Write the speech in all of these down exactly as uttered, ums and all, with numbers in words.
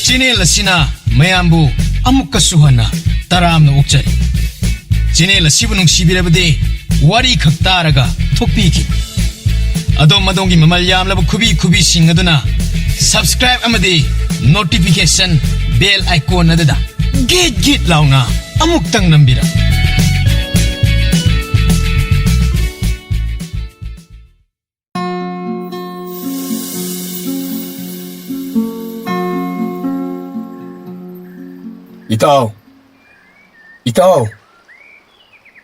Channel ꯑꯁꯤꯅ ꯃꯌꯥꯝꯕꯨ ꯑꯃꯨꯛꯀꯁꯨ ꯍꯟꯅ ꯇꯔꯥꯝꯅ ꯑꯣꯛꯆꯔꯤ꯫ ꯆꯦꯅꯦꯜ ꯑꯁꯤꯕꯨ ꯅꯨꯡꯁꯤꯕꯤꯔꯕꯗꯤ ꯋꯥꯔꯤ ꯈꯛ ꯇꯥꯔꯒ ꯊꯣꯛꯄꯤꯈꯤ꯫ ꯑꯗꯣꯝ ꯑꯗꯣꯝꯒꯤ ꯃꯃꯜ ꯌꯥꯝꯂꯕ ꯈꯨꯕꯤ ꯈꯨꯕꯤꯁꯤꯡ ꯑꯗꯨꯅ subscribe ꯑꯃꯗꯤ notification bell icon ꯑꯗꯨꯗ ꯒꯤꯠ ꯒꯤꯠ ꯂꯥꯎꯅ ꯑꯃꯨꯛꯇꯪ ꯅꯝꯕꯤꯔꯝꯃꯨ꯫ ꯏꯇꯥꯎ, ꯏꯇꯥꯎ,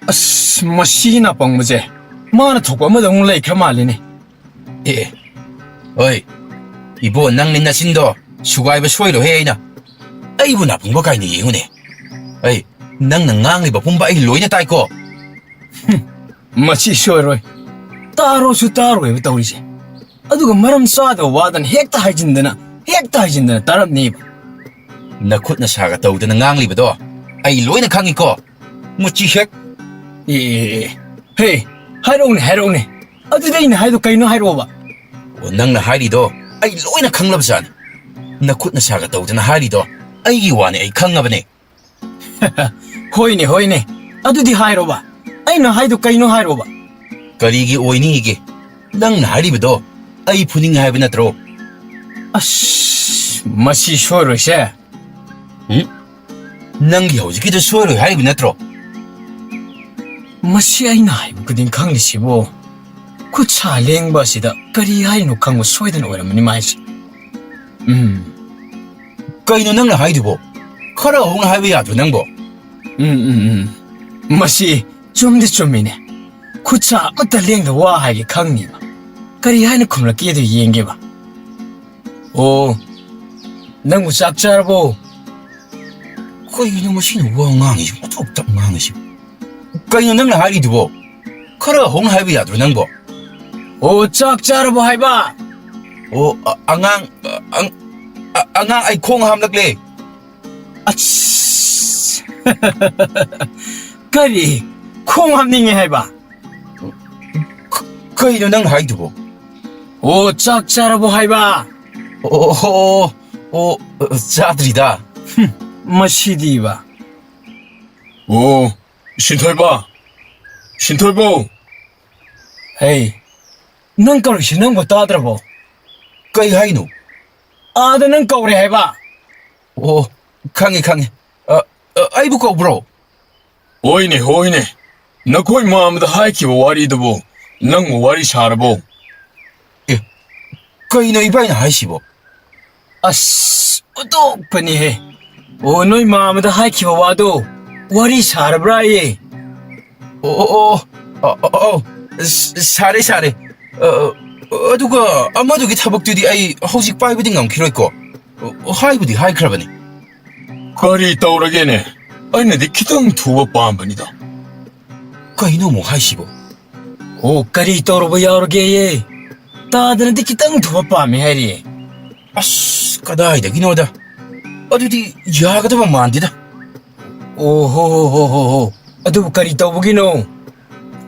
ꯑꯁ, ꯃꯁꯤ ꯅꯥꯄꯪꯕꯁꯦ ꯃꯥꯅ ꯊꯣꯛꯄ ꯑꯃꯗ ꯑꯃꯨꯛ ꯂꯩꯈ꯭ꯔ ꯃꯥꯜꯂꯤꯅꯦ꯫ ꯑꯦ, ꯍꯣꯏ, ꯏꯕꯣ, ꯅꯪꯅꯤ ꯅꯆꯤꯟꯗꯣ ꯁꯨꯒꯥꯏꯕ ꯁꯣꯏꯔꯣꯏꯍꯦ ꯑꯩꯅ꯫ ꯑꯩꯕꯨ ꯅꯥꯄꯪꯕ ꯀꯥꯏꯅ ꯌꯦꯡꯉꯨꯅꯦ꯫ ꯑꯩ, ꯅꯪꯅ ꯉꯥꯡꯂꯤꯕ ꯄꯨꯝꯕ ꯑꯩ ꯂꯣꯏꯅ ꯇꯥꯏꯀꯣ꯫ ꯍꯨꯝ, ꯃꯁꯤ ꯁꯣꯏꯔꯣꯏ꯫ ꯇꯥꯔꯣꯁꯨ ꯇꯥꯔꯣꯏꯕ ꯇꯧꯔꯤꯁꯦ꯫ ꯑꯗꯨꯒ ꯃꯔꯝ ꯆꯥꯗꯕ ꯋꯥꯗꯅ ꯍꯦꯛꯇ ꯍꯥꯏꯖꯤꯟꯗꯅ, ꯍꯦꯛꯇ ꯍꯥꯏꯖꯤꯟꯗꯅ ꯇꯥꯔꯝꯅꯦꯕ꯫ ꯅꯈꯨꯠ ꯅꯁꯥꯒ ꯇꯧꯗꯅ ꯉꯥꯡꯂꯤꯕꯗꯣ ꯑꯩ ꯂꯣꯏꯅ ꯈꯪꯉꯤꯀꯣ꯫ ꯃꯨꯆꯤ ꯍꯦꯛ꯫ ꯑꯦ, ꯑꯦ, ꯑꯦ, ꯑꯦ꯫ ꯍꯦ, ꯍꯥꯏꯔꯛꯎꯅꯦ, ꯍꯥꯏꯔꯛꯎꯅꯦ꯫ ꯑꯗꯨꯗꯤ ꯑꯩꯅ ꯍꯥꯏꯗꯣ ꯀꯩꯅꯣ ꯍꯥꯏꯔꯛꯑꯣꯕ꯫ ꯑꯣ, ꯅꯪꯅ ꯍꯥꯏꯔꯤꯗꯣ ꯑꯩ ꯂꯣꯏꯅ ꯈꯪꯂꯕꯖꯥꯠꯅꯤ꯫ ꯅꯈꯨꯠ ꯅꯁꯥꯒ ꯇꯧꯗꯅ ꯍꯥꯏꯔꯤꯗꯣ ꯑꯩꯒꯤ ꯋꯥꯅꯤ, ꯑꯩ ꯈꯪꯉꯕꯅꯦ꯫ ꯍꯣꯏꯅꯦ, ꯍꯣꯏꯅꯦ꯫ ꯑꯗꯨꯗꯤ ꯍꯥꯏꯔꯣꯕ꯫ ꯑꯩꯅ ꯍꯥꯏꯗꯣ ꯀꯩꯅꯣ ꯍꯥꯏꯔꯣꯕ꯫ ꯀꯔꯤꯒꯤ ꯑꯣꯏꯅꯤꯒꯦ? ꯅꯪꯅ ꯍꯥꯏꯔꯤꯕꯗꯣ ꯑꯩ ꯐꯨꯅꯤꯡꯉꯦ ꯍꯥꯏꯕ ꯅꯠꯇ꯭ꯔꯣ? ꯑꯁ, ꯃꯁꯤ ꯁꯣꯏꯔꯣꯏꯁꯦ꯫ ꯎꯝ? ꯅꯪꯒꯤ ꯍꯧꯖꯤꯛꯀꯤꯗꯣ ꯁꯣꯏꯔꯣꯏ ꯍꯥꯏꯔꯤꯕ ꯅꯠꯇ꯭ꯔꯣ? ꯃꯁꯤ ꯑꯩꯅ ꯍꯥꯏꯕ ꯈꯨꯗꯤꯡ ꯈꯪꯂꯤꯁꯤꯕꯨ? ꯈꯨꯠ ꯁꯥ ꯂꯦꯡꯕ ꯑꯁꯤꯗ ꯀꯔꯤ ꯍꯥꯏꯔꯤꯅꯣ ꯈꯪꯕ ꯁꯣꯏꯗꯅ ꯑꯣꯏꯔꯝꯃꯅꯤ ꯃꯥꯏꯁꯦ꯫ ꯎꯝ꯫ ꯀꯩꯅꯣ ꯅꯪꯅ ꯍꯥꯏꯗꯨꯕꯣ? ꯈꯔ ꯍꯧꯅ ꯍꯥꯏꯕ ꯌꯥꯗ꯭ꯔꯣ ꯅꯪꯕꯣ? ꯎꯝ, ꯎꯝ, ꯎꯝ꯫ ꯃꯁꯤ ꯆꯨꯝꯗꯤ ꯆꯨꯝꯃꯤꯅꯦ꯫ ꯈꯨꯠ ꯁꯥ ꯑꯃꯠꯇ ꯂꯦꯡꯗ ꯋꯥ ꯍꯥꯏꯒꯦ ꯈꯪꯅꯤꯕ꯫ ꯀꯔꯤ ꯍꯥꯏꯅ ꯈꯨꯝꯂꯛꯀꯦꯗꯣ ꯌꯦꯡꯒꯦꯕ꯫ ꯑꯣ, ꯅꯪꯕꯨ ꯆꯥꯛ ꯆꯥꯔꯕꯣ? ꯀꯩꯅꯣ ꯃꯁꯤꯅ ꯋꯥ ꯉꯥꯡꯉꯤꯁꯤ, ꯑꯣꯟꯊꯣꯛ ꯇꯞ ꯉꯥꯡꯉꯤꯁꯤ? ꯀꯩꯅꯣ ꯅꯪꯅ ꯍꯥꯏꯔꯤꯗꯨꯕꯣ? ꯈꯔ ꯍꯧꯅ ꯍꯥꯏꯕ ꯌꯥꯗ꯭ꯔꯣ ꯅꯪꯕꯣ? ꯑꯣ, ꯆꯥꯛ ꯆꯥꯔꯕꯣ ꯍꯥꯏꯕ? ꯑꯣ, ꯑ-, ꯑꯉꯥꯡ, ꯑ-, ꯑꯪ-, ꯑ-, ꯑꯉꯥꯡ, ꯑꯩ ꯈꯣꯡ ꯍꯥꯝꯂꯛꯂꯦ꯫ ꯑꯁ! ꯀꯔꯤ? ꯈꯣꯡ ꯍꯥꯝꯅꯤꯡꯉꯦ ꯍꯥꯏꯕ? ꯀ-, ꯀꯩꯅꯣ ꯅꯪ ꯍꯥꯏꯗꯨꯕꯣ? ꯑꯣ, ꯆꯥꯛ ꯆꯥꯔꯕꯣ ꯍꯥꯏꯕ? ꯑꯣ, ꯑꯣ, ꯑꯣ, ꯑꯣ, ꯆꯥꯗ꯭ꯔꯤꯗ꯫ ꯍꯨꯝ, ꯃꯁꯤꯗꯤꯕ꯫ ꯑꯣ, ꯁꯤꯟꯊꯣꯏꯕ꯫ ꯁꯤꯟꯊꯣꯏꯕꯧ꯫ ꯍꯩ, ꯅꯪ ꯀꯧꯔꯤꯁꯤ ꯅꯪꯕꯨ ꯇꯥꯗ꯭ꯔꯕꯣ? ꯀꯩ ꯍꯥꯏꯅꯣ? ꯑꯥꯗ ꯅꯪ ꯀꯧꯔꯦ ꯍꯥꯏꯕ꯫ ꯑꯣ, ꯈꯪꯉꯦ, ꯈꯪꯉꯦ꯫ ꯑ, ꯑ, ꯑꯩꯕꯨ ꯀꯧꯕ꯭ꯔꯣ? ꯍꯣꯏꯅꯦ, ꯍꯣꯏꯅꯦ꯫ ꯅꯈꯣꯏ ꯃꯥꯃꯗ ꯍꯥꯏꯈꯤꯕ ꯋꯥꯔꯤꯗꯨꯕꯨ ꯅꯪꯕꯨ ꯋꯥꯔꯤ ꯁꯥꯔꯕꯣ? ꯑꯦ, ꯀꯩꯅꯣ ꯏꯕꯥꯏꯅ ꯍꯥꯏꯁꯤꯕꯣ? ꯑꯁ, ꯑꯣꯟꯊꯣꯛꯄꯅꯤꯍꯦ꯫ ꯑꯣ, ꯅꯣꯏ ꯃꯥꯃꯗ ꯍꯥꯏꯈꯤꯕ ꯋꯥꯗꯣ ꯋꯥꯔꯤ ꯁꯥꯔꯕ꯭ꯔꯥꯌꯦ? ꯑꯣ, ꯑꯣ, ꯑꯣ, ꯑ, ꯑ, ꯑ, ꯁ-, ꯁꯥꯔꯦ, ꯁꯥꯔꯦ꯫ ꯑ, ꯑ, ꯑꯗꯨꯒ ꯑꯃꯗꯨꯒꯤ ꯊꯕꯛꯇꯨꯗꯤ ꯑꯩ ꯍꯧꯖꯤꯛ ꯄꯥꯏꯕꯗꯤ ꯉꯝꯈꯤꯔꯣꯏꯀꯣ꯫ ꯑ, ꯍꯥꯏꯕꯨꯗꯤ ꯍꯥꯏꯈ꯭ꯔꯕꯅꯤ꯫ ꯀꯔꯤ ꯇꯧꯔꯒꯦꯅꯦ? ꯑꯩꯅꯗꯤ ꯈꯤꯇꯪ ꯊꯨꯕ ꯄꯥꯝꯕꯅꯤꯗ꯫ ꯀꯩꯅꯣ ꯑꯃꯨꯛ ꯍꯥꯏꯁꯤꯕꯣ? ꯑꯣ, ꯀꯔꯤ ꯇꯧꯔꯨꯕ ꯌꯥꯎꯔꯒꯦꯌꯦ? ꯇꯥꯗꯅꯗꯤ ꯈꯤꯇꯪ ꯊꯨꯕ ꯄꯥꯝꯃꯦ ꯍꯥꯏꯔꯤꯌꯦ꯫ ꯑꯁ, ꯀꯗꯥꯏꯗꯒꯤꯅꯣꯗ꯫ ꯑꯗꯨꯗꯤ ꯌꯥꯒꯗꯕ ꯃꯥꯟꯗꯦꯗ꯫ ꯑꯣ, ꯍꯣ, ꯍꯣ, ꯍꯣ, ꯍꯣ, ꯍꯣ꯫ ꯑꯗꯨꯕꯨ ꯀꯔꯤ ꯇꯧꯕꯒꯤꯅꯣ?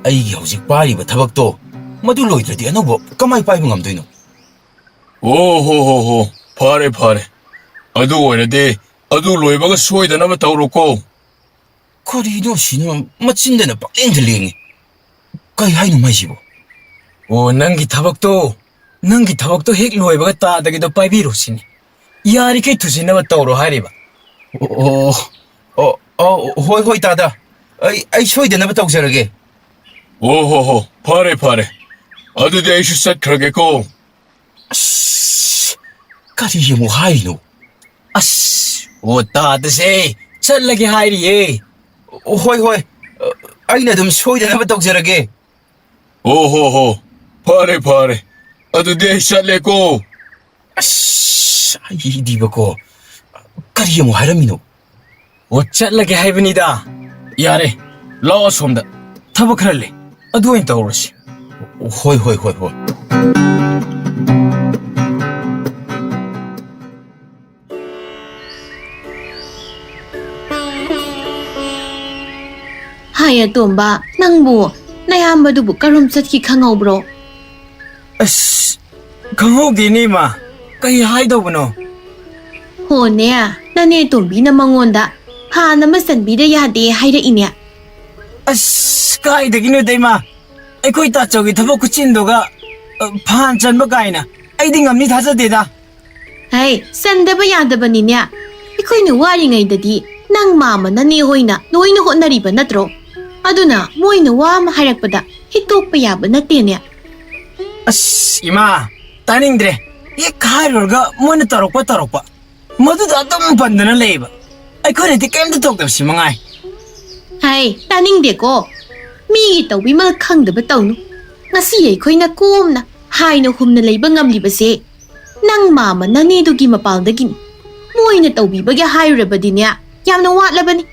ꯑꯩꯒꯤ ꯍꯧꯖꯤꯛ ꯄꯥꯏꯔꯤꯕ ꯊꯕꯛꯇꯣ, ꯃꯗꯨ ꯂꯣꯏꯗ꯭ꯔꯗꯤ ꯑꯅꯧꯕ ꯀꯃꯥꯏ ꯄꯥꯏꯕ ꯉꯝꯗꯣꯏꯅꯣ? ꯑꯣ, ꯍꯣ, ꯍꯣ, ꯍꯣ꯫ ꯐꯔꯦ, ꯐꯔꯦ꯫ ꯑꯗꯨ ꯑꯣꯏꯔꯗꯤ ꯑꯗꯨ ꯂꯣꯏꯕꯒ ꯁꯣꯏꯗꯅꯕ ꯇꯧꯔꯣꯀꯣ꯫ ꯀꯔꯤꯅꯣ ꯁꯤꯅ ꯃꯆꯤꯟꯗꯅ ꯄꯪꯂꯦꯡꯗ ꯂꯦꯡꯉꯤ꯫ ꯀꯩ ꯍꯥꯏꯅꯣ ꯃꯥꯏꯁꯤꯕꯣ? ꯑꯣ, ꯅꯪꯒꯤ ꯊꯕꯛꯇꯣ, ꯅꯪꯒꯤ ꯊꯕꯛꯇꯣ ꯍꯦꯛ ꯂꯣꯏꯕꯒ ꯇꯥꯗꯒꯤꯗꯣ ꯄꯥꯏꯕꯤꯔꯣ ꯁꯤꯅꯤ꯫ ꯌꯥꯔꯤꯈꯩ ꯊꯨꯖꯤꯟꯅꯕ ꯇꯧꯔꯣ ꯍꯥꯏꯔꯤꯕ꯫ ꯑꯣ, ꯑꯣ, ꯑꯣ, ꯍꯣꯏ, ꯍꯣꯏ, ꯇꯥꯗ꯫ ꯑꯩ, ꯑꯩ ꯁꯣꯏꯗꯅꯕ ꯇꯧꯖꯔꯒꯦ꯫ ꯑꯣ ꯍꯣ ꯍꯣ, ꯐꯔꯦ, ꯐꯔꯦ꯫ ꯑꯗꯨꯗꯤ ꯑꯩꯁꯨ ꯆꯠꯈ꯭ꯔꯒꯦꯀꯣ꯫ ꯑꯁ, ꯀꯔꯤ ꯑꯃꯨꯛ ꯍꯥꯏꯔꯤꯅꯣ? ꯑꯁ, ꯑꯣ, ꯇꯥꯗꯁꯦ, ꯆꯠꯂꯒꯦ ꯍꯥꯏꯔꯤꯌꯦ꯫ ꯍꯣꯏ, ꯍꯣꯏ, ꯑꯩꯅ ꯑꯗꯨꯝ ꯁꯣꯏꯗꯅꯕ ꯇꯧꯖꯔꯒꯦ꯫ ꯑꯣ ꯍꯣ ꯍꯣ, ꯐꯔꯦ, ꯐꯔꯦ꯫ ꯑꯗꯨꯗꯤ ꯑꯩ ꯆꯠꯂꯦꯀꯣ꯫ ꯑꯁ, ꯑꯩꯗꯤꯕꯀꯣ, ꯀꯔꯤ ꯑꯃꯨꯛ ꯍꯥꯏꯔꯝꯃꯤꯅꯣ? ꯑꯣ, ꯆꯠꯂꯒꯦ ꯍꯥꯏꯕꯅꯤꯗ꯫ ꯌꯥꯔꯦ, ꯂꯥꯛꯑꯣ ꯑꯁꯣꯝꯗ꯫ ꯊꯕꯛ ꯈꯔ ꯂꯩ, ꯑꯗꯨ ꯑꯣꯏꯅ ꯇꯧꯔꯁꯤ꯫ ꯍꯣꯏ, ꯍꯣꯏ, ꯍꯣꯏ, ꯍꯣꯏ꯫ ꯍꯥꯏ ꯑꯇꯣꯝꯕ, ꯅꯪꯕꯨ ꯅꯌꯥꯝꯕꯗꯨꯕꯨ ꯀꯔꯣꯝ ꯆꯠꯈꯤ ꯈꯪꯍꯧꯕ꯭ꯔꯣ? ꯑꯁ, ꯈꯪꯍꯧꯗꯦꯅꯦ, ꯏꯃꯥ꯫ ꯀꯩ ꯍꯥꯏꯗꯧꯕꯅꯣ? ꯍꯣꯅꯦ, ꯅꯅꯦ ꯇꯣꯝꯕꯤꯅ ꯃꯉꯣꯟꯗ ꯐꯥꯟ ꯑꯃ ꯆꯟꯕꯤꯗ ꯌꯥꯗꯦ ꯍꯥꯏꯔꯛꯏꯅꯦ꯫ ꯑꯁ, ꯀꯥꯏꯗꯒꯤꯅꯣꯗ, ꯏꯃꯥ? ꯑꯩꯈꯣꯏ ꯇꯥꯆꯧꯒꯤ ꯊꯕꯛ ꯈꯨꯠꯆꯤꯟꯗꯨꯒ, ꯑ, ꯐꯥꯟ ꯆꯟꯕ ꯀꯥꯏꯅ꯫ ꯑꯩꯗꯤ ꯉꯝꯅꯤ ꯊꯥꯖꯗꯦꯗ꯫ ꯍꯩ, ꯆꯟꯗꯕ ꯌꯥꯗꯕꯅꯤꯅꯦ꯫ ꯑꯩꯈꯣꯏꯅ ꯋꯥꯔꯤꯉꯩꯗꯗꯤ ꯅꯪ ꯃꯥꯃ ꯅꯅꯦ ꯍꯣꯏꯅ ꯂꯣꯏꯅ ꯍꯣꯠꯅꯔꯤꯕ ꯅꯠꯇ꯭ꯔꯣ? ꯑꯗꯨꯅ ꯃꯣꯏꯅ ꯋꯥ ꯑꯃ ꯍꯥꯏꯔꯛꯄꯗ ꯍꯤꯛꯇꯣꯛꯄ ꯌꯥꯕ ꯅꯠꯇꯦꯅꯦ꯫ ꯑꯁ, ꯏꯃꯥ, ꯇꯥꯅꯤꯡꯗ꯭ꯔꯦ꯫ ꯍꯦꯛ ꯍꯥꯏꯔꯨꯔꯒ ꯃꯣꯏꯅ ꯇꯧꯔꯛꯄ ꯇꯧꯔꯛꯄ꯫ ꯃꯗꯨꯗ ꯑꯗꯨꯝ ꯄꯟꯗꯅ ꯂꯩꯌꯦꯕ꯫ ꯑꯩꯈꯣꯏꯅꯗꯤ ꯀꯩꯝꯇ ꯇꯧꯗꯕꯁꯤ ꯃꯉꯥꯏ꯫ ꯍꯥꯏ, ꯇꯥꯅꯤꯡꯗꯦꯀꯣ꯫ ꯃꯤꯒꯤ ꯇꯧꯕꯤꯃꯜ ꯈꯪꯗꯕ ꯇꯧꯅꯨ꯫ ꯉꯁꯤ ꯑꯩꯈꯣꯏꯅ ꯀꯣꯝꯅ ꯍꯥꯏꯅ ꯍꯨꯝꯅ ꯂꯩꯕ ꯉꯝꯂꯤꯕꯁꯦ ꯅꯪ ꯃꯥꯃ ꯅꯅꯦꯗꯨꯒꯤ ꯃꯄꯥꯜꯗꯒꯤꯅꯤ꯫ ꯃꯣꯏꯅ ꯇꯧꯕꯤꯕꯒꯤ ꯍꯥꯏꯔꯨꯔꯕꯗꯤꯅꯦ, ꯌꯥꯝꯅ ꯋꯥꯠꯂꯕꯅꯤ꯫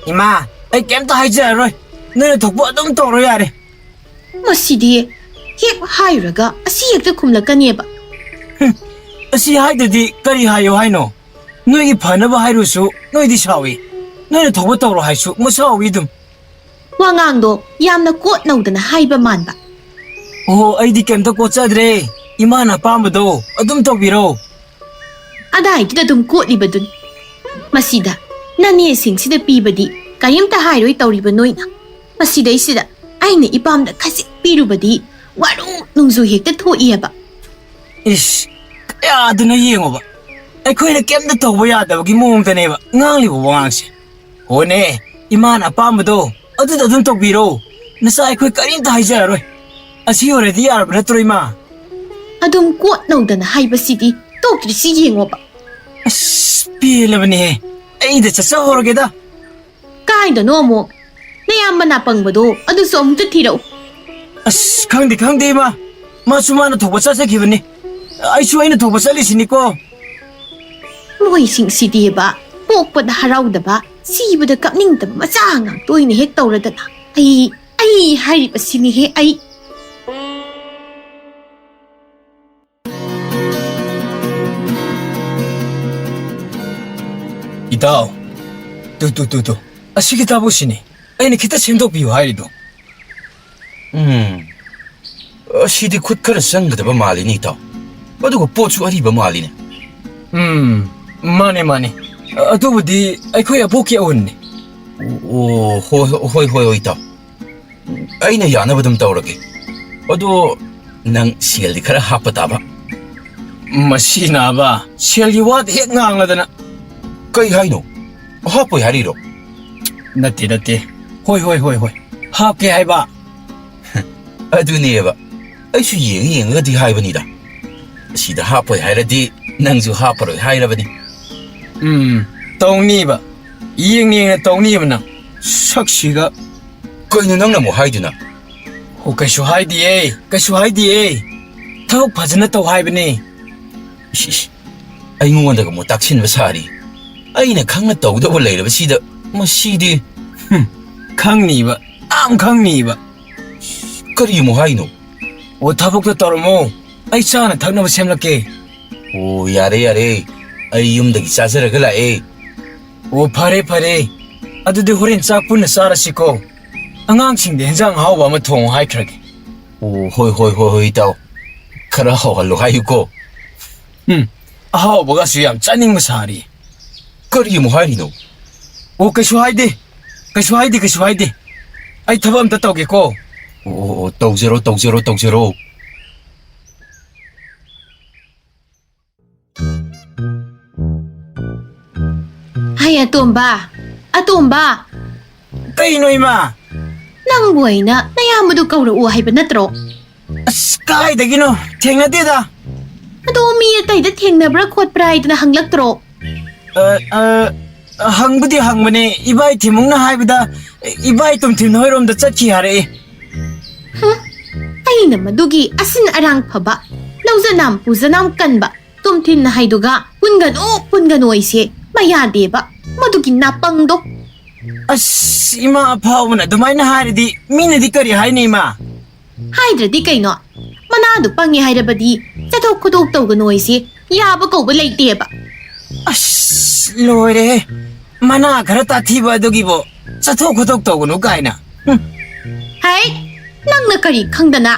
ꯏꯃꯥ, ꯑꯩ ꯀꯩꯝꯇ ꯍꯥꯏꯖꯔꯔꯣꯏ꯫ ꯅꯣꯏꯅ ꯊꯣꯛꯄ ꯑꯗꯨꯝ ꯇꯧꯔꯣ ꯌꯥꯔꯦ꯫ ꯃꯁꯤꯗꯤ ꯍꯦꯛ ꯍꯥꯏꯔꯨꯔꯒ ꯑꯁꯤ ꯍꯦꯛꯇ ꯈꯨꯝꯂꯛꯀꯅꯦꯕ꯫ ꯍꯨꯝ, ꯑꯁꯤ ꯍꯥꯏꯗ꯭ꯔꯗꯤ ꯀꯔꯤ ꯍꯥꯏꯌꯣ ꯍꯥꯏꯅꯣ? ꯅꯣꯏꯒꯤ ꯐꯅꯕ ꯍꯥꯏꯔꯨꯁꯨ ꯅꯣꯏꯗꯤ ꯁꯥꯎꯏ꯫ ꯅꯣꯏꯅ ꯊꯣꯛꯄ ꯇꯧꯔꯣ ꯍꯥꯏꯁꯨ ꯃꯁꯥꯎꯏ ꯑꯗꯨꯝ꯫ ꯋꯥꯉꯥꯡꯗꯣ ꯌꯥꯝꯅ ꯀꯣꯠ ꯅꯧꯗꯅ ꯍꯥꯏꯕ ꯃꯥꯟꯕ꯫ ꯑꯣꯍꯣ, ꯑꯩꯗꯤ ꯀꯩꯝꯇ ꯀꯣꯠꯆꯗ꯭ꯔꯦ꯫ ꯏꯃꯥꯅ ꯑꯄꯥꯝꯕꯗꯣ ꯑꯗꯨꯝ ꯇꯧꯕꯤꯔꯣ꯫ ꯑꯗꯥꯏꯗꯨꯗ ꯑꯗꯨꯝ ꯀꯣꯠꯂꯤꯕꯗꯨꯅꯤ꯫ ꯃꯁꯤꯗ ꯅꯅꯦꯁꯤꯡꯁꯤꯗ ꯄꯤꯕꯗꯤ ꯀꯔꯤꯝꯇ ꯍꯥꯏꯔꯣꯏ ꯇꯧꯔꯤꯕ ꯅꯣꯏꯅ꯫ ꯃꯁꯤꯗꯩꯁꯤꯗ ꯑꯩꯅ ꯏꯄꯥꯝꯗ ꯈꯖꯤꯛ ꯄꯤꯔꯨꯕꯗꯤ ꯋꯥꯔꯨ ꯅꯨꯡꯖꯨ ꯍꯦꯛꯇ ꯊꯣꯛꯏꯑꯕ꯫ ꯏꯁ, ꯀꯌꯥꯗꯨꯅ ꯌꯦꯡꯉꯣꯕ꯫ ꯑꯩꯈꯣꯏꯅ ꯀꯩꯝꯇ ꯇꯧꯕ ꯌꯥꯗꯕꯒꯤ ꯃꯑꯣꯡꯗꯅꯦꯕ ꯉꯥꯡꯂꯤꯕ ꯋꯥꯉꯥꯡꯁꯦ꯫ ꯍꯣꯅꯦ, ꯏꯃꯥꯅ ꯑꯄꯥꯝꯕꯗꯣ ꯑꯗꯨꯗ ꯑꯗꯨꯝ ꯇꯧꯕꯤꯔꯣ꯫ ꯅꯆꯥ ꯑꯩꯈꯣꯏ ꯀꯔꯤꯝꯇ ꯍꯥꯏꯖꯔꯔꯣꯏ꯫ ꯑꯁꯤ ꯑꯣꯏꯔꯗꯤ ꯌꯥꯔꯕ ꯅꯠꯇ꯭ꯔꯣ, ꯏꯃꯥ? ꯑꯗꯨꯝ ꯀꯣꯠ ꯅꯧꯗꯅ ꯍꯥꯏꯕꯁꯤꯗꯤ ꯇꯣꯛꯇ꯭ꯔꯤꯁꯤ ꯌꯦꯡꯉꯣꯕ꯫ ꯑꯁ, ꯄꯦꯜꯂꯕꯅꯦꯍꯦ꯫ ꯑꯩꯗ ꯆꯠꯆꯍꯧꯔꯒꯦꯗ꯫ ꯀꯥꯏꯗꯅꯣ ꯑꯃꯨꯛ? ꯅꯌꯥꯝꯕ ꯅꯥꯄꯪꯕꯗꯣ ꯑꯗꯨꯁꯨ ꯑꯃꯨꯛꯇ ꯊꯤꯔꯛꯎ꯫ ꯑꯁ, ꯈꯪꯗꯦ, ꯈꯪꯗꯦ, ꯏꯃꯥ꯫ ꯃꯥꯁꯨ ꯃꯥꯅ ꯊꯣꯛꯄ ꯆꯠꯆꯈꯤꯕꯅꯤ꯫ ꯑꯩꯁꯨ ꯑꯩꯅ ꯊꯣꯛꯄ ꯆꯠꯂꯤꯁꯤꯅꯤꯀꯣ꯫ ꯃꯣꯏꯁꯤꯡꯁꯤꯗꯤꯕ, ꯄꯣꯛꯄꯗ ꯍꯔꯥꯎꯗꯕ, ꯁꯤꯕꯗ ꯀꯞꯅꯤꯡꯗꯕ ꯃꯆꯥ ꯉꯥꯛꯇ ꯑꯣꯏꯅ ꯍꯦꯛ ꯇꯧꯔꯗꯅ꯫ ꯑꯩ, ꯑꯩ ꯍꯥꯏꯔꯤꯕꯁꯤꯅꯤꯍꯦ, ꯑꯩ꯫ ꯏꯇꯥꯎ, ꯇꯨ, ꯇꯨ, ꯇꯨ, ꯇꯨ꯫ ꯑꯁꯤꯒꯤ ꯊꯕꯛꯁꯤꯅꯤ ꯑꯩꯅ ꯈꯤꯇ ꯁꯦꯝꯗꯣꯛꯄꯤꯌꯨ ꯍꯥꯏꯔꯤꯗꯣ꯫ ꯎꯝ, ꯑꯁꯤꯗꯤ ꯈꯨꯠ ꯈꯔ ꯆꯪꯒꯗꯕ ꯃꯥꯜꯂꯤꯅꯦ, ꯏꯇꯥꯎ꯫ ꯑꯗꯨꯒ ꯄꯣꯠꯁꯨ ꯑꯔꯤꯕ ꯃꯥꯜꯂꯤꯅꯦ꯫ ꯎꯝ, ꯃꯥꯅꯦ, ꯃꯥꯅꯦ꯫ ꯑꯗꯨꯕꯨꯗꯤ ꯑꯩꯈꯣꯏ ꯑꯕꯣꯛꯀꯤ ꯑꯎꯟꯅꯤ꯫ ꯑꯣ, ꯍꯣꯏ, ꯍꯣꯏ, ꯍꯣꯏ, ꯍꯣꯏ, ꯏꯇꯥꯎ꯫ ꯑꯩꯅ ꯌꯥꯅꯕ ꯑꯗꯨꯝ ꯇꯧꯔꯒꯦ꯫ ꯑꯗꯣ ꯅꯪ ꯁꯦꯜꯗꯤ ꯈꯔ ꯍꯥꯞꯄ ꯇꯥꯕ꯫ ꯃꯁꯤ ꯅꯥꯕ, ꯁꯦꯜꯒꯤ ꯋꯥꯗ ꯍꯦꯛ ꯉꯥꯡꯂꯗꯅ꯫ ꯀꯩ ꯍꯥꯏꯅꯣ? ꯍꯥꯞꯄꯣꯏ ꯍꯥꯏꯔꯤꯔꯣ? ꯅꯠꯇꯦ, ꯅꯠꯇꯦ꯫ ꯍꯣꯏ, ꯍꯣꯏ, ꯍꯣꯏ, ꯍꯣꯏ꯫ ꯍꯥꯞꯀꯦ ꯍꯥꯏꯕ꯫ ꯑꯗꯨꯅꯦꯕ꯫ ꯑꯩꯁꯨ ꯌꯦꯡꯉ ꯌꯦꯡꯉꯒꯗꯤ ꯍꯥꯏꯕꯅꯤꯗ꯫ ꯑꯁꯤꯗ ꯍꯥꯞꯄꯣꯏ ꯍꯥꯏꯔꯗꯤ ꯅꯪꯁꯨ ꯍꯥꯞꯄꯔꯣꯏ ꯍꯥꯏꯔꯕꯅꯤ꯫ ꯎꯝ, ꯇꯧꯅꯤꯕ꯫ ꯌꯦꯡ ꯌꯦꯡꯅ ꯇꯧꯅꯤꯕ ꯅꯪ꯫ ꯁꯛꯁꯤꯒ꯫ ꯀꯩꯅꯣ ꯅꯪꯅ ꯑꯃꯨꯛ ꯍꯥꯏꯗꯨꯅ? ꯑꯣ, ꯀꯩꯁꯨ ꯍꯥꯏꯗꯤꯌꯦ, ꯀꯩꯁꯨ ꯍꯥꯏꯗꯤꯌꯦ꯫ ꯊꯕꯛ ꯐꯖꯅ ꯇꯧ ꯍꯥꯏꯕꯅꯦ꯫ ꯏꯁ, ꯏꯁ, ꯑꯩꯉꯣꯟꯗꯒ ꯑꯃꯨꯛ ꯇꯥꯛꯁꯤꯟꯕ ꯁꯥꯔꯤ꯫ ꯑꯩꯅ ꯈꯪꯅ ꯇꯧꯗꯧꯕ ꯂꯩꯔꯕꯁꯤꯗ ꯃꯁꯤꯗꯤ꯫ ꯍꯨꯝ, ꯈꯪꯅꯤꯕ, ꯌꯥꯝ ꯈꯪꯅꯤꯕ꯫ ꯀꯔꯤ ꯑꯃꯨꯛ ꯍꯥꯏꯅꯣ? ꯑꯣ, ꯊꯕꯛꯇꯣ ꯇꯧꯔꯝꯃꯣ, ꯑꯩ ꯆꯥꯅ ꯊꯛꯅꯕ ꯁꯦꯝꯂꯛꯀꯦ꯫ ꯑꯣ, ꯌꯥꯔꯦ, ꯌꯥꯔꯦ, ꯑꯩ ꯌꯨꯝꯗꯒꯤ ꯆꯥꯖꯔꯒ ꯂꯥꯛꯑꯦ꯫ ꯑꯣ, ꯐꯔꯦ, ꯐꯔꯦ, ꯑꯗꯨꯗꯤ ꯍꯣꯔꯦꯟ ꯆꯥꯛ ꯄꯨꯟꯅ ꯆꯥꯔꯁꯤꯀꯣ꯫ ꯑꯉꯥꯡꯁꯤꯡꯗ ꯍꯦꯟꯖꯥꯡ ꯑꯍꯥꯎꯕ ꯑꯃ ꯊꯣꯡꯉꯨ ꯍꯥꯏꯈ꯭ꯔꯒꯦ꯫ ꯑꯣ, ꯍꯣꯏ, ꯍꯣꯏ, ꯍꯣꯏ, ꯍꯣꯏ, ꯏꯇꯥꯎ꯫ ꯈꯔ ꯍꯥꯎꯍꯜꯂꯨ ꯍꯥꯏꯌꯨꯀꯣ꯫ ꯎꯝ, ꯑꯍꯥꯎꯕꯒꯁꯨ ꯌꯥꯝ ꯆꯥꯅꯤꯡꯕ ꯁꯥꯔꯤ꯫ ꯀꯔꯤ ꯑꯃꯨꯛ ꯍꯥꯏꯔꯤꯅꯣ? ꯑꯣ, ꯀꯩꯁꯨ ꯍꯥꯏꯗꯦ, ꯀꯩꯁꯨ ꯍꯥꯏꯗꯦ, ꯀꯩꯁꯨ ꯍꯥꯏꯗꯦ꯫ ꯑꯩ ꯊꯕꯛ ꯑꯝꯇ ꯇꯧꯒꯦꯀꯣ꯫ ꯑꯣ, ꯑꯣ, ꯑꯣ, ꯇꯧꯖꯔꯣ, ꯇꯧꯖꯔꯣ, ꯇꯧꯖꯔꯣ꯫ ꯍꯩ, ꯑꯇꯣꯝꯕ, ꯑꯇꯣꯝꯕ꯫ ꯀꯩꯅꯣ, ꯏꯃꯥ? ꯅꯪꯕꯨ ꯑꯩꯅ ꯅꯌꯥꯝꯕꯗꯨ ꯀꯧꯔꯛꯎ ꯍꯥꯏꯕ ꯅꯠꯇ꯭ꯔꯣ? ꯑꯁ, ꯀꯥꯏꯗꯒꯤꯅꯣ? ꯊꯦꯡꯅꯗꯦꯗ꯫ ꯑꯗꯣ ꯃꯤ ꯑꯇꯩꯗ ꯊꯦꯡꯅꯕ꯭ꯔꯥ ꯈꯣꯠꯄ꯭ꯔꯥ ꯍꯥꯏꯗꯅ ꯍꯪꯂꯛꯇ꯭ꯔꯣ? ꯑ, ꯑ, ꯍꯪꯕꯨꯗꯤ ꯍꯪꯕꯅꯦ, ꯏꯕꯥꯏ ꯊꯤꯃꯨꯡꯅ ꯍꯥꯏꯕꯗ, ꯏꯕꯥꯏ ꯇꯨꯝꯊꯤꯟ ꯍꯣꯏꯔꯣꯝꯗ ꯆꯠꯈꯤ ꯍꯥꯏꯔꯛꯏ꯫ ꯍꯨꯝ, ꯑꯩꯅ ꯃꯗꯨꯒꯤ ꯑꯁꯤꯟ ꯑꯔꯥꯡ ꯐꯕ, ꯂꯧꯖꯅꯥꯝ ꯄꯨꯖꯅꯥꯝ ꯀꯟꯕ, ꯇꯨꯝꯊꯤꯟꯅ ꯍꯥꯏꯗꯨꯒ ꯄꯨꯟꯒꯅꯨ, ꯄꯨꯟꯒꯅꯨ ꯑꯩꯁꯦ ꯃꯌꯥꯗꯦꯕ, ꯃꯗꯨꯒꯤ ꯅꯥꯄꯪꯗꯣ꯫ ꯑꯁ, ꯏꯃꯥ ꯑꯐꯥꯎꯕꯅ ꯑꯗꯨꯃꯥꯏꯅ ꯍꯥꯏꯔꯗꯤ ꯃꯤꯅꯗꯤ ꯀꯔꯤ ꯍꯥꯏꯅꯤ, ꯏꯃꯥ? ꯍꯥꯏꯗ꯭ꯔꯗꯤ ꯀꯩꯅꯣ? ꯃꯅꯥꯗꯨ ꯄꯪꯉꯦ ꯍꯥꯏꯔꯕꯗꯤ ꯆꯠꯊꯣꯛ ꯈꯣꯠꯇꯣꯛ ꯇꯧꯒꯅꯣꯏꯁꯦ ꯌꯥꯕ ꯀꯧꯕ ꯂꯩꯇꯦꯕ꯫ ꯑꯁ, ꯂꯣꯏꯔꯦꯍꯦ꯫ ꯃꯅꯥ ꯈꯔ ꯇꯥꯊꯤꯕ ꯑꯗꯨꯒꯤꯕꯣ ꯆꯠꯊꯣꯛ ꯈꯣꯠꯇꯣꯛ ꯇꯧꯒꯅꯨ ꯀꯥꯏꯅ꯫ ꯍꯨꯝ꯫ ꯍꯩ, ꯅꯪꯅ ꯀꯔꯤ ꯈꯪꯗꯅ?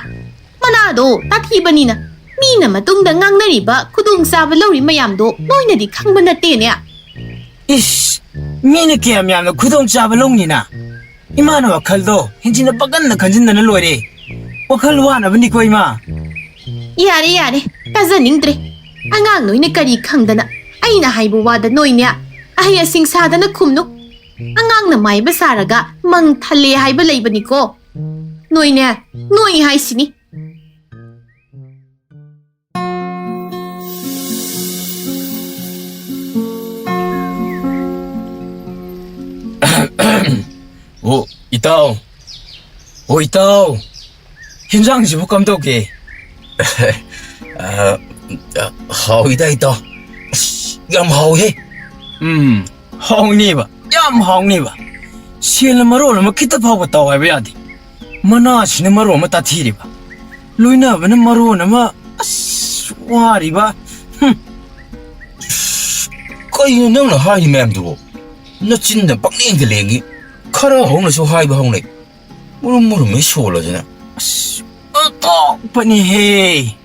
ꯃꯅꯥꯗꯣ ꯇꯥꯊꯤꯕꯅꯤꯅ ꯃꯤꯅ ꯃꯇꯨꯡꯗ ꯉꯥꯡꯅꯔꯤꯕ ꯈꯨꯗꯣꯡꯆꯥꯕ ꯂꯧꯔꯤ ꯃꯌꯥꯝꯗꯣ ꯅꯣꯏꯅꯗꯤ ꯈꯪꯕ ꯅꯠꯇꯦꯅꯦ꯫ ꯏꯁ, ꯃꯤꯅ ꯀꯌꯥꯝ ꯌꯥꯝꯅ ꯈꯨꯗꯣꯡꯆꯥꯕ ꯂꯧꯅꯤꯅ? ꯏꯃꯥꯅ ꯋꯥꯈꯜꯗꯣ ꯍꯦꯟꯖꯤꯟꯅ ꯄꯥꯒꯟꯅ ꯈꯟꯖꯤꯟꯗꯅ ꯂꯣꯏꯔꯦ꯫ ꯋꯥꯈꯜ ꯋꯥꯅꯕꯅꯤꯀꯣ, ꯏꯃꯥ꯫ ꯌꯥꯔꯦ, ꯌꯥꯔꯦ, ꯇꯥꯖꯅꯤꯡꯗ꯭ꯔꯦ꯫ ꯑꯉꯥꯡ ꯅꯣꯏꯅ ꯀꯔꯤ ꯈꯪꯗꯅ? ꯑꯩꯅ ꯍꯥꯏꯕ ꯋꯥꯗ ꯅꯣꯏꯅꯦ ꯑꯍꯩ ꯑꯁꯤꯡ ꯁꯥꯗꯅ ꯈꯨꯝꯅꯨ꯫ ꯑꯉꯥꯡꯅ ꯃꯥꯏꯕ ꯁꯥꯔꯒ ꯃꯪ ꯊꯜꯂꯦ ꯍꯥꯏꯕ ꯂꯩꯕꯅꯤꯀꯣ꯫ ꯅꯣꯏꯅꯦ, ꯅꯣꯏ ꯍꯥꯏꯁꯤꯅꯤ꯫ ꯑꯣ, ꯏꯇꯥꯎ꯫ ꯑꯣ, ꯏꯇꯥꯎ꯫ ꯍꯤꯟꯖꯥꯡꯁꯤꯕꯨ ꯀꯝꯗꯧꯒꯦ? ꯑ, ꯑ, ꯍꯥꯎꯏꯗ, ꯏꯇꯥꯎ꯫ ꯑꯁ, ꯌꯥꯝ ꯍꯥꯎꯏꯍꯦ꯫ ꯎꯝ, ꯍꯥꯎꯅꯤꯕ, ꯌꯥꯝ ꯍꯥꯎꯅꯤꯕ꯫ ꯁꯦꯜꯅ ꯃꯔꯣꯜ ꯑꯃ ꯈꯤꯇ ꯐꯥꯎꯕ ꯇꯧ ꯍꯥꯏꯕ ꯌꯥꯗꯦ꯫ ꯃꯅꯥꯁꯤꯅ ꯃꯔꯣꯜ ꯑꯃ ꯇꯥꯊꯤꯔꯤꯕ꯫ ꯂꯣꯏꯅꯕꯅ ꯃꯔꯣꯜ ꯑꯃ, ꯑꯁ, ꯋꯥꯔꯤꯕ꯫ ꯍꯨꯝ꯫ ꯀꯩꯅꯣ ꯅꯪꯅ ꯍꯥꯏꯔꯤ ꯃꯌꯥꯝꯗꯨꯕꯣ? ꯅꯆꯤꯟꯅ ꯄꯪꯂꯦꯡꯗ ꯂꯦꯡꯉꯤ꯫ ꯈꯔ ꯍꯧꯅꯁꯨ ꯍꯥꯏꯕ ꯍꯧꯅꯩ꯫ ꯃꯨꯔꯨꯝ ꯃꯨꯔꯨꯝꯃꯤ ꯁꯣꯜꯂꯗꯅ꯫ ꯑꯁ, ꯑꯣꯟꯊꯣꯛꯄꯅꯤꯍꯦ꯫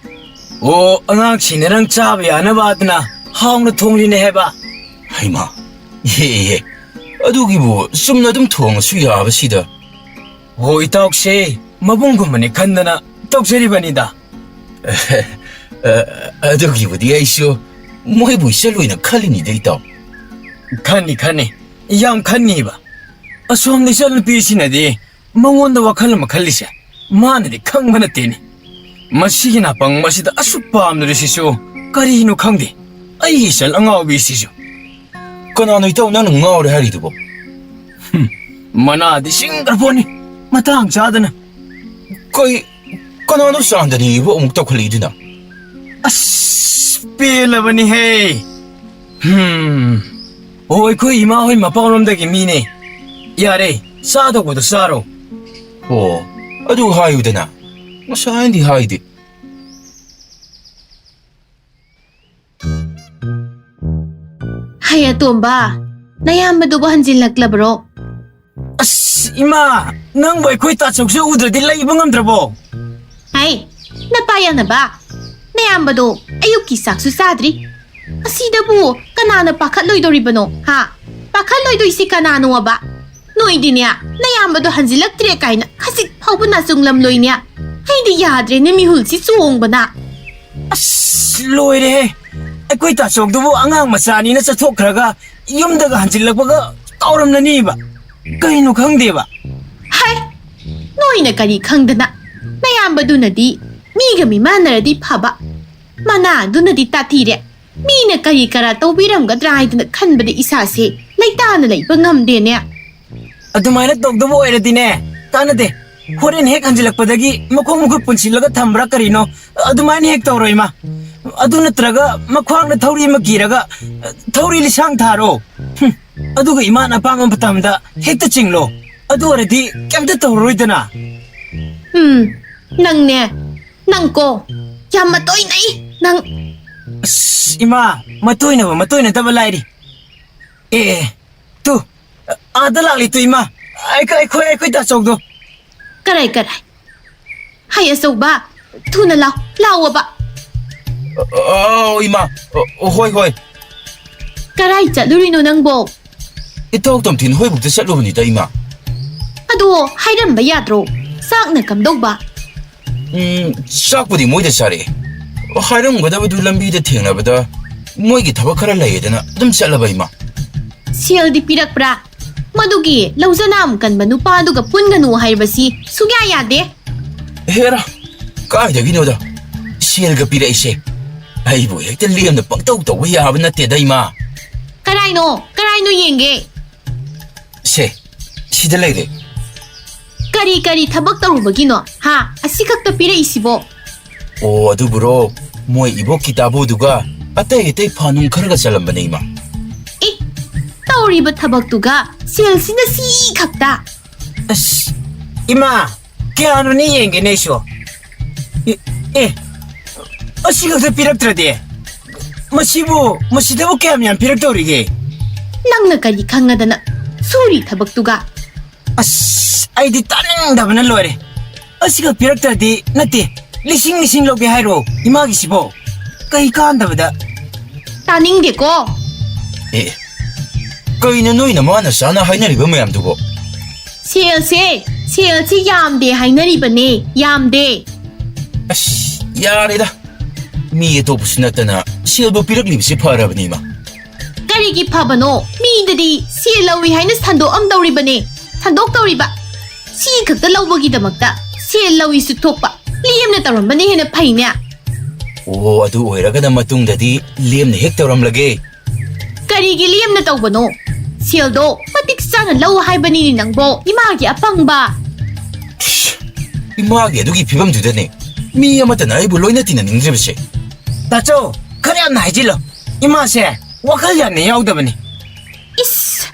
ꯑꯣ, ꯑꯉꯥꯡꯁꯤꯡꯅ ꯅꯪ ꯆꯥꯕ ꯌꯥꯅꯕ ꯑꯗꯨꯅ ꯍꯥꯎꯅ ꯊꯣꯡꯂꯤꯅꯦ ꯍꯥꯏꯕ꯫ ꯍꯩꯃꯥ, ꯏꯍꯦ, ꯏꯍꯦ꯫ ꯑꯗꯨꯒꯤꯕꯨ ꯆꯨꯝꯅ ꯑꯗꯨꯝ ꯊꯣꯡꯉꯁꯨ ꯌꯥꯕꯁꯤꯗ꯫ ꯍꯣ, ꯏꯇꯥꯎꯁꯦ ꯃꯕꯨꯡꯒꯨꯝꯕꯅꯤ ꯈꯟꯗꯅ ꯇꯧꯖꯔꯤꯕꯅꯤꯗ꯫ ꯑ, ꯑꯗꯨꯒꯤꯕꯨꯗꯤ ꯑꯩꯁꯨ ꯃꯣꯏꯕꯨ ꯏꯆꯜ ꯑꯣꯏꯅ ꯈꯜꯂꯤꯅꯤꯗ, ꯏꯇꯥꯎ꯫ ꯈꯟꯅꯤ, ꯈꯟꯅꯤ꯫ ꯌꯥꯝ ꯈꯟꯅꯤꯕ꯫ ꯑꯁꯣꯝꯗ ꯏꯆꯜꯅꯨꯄꯤꯁꯤꯅꯗꯤ ꯃꯉꯣꯟꯗ ꯋꯥꯈꯜ ꯑꯃ ꯈꯜꯂꯤꯁꯦ ꯃꯥꯅꯗꯤ ꯈꯪꯕ ꯅꯠꯇꯦꯅꯦ꯫ ꯃꯁꯤꯒꯤ ꯅꯥꯄꯪꯕꯁꯤꯗ ꯑꯁꯨꯛ ꯄꯥꯝꯅꯔꯤꯁꯤꯁꯨ ꯀꯔꯤꯅꯣ ꯈꯪꯗꯦ꯫ ꯑꯩꯒꯤ ꯏꯆꯜ ꯑꯉꯥꯎꯕꯤꯁꯤꯁꯨ꯫ ꯀꯅꯥꯅꯣ ꯏꯇꯥꯎ ꯅꯪꯅ ꯉꯥꯎꯔꯦ ꯍꯥꯏꯔꯤꯗꯨꯕꯣ? ꯍꯨꯝ, ꯃꯅꯥꯗꯤ ꯁꯤꯡꯈ꯭ꯔ ꯄꯣꯠꯅꯤ, ꯃꯇꯥꯡ ꯆꯥꯗꯅ꯫ ꯀꯩ, ꯀꯅꯥꯅꯣ ꯆꯥꯟꯗꯅꯤꯕꯨ ꯑꯃꯨꯛ ꯇꯧꯈꯠꯂꯛꯏꯗꯨꯅ? ꯑꯁ, ꯄꯦꯜꯂꯕꯅꯤꯍꯦ꯫ ꯍꯨꯝ꯫ ꯑꯣ, ꯑꯩꯈꯣꯏ ꯏꯃꯥ ꯍꯣꯏ ꯃꯄꯥꯝꯂꯣꯝꯗꯒꯤ ꯃꯤꯅꯦ꯫ ꯌꯥꯔꯦ, ꯆꯥꯗꯧꯕꯗꯣ ꯆꯥꯔꯣ꯫ ꯑꯣ, ꯑꯗꯨ ꯍꯥꯏꯌꯨꯗꯅ꯫ ꯉꯁꯥꯏꯅꯗꯤ ꯍꯥꯏꯗꯦ꯫ ꯍꯩ ꯑꯇꯣꯝꯕ, ꯅꯌꯥꯝꯕꯗꯨꯕꯨ ꯍꯟꯖꯤꯜꯂꯛꯂꯕ꯭ꯔꯣ? ꯑꯁ, ꯏꯃꯥ, ꯅꯪꯕꯨ ꯑꯩꯈꯣꯏ ꯇꯥꯆꯧꯁꯦ ꯎꯗ꯭ꯔꯗꯤ ꯂꯩꯕ ꯉꯝꯗ꯭ꯔꯕꯣ? ꯍꯩ, ꯅꯄꯥ ꯌꯥꯅꯕ꯫ ꯅꯌꯥꯝꯕꯗꯣ ꯑꯌꯨꯛꯀꯤ ꯆꯥꯛꯁꯨ ꯆꯥꯗ꯭ꯔꯤ꯫ ꯑꯁꯤꯗꯕꯨ ꯀꯅꯥꯅ ꯄꯥꯈꯠꯂꯣꯏꯗꯧꯔꯤꯕꯅꯣ, ꯍꯥ? ꯄꯥꯈꯠꯂꯣꯏꯗꯣꯏꯁꯤ ꯀꯅꯥꯅꯣꯕ? ꯅꯣꯏꯗꯤꯅꯦ, ꯅꯌꯥꯝꯕꯗꯣ ꯍꯟꯖꯤꯜꯂꯛꯇ꯭ꯔꯦ ꯀꯥꯏꯅ ꯈꯖꯤꯛ ꯐꯥꯎꯕ ꯅꯥꯆꯨꯡꯂꯝꯂꯣꯏꯅꯦ꯫ ꯑꯩꯗꯤ ꯌꯥꯗ꯭ꯔꯦꯅꯦ ꯃꯤꯍꯨꯜꯁꯤ ꯆꯣꯡꯕꯅ꯫ ꯑꯁ, ꯂꯣꯏꯔꯦꯍꯦ꯫ ꯑꯩꯈꯣꯏ ꯇꯥꯆꯧꯗꯨꯕꯨ ꯑꯉꯥꯡ ꯃꯆꯥꯅꯤꯅ ꯆꯠꯊꯣꯛꯈ꯭ꯔꯒ ꯌꯨꯝꯗꯒ ꯍꯟꯖꯤꯜꯂꯛꯄꯒ ꯀꯥꯎꯔꯝꯂꯅꯤꯕ꯫ ꯀꯩꯅꯣ ꯈꯪꯗꯦꯕ꯫ ꯍꯥꯏ, ꯅꯣꯏꯅ ꯀꯔꯤ ꯈꯪꯗꯅ? ꯅꯌꯥꯝꯕꯗꯨꯅꯗꯤ ꯃꯤꯒ ꯃꯤꯃꯥꯟꯅꯔꯗꯤ ꯐꯕ, ꯃꯅꯥꯗꯨꯅꯗꯤ ꯇꯥꯊꯤꯔꯦ꯫ ꯃꯤꯅ ꯀꯔꯤ ꯀꯔꯥ ꯇꯧꯕꯤꯔꯝꯒꯗ꯭ꯔꯥ ꯍꯥꯏꯗꯅ ꯈꯟꯕꯗ ꯏꯁꯥꯁꯦ ꯂꯩꯇꯥꯅ ꯂꯩꯕ ꯉꯝꯗꯦꯅꯦ꯫ ꯑꯗꯨꯃꯥꯏꯅ ꯇꯧꯗꯕ ꯑꯣꯏꯔꯗꯤꯅꯦ, ꯀꯥꯟꯅꯗꯦ꯫ ꯍꯣꯔꯦꯟ ꯍꯦꯛ ꯍꯟꯖꯤꯜꯂꯛꯄꯗꯒꯤ ꯃꯈꯣꯡ ꯃꯈꯨꯠ ꯄꯨꯟꯁꯤꯜꯂꯒ ꯊꯝꯕ꯭ꯔꯥ ꯀꯔꯤꯅꯣ, ꯑꯗꯨꯃꯥꯏꯅ ꯍꯦꯛ ꯇꯧꯔꯣ ꯏꯃꯥ꯫ ꯑꯗꯨ ꯅꯠꯇ꯭ꯔꯒ ꯃꯈ꯭ꯋꯥꯡꯗ ꯊꯧꯔꯤ ꯑꯃ ꯀꯤꯔꯒ, ꯊꯧꯔꯤ ꯂꯤꯁꯥꯡ ꯊꯥꯔꯣ꯫ ꯍꯨꯝ, ꯑꯗꯨꯒ ꯏꯃꯥꯅ ꯑꯄꯥꯝꯕ ꯃꯇꯝꯗ ꯍꯦꯛꯇ ꯆꯤꯡꯂꯣ꯫ ꯑꯗꯨ ꯑꯣꯏꯔꯗꯤ ꯀꯩꯝꯇ ꯇꯧꯔꯔꯣꯏꯗꯅ꯫ ꯎꯝ, ꯅꯪꯅꯦ, ꯅꯪꯀꯣ, ꯌꯥꯝ ꯃꯇꯣꯏꯅꯩ ꯅꯪ꯫ ꯑꯁ, ꯏꯃꯥ, ꯃꯇꯣꯏꯅꯕ ꯃꯇꯣꯏꯅꯗꯕ ꯂꯥꯏꯔꯤ꯫ ꯑꯦ, ꯑꯦ, ꯇꯨ, ꯑꯥꯗ ꯂꯥꯛꯂꯤ ꯇꯨ ꯏꯃꯥ꯫ ꯑꯩꯈꯣꯏ, ꯑꯩꯈꯣꯏ, ꯑꯩꯈꯣꯏ ꯇꯥꯆꯧꯗꯣ꯫ ꯀꯔꯥꯏ, ꯀꯔꯥꯏ? ꯍꯩ ꯑꯆꯧꯕ, ꯊꯨꯅ ꯂꯥꯎ, ꯂꯥꯎꯑꯣꯕ꯫ ꯑ, ꯑ, ꯑ, ꯏꯃꯥ, ꯑ, ꯍꯣꯏ, ꯍꯣꯏ꯫ ꯀꯔꯥꯏ ꯆꯠꯂꯨꯔꯤꯅꯣ ꯅꯪꯕꯣ? ꯏꯇꯥꯎ ꯇꯝꯊꯤꯟ ꯍꯣꯏꯕꯨꯛꯇ ꯆꯠꯂꯨꯕꯅꯤꯗ, ꯏꯃꯥ꯫ ꯑꯗꯣ ꯍꯥꯏꯔꯝꯕ ꯌꯥꯗ꯭ꯔꯣ? ꯆꯥꯛꯅ ꯀꯝꯗꯧꯕ? ꯎꯝ, ꯆꯥꯛꯄꯨꯗꯤ ꯃꯣꯏꯗ ꯆꯥꯔꯛꯑꯦ꯫ ꯍꯥꯏꯔꯝꯒꯗꯕꯗꯨ ꯂꯝꯕꯤꯗ ꯊꯦꯡꯅꯕꯗ ꯃꯣꯏꯒꯤ ꯊꯕꯛ ꯈꯔ ꯂꯩꯌꯦꯗꯅ ꯑꯗꯨꯝ ꯆꯠꯂꯕ, ꯏꯃꯥ꯫ ꯁꯦꯜꯗꯤ ꯄꯤꯔꯛꯄ꯭ꯔꯥ? ꯃꯗꯨꯒꯤ ꯂꯧꯖꯅꯥꯝ ꯀꯟꯕ ꯅꯨꯄꯥꯗꯨꯒ ꯄꯨꯟꯒꯅꯨ ꯍꯥꯏꯕꯁꯤ ꯁꯨꯛꯌꯥ ꯌꯥꯗꯦ꯫ ꯍꯦꯔꯥ, ꯀꯥꯏꯗꯒꯤꯅꯣꯗ ꯁꯦꯜꯒ ꯄꯤꯔꯛꯏꯁꯦ? ꯑꯩꯕꯨ ꯍꯦꯛꯇ ꯂꯦꯝꯅ ꯄꯪꯇꯧ ꯇꯧꯕ ꯌꯥꯕ ꯅꯠꯇꯦꯗ, ꯏꯃꯥ꯫ ꯀꯔꯥꯏꯅꯣ? ꯀꯔꯥꯏꯅꯣ ꯌꯦꯡꯒꯦ? ꯁꯦ, ꯁꯤꯗ ꯂꯩꯔꯦ꯫ ꯀꯔꯤ ꯀꯔꯤ ꯊꯕꯛ ꯇꯧꯔꯨꯕꯒꯤꯅꯣ? ꯍꯥ? ꯑꯁꯤꯈꯛꯇ ꯄꯤꯔꯛꯏꯁꯤꯕꯣ? ꯑꯣ, ꯑꯗꯨꯕꯨꯔꯣ, ꯃꯣꯏ ꯏꯕꯣꯛꯀꯤ ꯇꯥꯕꯨꯗꯨꯒ ꯑꯇꯩ ꯑꯇꯩ ꯐꯥꯅꯨꯡ ꯈꯔꯒ ꯆꯜꯂꯝꯕꯅꯦ, ꯏꯃꯥ꯫ ꯑꯦ, ꯇꯧꯔꯤꯕ ꯊꯕꯛꯇꯨꯒ ꯁꯦꯜꯁꯤꯅ ꯁꯤ ꯈꯛꯇ? ꯑꯁ, ꯏꯃꯥ, ꯀꯌꯥꯅꯣꯅꯦ ꯌꯦꯡꯒꯦꯅꯦ ꯑꯩꯁꯨ꯫ ꯑꯦ, ꯑꯦ, ꯑꯁꯤ ꯈꯛꯇ ꯄꯤꯔꯛꯇ꯭ꯔꯗꯤ? ꯃꯁꯤꯕꯨ, ꯃꯁꯤꯗꯕꯨ ꯀꯌꯥꯝ ꯌꯥꯝ ꯄꯤꯔꯛꯇꯧꯔꯤꯒꯦ? ꯅꯪꯅ ꯀꯔꯤ ꯈꯪꯉꯗꯅ ꯁꯨꯔꯤ ꯊꯕꯛꯇꯨꯒ? ꯑꯁ, ꯑꯩꯗꯤ ꯇꯥꯅꯤꯡꯗꯕꯅ ꯂꯣꯏꯔꯦ꯫ ꯑꯁꯤꯈꯛ ꯄꯤꯔꯛꯇ꯭ꯔꯗꯤ ꯅꯠꯇꯦ, ꯂꯤꯁꯤꯡ ꯂꯤꯁꯤꯡ ꯂꯧꯒꯦ ꯍꯥꯏꯔꯣ ꯏꯃꯥꯒꯤꯁꯤꯕꯣ? ꯀꯩ ꯀꯥꯟꯗꯕꯗ꯫ ꯇꯥꯅꯤꯡꯗꯦꯀꯣ꯫ ꯑꯦ, ꯀꯩꯅꯣ ꯅꯣꯏ ꯅꯃꯥ ꯅꯆꯥꯅ ꯍꯥꯏꯅꯔꯤꯕ ꯃꯌꯥꯝꯗꯨꯕꯣ? ꯁꯦꯜꯁꯦ, ꯁꯦꯜꯁꯤ ꯌꯥꯝꯗꯦ ꯍꯥꯏꯅꯔꯤꯕꯅꯦ, ꯌꯥꯝꯗꯦ꯫ ꯑꯁ, ꯌꯥꯔꯦꯗ꯫ ꯃꯤ ꯑꯇꯣꯞꯄꯁꯨ ꯅꯠꯇꯅ ꯁꯦꯜꯕꯨ ꯄꯤꯔꯛꯂꯤꯕꯁꯤ ꯐꯔꯕꯅꯤ, ꯏꯃꯥ꯫ ꯀꯔꯤꯒꯤ ꯐꯕꯅꯣ? ꯃꯤꯗꯗꯤ ꯁꯦꯜ ꯂꯧꯏ ꯍꯥꯏꯅ ꯁꯟꯗꯣꯛꯑꯝꯗꯧꯔꯤꯕꯅꯦ, ꯁꯟꯗꯣꯛꯇꯧꯔꯤꯕ꯫ ꯁꯤ ꯈꯛꯇ ꯂꯧꯕꯒꯤꯗꯃꯛꯇ ꯁꯦꯜ ꯂꯧꯏꯁꯨ ꯊꯣꯛꯄ, ꯂꯦꯝꯅ ꯇꯧꯔꯝꯕꯅ ꯍꯦꯟꯅ ꯐꯩꯅꯦ꯫ ꯑꯣ, ꯑꯗꯨ ꯑꯣꯏꯔꯒꯅ ꯃꯇꯨꯡꯗꯗꯤ ꯂꯦꯝꯅ ꯍꯦꯛ ꯇꯧꯔꯝꯂꯒꯦ꯫ ꯀꯔꯤꯒꯤ ꯂꯦꯝꯅ ꯇꯧꯕꯅꯣ? ꯁꯦꯜꯗꯣ ꯃꯇꯤꯛ ꯆꯥꯅ ꯂꯧ ꯍꯥꯏꯕꯅꯤꯅꯦ ꯅꯪꯕꯣ, ꯏꯃꯥꯒꯤ ꯑꯄꯪꯕ꯫ ꯏꯁ, ꯏꯃꯥꯒꯤ ꯑꯗꯨꯒꯤ ꯐꯤꯕꯝꯗꯨꯗꯅꯦ ꯃꯤ ꯑꯃꯠꯇꯅ ꯑꯩꯕꯨ ꯂꯣꯏꯅ ꯇꯤꯟꯅꯅꯤꯡꯗ꯭ꯔꯤꯕꯁꯦ꯫ ꯇꯥꯆꯧ, ꯈꯔ ꯌꯥꯝꯅ ꯍꯥꯏꯖꯤꯜꯂꯣ꯫ ꯏꯃꯥꯁꯦ ꯋꯥꯈꯜ ꯌꯥꯝꯅ ꯌꯥꯎꯗꯕꯅꯤ꯫ ꯏꯁ!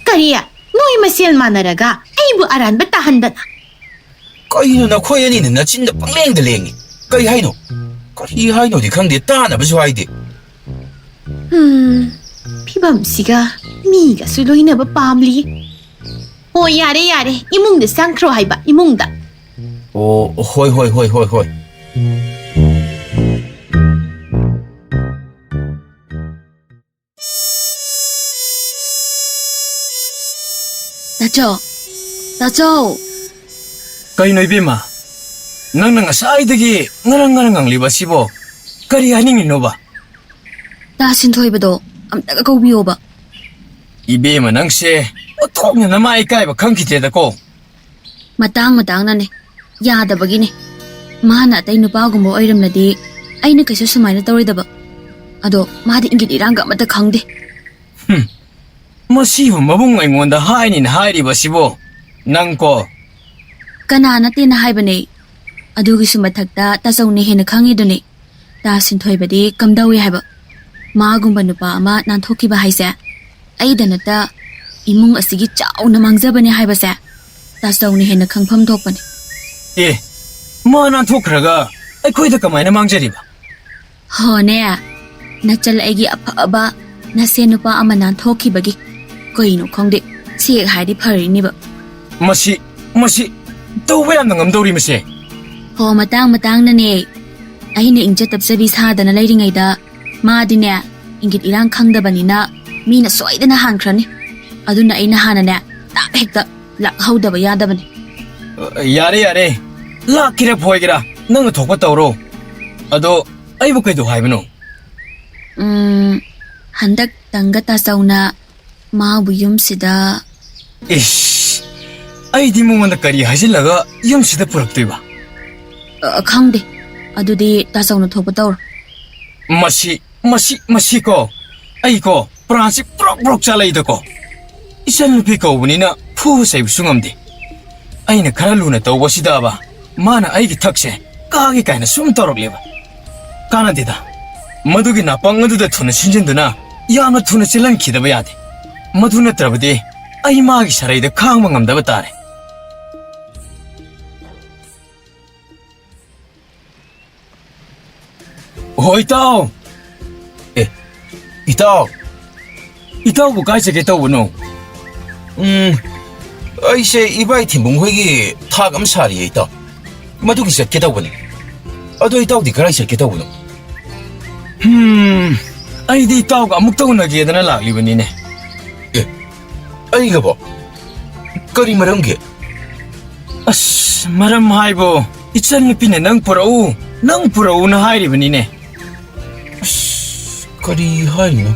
ꯀꯔꯤ? ꯅꯣꯏ ꯃꯁꯦꯜ ꯃꯥꯟꯅꯔꯒ ꯑꯩꯕꯨ ꯑꯔꯥꯟꯕ ꯇꯥꯍꯟꯗꯅ꯫ ꯀꯩꯅꯣ ꯅꯈꯣꯏ ꯑꯅꯤꯅ ꯅꯆꯤꯟꯗ ꯄꯪꯂꯦꯡꯗ ꯂꯦꯡꯉꯤ? ꯀꯩ ꯍꯥꯏꯅꯣ? ꯀꯔꯤ ꯍꯥꯏꯅꯣꯗꯤ ꯈꯪꯗꯦ, ꯇꯥꯅꯕꯁꯨ ꯍꯥꯏꯗꯦ꯫ ꯎꯝ, ꯐꯤꯕꯝꯁꯤꯒ ꯃꯤꯒꯁꯨ ꯂꯣꯏꯅꯕ ꯄꯥꯝꯂꯤ꯫ ꯑꯣ, ꯌꯥꯔꯦ, ꯌꯥꯔꯦ, ꯏꯃꯨꯡꯗ ꯆꯪꯈ꯭ꯔꯣ ꯍꯥꯏꯕ, ꯏꯃꯨꯡꯗ꯫ ꯑꯣ, ꯍꯣꯏ, ꯍꯣꯏ, ꯍꯣꯏ, ꯍꯣꯏ, ꯍꯣꯏ꯫ ꯇꯥꯆꯧ, ꯇꯥꯆꯧ꯫ ꯀꯩꯅꯣ ꯏꯕꯦꯝꯃ? ꯅꯪꯅ ꯉꯁꯥꯏꯗꯒꯤ ꯉꯔꯪ ꯉꯔꯪ ꯉꯪꯂꯤꯕ ꯑꯁꯤꯕꯣ? ꯀꯔꯤ ꯍꯥꯏꯅꯤꯡꯉꯤꯅꯣꯕ? ꯇꯥ ꯁꯤꯟꯊꯣꯏꯕꯗꯣ ꯑꯝꯇꯒ ꯀꯧꯕꯤꯌꯣꯕ꯫ ꯏꯕꯦꯝꯃ, ꯅꯪꯁꯦ ꯑꯣꯟꯊꯣꯛꯅ ꯅꯃꯥ ꯏꯀꯥꯏꯕ ꯈꯪꯈꯤꯗ꯭ꯔꯦꯗꯀꯣ꯫ ꯃꯇꯥꯡ ꯃꯇꯥꯡꯅꯅꯦ, ꯌꯥꯗꯕꯒꯤꯅꯦ꯫ ꯃꯥꯅ ꯑꯇꯩ ꯅꯨꯄꯥꯒꯨꯝꯕ ꯑꯣꯏꯔꯝꯂꯗꯤ ꯑꯩꯅ ꯀꯩꯁꯨ ꯁꯨꯃꯥꯏꯅ ꯇꯧꯔꯣꯏꯗꯕ꯫ ꯑꯗꯣ ꯃꯥꯗꯤ ꯏꯪꯒꯤꯠ ꯏꯔꯥꯡꯒ ꯑꯃꯠꯇ ꯈꯪꯗꯦ꯫ ꯍꯨꯝ, ꯃꯁꯤꯕꯨ ꯃꯕꯨꯡ ꯑꯩꯉꯣꯟꯗ ꯍꯥꯏꯅꯤꯅ ꯍꯥꯏꯔꯤꯕꯁꯤꯕꯣ? ꯅꯪꯀꯣ꯫ ꯀꯅꯥ ꯅꯠꯇꯦꯅ ꯍꯥꯏꯕꯅꯦ? ꯑꯗꯨꯒꯤꯁꯨ ꯃꯊꯛꯇ ꯇꯥꯆꯧꯅ ꯍꯦꯟꯅ ꯈꯪꯉꯤꯗꯨꯅꯤ꯫ ꯇꯥ ꯁꯤꯟꯊꯣꯏꯕꯗꯤ ꯀꯝꯗꯧꯏ ꯍꯥꯏꯕ? ꯃꯥꯒꯨꯝꯕ ꯅꯨꯄꯥ ꯑꯃ ꯅꯥꯟꯊꯣꯛꯈꯤꯕ ꯍꯥꯏꯁꯦ ꯑꯩꯗ ꯅꯠꯇ ꯏꯃꯨꯡ ꯑꯁꯤꯒꯤ ꯆꯥꯎꯅ ꯃꯥꯡꯖꯕꯅꯦ ꯍꯥꯏꯕꯁꯦ ꯇꯥꯆꯧꯅ ꯍꯦꯟꯅ ꯈꯪꯐꯝ ꯊꯣꯛꯄꯅꯦ꯫ ꯑꯦ, ꯃꯥ ꯅꯥꯟꯊꯣꯛꯈ꯭ꯔꯒ ꯑꯩꯈꯣꯏꯗ ꯀꯃꯥꯏꯅ ꯃꯥꯡꯖꯔꯤꯕ? ꯍꯣꯅꯦ, ꯅꯆꯜ ꯑꯩꯒꯤ ꯑꯐꯕ ꯅꯁꯦ ꯅꯨꯄꯥ ꯑꯃ ꯅꯥꯟꯊꯣꯛꯈꯤꯕꯒꯤ꯫ ꯀꯩꯅꯣ ꯈꯪꯗꯦ, ꯁꯤ ꯍꯦꯛ ꯍꯥꯏꯔꯗꯤ ꯐꯔꯤꯅꯦꯕ꯫ ꯃꯁꯤ, ꯃꯁꯤ ꯇꯧꯕ ꯌꯥꯝꯅ ꯉꯝꯗꯧꯔꯤ ꯃꯁꯦ꯫ ꯍꯣ, ꯃꯇꯥꯡ ꯃꯇꯥꯡꯅꯅꯦ꯫ ꯑꯩꯅ ꯏꯪꯖ ꯇꯞꯆꯕꯤ ꯁꯥꯗꯅ ꯂꯩꯔꯤꯉꯩꯗ ꯃꯥꯗꯤꯅꯦ, ꯏꯪꯒꯤꯠ ꯏꯔꯥꯡ ꯈꯪꯗꯕꯅꯤꯅ ꯃꯤꯅ ꯁꯣꯏꯗꯅ ꯍꯥꯟꯈ꯭ꯔꯅꯤ꯫ ꯑꯗꯨꯅ ꯑꯩꯅ ꯍꯥꯟꯅꯅꯦ, ꯇꯥꯞ ꯍꯦꯛꯇ ꯂꯥꯛꯍꯧꯗꯕ ꯌꯥꯗꯕꯅꯤ꯫ ꯌꯥꯔꯦ, ꯌꯥꯔꯦ꯫ ꯂꯥꯛꯀꯦꯔꯥ ꯐꯣꯏꯒꯦꯔꯥ, ꯅꯪꯅ ꯊꯣꯛꯄ ꯇꯧꯔꯣ꯫ ꯑꯗꯣ ꯑꯩꯕꯨ ꯀꯩꯗꯧ ꯍꯥꯏꯕꯅꯣ? ꯎꯝ, ꯍꯟꯗꯛ ꯇꯪꯒ ꯇꯥꯆꯧꯅ ꯃꯥꯕꯨ ꯌꯨꯝꯁꯤꯗ꯫ ꯏꯁ, ꯑꯩꯗꯤ ꯃꯉꯣꯟꯗ ꯀꯔꯤ ꯍꯥꯏꯖꯤꯜꯂꯒ ꯌꯨꯝꯁꯤꯗ ꯄꯨꯔꯛꯇꯣꯏꯕ? ꯑ, ꯈꯪꯗꯦ꯫ ꯑꯗꯨꯗꯤ ꯇꯥꯆꯧꯅ ꯊꯣꯛꯄ ꯇꯧꯔꯣ꯫ ꯃꯁꯤ, ꯃꯁꯤ, ꯃꯁꯤ ꯀꯣ, ꯑꯩ ꯀꯣ, ꯄ꯭ꯔꯥꯟꯁꯤ ꯄ꯭ꯔꯣꯛ ꯄ꯭ꯔꯣꯛ ꯆꯥꯂꯛꯏꯗꯀꯣ꯫ ꯏꯆꯟꯅꯨꯄꯤ ꯀꯧꯕꯅꯤꯅ ꯐꯨꯕ ꯆꯩꯕꯁꯨ ꯉꯝꯗꯦ꯫ ꯑꯩꯅ ꯈꯔ ꯂꯨꯅ ꯇꯧꯕꯁꯤꯗꯕ ꯃꯥꯅ ꯑꯩꯒꯤ ꯊꯛꯁꯦ ꯀꯥꯒꯦ ꯀꯥꯏꯅ ꯁꯨꯝ ꯇꯧꯔꯛꯂꯦꯕ꯫ ꯀꯥꯟꯅꯗꯦꯗ꯫ ꯃꯗꯨꯒꯤ ꯅꯥꯄꯪ ꯑꯗꯨꯗ ꯊꯨꯅ ꯁꯤꯟꯖꯤꯟꯗꯨꯅ ꯌꯥꯝꯅ ꯊꯨꯅ ꯆꯦꯜꯍꯟꯈꯤꯗꯕ ꯌꯥꯗꯦ꯫ ꯃꯗꯨ ꯅꯠꯇ꯭ꯔꯕꯗꯤ ꯑꯩ ꯃꯥꯒꯤ ꯁꯔꯩꯗ ꯈꯥꯡꯕ ꯉꯝꯗꯕ ꯇꯥꯔꯦ꯫ ꯍꯣ, ꯏꯇꯥꯎ! ꯑꯦ, ꯏꯇꯥꯎ! ꯏꯇꯥꯎꯕꯨ ꯀꯥꯏ ꯆꯠꯀꯦ ꯇꯧꯕꯅꯣ? ꯎꯝ, ꯑꯩꯁꯦ ꯏꯕꯥꯏ ꯊꯤꯟꯕꯨꯡ ꯍꯣꯏꯒꯤ ꯊꯥꯛ ꯑꯃ ꯁꯥꯔꯤꯌꯦ, ꯏꯇꯥꯎ꯫ ꯃꯗꯨꯒꯤ ꯆꯠꯀꯦ ꯇꯧꯕꯅꯤ꯫ ꯑꯗꯣ ꯏꯇꯥꯎꯗꯤ ꯀꯗꯥꯏ ꯆꯠꯀꯦ ꯇꯧꯕꯅꯣ? ꯍꯝ, ꯑꯩꯗꯤ ꯏꯇꯥꯎꯒ ꯑꯃꯨꯛꯇ ꯎꯅꯒꯦꯗꯅ ꯂꯥꯛꯂꯤꯕꯅꯤꯅꯦ꯫ ꯑꯦ, ꯑꯩꯒꯕꯣ? ꯀꯔꯤ ꯃꯔꯝꯒꯤ? ꯑꯁ, ꯃꯔꯝ ꯍꯥꯏꯕꯨ, ꯏꯆꯟꯅꯨꯄꯤꯅ ꯅꯪ ꯄꯨꯔꯛꯎ, ꯅꯪ ꯄꯨꯔꯛꯎꯅ ꯍꯥꯏꯔꯤꯕꯅꯤꯅꯦ꯫ ꯑꯁ, ꯀꯔꯤ ꯍꯥꯏꯔꯤꯅꯣ?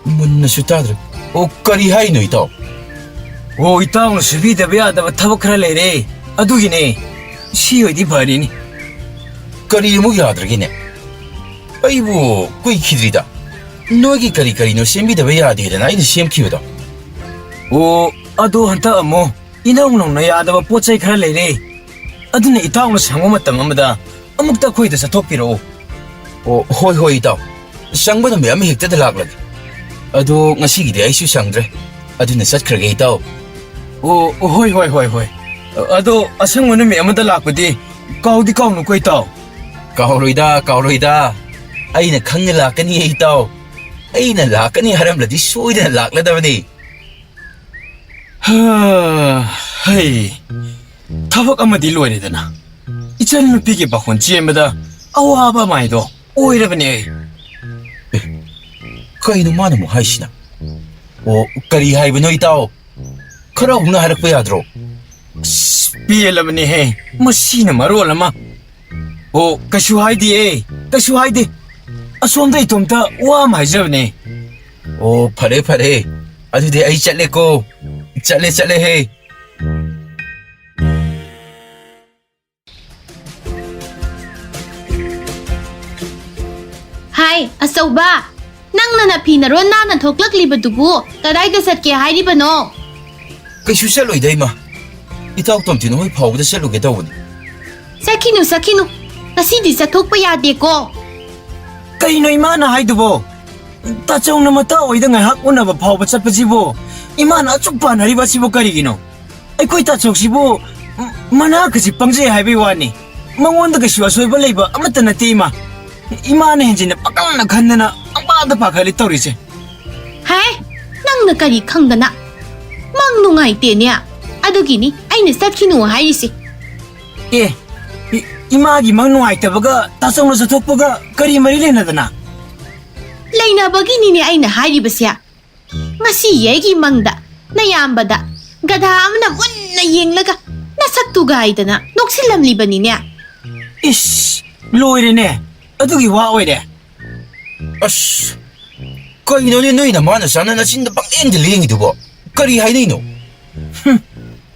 ꯃꯨꯟꯅꯁꯨ ꯇꯥꯗ꯭ꯔꯦ꯫ ꯑꯣ, ꯀꯔꯤ ꯍꯥꯏꯅꯣ, ꯏꯇꯥꯎ? ꯑꯣ, ꯏꯇꯥꯎꯅ ꯁꯨꯕꯤꯗꯕ ꯌꯥꯗꯕ ꯊꯕꯛ ꯈꯔ ꯂꯩꯔꯦ, ꯑꯗꯨꯒꯤꯅꯦ꯫ ꯁꯤ ꯑꯣꯏꯗꯤ ꯐꯔꯤꯅꯤ꯫ ꯀꯔꯤ ꯑꯃꯨꯛ ꯌꯥꯗ꯭ꯔꯒꯦꯅꯦ? ꯑꯩꯕꯨ ꯀꯨꯏꯈꯤꯗ꯭ꯔꯤꯗ꯫ ꯅꯣꯏꯒꯤ ꯀꯔꯤ ꯀꯔꯤꯅꯣ ꯁꯦꯝꯕꯤꯗꯕ ꯌꯥꯗꯦꯗꯅ ꯑꯩꯅ ꯁꯦꯝꯈꯤꯕꯗꯣ꯫ ꯑꯣ, ꯑꯗꯣ ꯍꯟꯇꯛ ꯑꯃꯨꯛ ꯏꯅꯧ ꯅꯧꯅ ꯌꯥꯗꯕ ꯄꯣꯠ ꯆꯩ ꯈꯔ ꯂꯩꯔꯦ꯫ ꯑꯗꯨꯅ ꯏꯇꯥꯎꯅ ꯁꯪꯕ ꯃꯇꯝ ꯑꯃꯗ ꯑꯃꯨꯛꯇ ꯑꯩꯈꯣꯏꯗ ꯆꯠꯊꯣꯛꯄꯤꯔꯛꯑꯣ꯫ ꯑꯣ, ꯍꯣꯏ, ꯍꯣꯏ, ꯏꯇꯥꯎ꯫ ꯁꯪꯕ ꯅꯨꯃꯤꯠ ꯑꯃ ꯍꯦꯛꯇꯗ ꯂꯥꯛꯂꯒꯦ꯫ ꯑꯗꯣ ꯉꯁꯤꯒꯤꯗꯤ ꯑꯩꯁꯨ ꯁꯪꯗ꯭ꯔꯦ꯫ ꯑꯗꯨꯅ ꯆꯠꯈ꯭ꯔꯒꯦ, ꯏꯇꯥꯎ꯫ ꯑꯣ, ꯍꯣꯏ, ꯍꯣꯏ, ꯍꯣꯏ, ꯍꯣꯏ꯫ ꯑꯗꯣ ꯑꯁꯪꯕ ꯅꯨꯃꯤꯠ ꯑꯃꯗ ꯂꯥꯛꯄꯗꯤ ꯀꯥꯎꯗꯤ ꯀꯥꯎꯅꯨꯀꯣ, ꯏꯇꯥꯎ꯫ ꯀꯥꯎꯔꯣꯏꯗ, ꯀꯥꯎꯔꯣꯏꯗ꯫ ꯑꯩꯅ ꯈꯪꯅ ꯂꯥꯛꯀꯅꯤ, ꯏꯇꯥꯎ꯫ ꯑꯩꯅ ꯂꯥꯛꯀꯅꯤ ꯍꯥꯏꯔꯝꯂꯗꯤ ꯁꯣꯏꯗꯅ ꯂꯥꯛꯂꯗꯕꯅꯤ꯫ ꯍꯥ, ꯍꯩ꯫ ꯊꯕꯛ ꯑꯃꯗꯤ ꯂꯣꯏꯔꯦꯗꯅ꯫ ꯏꯆꯟ ꯅꯨꯄꯤꯒꯤ ꯄꯥꯈꯣꯟ ꯆꯦꯟꯕꯗ ꯑꯋꯥꯕ ꯑꯃ ꯍꯥꯏꯗꯣ ꯑꯣꯏꯔꯕꯅꯦ ꯑꯩ꯫ ꯑꯦ, ꯀꯩꯅꯣ ꯃꯥꯅ ꯑꯃꯨꯛ ꯍꯥꯏꯁꯤꯅ? ꯑꯣ, ꯀꯔꯤ ꯍꯥꯏꯕꯅꯣ ꯏꯇꯥꯎ? ꯈꯔ ꯍꯧꯅ ꯍꯥꯏꯔꯛꯄ ꯌꯥꯗ꯭ꯔꯣ? ꯑꯁ, ꯄꯦꯜꯂꯕꯅꯦꯍꯦ, ꯃꯁꯤꯅ ꯃꯔꯣꯜ ꯑꯃ꯫ ꯑꯣ, ꯀꯩꯁꯨ ꯍꯥꯏꯗꯦ, ꯀꯩꯁꯨ ꯍꯥꯏꯗꯦ꯫ ꯑꯁꯣꯝꯗ ꯏꯇꯣꯝꯇ ꯋꯥ ꯑꯃ ꯍꯥꯏꯖꯕꯅꯦ꯫ ꯑꯣ, ꯐꯔꯦ, ꯐꯔꯦ꯫ ꯑꯗꯨꯗꯤ ꯑꯩ ꯆꯠꯂꯦꯀꯣ꯫ ꯆꯠꯂꯦ, ꯆꯠꯂꯦꯍꯦ꯫ ꯍꯥꯏ, ꯑꯆꯧꯕ! ꯅꯪꯅ ꯅꯐꯤ ꯅꯔꯣꯟ ꯅꯥꯟꯅ ꯊꯣꯛꯂꯛꯂꯤꯕꯗꯨꯕꯨ ꯀꯗꯥꯏꯗ ꯆꯠꯀꯦ ꯍꯥꯏꯔꯤꯕꯅꯣ? ꯀꯩꯁꯨ ꯆꯠꯂꯣꯏꯗ, ꯏꯃꯥ꯫ ꯏꯇꯥꯎ ꯇꯣꯝꯊꯤꯟ ꯍꯣꯏ ꯐꯥꯎꯕꯗ ꯆꯠꯂꯨꯒꯦ ꯇꯧꯕꯅꯤ꯫ ꯆꯠꯈꯤꯅꯨ, ꯆꯠꯈꯤꯅꯨ꯫ ꯉꯁꯤꯗꯤ ꯆꯠꯊꯣꯛꯄ ꯌꯥꯗꯦꯀꯣ꯫ ꯀꯩꯅꯣ ꯏꯃꯥꯅ ꯍꯥꯏꯗꯨꯕꯣ? ꯇꯥꯆꯧꯅ ꯃꯇꯥ ꯍꯣꯏꯗ ꯉꯥꯏꯍꯥꯛ ꯎꯅꯕ ꯐꯥꯎꯕ ꯆꯠꯄꯁꯤꯕꯨ ꯏꯃꯥꯅ ꯑꯁꯨꯛ ꯄꯥꯟꯅꯔꯤꯕ ꯑꯁꯤꯕꯨ ꯀꯔꯤꯒꯤꯅꯣ? ꯑꯩꯈꯣꯏ ꯇꯥꯆꯧꯁꯤꯕꯨ ꯃꯅꯥ ꯈꯖꯤꯛ ꯄꯪꯖꯩ ꯍꯥꯏꯕꯩ ꯋꯥꯅꯤ꯫ ꯃꯉꯣꯟꯗ ꯀꯩꯁꯨ ꯑꯁꯣꯏꯕ ꯂꯩꯕ ꯑꯃꯠꯇ ꯅꯠꯇꯦ, ꯏꯃꯥ꯫ ꯏꯃꯥꯅ ꯍꯦꯟꯖꯤꯟꯅ ꯄꯪꯈꯟꯅ ꯈꯟꯗꯅ ꯄꯪꯄꯥꯗ ꯄꯥꯈꯠꯂꯤ ꯇꯧꯔꯤꯁꯦ꯫ ꯍꯦ, ꯅꯪꯅ ꯀꯔꯤ ꯈꯪꯗꯅ? ꯃꯪ ꯅꯨꯡꯉꯥꯏꯇꯦꯅꯦ꯫ ꯑꯗꯨꯒꯤꯅꯤ ꯑꯩꯅ ꯆꯠꯈꯤꯅꯨ ꯍꯥꯏꯔꯤꯁꯦ꯫ ꯑꯦ, ꯏ-, ꯏꯃꯥꯒꯤ ꯃꯪ ꯅꯨꯡꯉꯥꯏꯇꯕꯒ ꯇꯥꯆꯧꯅ ꯆꯠꯊꯣꯛꯄꯒ ꯀꯔꯤ ꯃꯔꯤ ꯂꯩꯅꯗꯅ? ꯂꯩꯅꯕꯒꯤꯅꯤꯅꯦ ꯑꯩꯅ ꯍꯥꯏꯔꯤꯕꯁꯦ꯫ ꯉꯁꯤ ꯑꯩꯒꯤ ꯃꯪꯗ ꯅꯌꯥꯝꯕꯗ ꯒꯙꯥ ꯑꯃꯅ ꯃꯨꯟꯅ ꯌꯦꯡꯂꯒ ꯅꯁꯛꯇꯨꯒ ꯍꯥꯏꯗꯅ ꯅꯣꯛꯁꯤꯜꯂꯝꯂꯤꯕꯅꯤꯅꯦ꯫ ꯏꯁ, ꯂꯣꯏꯔꯦꯅꯦ꯫ ꯑꯗꯨꯒꯤ ꯋꯥ ꯑꯣꯏꯔꯦ꯫ ꯑꯁ, ꯀꯩꯅꯣꯅꯦ ꯅꯣꯏ ꯅꯃꯥ ꯅꯆꯥꯅ ꯅꯆꯤꯟꯗ ꯄꯪꯂꯦꯡꯗ ꯂꯦꯡꯉꯤꯗꯨꯕꯣ? ꯀꯔꯤ ꯍꯥꯏꯅꯩꯅꯣ? ꯍꯨꯝ,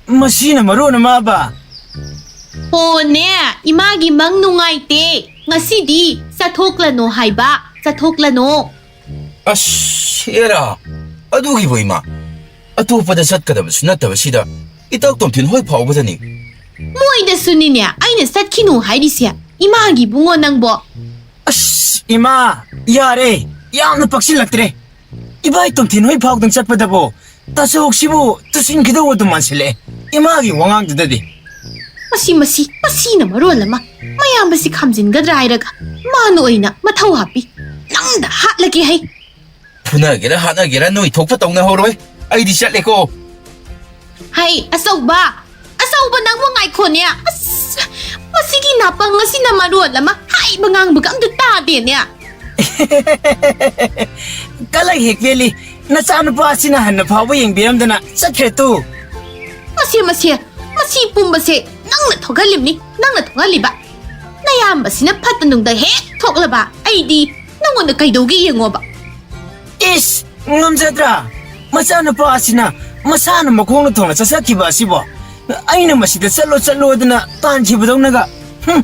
ꯃꯁꯤꯅ ꯃꯔꯣꯟ ꯑꯃ ꯑꯕ꯫ ꯑꯣꯅꯦ, ꯏꯃꯥꯒꯤ ꯃꯪ ꯅꯨꯡꯉꯥꯏꯇꯦ꯫ ꯉꯁꯤꯗꯤ ꯆꯠꯊꯣꯛꯂꯅꯣ ꯍꯥꯏꯕ, ꯆꯠꯊꯣꯛꯂꯅꯣ꯫ ꯑꯁ, ꯍꯦꯔꯥ, ꯑꯗꯨꯒꯤꯕꯨ ꯏꯃꯥ, ꯑꯇꯣꯞꯄꯗ ꯆꯠꯀꯗꯕꯁꯨ ꯅꯠꯇꯕꯁꯤꯗ ꯏꯇꯥꯎ ꯇꯣꯝꯊꯤꯟ ꯍꯣꯏ ꯐꯥꯎꯕꯗꯅꯤ꯫ ꯃꯣꯏꯗꯁꯨꯅꯤꯅꯦ ꯑꯩꯅ ꯆꯠꯈꯤꯅꯨ ꯍꯥꯏꯔꯤꯁꯦ, ꯏꯃꯥꯒꯤ ꯏꯕꯨꯡꯉꯣ ꯅꯪꯕꯣ꯫ ꯑꯁ, ꯏꯃꯥ, ꯌꯥꯔꯦ, ꯌꯥꯝꯅ ꯄꯛꯁꯤꯜꯂꯛꯇ꯭ꯔꯦ꯫ ꯏꯕꯥꯏ ꯇꯣꯝꯊꯤꯟ ꯍꯣꯏ ꯐꯥꯎꯗꯪ ꯆꯠꯄꯗꯕꯣ ꯇꯥꯆꯧꯁꯤꯕꯨ ꯇꯨꯁꯤꯟꯈꯤꯗꯧ ꯑꯗꯨꯝ ꯃꯥꯟꯁꯤꯜꯂꯛꯑꯦ, ꯏꯃꯥꯒꯤ ꯋꯥꯉꯥꯡꯗꯨꯗꯗꯤ꯫ ꯃꯁꯤ, ꯃꯁꯤ, ꯃꯁꯤꯅ ꯃꯔꯣꯜ ꯑꯃ ꯃꯌꯥꯝꯕꯁꯤ ꯈꯥꯝꯖꯤꯟꯒꯗ꯭ꯔꯥ ꯍꯥꯏꯔꯒ ꯃꯥꯅ ꯑꯣꯏꯅ ꯃꯊꯧ ꯍꯥꯞꯄꯤ꯫ ꯅꯪꯗ ꯍꯥꯠꯂꯒꯦ ꯍꯩ꯫ ꯐꯨꯅꯒꯦꯔꯥ ꯍꯥꯠꯅꯒꯦꯔꯥ ꯅꯣꯏ ꯊꯣꯛꯄ ꯇꯧꯅꯍꯧꯔꯣꯏ꯫ ꯑꯩꯗꯤ ꯆꯠꯂꯦꯀꯣ꯫ ꯍꯩ, ꯑꯆꯧꯕ! ꯑꯆꯧꯕ ꯅꯪꯕꯨ ꯉꯥꯏꯈꯣꯅꯦ꯫ ꯑꯁ! ꯃꯁꯤꯒꯤ ꯅꯥꯄꯪ ꯑꯁꯤꯅ ꯃꯔꯣꯜ ꯑꯃ ꯍꯥꯏꯕ ꯉꯥꯡꯕꯒ ꯑꯝꯇ ꯇꯥꯗꯦꯅꯦ꯫ ꯀꯂꯛ ꯍꯦꯛ ꯄꯦꯜꯂꯤ꯫ ꯅꯆꯥꯅꯨꯄꯥ ꯑꯁꯤꯅ ꯍꯟꯅ ꯐꯥꯎꯕ ꯌꯦꯡꯕꯤꯔꯝꯗꯅ ꯆꯠꯈ꯭ꯔꯦ ꯇꯨ꯫ ꯃꯁꯦ, ꯃꯁꯦ, ꯃꯁꯤ ꯄꯨꯝꯕꯁꯦ ꯅꯪꯅ ꯊꯣꯛꯍꯜꯂꯤꯕꯅꯤ, ꯅꯪꯅ ꯊꯣꯛꯍꯜꯂꯤꯕ꯫ ꯅꯌꯥꯝꯕꯁꯤꯅ ꯐꯠꯇ ꯅꯨꯡꯗ ꯍꯦꯛ ꯊꯣꯛꯂꯕ ꯑꯩꯗꯤ ꯅꯪꯉꯣꯟꯗ ꯀꯩꯗꯧꯒꯦ ꯌꯦꯡꯉꯣꯕ꯫ ꯏꯁ, ꯉꯝꯖꯗ꯭ꯔꯥ? ꯃꯆꯥꯅꯨꯄꯥ ꯑꯁꯤꯅ ꯃꯁꯥꯅ ꯃꯈꯣꯡꯅ ꯊꯣꯡꯅ ꯆꯠꯆꯈꯤꯕ ꯑꯁꯤꯕꯣ꯫ ꯑꯩꯅ ꯃꯁꯤꯗ ꯆꯠꯂꯣ ꯆꯠꯂꯣꯗꯅ ꯇꯥꯟꯈꯤꯕꯗꯧꯅꯒ꯫ ꯍꯨꯝ꯫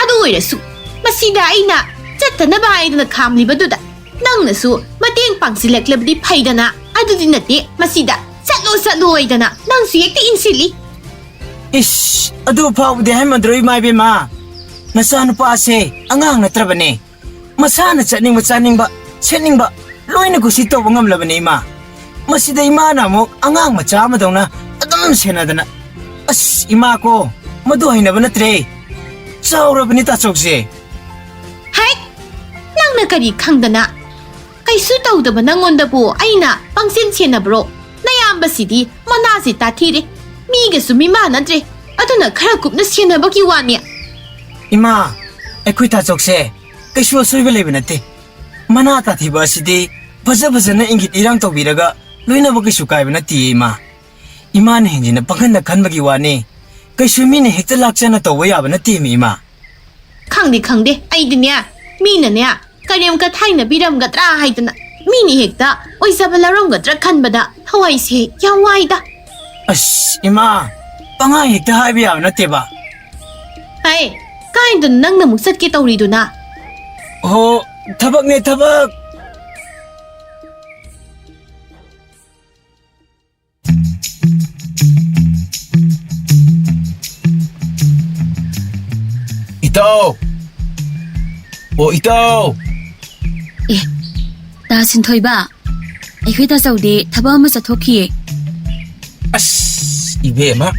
ꯑꯗꯨ ꯑꯣꯏꯔꯁꯨ ꯃꯁꯤꯗ ꯑꯩꯅ ꯆꯠꯇꯅꯕ ꯍꯥꯏꯗꯅ ꯈꯥꯝꯂꯤꯕꯗꯨꯗ ꯅꯪꯅꯁꯨ ꯃꯇꯦꯡ ꯄꯥꯡꯁꯤꯜꯂꯛꯂꯕꯗꯤ ꯐꯩꯗꯅ꯫ ꯑꯗꯨꯗꯤ ꯅꯠꯇꯦ, ꯃꯁꯤꯗ ꯆꯠꯂꯣ ꯆꯠꯂꯣ ꯍꯥꯏꯗꯅ ꯅꯪꯁꯨ ꯍꯦꯛꯇ ꯏꯟꯁꯤꯜꯂꯤ꯫ ꯏꯁ, ꯑꯗꯨ ꯐꯥꯎꯕꯗꯤ ꯍꯥꯏꯃꯟꯗ꯭ꯔꯣ ꯏꯃꯥ ꯏꯕꯦꯝꯃ? ꯅꯆꯥꯅꯨꯄꯥ ꯑꯁꯦ ꯑꯉꯥꯡ ꯅꯠꯇ꯭ꯔꯕꯅꯦ꯫ ꯃꯁꯥꯅ ꯆꯠꯅꯤꯡꯕ, ꯆꯥꯅꯤꯡꯕ, ꯁꯦꯠꯅꯤꯡꯕ ꯂꯣꯏꯅ ꯀꯨꯁꯤ ꯇꯧꯕ ꯉꯝꯂꯕꯅꯦ ꯏꯃꯥ꯫ ꯃꯁꯤꯗ ꯏꯃꯥꯅ ꯑꯃꯨꯛ ꯑꯉꯥꯡ ꯃꯆꯥ ꯑꯃꯗꯧꯅ ꯑꯗꯨꯝ ꯁꯦꯟꯅꯗꯅ꯫ ꯑꯁ ꯏꯃꯥ ꯀꯣ, ꯃꯗꯨ ꯍꯩꯅꯕ ꯅꯠꯇ꯭ꯔꯦ꯫ ꯆꯥꯎꯔꯕꯅꯤ ꯇꯥꯆꯧꯁꯦ꯫ ꯍꯩꯠ! ꯅꯪꯅ ꯀꯔꯤ ꯈꯪꯗꯅ? ꯀꯩꯁꯨ ꯇꯧꯗꯕ ꯅꯪꯉꯣꯟꯗꯕꯨ ꯑꯩꯅ ꯄꯪꯁꯦꯟ ꯁꯦꯟꯅꯕ꯭ꯔꯣ? ꯅꯌꯥꯝꯕꯁꯤꯗꯤ ꯃꯅꯥꯁꯦ ꯇꯥꯊꯤꯔꯦ꯫ ꯃꯤꯒꯁꯨ ꯃꯤꯃꯥꯟꯅꯗ꯭ꯔꯦ꯫ ꯑꯗꯨꯅ ꯈꯔ ꯀꯨꯞꯅ ꯁꯦꯟꯅꯕꯒꯤ ꯋꯥꯅꯤ꯫ ꯏꯃꯥ, ꯑꯩꯈꯣꯏ ꯇꯥꯆꯧꯁꯦ ꯀꯩꯁꯨ ꯑꯁꯣꯏꯕ ꯂꯩꯕ ꯅꯠꯇꯦ꯫ ꯃꯅꯥ ꯇꯥꯊꯤꯕ ꯑꯁꯤꯗꯤ ꯐꯖ ꯐꯖꯅ ꯏꯪꯒꯤꯠ ꯏꯔꯥꯡ ꯇꯧꯕꯤꯔꯒ ꯂꯣꯏꯅꯕ ꯀꯩꯁꯨ ꯀꯥꯏꯕ ꯅꯠꯇꯦ ꯏꯃꯥ꯫ ꯏꯃꯥꯅ ꯍꯦꯟꯖꯤꯟꯅ ꯄꯪꯈꯟꯗ ꯈꯟꯕꯒꯤ ꯋꯥꯅꯤ꯫ ꯀꯩꯁꯨ ꯃꯤꯅ ꯍꯦꯛꯇ ꯂꯥꯛꯆꯅ ꯇꯧꯕ ꯌꯥꯕ ꯅꯠꯇꯦꯃꯤ ꯏꯃꯥ꯫ ꯈꯪꯗꯦ, ꯈꯪꯗꯦ, ꯑꯩꯗꯤꯅꯦ, ꯃꯤꯅꯅꯦ ꯀꯔꯦꯝ ꯀꯊꯥꯏꯅꯕꯤꯔꯝꯒꯗ꯭ꯔꯥ ꯍꯥꯏꯗꯅ, ꯃꯤꯅ ꯍꯦꯛꯇ ꯑꯣꯏꯖꯕ ꯂꯧꯔꯝꯒꯗ꯭ꯔꯥ ꯈꯟꯕꯗ ꯊꯋꯥꯏꯁꯦ ꯌꯥꯝ ꯋꯥꯏꯗ꯫ ꯑꯁ ꯏꯃꯥ, ꯄꯪꯍꯥꯏ ꯍꯦꯛꯇ ꯍꯥꯏꯕ ꯌꯥꯕ ꯅꯠꯇꯦꯕ꯫ ꯍꯥꯏ, ꯀꯥꯏꯗꯅꯣ ꯅꯪꯅ ꯑꯃꯨꯛ ꯆꯠꯀꯦ ꯇꯧꯔꯤꯗꯨꯅ? ꯍꯣ, ꯊꯕꯛꯅꯦ ꯊꯕꯛ꯫ ꯏꯇꯥꯎ! ꯑꯣ ꯏꯇꯥꯎ! ꯇꯥ ꯁꯤꯟꯊꯣꯏꯕ, ꯑꯩꯈꯣꯏ ꯇꯥꯆꯧꯗꯤ ꯊꯕꯛ ꯑꯃ ꯆꯠꯊꯣꯛꯈꯤꯌꯦ꯫ ꯑꯁ ꯏꯕꯦꯝꯃ,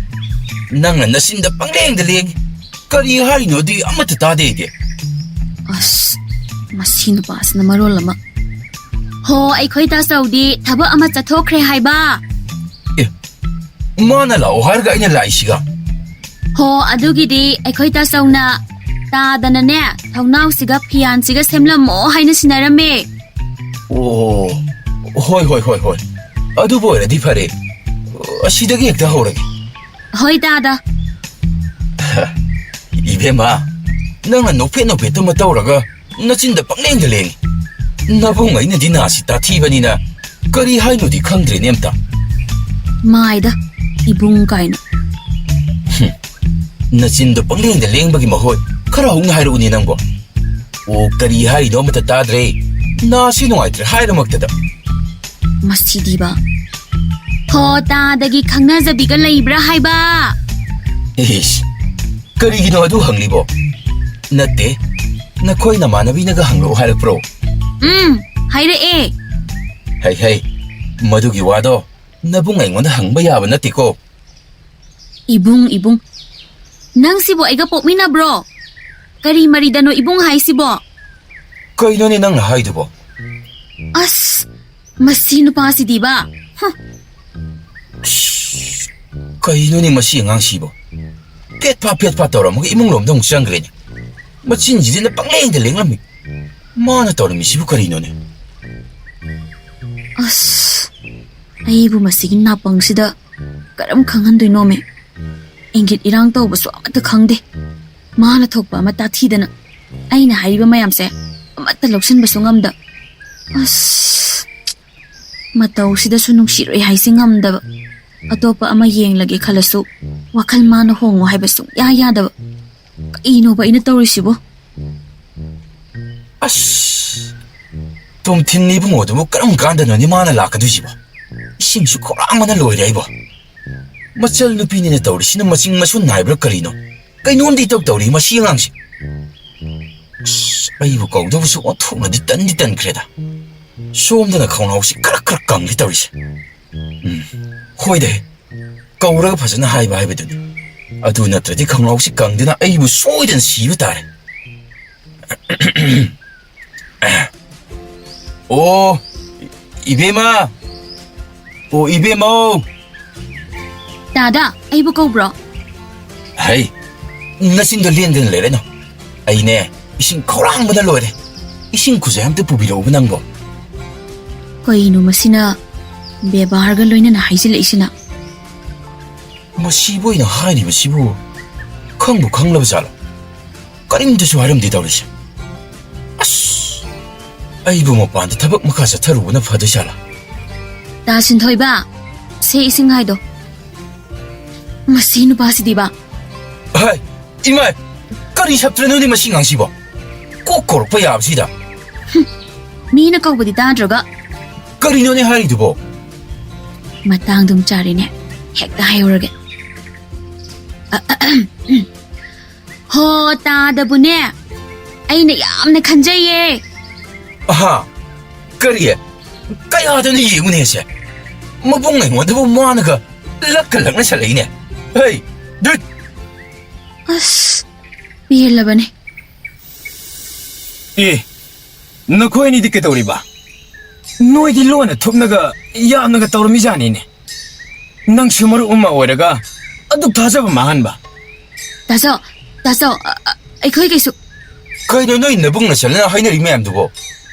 ꯅꯪꯅ ꯅꯆꯤꯟꯗ ꯄꯪꯂꯦꯡꯗ ꯂꯦꯡꯉꯤ꯫ ꯀꯔꯤ ꯍꯥꯏꯅꯣꯗꯤ ꯑꯃꯠꯇ ꯇꯥꯗꯦ ꯑꯩꯗꯤ꯫ ꯑꯁ, ꯃꯁꯤ ꯅꯨꯄꯥꯁꯤꯅ ꯃꯔꯣꯜ ꯑꯃ꯫ ꯍꯣ, ꯑꯩꯈꯣꯏ ꯇꯥꯆꯧꯗꯤ ꯊꯕꯛ ꯑꯃ ꯆꯠꯊꯣꯛꯈ꯭ꯔꯦ ꯍꯥꯏꯕ꯫ ꯃꯥꯅ ꯂꯥꯛꯑꯣ ꯍꯥꯏꯔꯒ ꯑꯩꯅ ꯂꯥꯛꯏꯁꯤꯒ꯫ ꯍꯣ, ꯑꯗꯨꯒꯤꯗꯤ ꯑꯩꯈꯣꯏ ꯇꯥꯆꯧꯅ ꯇꯥꯗꯅꯅꯦ, ꯊꯣꯡꯅꯥꯎꯁꯤꯒ ꯐꯤꯌꯥꯟꯁꯤꯒ ꯁꯦꯝꯂꯝꯃꯣ ꯍꯥꯏꯅ ꯁꯤꯟꯅꯔꯝꯃꯦ꯫ ꯑꯣ, ꯍꯣꯏ, ꯍꯣꯏ, ꯍꯣꯏ, ꯍꯣꯏ꯫ ꯑꯗꯨꯕꯨ ꯑꯣꯏꯔꯗꯤ ꯐꯔꯦ꯫ ꯑꯁꯤꯗꯒꯤ ꯍꯦꯛꯇ ꯍꯧꯔꯒꯦ꯫ ꯍꯣꯏ, ꯇꯥꯗ꯫ ꯏꯕꯦꯝꯃ, ꯅꯪꯅ ꯅꯣꯛꯐꯦꯠ ꯅꯣꯛꯐꯦꯠꯇꯨꯃ ꯇꯧꯔꯒ ꯅꯆꯤꯟꯗ ꯄꯪꯂꯦꯡꯗ ꯂꯦꯡꯉꯤ꯫ ꯅꯕꯨꯡ ꯑꯩꯅꯗꯤ ꯅꯥꯁꯤ ꯇꯥꯊꯤꯕꯅꯤꯅ ꯀꯔꯤ ꯍꯥꯏꯅꯣꯗꯤ ꯈꯪꯗ꯭ꯔꯦꯅꯦ ꯑꯝꯇ꯫ ꯃꯥꯏꯗ, ꯏꯕꯨꯡ ꯀꯥꯏꯅ꯫ ꯍꯨꯝ, ꯅꯆꯤꯟꯗꯣ ꯄꯪꯂꯦꯡꯗ ꯂꯦꯡꯕꯒꯤ ꯃꯍꯨꯠ ꯈꯔ ꯍꯧꯅ ꯍꯥꯏꯔꯛꯎꯅꯦ ꯅꯪꯕꯣ꯫ ꯑꯣ, ꯀꯔꯤ ꯍꯥꯏꯔꯤꯅꯣ ꯑꯃꯠꯇ ꯇꯥꯗ꯭ꯔꯦ꯫ ꯅꯥꯁꯤ ꯅꯨꯡꯉꯥꯏꯇ꯭ꯔꯦ ꯍꯥꯏꯔꯃꯛꯇꯗ꯫ ꯃꯁꯤꯗꯤꯕ꯫ ꯍꯣ, ꯇꯥꯗꯒꯤ ꯈꯪꯅꯖꯕꯤꯒ ꯂꯩꯕ꯭ꯔꯥ ꯍꯥꯏꯕ? ꯏꯁ, ꯀꯔꯤꯒꯤꯅꯣ ꯑꯗꯨ ꯍꯪꯂꯤꯕꯣ? ꯅꯠꯇꯦ, ꯅꯈꯣꯏ ꯅꯃꯥꯟꯅꯕꯤꯅꯒ ꯍꯪꯂꯛꯑꯣ ꯍꯥꯏꯔꯛꯄ꯭ꯔꯣ? ꯎꯝ, ꯍꯥꯏꯔꯛꯑꯦ꯫ ꯍꯩ ꯍꯩ, ꯃꯗꯨꯒꯤ ꯋꯥꯗꯣ ꯅꯕꯨꯡ ꯑꯩꯉꯣꯟꯗ ꯍꯪꯕ ꯌꯥꯕ ꯅꯠꯇꯦꯀꯣ꯫ ꯏꯕꯨꯡ, ꯏꯕꯨꯡ, ꯅꯪꯁꯤꯕꯨ ꯑꯩꯒ ꯄꯣꯛꯃꯤꯟꯅꯕ꯭ꯔꯣ? ꯀꯔꯤ ꯃꯔꯤꯗꯅꯣ ꯏꯕꯨꯡ ꯍꯥꯏꯁꯤꯕꯣ? ꯀꯩꯅꯣꯅꯦ ꯅꯪꯅ ꯍꯥꯏꯗꯨꯕꯣ? ꯑꯁ, ꯃꯁꯤ ꯅꯨꯄꯥꯁꯤꯗꯤꯕ꯫ ꯍ꯫ ꯑꯁ, ꯀꯩꯅꯣꯅꯦ ꯃꯁꯤ ꯑꯉꯥꯡꯁꯤꯕꯣ? ꯐꯦꯠ ꯐꯥ ꯐꯦꯠ ꯐꯥ ꯇꯧꯔꯝꯃꯒ ꯏꯃꯨꯡ ꯂꯣꯝꯗ ꯑꯃꯨꯛ ꯆꯪꯈ꯭ꯔꯦꯅꯦ꯫ ꯃꯆꯤꯟꯁꯤꯗꯤꯅ ꯄꯪꯂꯦꯡꯗ ꯂꯦꯡꯂꯝꯃꯤ꯫ ꯃꯥꯅ ꯇꯧꯔꯝꯃꯤꯁꯤꯕꯨ ꯀꯔꯤꯅꯣꯅꯦ? ꯑꯁ, ꯑꯩꯕꯨ ꯃꯁꯤꯒꯤ ꯅꯥꯄꯪꯁꯤꯗ ꯀꯔꯝ ꯈꯪꯍꯟꯗꯣꯏꯅꯣꯃꯦ? ꯏꯪꯒꯤꯠ ꯏꯔꯥꯡ ꯇꯧꯕꯁꯨ ꯑꯃꯠꯇ ꯈꯪꯗꯦ꯫ ꯃꯥꯅ ꯊꯣꯛꯄ ꯑꯃ ꯇꯥꯊꯤꯗꯅ ꯑꯩꯅ ꯍꯥꯏꯔꯤꯕ ꯃꯌꯥꯝꯁꯦ ꯑꯃꯠꯇ ꯂꯧꯁꯤꯟꯕꯁꯨ ꯉꯝꯗ꯫ ꯑꯁ, ꯃꯇꯧꯁꯤꯗꯁꯨ ꯅꯨꯡꯁꯤꯔꯣꯏ ꯍꯥꯏꯁꯤ ꯉꯝꯗꯕ꯫ ꯑꯇꯣꯞꯄ ꯑꯃ ꯌꯦꯡꯂꯒꯦ ꯈꯜꯂꯁꯨ ꯋꯥꯈꯜ ꯃꯥꯅ ꯍꯣꯡꯉꯣ ꯍꯥꯏꯕ ꯁꯨꯡꯌꯥ ꯌꯥꯗꯕ꯫ ꯀꯩꯅꯣꯕ ꯑꯩꯅ ꯇꯧꯔꯤꯁꯤꯕꯣ? ꯑꯁ, ꯇꯣꯝꯊꯤꯟ ꯏꯕꯨꯡꯉꯣꯗꯨꯕꯨ ꯀꯔꯝ ꯀꯥꯟꯗꯅꯣꯅꯦ ꯃꯥꯅ ꯂꯥꯛꯀꯗꯣꯏꯁꯤꯕꯣ? ꯏꯁꯤꯡꯁꯨ ꯈꯧꯔꯥꯡꯕꯅ ꯂꯣꯏꯔꯦ ꯑꯩꯕꯣ꯫ ꯃꯆꯜ ꯅꯨꯄꯤꯅꯤꯅ ꯇꯧꯔꯤꯁꯤꯅ ꯃꯆꯤꯡ ꯃꯁꯨ ꯅꯥꯏꯕ꯭ꯔꯥ ꯀꯔꯤꯅꯣ? ꯀꯩꯅꯣꯝꯗꯤ ꯏꯇꯧ ꯇꯧꯔꯤ ꯃꯁꯤ ꯑꯉꯥꯡꯁꯦ꯫ ꯑꯁ, ꯑꯩꯕꯨ ꯀꯧꯗꯧꯕꯁꯨ ꯑꯣꯟꯊꯣꯛꯅꯗꯤ ꯇꯟꯗꯤ ꯇꯟꯈ꯭ꯔꯦꯗ꯫ ꯁꯣꯝꯗꯅ ꯈꯧꯅꯥꯎꯁꯤ ꯈꯔ ꯈꯔ ꯀꯪꯒꯦ ꯇꯧꯔꯤꯁꯦ꯫ ꯎꯝ, ꯍꯣꯏꯗ, ꯀꯧꯔꯒ ꯐꯖꯅ ꯍꯥꯏꯕ ꯍꯥꯏꯕꯗꯨꯅꯤ꯫ ꯑꯗꯨ ꯅꯠꯇ꯭ꯔꯗꯤ ꯈꯧꯅꯥꯎꯁꯤ ꯀꯪꯗꯅ ꯑꯩꯕꯨ ꯁꯣꯏꯗꯅ ꯁꯤꯕ ꯇꯥꯔꯦ꯫ ꯑꯣ, ꯏꯕꯦꯝꯃ! ꯑꯣ, ꯏꯕꯦꯝꯃꯧ! ꯗꯥꯗꯥ, ꯑꯩꯕꯨ ꯀꯧꯕ꯭ꯔꯣ? ꯍꯩ, ꯅꯆꯤꯟꯗꯣ ꯂꯦꯡꯗꯅ ꯂꯩꯔꯅꯨ꯫ ꯑꯩꯅꯦ, ꯏꯁꯤꯡ ꯈꯧꯔꯥꯡꯕꯅ ꯂꯣꯏꯔꯦ꯫ ꯏꯁꯤꯡ ꯈꯨꯖꯥꯏ ꯑꯝꯇ ꯄꯨꯕꯤꯔꯛꯎꯕ ꯅꯪꯕꯣ꯫ ꯀꯩꯅꯣ ꯃꯁꯤꯅ ꯕꯦꯕꯥꯔꯒ ꯂꯣꯏꯅꯅ ꯍꯥꯏꯖꯤꯜꯂꯛꯏꯁꯤꯅ? ꯃꯁꯤꯕꯨ ꯑꯩꯅ ꯍꯥꯏꯔꯤꯕꯁꯤꯕꯨ ꯈꯪꯕꯨ ꯈꯪꯂꯕ ꯖꯥꯠꯂꯣ? ꯀꯔꯤꯝꯇꯁꯨ ꯍꯥꯏꯔꯝꯗꯦ ꯇꯧꯔꯤꯁꯦ꯫ ꯑꯁ, ꯑꯩꯕꯨ ꯃꯄꯥꯟꯗ ꯊꯕꯛ ꯃꯈꯥ ꯆꯠꯊꯔꯨꯕꯅ ꯐꯗꯣꯏ ꯖꯥꯠꯂꯥ? ꯇꯥ ꯁꯤꯟꯊꯣꯏꯕ, ꯁꯦ ꯏꯁꯤꯡ ꯍꯥꯏꯗꯣ꯫ ꯃꯁꯤ ꯅꯨꯄꯥꯁꯤꯗꯤꯕ꯫ ꯍꯥꯏ, ꯏꯃꯥ, ꯀꯔꯤ ꯁꯞꯇ꯭ꯔꯅꯣꯅꯦ ꯃꯁꯤ ꯉꯥꯡꯁꯤꯕꯣ? ꯀꯣꯛ ꯀꯧꯔꯛꯄ ꯌꯥꯕꯁꯤꯗ꯫ ꯃꯤꯅ ꯀꯧꯕꯗꯤ ꯇꯥꯗ꯭ꯔꯒ꯫ ꯀꯔꯤꯅꯣꯅꯦ ꯍꯥꯏꯔꯤꯗꯨꯕꯣ? ꯃꯇꯥꯡꯗꯨꯝ ꯆꯥꯔꯦꯅꯦ꯫ ꯍꯦꯛꯇ ꯍꯥꯏꯍꯧꯔꯒꯦ꯫ ꯍꯣ, ꯇꯥꯗꯕꯨꯅꯦ꯫ ꯑꯩꯅ ꯌꯥꯝꯅ ꯈꯟꯖꯩꯌꯦ꯫ ꯑꯍꯥ, ꯀꯔꯤ? ꯀꯌꯥꯗꯅ ꯌꯦꯡꯉꯨꯅꯦꯁꯦ? ꯃꯕꯨꯡ ꯑꯩꯉꯣꯟꯗꯕꯨ ꯃꯥꯅꯒ ꯂꯛꯀ ꯂꯛꯅꯁꯜꯂꯛꯏꯅꯦ꯫ ꯍꯩ, ꯗꯨꯠ! ꯑꯁ, ꯄꯦꯜꯂꯕꯅꯦ꯫ ꯑꯦ, ꯅꯈꯣꯏ ꯑꯅꯤꯗꯤ ꯀꯩꯗꯧꯔꯤꯕ? ꯅꯣꯏꯗꯤ ꯂꯣꯟꯅ ꯊꯨꯞꯅꯒ ꯌꯥꯝꯅꯒ ꯇꯧꯔꯝꯃꯤꯖꯥꯠꯅꯤꯅꯦ꯫ ꯅꯪꯁꯨ ꯃꯔꯨꯞ ꯑꯃ ꯑꯣꯏꯔꯒ ꯑꯗꯨꯛ ꯊꯥꯖꯕ ꯃꯥꯡꯍꯟꯕ? ꯇꯥꯆꯧ, ꯇꯥꯆꯧ, ꯑ, ꯑ, ꯑꯩꯈꯣꯏ ꯀꯩꯁꯨ꯫ ꯀꯩꯅꯣ ꯅꯣꯏ ꯅꯕꯨꯡ ꯅꯆꯜꯅ ꯍꯥꯏꯅꯔꯤ ꯃꯌꯥꯝꯗꯨꯕꯣ?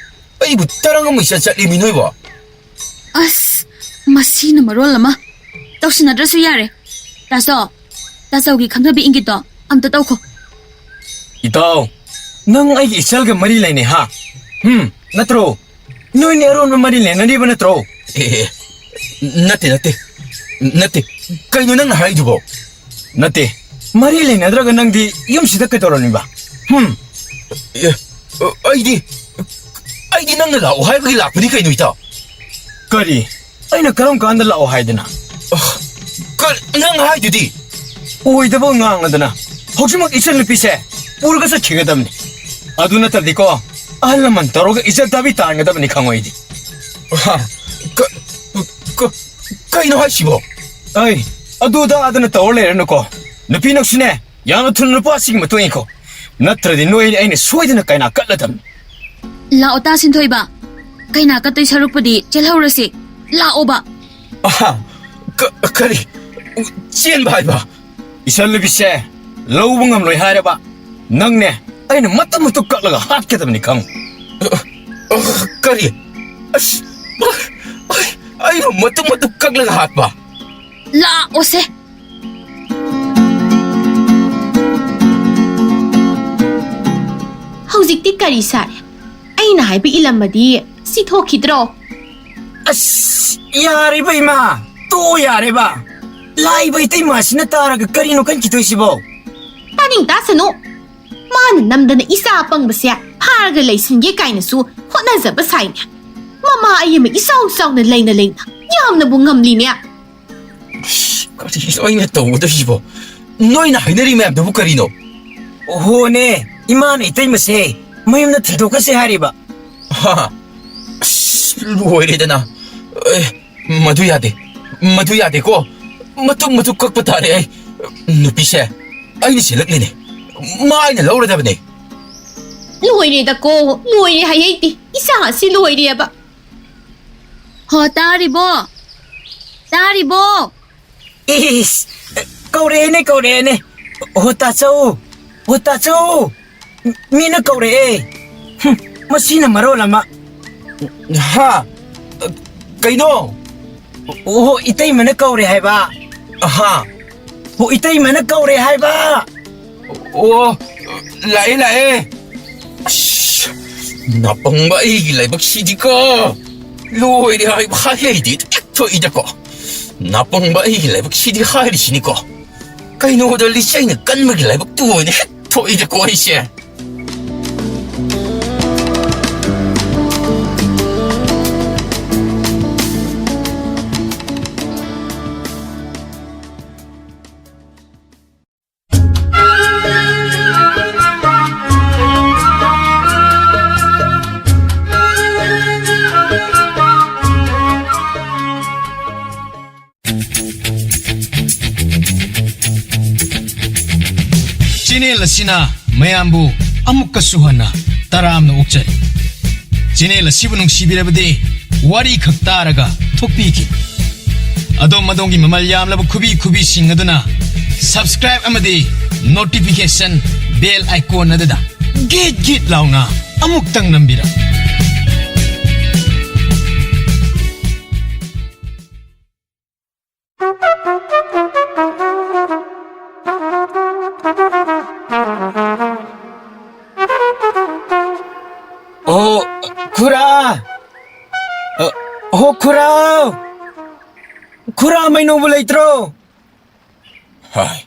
ꯑꯩꯕꯨ ꯇꯔꯪ ꯑꯃ ꯏꯆꯠ ꯆꯠꯂꯤꯃꯤ ꯅꯣꯏꯕꯣ꯫ ꯑꯁ, ꯃꯁꯤꯅ ꯃꯔꯣꯜ ꯑꯃ꯫ ꯇꯧꯁꯤꯟꯅꯗ꯭ꯔꯁꯨ ꯌꯥꯔꯦ꯫ ꯇꯥꯆꯧ, ꯇꯥꯆꯧꯒꯤ ꯈꯪꯅꯕꯤ ꯏꯪꯒꯤꯠꯇꯣ ꯑꯝꯇ ꯇꯧꯈꯣ꯫ ꯏꯇꯥꯎ, ꯅꯪ ꯑꯩꯒꯤ ꯏꯆꯜꯒ ꯃꯔꯤ ꯂꯩꯅꯩ ꯍꯥ? ꯍꯨꯝ, ꯅꯠꯇ꯭ꯔꯣ? ꯅꯣꯏꯅꯤ ꯑꯔꯣꯟꯕ ꯃꯔꯤ ꯂꯩꯅꯔꯤꯕ ꯅꯠꯇ꯭ꯔꯣ? ꯑꯦ, ꯑꯦ, ꯅꯠꯇꯦ, ꯅꯠꯇꯦ, ꯅꯠꯇꯦ꯫ ꯀꯩꯅꯣ ꯅꯪꯅ ꯍꯥꯏꯗꯨꯕꯣ? ꯅꯠꯇꯦ, ꯃꯔꯤ ꯂꯩꯅꯗ꯭ꯔꯒ ꯅꯪꯗꯤ ꯌꯨꯝꯁꯤꯗ ꯀꯩꯗꯧꯔꯝꯃꯤꯕ? ꯍꯨꯝ? ꯑꯦ, ꯑꯩꯗꯤ, ꯑꯩꯗꯤ ꯅꯪꯅ ꯂꯥꯛꯑꯣ ꯍꯥꯏꯕꯒꯤ ꯂꯥꯛꯄꯅꯤ ꯀꯩꯅꯣ, ꯏꯇꯥꯎ꯫ ꯀꯔꯤ? ꯑꯩꯅ ꯀꯔꯝ ꯀꯥꯟꯗ ꯂꯥꯛꯑꯣ ꯍꯥꯏꯗꯅ? ꯑ, ꯀ-, ꯅꯪ ꯍꯥꯏꯗꯨꯗꯤ꯫ ꯑꯣꯏꯗꯕ ꯉꯥꯡꯉꯗꯅ꯫ ꯍꯧꯖꯤꯛꯃꯛ ꯏꯆꯟꯅꯨꯄꯤꯁꯦ ꯄꯨꯔꯒ ꯆꯠꯈꯤꯒꯗꯕꯅꯤ꯫ ꯑꯗꯨ ꯅꯠꯇ꯭ꯔꯗꯤꯀꯣ, ꯑꯍꯜ ꯂꯃꯟ ꯇꯧꯔꯒ ꯏꯖꯠ ꯗꯥꯕꯤ ꯇꯥꯍꯟꯒꯗꯕꯅꯤ ꯈꯪꯉꯣ ꯑꯩꯗꯤ꯫ ꯍꯥ? ꯀ-, ꯀ-, ꯀꯩꯅꯣ ꯍꯥꯏꯁꯤꯕꯣ? ꯑꯩ, ꯑꯗꯨꯗ ꯑꯗꯨꯅ ꯇꯧꯔ ꯂꯩꯔꯅꯨꯀꯣ꯫ ꯅꯨꯄꯤ ꯅꯪꯁꯨꯅꯦ, ꯌꯥꯝꯅ ꯊꯨꯅ ꯅꯨꯄꯥꯁꯤꯒꯤ ꯃꯇꯨꯡ ꯏꯟꯈꯣ꯫ ꯅꯠꯇ꯭ꯔꯗꯤ ꯅꯣꯏ ꯑꯩꯅ ꯁꯣꯏꯗꯅ ꯀꯩꯅꯥ ꯀꯠꯂꯗꯕꯅꯤ꯫ ꯂꯥꯛꯑꯣ ꯇꯥ ꯁꯤꯟꯊꯣꯏꯕ꯫ ꯀꯩꯅꯥ ꯀꯠꯇꯣꯏ ꯁꯔꯨꯛꯄꯨꯗꯤ ꯆꯦꯜꯍꯧꯔꯁꯤ꯫ ꯂꯥꯛꯑꯣꯕ꯫ ꯑꯍꯥ, ꯀ-, ꯀꯔꯤ? ꯆꯦꯟꯕ ꯍꯥꯏꯕ? ꯏꯆꯟꯅꯨꯄꯤꯁꯦ ꯂꯧꯕ ꯉꯝꯂꯣꯏ ꯍꯥꯏꯔꯕ ꯅꯪꯅꯦ, ꯑꯩꯅ ꯃꯇꯨꯝ ꯃꯇꯨꯝ ꯀꯛꯂꯒ ꯍꯥꯠꯀꯗꯕꯅꯤ, ꯈꯪꯉꯨ꯫ ꯑ, ꯑ, ꯀꯔꯤ? ꯑꯁ, ꯑ, ꯑ, ꯑꯩꯕꯨ ꯃꯇꯨꯝ ꯃꯇꯨꯝ ꯀꯛꯂꯒ ꯍꯥꯠꯄ? ꯂꯥꯛꯑꯣꯁꯦ꯫ ꯍꯧꯖꯤꯛꯇꯤ ꯀꯔꯤ ꯁꯥꯏ? ꯑꯩꯅ ꯍꯥꯏꯕ ꯏꯜꯂꯝꯃꯗꯤ ꯁꯤ ꯊꯣꯛꯈꯤꯗ꯭ꯔꯣ? ꯑꯁ, ꯌꯥꯔꯦꯕ ꯏꯃꯥ, ꯇꯣꯛꯑꯣ ꯌꯥꯔꯦꯕ꯫ ꯂꯥꯛꯏꯕ ꯏꯇꯩꯃꯁꯤꯅ ꯇꯥꯔꯒ ꯀꯔꯤꯅꯣ ꯈꯟꯈꯤꯗꯣꯏꯁꯤꯕꯣ? ꯇꯥꯅꯤꯡ ꯇꯥꯁꯅꯨ꯫ ꯃꯥꯅ ꯅꯝꯗꯅ ꯏꯆꯥ ꯑꯄꯪꯕꯁꯦ ꯐꯥꯔꯒ ꯂꯩꯁꯤꯟꯒꯦ ꯀꯥꯏꯅꯁꯨ ꯍꯣꯠꯅꯖꯕ ꯁꯥꯏꯅꯦ꯫ ꯃꯃꯥ ꯑꯩ ꯑꯃ ꯏꯆꯥꯎ ꯆꯥꯎꯅ ꯂꯩꯅ ꯂꯩꯅ ꯌꯥꯝꯅꯕꯨ ꯉꯝꯂꯤꯅꯦ꯫ ꯑꯁ, ꯀꯔꯤꯅꯣ ꯑꯩꯅ ꯇꯧꯒꯗꯧꯔꯤꯁꯤꯕꯣ? ꯅꯣꯏꯅ ꯍꯥꯏꯅꯔꯤ ꯃꯌꯥꯝꯗꯨꯕꯨ ꯀꯔꯤꯅꯣ? ꯍꯣꯅꯦ, ꯏꯃꯥꯅ ꯏꯇꯩꯃꯁꯦ ꯃꯌꯨꯝꯗ ꯊꯤꯟꯗꯣꯛꯈ꯭ꯔꯁꯦ ꯍꯥꯏꯔꯤꯕ꯫ ꯍꯥ? ꯑꯁ, ꯂꯣꯏꯔꯦꯗꯅ꯫ ꯑꯦ, ꯃꯗꯨ ꯌꯥꯗꯦ꯫ ꯃꯗꯨ ꯌꯥꯗꯦꯀꯣ꯫ ꯃꯇꯨꯝ ꯃꯇꯨꯝ ꯀꯛꯄ ꯇꯥꯔꯦ ꯑꯩ꯫ ꯅꯨꯄꯤꯁꯦ ꯑꯩꯅ ꯁꯤꯜꯂꯛꯂꯤꯅꯦ꯫ ꯃꯥ ꯑꯩꯅ ꯂꯧꯔꯗꯕꯅꯦ꯫ ꯂꯣꯏꯔꯦꯗꯀꯣ, ꯂꯣꯏꯔꯦ ꯍꯥꯏꯍꯩꯗꯦ꯫ ꯏꯆꯥ ꯑꯁꯤ ꯂꯣꯏꯔꯦꯕ꯫ ꯍꯣ, ꯇꯥꯔꯤꯕꯣ? ꯇꯥꯔꯤꯕꯣ? ꯏꯁ, ꯀꯧꯔꯛꯑꯦꯅꯦ, ꯀꯧꯔꯛꯑꯦꯅꯦ꯫ ꯍꯣ, ꯇꯥꯆꯧ꯫ ꯍꯣ, ꯇꯥꯆꯧ꯫ ꯃꯤꯅ ꯀꯧꯔꯛꯑꯦ꯫ ꯍꯨꯝ, ꯃꯁꯤꯅ ꯃꯔꯣꯜ ꯑꯃ꯫ ꯍꯥ? ꯀꯩꯅꯣ? ꯑꯣꯍꯣ, ꯏꯇꯩꯃꯅ ꯀꯧꯔꯦ ꯍꯥꯏꯕ꯫ ꯑꯍꯥ꯫ ꯍꯣ, ꯏꯇꯩꯃꯅ ꯀꯧꯔꯦ ꯍꯥꯏꯕ꯫ ꯑꯣ, ꯂꯥꯛꯑꯦ, ꯂꯥꯛꯑꯦ꯫ ꯑꯁ, ꯅꯥꯄꯪꯕ ꯑꯩꯒꯤ ꯂꯥꯏꯕꯛꯁꯤꯗꯤꯀꯣ꯫ ꯂꯣꯏꯔꯦ ꯍꯥꯏꯕ ꯍꯥꯏ ꯂꯩꯗꯦ, ꯍꯦꯛ ꯊꯣꯛꯏꯗꯀꯣ꯫ ꯅꯥꯄꯪꯕ ꯑꯩꯒꯤ ꯂꯥꯏꯕꯛꯁꯤꯗꯤ ꯍꯥꯏꯔꯤꯁꯤꯅꯤꯀꯣ꯫ ꯀꯩꯅꯣꯗ ꯂꯤꯆꯩꯅ ꯀꯟꯕꯒꯤ ꯂꯥꯏꯕꯛꯇꯨ ꯑꯣꯏꯅ ꯍꯦꯛ ꯊꯣꯛꯏꯗꯀꯣ ꯑꯩꯁꯦ꯫ ꯆꯦꯅꯦꯜ ꯑꯁꯤꯅ ꯃꯌꯥꯝꯕꯨ ꯑꯃꯨꯛꯀꯁꯨ ꯍꯟꯅ ꯇꯔꯥꯝꯅ ꯑꯣꯛꯆꯔꯤ꯫ ꯆꯦꯅꯦꯜ ꯑꯁꯤꯕꯨ ꯅꯨꯡꯁꯤꯕꯤꯔꯕꯗꯤ ꯋꯥꯔꯤ ꯈꯛ ꯇꯥꯔꯒ ꯊꯣꯛꯄꯤꯈꯤ꯫ ꯑꯗꯣꯝ ꯑꯗꯣꯝꯒꯤ ꯃꯃꯜ ꯌꯥꯝꯂꯕ ꯈꯨꯕꯤ ꯈꯨꯕꯤꯁꯤꯡ ꯑꯗꯨꯅ Subscribe ꯑꯃꯗꯤ notification bell icon ꯑꯗꯨꯗ ꯒꯤꯠ ꯒꯤꯠ ꯂꯥꯎꯅ ꯑꯃꯨꯛꯇꯪ ꯅꯝꯕꯤꯔꯝꯃꯨ꯫ ꯑꯣ, ꯈꯨꯔꯥ! ꯑ, ꯍꯣ, ꯈꯨꯔꯥ! ꯈꯨꯔꯥ, ꯃꯩꯅꯧꯕꯨ ꯂꯩꯇ꯭ꯔꯣ? ꯍꯥꯏ,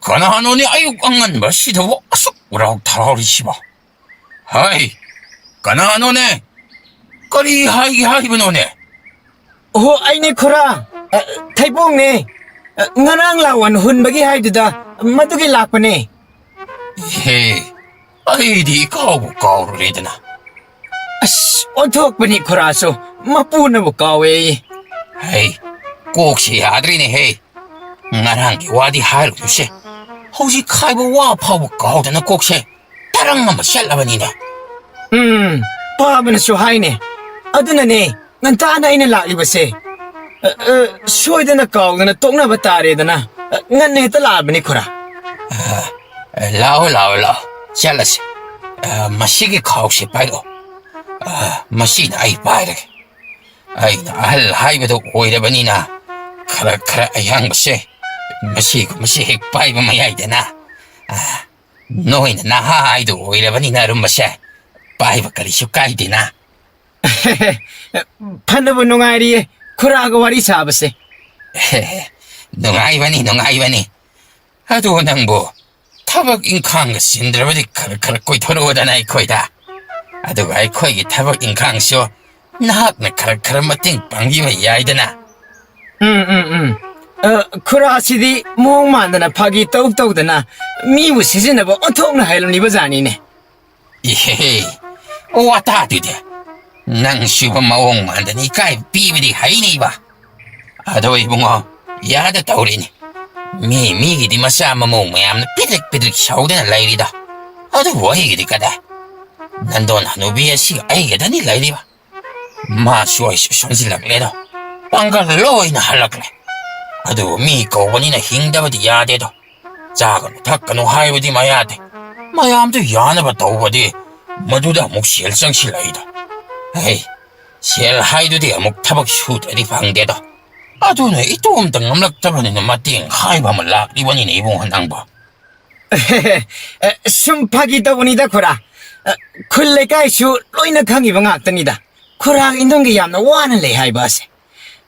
ꯀꯅꯥꯅꯣꯅꯦ ꯑꯌꯨꯛ ꯑꯉꯟꯕꯁꯤꯗꯕꯨ ꯑꯁꯨꯛ ꯎꯔꯥꯎ ꯊꯔꯥꯎꯔꯤꯁꯤꯕꯣ? ꯍꯥꯏ, ꯀꯅꯥꯅꯣꯅꯦ? ꯀꯔꯤ ꯍꯥꯏꯒꯦ ꯍꯥꯏꯕꯅꯣꯅꯦ? ꯑꯣꯍꯣ, ꯑꯩꯅꯦ ꯈꯨꯔꯥ꯫ ꯑ, ꯊꯩꯕꯣꯡꯅꯦ꯫ ꯑ, ꯉꯔꯥꯡ ꯂꯥꯛꯋꯟ ꯍꯨꯟꯕꯒꯤ ꯍꯥꯏꯗꯨꯗ, ꯃꯗꯨꯒꯤ ꯂꯥꯛꯄꯅꯦ꯫ ꯏꯍꯦ, ꯑꯩꯗꯤ ꯏꯀꯥꯎꯕꯨ ꯀꯥꯎꯔꯨꯔꯦꯗꯅ꯫ ꯑꯁ, ꯑꯣꯟꯊꯣꯛꯄꯅꯤ ꯈꯨꯔꯥꯁꯨ, ꯃꯄꯨꯅꯕꯨ ꯀꯥꯎꯋꯦꯌꯦ꯫ ꯍꯩ, ꯀꯣꯛꯁꯤ ꯌꯥꯗ꯭ꯔꯦꯅꯦꯍꯦ꯫ ꯉꯔꯥꯡꯒꯤ ꯋꯥꯗꯤ ꯍꯥꯏꯔꯨꯅꯨꯁꯦ꯫ ꯍꯧꯖꯤꯛ ꯍꯥꯏꯕ ꯋꯥ ꯐꯥꯎꯕ ꯀꯥꯎꯗꯅ ꯀꯣꯛꯁꯦ ꯇꯔꯪ ꯑꯃ ꯆꯠꯂꯕꯅꯤꯅꯦ꯫ ꯎꯝ, ꯄꯥꯕꯅꯁꯨ ꯍꯥꯏꯅꯦ꯫ ꯑꯗꯨꯅꯅꯦ, ꯉꯟꯇꯥꯅ ꯑꯩꯅ ꯂꯥꯛꯂꯤꯕꯁꯦ꯫ ꯑ, ꯑ, ꯁꯣꯏꯗꯅ ꯀꯥꯎꯗꯅ ꯇꯣꯛꯅꯕ ꯇꯥꯔꯦꯗꯅ꯫ ꯑ, ꯉꯟꯅ ꯍꯦꯛꯇ ꯂꯥꯛꯑꯕꯅꯤ, ꯈꯨꯔꯥ꯫ ꯑ, ꯂꯥꯛꯑꯣ, ꯂꯥꯛꯑꯣ, ꯂꯥꯛꯑꯣ꯫ ꯆꯠꯂꯁꯤ꯫ ꯑ, ꯃꯁꯤꯒꯤ ꯈꯥꯎꯁꯦ ꯄꯥꯏꯔꯛꯑꯣ꯫ ꯑ, ꯃꯁꯤꯅ ꯑꯩ ꯄꯥꯏꯔꯒꯦ꯫ ꯑꯩꯅ ꯑꯍꯜ ꯍꯥꯏꯕꯗꯨ ꯑꯣꯏꯔꯕꯅꯤꯅ ꯈꯔ ꯈꯔ ꯑꯌꯥꯡꯕꯁꯦ ꯃꯁꯤꯒꯨꯝꯕꯁꯦ ꯍꯦꯛ ꯄꯥꯏꯕ ꯃꯌꯥꯏꯗꯅ꯫ ꯑ, ꯅꯣꯏꯅ ꯅꯍꯥ ꯍꯥꯏꯗꯨ ꯑꯣꯏꯔꯕꯅꯤꯅ ꯑꯔꯨꯝꯕꯁꯦ ꯄꯥꯏꯕ ꯀꯔꯤꯁꯨ ꯀꯥꯏꯗꯦꯅ꯫ ꯐꯅꯕꯨ ꯅꯨꯡꯉꯥꯏꯔꯤꯌꯦ, ꯈꯨꯔꯥꯒ ꯋꯥꯔꯤ ꯁꯥꯕꯁꯦ꯫ ꯅꯨꯡꯉꯥꯏꯕꯅꯤ, ꯅꯨꯡꯉꯥꯏꯕꯅꯤ꯫ ꯑꯗꯨ ꯅꯪꯕꯨ ꯊꯕꯛ ꯏꯪꯈꯥꯡꯒ ꯆꯤꯟꯗ꯭ꯔꯕꯗꯤ ꯈꯔ ꯈꯔ ꯀꯣꯏꯊꯣꯔꯛꯑꯣꯗꯅ ꯑꯩꯈꯣꯏꯗ꯫ ꯑꯗꯨꯒ ꯑꯩꯈꯣꯏꯒꯤ ꯊꯕꯛ ꯏꯪꯈꯥꯡꯁꯨ ꯅꯍꯥꯛꯅ ꯈꯔ ꯈꯔ ꯃꯇꯦꯡ ꯄꯥꯡꯕꯤꯕ ꯌꯥꯏꯗꯅ꯫ ꯎꯝ, ꯎꯝ, ꯎꯝ꯫ ꯑ, ꯈꯨꯔꯥꯁꯤꯗꯤ ꯃꯑꯣꯡ ꯃꯥꯟꯗꯅ ꯐꯥꯒꯤ ꯇꯧ ꯇꯧꯗꯅ ꯃꯤꯕꯨ ꯁꯤꯖꯤꯟꯅꯕ ꯑꯣꯟꯊꯣꯛꯅ ꯍꯩꯔꯝꯂꯤꯕ ꯖꯥꯠꯅꯤꯅꯦ꯫ ꯏꯍꯦ, ꯋꯥꯇꯥꯗꯨꯗꯤ꯫ ꯅꯪꯁꯤꯕꯨ ꯃꯑꯣꯡ ꯃꯥꯟꯗꯅ ꯏꯀꯥꯏ ꯄꯤꯕꯗꯤ ꯍꯩꯅꯩꯕ꯫ ꯑꯗꯣ ꯏꯕꯨꯡꯉꯣ, ꯌꯥꯗ ꯇꯧꯔꯤꯅꯤ꯫ ꯃꯤ ꯃꯤꯒꯤꯗꯤ ꯃꯆꯥ ꯃꯃꯧ ꯃꯌꯥꯝꯅ ꯄꯤꯗ꯭ꯔꯤꯛ ꯄꯤꯗ꯭ꯔꯤꯛ ꯁꯧꯗꯅ ꯂꯩꯔꯤꯗꯣ꯫ ꯑꯗꯨꯕꯨ ꯑꯩꯒꯤꯗꯤ ꯀꯗꯥꯏ? ꯅꯟꯗꯣꯟ ꯍꯅꯨꯕꯤ ꯑꯁꯤꯒ ꯑꯩꯒꯗꯅꯤ ꯂꯩꯔꯤꯕ꯫ ꯃꯥꯁꯨ ꯑꯩꯁꯨ ꯁꯣꯟꯖꯤꯜꯂꯛꯂꯦꯗꯣ꯫ ꯄꯥꯡꯒꯜ ꯂꯣꯏꯅ ꯍꯜꯂꯛꯂꯦ꯫ ꯑꯗꯨꯕꯨ ꯃꯤ ꯀꯧꯕꯅꯤꯅ ꯍꯤꯡꯗꯕꯗꯤ ꯌꯥꯗꯦꯗꯣ꯫ ꯆꯥꯒꯅꯨ ꯊꯛꯀꯅꯨ ꯍꯥꯏꯕꯗꯤ ꯃꯌꯥꯗꯦ꯫ ꯃꯌꯥꯝꯗꯨ ꯌꯥꯅꯕ ꯇꯧꯕꯗꯤ ꯃꯗꯨꯗ ꯑꯃꯨꯛ ꯁꯦꯜ ꯆꯪꯁꯤꯜꯂꯛꯏꯗꯣ꯫ ꯍꯩ, ꯁꯦꯜ ꯍꯥꯏꯗꯨꯗꯤ ꯑꯃꯨꯛ ꯊꯕꯛ ꯁꯨꯗ꯭ꯔꯗꯤ ꯐꯪꯗꯦꯗꯣ꯫ ꯑꯗꯨꯅ ꯏꯇꯣꯝꯇ ꯉꯝꯂꯛꯇꯕꯅꯤꯅ ꯃꯇꯦꯡ ꯍꯥꯏꯕ ꯑꯃ ꯂꯥꯛꯂꯤꯕꯅꯤꯅꯦ ꯏꯕꯨꯡꯉꯣ ꯅꯪꯕꯣ꯫ ꯑꯦ, ꯁꯨꯝ ꯐꯥꯒꯤ ꯇꯧꯕꯅꯤꯗ ꯈꯨꯔꯥ꯫ ꯑ, ꯈꯨꯜ ꯂꯩꯀꯥꯏꯁꯨ ꯂꯣꯏꯅ ꯈꯪꯉꯤꯕ ꯉꯥꯛꯇꯅꯤꯗ꯫ ꯈꯨꯔꯥꯒ ꯏꯟꯗꯣꯟꯒ ꯌꯥꯝꯅ ꯋꯥꯅ ꯂꯩ ꯍꯥꯏꯕ ꯑꯁꯦ꯫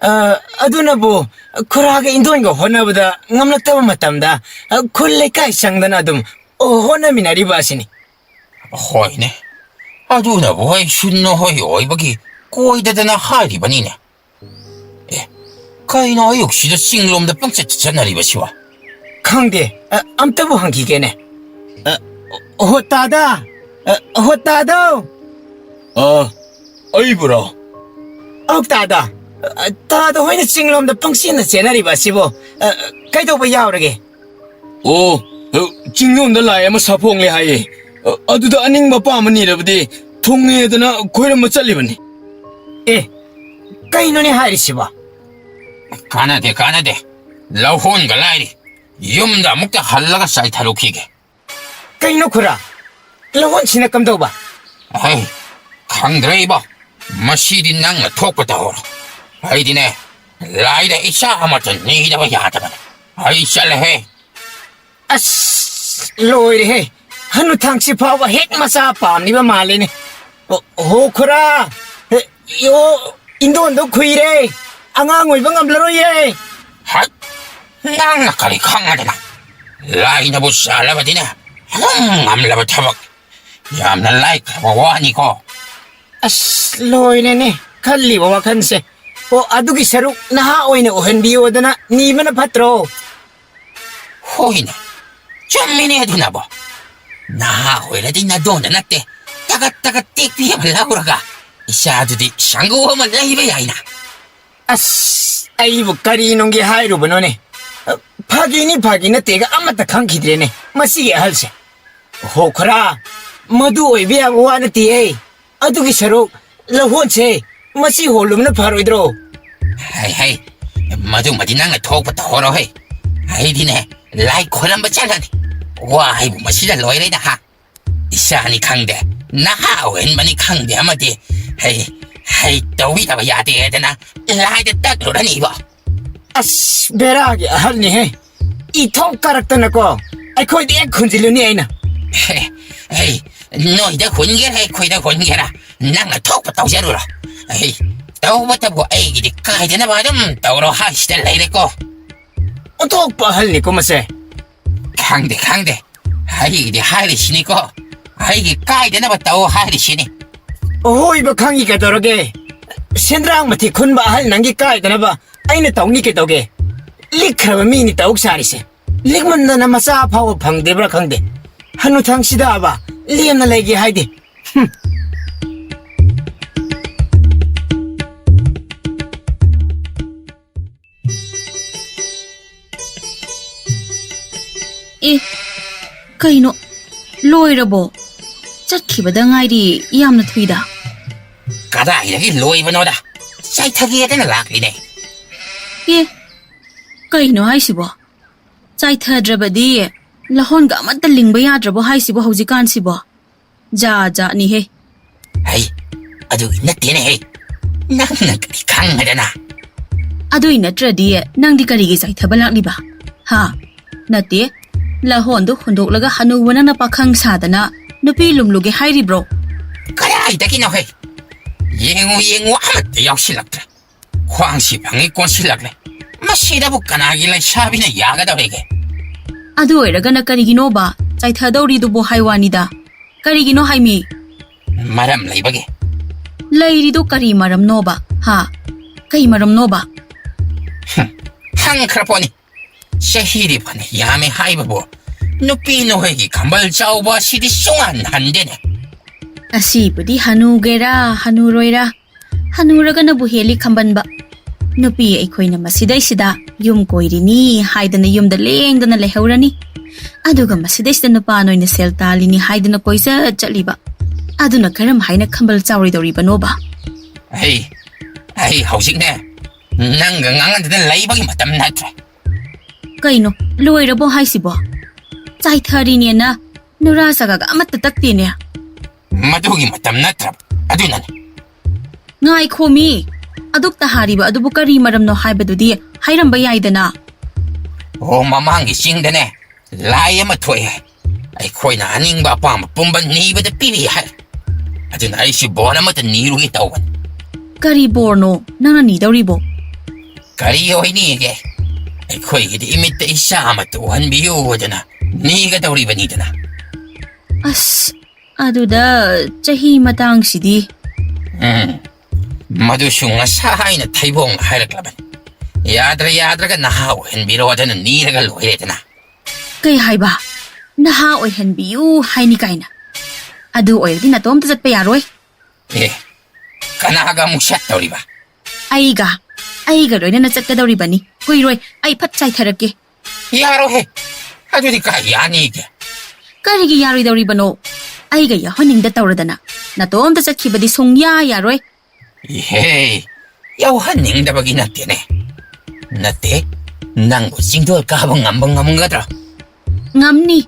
ꯑ, ꯑꯗꯨꯅꯕꯨ ꯈꯨꯔꯥꯒ ꯏꯟꯗꯣꯟꯒ ꯍꯣꯠꯅꯕꯗ ꯉꯝꯂꯛꯇꯕ ꯃꯇꯝꯗ, ꯑ, ꯈꯨꯜ ꯂꯩꯀꯥꯏ ꯆꯪꯗꯅ ꯑꯗꯨꯝ ꯍꯣꯠꯅꯃꯤꯟꯅꯔꯤꯕ ꯑꯁꯤꯅꯤ꯫ ꯍꯣꯏꯅꯦ, ꯑꯗꯨꯅꯕꯨ ꯑꯩꯁꯨ ꯅꯈꯣꯏ ꯑꯣꯏꯕꯒꯤ ꯀꯣꯏꯗꯗꯅ ꯍꯥꯏꯔꯤꯕꯅꯤꯅꯦ꯫ ꯑꯦ, ꯀꯩꯅꯣ ꯑꯌꯨꯛꯁꯤꯗ ꯆꯤꯡꯂꯣꯝꯗ ꯄꯪꯆꯠ ꯆꯠꯅꯔꯤꯕꯁꯤꯕꯣ? ꯈꯪꯗꯦ, ꯑ, ꯑꯝꯇꯕꯨ ꯍꯪꯈꯤꯒꯦꯅꯦ꯫ ꯑ, ꯍꯣ ꯇꯥꯗ, ꯑ, ꯍꯣ ꯇꯥꯗꯧ꯫ ꯑ, ꯑꯩꯕꯨꯔꯣ? ꯑꯧ ꯇꯥꯗ, ꯑ, ꯇꯥꯗ ꯍꯣꯏꯅ ꯆꯤꯡꯂꯣꯝꯗ ꯄꯪꯆꯦꯟꯅ ꯆꯦꯟꯅꯔꯤꯕ ꯑꯁꯤꯕꯨ, ꯑ, ꯀꯩꯗꯧꯕ ꯌꯥꯎꯔꯒꯦ? ꯑꯣ, ꯑ, ꯆꯤꯡꯂꯣꯝꯗ ꯂꯥꯏ ꯑꯃ ꯁꯥꯐꯣꯡꯂꯦ ꯍꯥꯏꯌꯦ꯫ ꯑ, ꯑꯗꯨꯗ ꯑꯅꯤꯡꯕ ꯑꯄꯥꯝꯕ ꯅꯤꯔꯕꯗꯤ ꯊꯨꯡꯉꯦꯗꯅ ꯈꯣꯏꯔꯝꯕ ꯆꯠꯂꯤꯕꯅꯤ꯫ ꯑꯦ, ꯀꯩꯅꯣꯅꯦ ꯍꯥꯏꯔꯤꯁꯤꯕꯣ? ꯀꯥꯟꯅꯗꯦ, ꯀꯥꯟꯅꯗꯦ꯫ ꯂꯧꯍꯣꯟꯒ ꯂꯥꯏꯔꯤ꯫ ꯌꯨꯝꯗ ꯑꯃꯨꯛꯇ ꯍꯜꯂꯒ ꯆꯥꯏꯊꯔꯨꯈꯤꯒꯦ꯫ ꯀꯩꯅꯣ ꯈꯨꯔꯥ? ꯂꯧꯍꯣꯟꯁꯤꯅ ꯀꯝꯗꯧꯕ? ꯑꯩ ꯈꯪꯗ꯭ꯔꯦ ꯏꯕꯣ꯫ ꯃꯁꯤꯗꯤ ꯅꯪꯅ ꯊꯣꯛꯄ ꯇꯧꯍꯧꯔꯣ꯫ ꯑꯩꯗꯤꯅꯦ, ꯂꯥꯏꯗ ꯏꯆꯥ ꯑꯃꯠꯇ ꯅꯤꯗꯕ ꯌꯥꯗꯕꯅꯤ꯫ ꯑꯩ ꯆꯠꯂꯦꯍꯦ꯫ ꯑꯁ, ꯂꯣꯏꯔꯦꯍꯦ꯫ ꯍꯅꯨꯊꯥꯡꯁꯤ ꯐꯥꯎꯕ ꯍꯦꯛ ꯃꯆꯥ ꯄꯥꯝꯂꯤꯕ ꯃꯥꯜꯂꯦꯅꯦ꯫ ꯑꯣ, ꯍꯣ ꯈꯨꯔꯥ, ꯍꯦ, ꯌꯣ, ꯏꯟꯗꯣꯟꯗꯣ ꯈꯨꯏꯔꯦ꯫ ꯑꯉꯥꯡ ꯑꯣꯏꯕ ꯉꯝꯂꯔꯣꯏꯌꯦ꯫ ꯍꯠ! ꯅꯪꯅ ꯀꯔꯤ ꯈꯪꯉꯗꯅ? ꯂꯥꯏꯅꯕꯨ ꯆꯥꯜꯂꯕꯗꯤꯅꯦ, ꯑꯗꯨꯝ ꯉꯝꯂꯕ ꯊꯕꯛ꯫ ꯌꯥꯝꯅ ꯂꯥꯏꯈ꯭ꯔꯕ ꯋꯥꯅꯤꯀꯣ꯫ ꯑꯁ, ꯂꯣꯏꯔꯦꯅꯦ, ꯈꯜꯂꯤꯕ ꯋꯥꯈꯜꯁꯦ꯫ ꯑꯣ, ꯑꯗꯨꯒꯤ ꯁꯔꯨꯛ ꯅꯍꯥ ꯑꯣꯏꯅ ꯑꯣꯏꯍꯟꯕꯤꯌꯣꯗꯅ ꯅꯤꯕꯅ ꯐꯠꯇ꯭ꯔꯣ? ꯍꯣꯏꯅꯦ, ꯆꯨꯝꯃꯤꯅꯦ ꯑꯗꯨꯅꯕꯣ꯫ ꯅꯍꯥ ꯑꯣꯏꯔꯗꯤ ꯅꯗꯣꯟꯗ ꯅꯠꯇꯦ, ꯇꯒꯠ ꯇꯒꯠ ꯇꯦꯛꯄꯤ ꯑꯃ ꯂꯧꯔꯒ ꯏꯆꯥꯗꯨꯗꯤ ꯁꯪꯒꯣ ꯑꯃ ꯂꯩꯕ ꯌꯥꯏꯅ꯫ ꯑꯁ, ꯑꯩꯕꯨ ꯀꯔꯤ ꯅꯨꯡꯒꯤ ꯍꯥꯏꯔꯨꯕꯅꯣꯅꯦ? ꯐꯥꯒꯤꯅꯤ ꯐꯥꯒꯤ ꯅꯠꯇꯦꯒ ꯑꯃꯠꯇ ꯈꯪꯈꯤꯗ꯭ꯔꯦꯅꯦ ꯃꯁꯤꯒꯤ ꯑꯍꯜꯁꯦ꯫ ꯍꯣ ꯈꯨꯔꯥ, ꯃꯗꯨ ꯑꯣꯏꯕ ꯌꯥꯕ ꯋꯥ ꯅꯠꯇꯦꯍꯦ꯫ ꯑꯗꯨꯒꯤ ꯁꯔꯨꯛ ꯂꯧꯍꯣꯟꯁꯦ ꯃꯁꯤ ꯍꯣꯜꯂꯨꯕꯅ ꯐꯔꯣꯏꯗ꯭ꯔꯣ? ꯍꯩ ꯍꯩ, ꯃꯗꯨꯃꯗꯤ ꯅꯪꯅ ꯊꯣꯛꯄ ꯇꯧꯍꯧꯔꯣ ꯍꯦ꯫ ꯑꯩꯗꯤꯅꯦ, ꯂꯥꯏ ꯈꯣꯏꯔꯝꯕ ꯆꯠꯂꯅꯤ꯫ ꯋꯥ ꯍꯥꯏꯕꯨ ꯃꯁꯤꯗ ꯂꯣꯏꯔꯦꯗ ꯍꯥ꯫ ꯏꯁꯥꯅꯤ ꯈꯪꯗꯦ, ꯅꯍꯥ ꯑꯣꯏꯍꯟꯕꯅꯤ ꯈꯪꯗꯦ ꯑꯃꯗꯤ, ꯍꯩ, ꯍꯩ ꯇꯧꯕꯤꯗꯕ ꯌꯥꯗꯦꯗꯅ ꯂꯥꯏꯗ ꯇꯛꯂꯨꯔꯅꯤꯕꯣ꯫ ꯑꯁ, ꯕꯦꯔꯥꯒꯤ ꯑꯍꯜꯅꯤꯍꯦ꯫ ꯏꯊꯧ ꯀꯥꯔꯛꯇꯅꯀꯣ, ꯑꯩꯈꯣꯏꯗ ꯍꯦꯛ ꯈꯨꯟꯖꯤꯜꯂꯨꯅꯤ ꯑꯩꯅ꯫ ꯍꯦ, ꯍꯦ, ꯅꯣꯏꯗ ꯍꯨꯟꯒꯦꯔꯥ, ꯑꯩꯈꯣꯏꯗ ꯍꯨꯟꯒꯦꯔꯥ, ꯅꯪꯅ ꯊꯣꯛꯄ ꯇꯧꯖꯔꯨꯔꯣ꯫ ꯑꯩ ꯇꯧꯕꯇꯕꯨ ꯑꯩꯒꯤꯗꯤ ꯀꯥꯏꯗꯅꯕ ꯑꯗꯨꯝ ꯇꯧꯔꯣ ꯍꯥꯏꯁꯤꯗ ꯂꯩꯔꯦꯀꯣ꯫ ꯑꯣꯟꯊꯣꯛꯄ ꯑꯍꯜꯅꯤꯀꯣ ꯃꯁꯦ꯫ ꯈꯪꯗꯦ, ꯈꯪꯗꯦ꯫ ꯑꯩꯒꯤꯗꯤ ꯍꯥꯏꯔꯤꯁꯤꯅꯤꯀꯣ꯫ ꯑꯩꯒꯤ ꯀꯥꯏꯗꯅꯕ ꯇꯧ ꯍꯥꯏꯔꯤꯁꯤꯅꯤ꯫ ꯑꯍꯣꯏꯕ ꯈꯪꯉꯤ ꯀꯩꯗꯧꯔꯒꯦ? ꯁꯦꯟꯗ꯭ꯔꯥꯡ ꯃꯊꯤ ꯈꯨꯟꯕ ꯑꯍꯜ ꯅꯪꯒꯤ ꯀꯥꯏꯗꯅꯕ ꯑꯩꯅ ꯇꯧꯅꯤ ꯀꯩꯗꯧꯒꯦ? ꯂꯤꯛꯈ꯭ꯔꯕ ꯃꯤꯅꯤ ꯇꯧ ꯁꯥꯔꯤꯁꯦ꯫ ꯂꯤꯛꯃꯟꯗꯅ ꯃꯆꯥ ꯐꯥꯎꯕ ꯐꯪꯗꯦꯕ꯭ꯔꯥ ꯈꯪꯗꯦ꯫ ꯍꯅꯨꯊꯪꯁꯤꯗꯕ ꯂꯦꯝꯅ ꯂꯩꯒꯦ ꯍꯥꯏꯗꯦ꯫ ꯍꯨꯝ꯫ ꯑꯦ, ꯀꯩꯅꯣ? ꯂꯣꯏꯔꯕꯣ? ꯆꯠꯈꯤꯕꯗ ꯉꯥꯏꯔꯤ, ꯌꯥꯝꯅ ꯊꯨꯏꯗ꯫ ꯀꯗꯥꯏꯗꯒꯤ ꯂꯣꯏꯕꯅꯣꯗ? ꯆꯥꯏꯊꯒꯦꯗꯅ ꯂꯥꯛꯂꯤꯅꯦ꯫ ꯑꯦ, ꯀꯩꯅꯣ ꯍꯥꯏꯁꯤꯕꯣ? ꯆꯥꯏꯊꯗ꯭ꯔꯕꯗꯤ ꯂꯍꯣꯟꯒ ꯑꯃꯠꯇ ꯂꯤꯡꯕ ꯌꯥꯗ꯭ꯔꯕꯣ ꯍꯥꯏꯁꯤꯕꯣ ꯍꯧꯖꯤꯛꯀꯥꯟꯁꯤꯕꯣ? ꯖꯥ ꯖꯥꯠꯅꯤꯍꯦ꯫ ꯍꯩ, ꯑꯗꯨꯒꯤ ꯅꯠꯇꯦꯅꯦꯍꯦ꯫ ꯅꯪꯅ ꯀꯔꯤ ꯈꯪꯉꯗꯅ? ꯑꯗꯨꯏ ꯅꯠꯇ꯭ꯔꯗꯤ ꯅꯪꯗꯤ ꯀꯔꯤꯒꯤ ꯆꯥꯏꯊꯕ ꯂꯥꯛꯂꯤꯕ? ꯍꯥ? ꯅꯠꯇꯦ, ꯂꯍꯣꯟꯗꯣ ꯍꯨꯟꯗꯣꯛꯂꯒ ꯍꯅꯨꯕ ꯅꯪꯅ ꯄꯥꯈꯪ ꯁꯥꯗꯅ ꯅꯨꯄꯤ ꯂꯨꯝꯂꯨꯒꯦ ꯍꯥꯏꯔꯤꯕ꯭ꯔꯣ? ꯀꯗꯥꯏꯗꯒꯤꯅꯣꯍꯦ? ꯌꯦꯡꯉꯨ, ꯌꯦꯡꯉꯨ, ꯑꯃꯠꯇ ꯌꯥꯎꯁꯤꯜꯂꯛꯇ꯭ꯔꯦ꯫ ꯈ꯭ꯋꯥꯡꯁꯤ ꯐꯪꯉꯤ ꯀꯣꯟꯁꯤꯜꯂꯛꯂꯦ꯫ ꯃꯁꯤꯗꯕꯨ ꯀꯅꯥꯒꯤ ꯂꯩꯁꯥꯕꯤꯅ ꯌꯥꯒꯗꯧꯔꯤꯒꯦ? ꯑꯗꯨ ꯑꯣꯏꯔꯒꯅ ꯀꯔꯤꯒꯤꯅꯣꯕ ꯆꯥꯏꯊꯗꯧꯔꯤꯗꯨꯕꯨ ꯍꯥꯏ ꯋꯥꯅꯤꯗ? ꯀꯔꯤꯒꯤꯅꯣ ꯍꯥꯏꯃꯤ? ꯃꯔꯝ ꯂꯩꯕꯒꯤ꯫ ꯂꯩꯔꯤꯗꯣ ꯀꯔꯤ ꯃꯔꯝꯅꯣꯕ? ꯍꯥ? ꯀꯩ ꯃꯔꯝꯅꯣꯕ? ꯍꯨꯝ, ꯈꯪꯈ꯭ꯔ ꯄꯣꯠꯅꯤ꯫ ꯆꯍꯤꯗꯤ ꯐꯅ ꯌꯥꯝꯃꯦ ꯍꯥꯏꯕꯕꯨ, ꯅꯨꯄꯤ ꯅꯈꯣꯏꯒꯤ ꯈꯝꯕꯜ ꯆꯥꯎꯕ ꯑꯁꯤꯗꯤ ꯁꯨꯡꯍꯟ ꯍꯟꯗꯦꯅꯦ꯫ ꯑꯁꯤꯕꯨꯗꯤ ꯍꯅꯨꯒꯦꯔꯥ, ꯍꯅꯨꯔꯣꯏꯔꯥ, ꯍꯅꯨꯔꯒꯅꯕꯨ ꯍꯦꯜꯂꯤ ꯈꯝꯕꯟꯕ꯫ ꯅꯨꯄꯤ ꯑꯩꯈꯣꯏꯅ ꯃꯁꯤꯗꯩꯁꯤꯗ ꯌꯨꯝ ꯀꯣꯏꯔꯤꯅꯤ ꯍꯥꯏꯗꯅ ꯌꯨꯝꯗ ꯂꯦꯡꯗꯅ ꯂꯩꯍꯧꯔꯅꯤ꯫ ꯑꯗꯨꯒ ꯃꯁꯤꯗꯩꯁꯤꯗ ꯅꯨꯄꯥ ꯅꯣꯏꯅ ꯁꯦꯜ ꯇꯥꯜꯂꯤꯅꯤ ꯍꯥꯏꯗꯅ ꯀꯣꯏꯆꯠ ꯆꯠꯂꯤꯕ꯫ ꯑꯗꯨꯅ ꯀꯔꯝ ꯍꯥꯏꯅ ꯈꯝꯕꯜ ꯆꯥꯎꯔꯣꯏꯗꯧꯔꯤꯕꯅꯣꯕ? ꯑꯩ, ꯑꯩ ꯍꯧꯖꯤꯛꯅꯦ, ꯅꯪꯒ ꯉꯥꯡꯅꯗꯅ ꯂꯩꯕꯒꯤ ꯃꯇꯝ ꯅꯠꯇ꯭ꯔꯦ꯫ ꯀꯩꯅꯣ, ꯂꯣꯏꯔꯕꯣ ꯍꯥꯏꯁꯤꯕꯣ? ꯆꯥꯏꯊꯔꯤꯅꯦꯅ ꯅꯨꯔꯥ ꯁꯥꯒꯒ ꯑꯃꯠꯇ ꯇꯛꯇꯦꯅꯦ꯫ ꯃꯗꯨꯒꯤ ꯃꯇꯝ ꯅꯠꯇ꯭ꯔꯕ, ꯑꯗꯨꯅꯅꯦ꯫ ꯉꯥꯏꯈꯣꯃꯤ, ꯑꯗꯨꯛꯇ ꯍꯥꯔꯤꯕ ꯑꯗꯨꯕꯨ ꯀꯔꯤ ꯃꯔꯝꯅꯣ ꯍꯥꯏꯕꯗꯨꯗꯤ ꯍꯥꯏꯔꯝꯕ ꯌꯥꯏꯗꯅ꯫ ꯑꯣ, ꯃꯃꯥꯡꯒꯤ ꯆꯤꯡꯗꯅꯦ, ꯂꯥꯏ ꯑꯃ ꯊꯣꯛꯑꯦ ꯍꯥꯏ꯫ ꯑꯩꯈꯣꯏꯅ ꯑꯅꯤꯡꯕ ꯑꯄꯥꯝꯕ ꯄꯨꯝꯕ ꯅꯤꯕꯗ ꯄꯤꯔꯤ ꯍꯥꯏ꯫ ꯑꯗꯨꯅ ꯑꯩꯁꯨ ꯕꯣꯔ ꯑꯃꯇ ꯅꯤꯔꯨꯒꯦ ꯇꯧꯕꯅꯤ꯫ ꯀꯔꯤ ꯕꯣꯔꯅꯣ ꯅꯪꯅ ꯅꯤꯗꯧꯔꯤꯕꯣ? ꯀꯔꯤ ꯑꯣꯏꯅꯤꯒꯦ? ꯑꯩꯈꯣꯏꯒꯤꯗꯤ ꯏꯃꯤꯠꯇ ꯏꯆꯥ ꯑꯃꯇ ꯎꯍꯟꯕꯤꯌꯨ ꯍꯥꯏꯗꯅ ꯅꯤꯒꯗꯧꯔꯤꯕꯅꯤꯗꯅ꯫ ꯑꯁ, ꯑꯗꯨꯗ ꯆꯍꯤ ꯃꯇꯥꯡꯁꯤꯗꯤ? ꯎꯝ, ꯃꯗꯨꯁꯨ ꯉꯁꯥꯏꯅ ꯊꯩꯕꯣꯡꯅ ꯍꯥꯏꯔꯛꯂꯕꯅꯤ꯫ ꯌꯥꯗ꯭ꯔ ꯌꯥꯗ꯭ꯔꯒ ꯅꯍꯥ ꯑꯣꯏꯍꯟꯕꯤꯔꯣ, ꯑꯗꯨꯅ ꯅꯤꯔꯒ ꯂꯣꯏꯔꯦꯗꯅ꯫ ꯀꯩ ꯍꯥꯏꯕ? ꯅꯍꯥ ꯑꯣꯏꯍꯟꯕꯤꯌꯨ ꯍꯥꯏꯅꯤ ꯀꯥꯏꯅ? ꯑꯗꯨ ꯑꯣꯏꯔꯗꯤ ꯅꯇꯣꯝꯇ ꯆꯠꯄ ꯌꯥꯔꯣꯏ꯫ ꯑꯦ, ꯀꯅꯥꯒ ꯑꯃꯨꯛ ꯆꯠꯇꯧꯔꯤꯕ? ꯑꯩꯒ꯫ ꯑꯩꯒ ꯂꯣꯏꯅꯅ ꯆꯠꯀꯗꯧꯔꯤꯕꯅꯤ꯫ ꯀꯨꯏꯔꯣꯏ, ꯑꯩ ꯐꯠ ꯆꯥꯏꯊꯔꯛꯀꯦ꯫ ꯌꯥꯔꯣꯏꯍꯦ, ꯑꯗꯨꯗꯤ ꯀꯥꯏ ꯌꯥꯅꯤꯒꯦ? ꯀꯔꯤꯒꯤ ꯌꯥꯔꯣꯏꯗꯧꯔꯤꯕꯅꯣ? ꯑꯩꯒ ꯌꯥꯎꯍꯟꯅꯤꯡꯗ ꯇꯧꯔꯗꯅ ꯅꯇꯣꯝꯇ ꯆꯠꯈꯤꯕꯗꯤ ꯁꯨꯡꯌꯥ ꯌꯥꯔꯣꯏ꯫ ꯏꯍꯦ, ꯌꯥꯎꯍꯟꯅꯤꯡꯗꯕꯒꯤ ꯅꯠꯇꯦꯅꯦ꯫ ꯅꯠꯇꯦ, ꯅꯪꯕꯨ ꯆꯤꯡꯗꯣꯜ ꯀꯥꯕ ꯉꯝꯕ ꯉꯝꯒꯗ꯭ꯔꯥ? ꯉꯝꯅꯤ,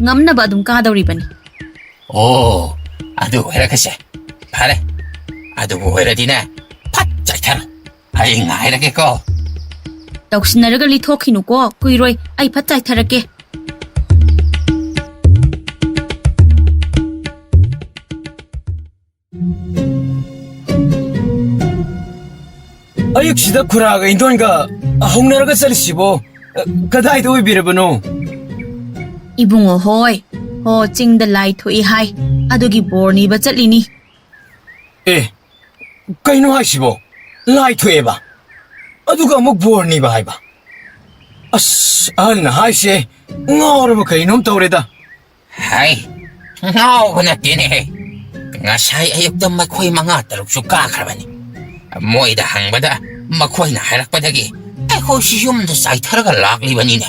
ꯉꯝꯅꯕ ꯑꯗꯨꯝ ꯀꯥꯗꯧꯔꯤꯕꯅꯤ꯫ ꯑꯣ, ꯑꯗꯨ ꯑꯣꯏꯔꯒꯁꯦ, ꯐꯔꯦ꯫ ꯑꯗꯨꯕꯨ ꯑꯣꯏꯔꯗꯤꯅꯦ, ꯐꯠ ꯆꯥꯏꯊꯔꯣ꯫ ꯑꯩ ꯉꯥꯏꯔꯒꯦꯀꯣ꯫ ꯇꯧꯁꯤꯟꯅꯔꯒ ꯂꯤꯊꯣꯛꯈꯤꯅꯨꯀꯣ, ꯀꯨꯏꯔꯣꯏ, ꯑꯩ ꯐꯠ ꯆꯥꯏꯊꯔꯛꯀꯦ꯫ ꯑꯌꯨꯛꯁꯤꯗ ꯈꯨꯔꯥꯒ ꯏꯟꯗꯣꯟꯒ ꯍꯧꯅꯔꯒ ꯆꯠꯂꯤꯁꯤꯕꯣ? ꯀꯗꯥꯏꯗ ꯑꯣꯏꯕꯤꯔꯕꯅꯣ? ꯏꯕꯨꯡꯉꯣ ꯍꯣꯏ꯫ ꯍꯣ, ꯆꯤꯡꯗ ꯂꯥꯏ ꯊꯣꯛꯏ ꯍꯥꯏ꯫ ꯑꯗꯨꯒꯤ ꯕꯣꯔ ꯅꯤꯕ ꯆꯠꯂꯤꯅꯤ꯫ ꯑꯦ, ꯀꯩꯅꯣ ꯍꯥꯏꯁꯤꯕꯣ? ꯂꯥꯏ ꯊꯣꯛꯑꯦꯕ? ꯑꯗꯨꯒ ꯑꯃꯨꯛ ꯕꯣꯔ ꯅꯤꯕ ꯍꯥꯏꯕ? ꯑꯁ, ꯑꯍꯜꯅ ꯍꯥꯏꯁꯦ ꯉꯥꯎꯔꯕ ꯀꯩꯅꯣꯝ ꯇꯧꯔꯦꯗ꯫ ꯍꯥꯏ, ꯉꯥꯎꯕ ꯅꯠꯇꯦꯅꯦꯍꯦ꯫ ꯉꯁꯥꯏ ꯑꯌꯨꯛꯇ ꯃꯈꯣꯏ ꯃꯉꯥ ꯇꯔꯨꯛꯁꯨ ꯀꯥꯈ꯭ꯔꯕꯅꯤ꯫ ꯃꯣꯏꯗ ꯍꯪꯕꯗ ꯃꯈꯣꯏꯅ ꯍꯥꯏꯔꯛꯄꯗꯒꯤ ꯑꯩꯈꯣꯏꯁꯨ ꯌꯨꯝꯗ ꯆꯥꯏꯊꯔꯒ ꯂꯥꯛꯂꯤꯕꯅꯤꯅꯦ꯫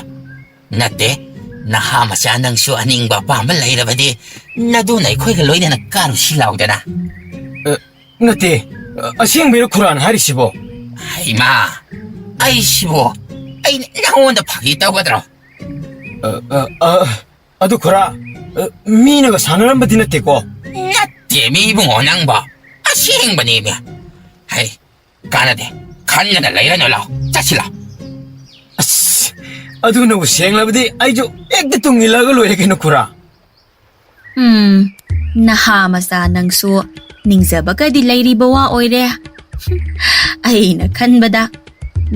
ꯅꯠꯇꯦ, ꯅꯍꯥ ꯃꯆꯥ ꯅꯪꯁꯨ ꯑꯅꯤꯡꯕ ꯑꯄꯥꯝꯕ ꯂꯩꯔꯕꯗꯤ ꯅꯗꯨꯅ ꯑꯩꯈꯣꯏꯒ ꯂꯣꯏꯅꯅ ꯀꯥꯔꯨꯁꯤ ꯂꯥꯎꯗꯅ꯫ ꯑ, ꯅꯠꯇꯦ, ꯑ, ꯑꯁꯦꯡꯕꯩꯔꯣ ꯈꯨꯔꯥꯅ ꯍꯥꯏꯔꯤꯁꯤꯕꯣ? ꯍꯩꯃꯥ, ꯑꯩꯁꯤꯕꯨ, ꯑꯩꯅ ꯅꯉꯣꯟꯗ ꯐꯥꯒꯤ ꯇꯧꯒꯗ꯭ꯔꯣ? ꯑ, ꯑ, ꯑ, ꯑꯗꯨ ꯈꯨꯔꯥ, ꯑ, ꯃꯤꯅꯒ ꯁꯥꯟꯅꯔꯝꯕꯗꯤ ꯅꯠꯇꯦꯀꯣ? ꯅꯠꯇꯦ, ꯃꯤ ꯏꯕꯨꯡꯉꯣ, ꯅꯪꯕꯣ꯫ ꯑꯁꯦꯡꯕꯅꯦꯃꯤ꯫ ꯍꯩ, ꯀꯥꯟꯅꯗꯦ꯫ ꯈꯟꯗꯅ ꯂꯩꯔꯅꯨ, ꯂꯥꯎ꯫ ꯆꯠꯁꯤ, ꯂꯥꯎ꯫ ꯑꯁ, ꯑꯗꯨꯅꯕꯨ ꯁꯦꯡꯂꯕꯗꯤ ꯑꯩꯁꯨ ꯍꯦꯛꯇ ꯇꯨꯡ ꯏꯜꯂꯒ ꯂꯣꯏꯔꯦ ꯀꯩꯅꯣ, ꯈꯨꯔꯥ꯫ ꯎꯝ, ꯅꯍꯥ ꯃꯆꯥ ꯅꯪꯁꯨ ꯅꯤꯡꯖꯕꯒꯗꯤ ꯂꯩꯔꯤꯕ ꯋꯥ ꯑꯣꯏꯔꯦ꯫ ꯑꯩꯅ ꯈꯟꯕꯗ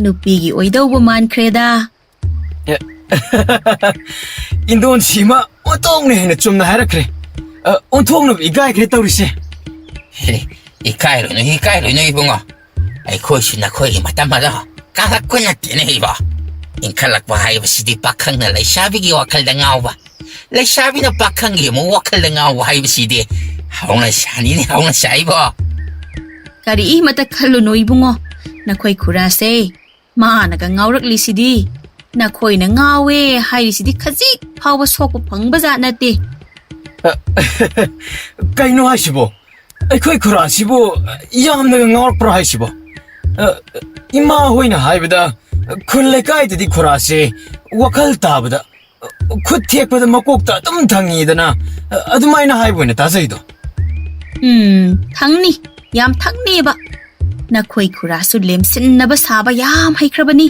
ꯅꯨꯄꯤꯒꯤ ꯑꯣꯏꯗꯧꯕ ꯃꯥꯟꯈ꯭ꯔꯦꯗ꯫ ꯏꯟꯗꯣꯟꯁꯤꯃ ꯑꯣꯟꯊꯣꯛꯅ ꯍꯦꯟꯅ ꯆꯨꯝꯅ ꯍꯥꯏꯔꯛꯈ꯭ꯔꯦ꯫ ꯑ, ꯑꯣꯟꯊꯣꯛꯅꯕ ꯏꯀꯥꯏꯈ꯭ꯔꯦ ꯇꯧꯔꯤꯁꯦ꯫ ꯍꯦ, ꯏꯀꯥꯏꯔꯨꯅꯨ, ꯏꯀꯥꯏꯔꯨꯅꯨ ꯏꯕꯨꯡꯉꯣ꯫ ꯑꯩꯈꯣꯏꯁꯨ ꯅꯈꯣꯏꯒꯤ ꯃꯇꯝ ꯑꯗꯣ ꯀꯥꯡꯂꯛꯄ ꯅꯠꯇꯦꯅꯦ ꯏꯕꯣ꯫ ꯏꯟꯈꯠꯂꯛꯄ ꯍꯥꯏꯕꯁꯤꯗꯤ ꯄꯥꯈꯪꯅ ꯂꯩꯁꯥꯕꯤꯒꯤ ꯋꯥꯈꯜꯗ ꯉꯥꯎꯕ, ꯂꯩꯁꯥꯕꯤꯅ ꯄꯥꯈꯪꯒꯤ ꯑꯃꯨꯛ ꯋꯥꯈꯜꯗ ꯉꯥꯎꯕ ꯍꯥꯏꯕꯁꯤꯗꯤ ꯍꯧꯅꯁꯥꯅꯤꯅꯦ, ꯍꯧꯅꯁꯥ ꯏꯕꯣ꯫ ꯀꯔꯤꯃꯇ ꯈꯜꯂꯨꯅꯨ ꯏꯕꯨꯡꯉꯣ, ꯅꯈꯣꯏ ꯈꯨꯔꯥꯁꯦ ꯃꯥꯅꯒ ꯉꯥꯎꯔꯛꯂꯤꯁꯤꯗꯤ꯫ ꯅꯈꯣꯏꯅ ꯉꯥꯎꯋꯦ ꯍꯥꯏꯔꯤꯁꯤꯗꯤ ꯈꯖꯤꯛ ꯐꯥꯎꯕ ꯁꯣꯛꯄ ꯐꯪꯕ ꯖꯥꯠ ꯅꯠꯇꯦ꯫ ꯀꯩꯅꯣ ꯍꯥꯏꯁꯤꯕꯣ? ꯑꯩꯈꯣꯏ ꯈꯨꯔꯥꯁꯤꯕꯨ ꯌꯥꯝꯅꯒ ꯉꯥꯎꯔꯛꯄ꯭ꯔꯣ ꯍꯥꯏꯁꯤꯕꯣ? ꯑ, ꯏꯃꯥ ꯍꯣꯏꯅ ꯍꯥꯏꯕꯗ ꯈꯨꯜ ꯂꯩꯀꯥꯏꯗꯗꯤ ꯈꯨꯔꯥꯁꯦ ꯋꯥꯈꯜ ꯇꯥꯕꯗ, ꯈꯨꯠ ꯊꯦꯛꯄꯗ ꯃꯀꯣꯛꯇ ꯑꯗꯨꯝ ꯊꯪꯉꯤꯗꯅ, ꯑꯗꯨꯃꯥꯏꯅ ꯍꯥꯏꯕ ꯑꯣꯏꯅ ꯇꯥꯖꯩꯗꯣ꯫ ꯎꯝ, ꯊꯪꯅꯤ, ꯌꯥꯝ ꯊꯪꯅꯤꯕ꯫ ꯅꯈꯣꯏ ꯈꯨꯔꯥꯁꯨ ꯂꯦꯝꯁꯤꯟꯅꯕ ꯁꯥꯕ ꯌꯥꯝ ꯍꯩꯈ꯭ꯔꯕꯅꯤ꯫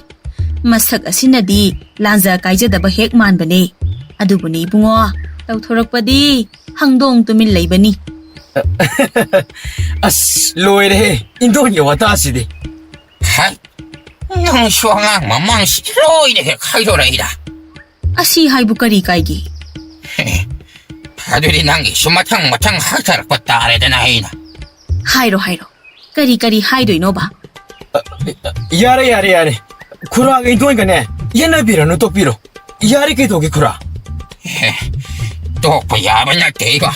ꯃꯁꯛ ꯑꯁꯤꯅꯗꯤ ꯂꯥꯟꯖ ꯀꯥꯏꯖꯗꯕ ꯍꯦꯛ ꯃꯥꯟꯕꯅꯦ꯫ ꯑꯗꯨꯕꯨꯅꯦ ꯏꯕꯨꯡꯉꯣ, ꯇꯧꯊꯣꯔꯛꯄꯗꯤ ꯍꯪꯗꯣꯡ ꯇꯨꯃꯤꯟ ꯂꯩꯕꯅꯤ꯫ ꯑꯁ, ꯂꯣꯏꯔꯦꯍꯦ, ꯏꯟꯗꯣꯟꯒꯤ ꯋꯥꯇꯥꯁꯤꯗꯤ꯫ ꯍꯥꯏ, ꯅꯪꯁꯨ ꯑꯉꯥꯡ ꯃꯃꯥꯡꯁꯤ ꯂꯣꯏꯅ ꯍꯦꯛ ꯍꯥꯏꯗꯣꯔꯛꯏꯗ꯫ ꯑꯁꯤ ꯍꯥꯏꯕꯨ ꯀꯔꯤ ꯀꯥꯏꯒꯦ? ꯑꯗꯨꯗꯤ ꯅꯪꯒꯤꯁꯨ ꯃꯊꯪ ꯃꯊꯪ ꯍꯥꯏꯊꯔꯛꯄ ꯇꯥꯔꯦꯗꯅ ꯑꯩꯅ꯫ ꯍꯥꯏꯔꯣ, ꯍꯥꯏꯔꯣ꯫ ꯀꯔꯤ ꯀꯔꯤ ꯍꯥꯏꯗꯣꯏꯅꯣꯕ? ꯌꯥꯔꯦ, ꯌꯥꯔꯦ, ꯌꯥꯔꯦ꯫ ꯈꯨꯔꯥꯒ ꯏꯟꯗꯣꯟꯒꯅꯦ, ꯌꯦꯠꯅꯕꯤꯔꯅꯨ, ꯇꯣꯛꯄꯤꯔꯣ꯫ ꯌꯥꯔꯦ, ꯀꯩꯗꯧꯒꯦ, ꯈꯨꯔꯥ? ꯑꯦ, ꯇꯣꯛꯄ ꯌꯥꯕ ꯅꯠꯇꯦ, ꯏꯕꯣ꯫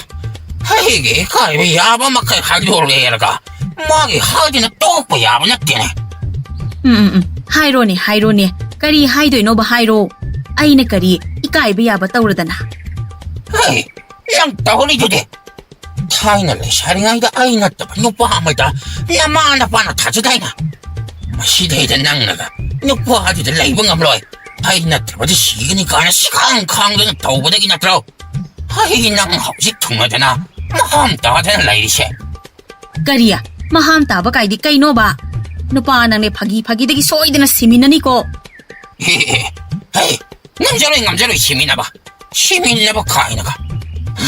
ꯑꯩꯒꯤ ꯏꯀꯥꯏꯕ ꯌꯥꯕ ꯃꯈꯩ ꯍꯥꯏꯗꯣꯛꯂꯦꯔꯒ ꯃꯥꯒꯤ ꯍꯥꯏꯗꯅ ꯇꯣꯛꯄ ꯌꯥꯕ ꯅꯠꯇꯦꯅꯦ꯫ ꯎꯝ, ꯎꯝ, ꯎꯝ꯫ ꯍꯥꯏꯔꯣꯅꯦ, ꯍꯥꯏꯔꯣꯅꯦ꯫ ꯀꯔꯤ ꯍꯥꯏꯗꯣꯏꯅꯣꯕ, ꯍꯥꯏꯔꯣ꯫ ꯑꯩꯅ ꯀꯔꯤ ꯏꯀꯥꯏꯕ ꯌꯥꯕ ꯇꯧꯔꯗꯅ? ꯍꯦ, ꯅꯪ ꯇꯧꯔꯤꯗꯨꯗꯤ꯫ ꯊꯥꯏꯅ ꯂꯩꯁꯥꯔꯤꯉꯩꯗ ꯑꯩ ꯅꯠꯇꯕ ꯅꯨꯄꯥ ꯑꯃꯗ ꯅꯃꯥ ꯅꯄꯥꯅ ꯊꯥꯖꯗꯥꯏꯅꯦ? ꯃꯁꯤꯗꯩꯗ ꯅꯪꯅꯒ ꯅꯨꯄꯥꯗꯨꯗ ꯂꯩꯕ ꯉꯝꯂꯣꯏ, ꯑꯩ ꯅꯠꯇ꯭ꯔꯕꯗꯤ ꯁꯤꯒꯅꯤ ꯀꯥꯏꯅ ꯁꯤꯈꯥꯡ ꯈꯥꯡꯗꯅ ꯇꯧꯕꯗꯒꯤ ꯅꯠꯇ꯭ꯔꯣ? ꯑꯩ ꯅꯪ ꯍꯧꯖꯤꯛ ꯊꯨꯡꯅꯗꯅ ꯃꯍꯥꯝ ꯇꯥꯗꯅ ꯂꯩꯔꯤꯁꯦ꯫ ꯀꯔꯤ? ꯃꯍꯥꯝ ꯇꯥꯕ ꯀꯥꯏꯗꯤ ꯀꯩꯅꯣꯕ? ꯅꯨꯄꯥ ꯅꯪꯅꯦ ꯐꯥꯒꯤ ꯐꯥꯒꯤꯗꯒꯤ ꯁꯣꯏꯗꯅ ꯁꯤꯃꯤꯟꯅꯅꯤꯀꯣ꯫ ꯍꯦ, ꯍꯦ, ꯍꯦ, ꯉꯝꯖꯔꯣꯏ, ꯉꯝꯖꯔꯣꯏ ꯁꯤꯃꯤꯟꯅꯕ꯫ ꯁꯤꯃꯤꯟꯅꯕ ꯀꯥꯏꯅꯒ꯫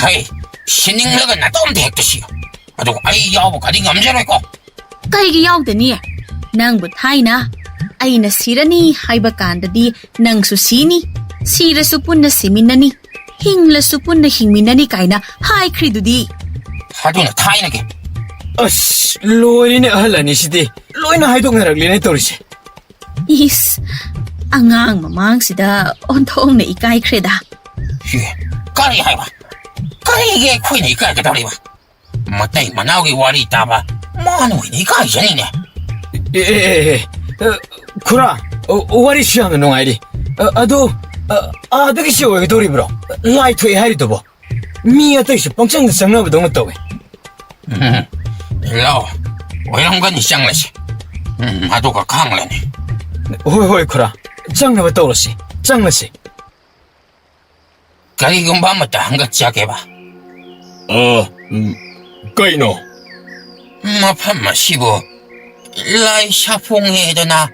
ꯍꯩ, ꯁꯤꯅꯤꯡꯂꯒ ꯅꯇꯣꯝꯇ ꯍꯦꯛꯇ ꯁꯤꯌꯨ꯫ ꯑꯗꯨꯒ ꯑꯩ ꯌꯥꯎꯕꯒꯗꯤ ꯉꯝꯖꯔꯣꯏꯀꯣ꯫ ꯀꯩꯒꯤ ꯌꯥꯎꯗꯅꯤ? ꯅꯪꯕꯨ ꯊꯥꯏꯅ ꯑꯩꯅ ꯁꯤꯔꯅꯤ ꯍꯥꯏꯕ ꯀꯥꯟꯗꯗꯤ ꯅꯪꯁꯨ ꯁꯤꯅꯤ, ꯁꯤꯔꯁꯨ ꯄꯨꯟꯅ ꯁꯤꯃꯤꯟꯅꯅꯤ, ꯍꯤꯡꯂꯁꯨ ꯄꯨꯟꯅ ꯍꯤꯡꯃꯤꯟꯅꯅꯤ ꯀꯥꯏꯅ ꯍꯥꯏꯈ꯭ꯔꯤꯗꯨꯗꯤ꯫ ꯑꯗꯨꯅ ꯊꯥꯏꯅꯒꯤ꯫ ꯑꯁ, ꯂꯣꯏꯔꯦꯅꯦ ꯑꯍꯜ ꯑꯅꯤꯁꯤꯗꯤ꯫ ꯂꯣꯏꯅ ꯍꯥꯏꯗꯣꯛꯅꯔꯛꯂꯦꯅꯦ ꯇꯧꯔꯤꯁꯦ꯫ ꯏꯁ, ꯑꯉꯥꯡ ꯃꯃꯥꯡꯁꯤꯗ ꯑꯣꯟꯊꯣꯛꯅ ꯏꯀꯥꯏꯈ꯭ꯔꯦꯗ꯫ ꯁꯤ, ꯀꯔꯤ ꯍꯥꯏꯕ? ꯀꯔꯤꯒꯤ ꯑꯩꯈꯣꯏꯅ ꯏꯀꯥꯏꯒꯗꯧꯔꯤꯕ? ꯃꯇꯩ ꯃꯅꯥꯎꯒꯤ ꯋꯥꯔꯤ ꯇꯥꯕ ꯃꯥꯅ ꯑꯣꯏꯅ ꯏꯀꯥꯏꯖꯅꯤꯡꯉꯦ꯫ ꯑꯦ, ꯑꯦ, ꯑꯦ, ꯑꯦ, ꯑ, ꯈꯨꯔꯥ, ꯑ, ꯋꯥꯔꯤꯁꯨ ꯌꯥꯝꯅ ꯅꯨꯡꯉꯥꯏꯔꯤ꯫ ꯑ, ꯑꯗꯣ, ꯑ, ꯑꯥꯗꯒꯤꯁꯨ ꯑꯣꯏꯒꯗꯧꯔꯤꯕ꯭ꯔꯣ? ꯂꯥꯏ ꯊꯣꯛꯑꯦ ꯍꯥꯏꯔꯤꯗꯨꯕꯣ? ꯃꯤ ꯑꯇꯩꯁꯨ ꯄꯪꯆꯪꯗ ꯆꯪꯅꯕꯗꯧꯅ ꯇꯧꯋꯦ꯫ ꯎꯝ, ꯂꯥꯛꯑꯣ, ꯑꯣꯏꯔꯝꯒꯅꯤ, ꯆꯪꯂꯁꯤ꯫ ꯎꯝ, ꯑꯗꯨꯒ ꯈꯪꯂꯅꯤ꯫ ꯍꯣꯏ, ꯍꯣꯏ, ꯈꯨꯔꯥ, ꯆꯪꯅꯕ ꯇꯧꯔꯁꯤ, ꯆꯪꯂꯁꯤ꯫ ꯀꯔꯤꯒꯨꯝꯕ ꯑꯃꯇ ꯍꯪꯒꯠꯆꯒꯦꯕ꯫ ꯑ, ꯎꯝ, ꯀꯩꯅꯣ? ꯃꯐꯝ ꯑꯁꯤꯕꯨ ꯂꯥꯏ ꯁꯥꯐꯣꯡꯉꯦꯗꯅ꯫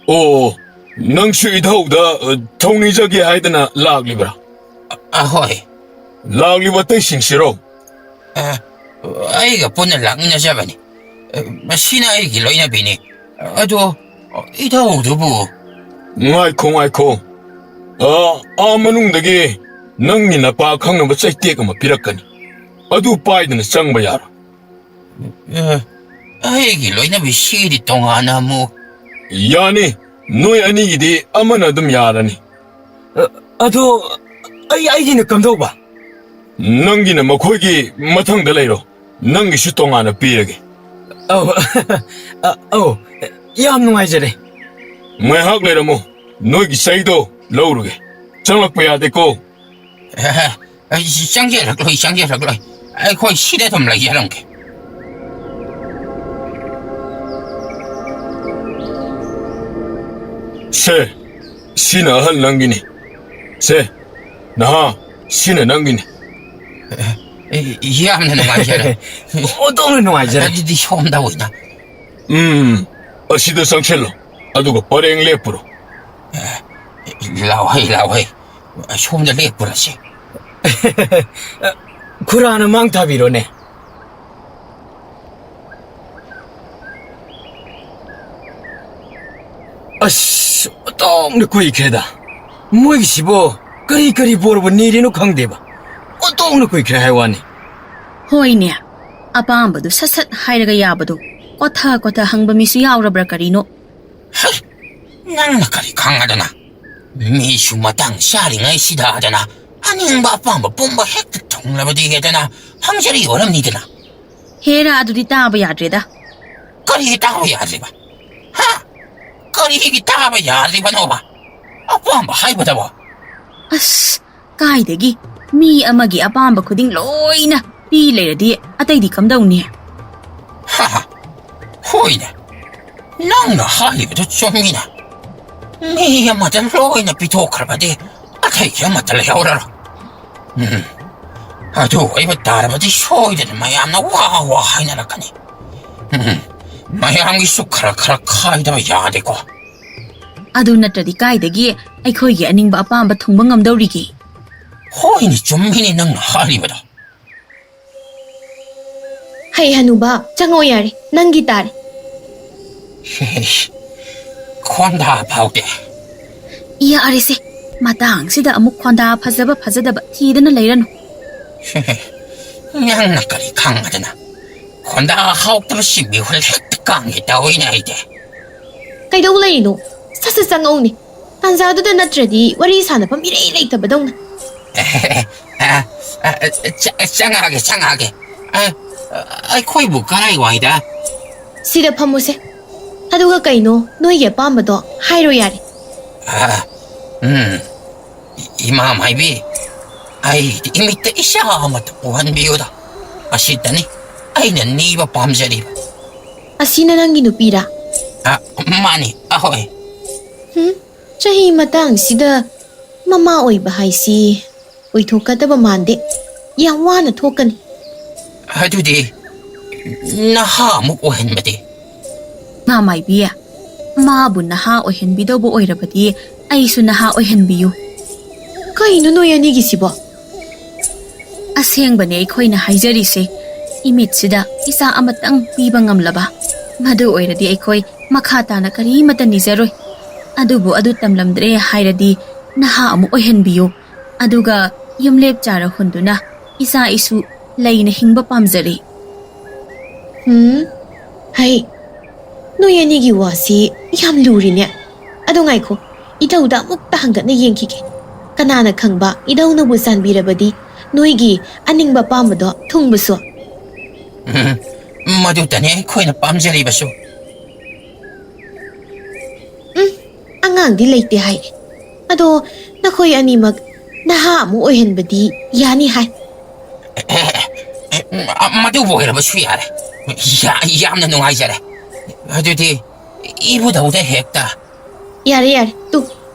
ꯑꯣ, ꯅꯪꯁꯨ ꯏꯙꯧꯗ, ꯑ, ꯊꯧꯅꯤꯖꯒꯦ ꯍꯥꯏꯗꯅ ꯂꯥꯛꯂꯤꯕ꯭ꯔꯥ? ꯑ, ꯍꯣꯏ꯫ ꯂꯥꯛꯂꯤꯕ ꯑꯇꯩꯁꯤꯡꯁꯤꯔꯣ? ꯑ, ꯑꯩꯒ ꯄꯨꯟꯅ ꯂꯥꯛꯃꯤꯟꯅꯖꯕꯅꯤ꯫ ꯑ, ꯃꯁꯤꯅ ꯑꯩꯒꯤ ꯂꯣꯏꯅꯕꯤꯅꯤ꯫ ꯑꯗꯣ, ꯏꯙꯧꯗꯨꯕꯨ? ꯉꯥꯏꯈꯣ, ꯉꯥꯏꯈꯣ꯫ ꯑꯥ, ꯑꯥ ꯃꯅꯨꯡꯗꯒꯤ ꯅꯪꯒꯤ ꯅꯄꯥ ꯈꯪꯅꯕ ꯆꯩꯇꯦꯛ ꯑꯃ ꯄꯤꯔꯛꯀꯅꯤ꯫ ꯑꯗꯨ ꯄꯥꯏꯗꯅ ꯆꯪꯕ ꯌꯥꯔꯣꯏ꯫ ꯑ, ꯑꯩꯒꯤ ꯂꯣꯏꯅꯕꯤꯁꯤꯒꯤꯗꯤ ꯇꯣꯉꯥꯟꯅ ꯑꯃꯨꯛ꯫ ꯌꯥꯅꯤ, ꯅꯣꯏ ꯑꯅꯤꯒꯤꯗꯤ ꯑꯃꯅ ꯑꯗꯨꯝ ꯌꯥꯔꯅꯤ꯫ ꯑ, ꯑꯗꯣ ꯑꯩ, ꯑꯩꯒꯤꯅ ꯀꯝꯗꯧꯕ? ꯅꯪꯒꯤꯅ ꯃꯈꯣꯏꯒꯤ ꯃꯊꯪꯗ ꯂꯩꯔꯣ꯫ ꯅꯪꯒꯤꯁꯨ ꯇꯣꯉꯥꯟꯅ ꯄꯤꯔꯒꯦ꯫ ꯑꯧ, ꯑ, ꯑꯧ, ꯌꯥꯝ ꯅꯨꯡꯉꯥꯏꯖꯔꯦ꯫ ꯉꯥꯏꯍꯥꯛ ꯂꯩꯔꯝꯃꯨ, ꯅꯣꯏꯒꯤ ꯆꯩꯗꯣ ꯂꯧꯔꯨꯒꯦ꯫ ꯆꯪꯂꯛꯄ ꯌꯥꯗꯦꯀꯣ꯫ ꯑꯦ, ꯑꯩ ꯆꯪꯖꯔꯛꯂꯣꯏ, ꯆꯪꯖꯔꯛꯂꯣꯏ꯫ ꯑꯩꯈꯣꯏ ꯁꯤꯗ ꯑꯗꯨꯝ ꯂꯩꯖꯔꯝꯒꯦ꯫ ꯁꯦ, ꯁꯤꯅ ꯑꯍꯜ ꯅꯪꯒꯤꯅꯤ꯫ ꯁꯦ, ꯅꯍꯥ, ꯁꯤꯅ ꯅꯪꯒꯤꯅꯤ꯫ ꯑꯦ, ꯌꯥꯝꯅ ꯅꯨꯡꯉꯥꯏꯖꯔꯦ꯫ ꯑꯣꯟꯊꯣꯛꯅ ꯅꯨꯡꯉꯥꯏꯖꯔꯦ꯫ ꯑꯗꯨꯗꯤ ꯁꯣꯝꯗ ꯑꯣꯏꯅ꯫ ꯎꯝ, ꯑꯁꯤꯗ ꯆꯪꯁꯤꯜꯂꯣ꯫ ꯑꯗꯨꯒ ꯄꯔꯦꯡ ꯂꯦꯞꯄꯨꯔꯣ꯫ ꯑꯦ, ꯂꯥꯎꯍꯩ, ꯂꯥꯎꯍꯩ꯫ ꯁꯣꯝꯗ ꯂꯦꯞꯄꯨꯔꯁꯤ꯫ ꯈꯨꯔꯥꯅ ꯃꯥꯡ ꯊꯥꯕꯤꯔꯣꯅꯦ꯫ ꯑꯁ, ꯑꯣꯟꯊꯣꯛꯅ ꯀꯨꯏꯈ꯭ꯔꯦꯗ꯫ ꯃꯣꯏꯒꯤꯁꯤꯕꯣ ꯀꯔꯤ ꯀꯔꯤ ꯕꯣꯔꯕꯨ ꯅꯤꯔꯤꯅꯣ ꯈꯪꯗꯦꯕ꯫ ꯑꯣꯟꯊꯣꯛꯅ ꯀꯨꯏꯈ꯭ꯔꯦ ꯍꯥꯏ ꯋꯥꯅꯤ꯫ ꯍꯣꯏꯅꯦ, ꯑꯄꯥꯝꯕꯗꯨ ꯁꯠ ꯁꯠ ꯍꯥꯏꯔꯒ ꯌꯥꯕꯗꯨ꯫ ꯀꯣꯊ ꯀꯣꯊ ꯍꯪꯕ ꯃꯤꯁꯨ ꯌꯥꯎꯔꯕ꯭ꯔꯥ ꯀꯔꯤꯅꯣ? ꯍꯩ, ꯅꯪꯅ ꯀꯔꯤ ꯈꯪꯉꯗꯅ? ꯃꯤꯁꯨ ꯃꯇꯥꯡ ꯆꯥꯔꯤꯉꯩꯁꯤꯗ ꯑꯗꯅ ꯑꯅꯤꯡꯕ ꯑꯄꯥꯝꯕ ꯄꯨꯝꯕ ꯍꯦꯛꯇ ꯊꯨꯡꯂꯕꯗꯤ ꯍꯦꯗꯅ ꯍꯪꯖꯔꯤ ꯑꯣꯏꯔꯝꯅꯤꯗꯅ꯫ ꯍꯦꯔꯥ, ꯑꯗꯨꯗꯤ ꯇꯥꯕ ꯌꯥꯗ꯭ꯔꯦꯗ꯫ ꯀꯔꯤꯒꯤ ꯇꯥꯕ ꯌꯥꯗ꯭ꯔꯤꯕ? ꯍꯥ? ꯀꯔꯤꯒꯤ ꯇꯥꯕ ꯌꯥꯗ꯭ꯔꯤꯕꯅꯣꯕ? ꯑꯄꯥꯝꯕ ꯍꯥꯏꯕꯗꯕꯣ? ꯑꯁ, ꯀꯥꯏꯗꯒꯤ? ꯃꯤ ꯑꯃꯒꯤ ꯑꯄꯥꯝꯕ ꯈꯨꯗꯤꯡ ꯂꯣꯏꯅ ꯄꯤ ꯂꯩꯔꯗꯤ ꯑꯇꯩꯗꯤ ꯀꯝꯗꯧꯅꯤ? ꯍꯥ ꯍꯥ꯫ ꯍꯣꯏꯅꯦ, ꯅꯪꯅ ꯍꯥꯏꯔꯤꯕꯗꯨ ꯆꯨꯝꯃꯤꯅꯦ꯫ ꯃꯤ ꯑꯃꯗ ꯂꯣꯏꯅ ꯄꯤꯊꯣꯛꯈ꯭ꯔꯕꯗꯤ ꯑꯇꯩꯒꯤ ꯑꯃꯠꯇ ꯂꯩꯍꯧꯔꯔꯣꯏ꯫ ꯎꯝ, ꯑꯗꯨ ꯑꯣꯏꯕ ꯇꯥꯔꯕꯗꯤ ꯁꯣꯏꯗꯅ ꯃꯌꯥꯝꯅ ꯋꯥ ꯋꯥ ꯍꯥꯏꯅꯔꯛꯀꯅꯤ꯫ ꯎꯝ, ꯃꯌꯥꯝꯒꯤꯁꯨ ꯈꯔ ꯈꯔ ꯈꯥꯏꯗꯕ ꯌꯥꯗꯦꯀꯣ꯫ ꯑꯗꯨ ꯅꯠꯇ꯭ꯔꯗꯤ ꯀꯥꯏꯗꯒꯤ ꯑꯩꯈꯣꯏꯒꯤ ꯑꯅꯤꯡꯕ ꯑꯄꯥꯝꯕ ꯊꯨꯡꯕ ꯉꯝꯗꯧꯔꯤꯒꯦ? ꯍꯣꯏꯅꯦ, ꯆꯨꯝꯃꯤꯅꯦ ꯅꯪꯅ ꯍꯥꯏꯔꯤꯕꯗꯣ꯫ ꯍꯩ ꯍꯅꯨꯕ, ꯆꯪꯉꯣ ꯌꯥꯔꯦ, ꯅꯪꯒꯤ ꯇꯥꯔꯦ꯫ ꯈꯣꯟꯗꯥ ꯐꯥꯎꯗꯦ꯫ ꯌꯥꯔꯦꯁꯦ, ꯃꯇꯥꯡꯁꯤꯗ ꯑꯃꯨꯛ ꯈꯣꯟꯗꯥ ꯐꯖꯕ ꯐꯖꯗꯕ ꯊꯤꯗꯅ ꯂꯩꯔꯅꯨ꯫ ꯅꯪꯅ ꯀꯔꯤ ꯈꯪꯉꯗꯅ? ꯈꯣꯟꯗꯥ ꯍꯥꯎꯇꯕ ꯁꯤꯡꯕꯤ ꯍꯨꯜ ꯍꯦꯛꯇ ꯀꯥꯡꯒꯦ ꯇꯧꯏꯅꯦ ꯑꯩꯗꯤ꯫ ꯀꯩꯗꯧ ꯂꯩꯔꯤꯅꯣ? ꯁꯠ ꯁꯠ ꯆꯪꯉꯛꯎꯅꯦ꯫ ꯇꯥꯟꯖꯥꯗꯨꯗ ꯅꯠꯇ꯭ꯔꯗꯤ ꯋꯥꯔꯤ ꯁꯥꯟꯅꯐꯝ ꯏꯔꯩ ꯂꯩꯇꯕꯗꯧꯅ꯫ ꯑ, ꯑ, ꯆ-, ꯆꯪꯉꯛꯑꯒꯦ, ꯆꯪꯉꯛꯑꯒꯦ꯫ ꯑ, ꯑꯩꯈꯣꯏꯕꯨ ꯀꯔꯥꯏ ꯋꯥꯏꯗ? ꯁꯤꯗ ꯐꯝꯃꯨꯁꯦ꯫ ꯑꯗꯨꯒ ꯀꯩꯅꯣ, ꯅꯣꯏꯒꯤ ꯑꯄꯥꯝꯕꯗꯣ ꯍꯥꯏꯔꯣ ꯌꯥꯔꯦ꯫ ꯑ, ꯎꯝ, ꯏ-, ꯏꯃꯥ ꯃꯥꯏꯕꯤ, ꯑꯩꯒꯤ ꯏꯃꯤꯠꯇ ꯏꯆꯥ ꯑꯃꯇ ꯎꯍꯟꯕꯤꯌꯨꯗ꯫ ꯑꯁꯤꯇꯅꯤ ꯑꯩꯅ ꯅꯤꯕ ꯄꯥꯝꯖꯔꯤꯕ꯫ ꯑꯁꯤꯅ ꯅꯪꯒꯤ ꯅꯨꯄꯤꯔꯥ? ꯑ, ꯃꯥꯅꯤ, ꯑꯍꯣꯏ꯫ ꯆꯍꯤ ꯃꯇꯥꯡꯁꯤꯗ ꯃꯃꯥ ꯑꯣꯏꯕ ꯍꯥꯏꯁꯤ ꯑꯣꯏꯊꯣꯛꯀꯗꯕ ꯃꯥꯟꯗꯦ꯫ ꯌꯥꯝ ꯋꯥꯅ ꯊꯣꯛꯀꯅꯤ꯫ ꯑꯗꯨꯗꯤ ꯅꯍꯥ ꯑꯃꯨꯛ ꯑꯣꯏꯍꯟꯕꯗꯤ? ꯃꯥ ꯃꯥꯏꯕꯤ, ꯃꯥꯕꯨ ꯅꯍꯥ ꯑꯣꯏꯍꯟꯕꯤꯗꯧꯕ ꯑꯣꯏꯔꯕꯗꯤ ꯑꯩꯁꯨ ꯅꯍꯥ ꯑꯣꯏꯍꯟꯕꯤꯌꯨ꯫ ꯀꯩꯅꯣ ꯅꯣꯏ ꯑꯅꯤꯒꯤꯁꯤꯕꯣ? ꯑꯁꯦꯡꯕꯅꯦ ꯑꯩꯈꯣꯏꯅ ꯍꯥꯏꯖꯔꯤꯁꯦ꯫ ꯏꯃꯤꯠꯁꯤꯗ ꯏꯆꯥ ꯑꯃꯇꯪ ꯄꯤꯕ ꯉꯝꯂꯕ, ꯃꯗꯨ ꯑꯣꯏꯔꯗꯤ ꯑꯩꯈꯣꯏ ꯃꯈꯥ ꯇꯥꯅ ꯀꯔꯤꯃꯠꯇ ꯅꯤꯖꯔꯣꯏ꯫ ꯑꯗꯨꯕꯨ ꯑꯗꯨ ꯇꯝꯂꯝꯗ꯭ꯔꯦ ꯍꯥꯏꯔꯗꯤ ꯅꯍꯥ ꯑꯃꯨꯛ ꯑꯣꯏꯍꯟꯕꯤꯌꯨ꯫ ꯑꯗꯨꯒ ꯌꯨꯝꯂꯦꯞ ꯆꯥꯔ ꯍꯨꯟꯗꯨꯅ ꯏꯆꯥ ꯏꯁꯨ ꯂꯩꯅ ꯍꯤꯡꯕ ꯄꯥꯝꯖꯔꯦ꯫ ꯎꯝ, ꯍꯩ, ꯅꯣꯏ ꯑꯅꯤꯒꯤ ꯋꯥꯁꯤ ꯌꯥꯝ ꯂꯨꯔꯤꯅꯦ꯫ ꯑꯗꯣ ꯉꯥꯏꯈꯣ, ꯏꯙꯧꯗ ꯑꯃꯨꯛꯇ ꯍꯪꯒꯠꯅ ꯌꯦꯡꯈꯤꯒꯦ꯫ ꯀꯅꯥꯅ ꯈꯪꯕ, ꯏꯙꯧꯅꯕꯨ ꯆꯥꯟꯕꯤꯔꯕꯗꯤ ꯅꯣꯏꯒꯤ ꯑꯅꯤꯡꯕ ꯑꯄꯥꯝꯕꯗꯣ ꯊꯨꯡꯕꯁꯨ꯫ ꯎꯝ, ꯃꯗꯨꯇꯅꯤ ꯑꯩꯈꯣꯏꯅ ꯄꯥꯝꯖꯔꯤꯕꯁꯨ꯫ ꯎꯝ, ꯑꯉꯥꯡꯗꯤ ꯂꯩꯇꯦ ꯍꯥꯏ꯫ ꯑꯗꯣ ꯅꯈꯣꯏ ꯑꯅꯤꯃꯛ ꯅꯍꯥ ꯑꯃꯨꯛ ꯑꯣꯏꯍꯟꯕꯗꯤ ꯌꯥꯅꯤ ꯍꯥꯏ꯫ ꯑꯦ, ꯑꯦ, ꯑꯦ, ꯃꯗꯨꯕꯨ ꯑꯣꯏꯔꯕꯁꯨ ꯌꯥꯔꯦ꯫ ꯌꯥ-, ꯌꯥꯝꯅ ꯅꯨꯡꯉꯥꯏꯖꯔꯦ꯫ ꯑꯗꯨꯗꯤ ꯏꯕꯨꯙꯧꯗ ꯍꯦꯛꯇ꯫ ꯌꯥꯔꯦ, ꯌꯥꯔꯦ, ꯇꯨ,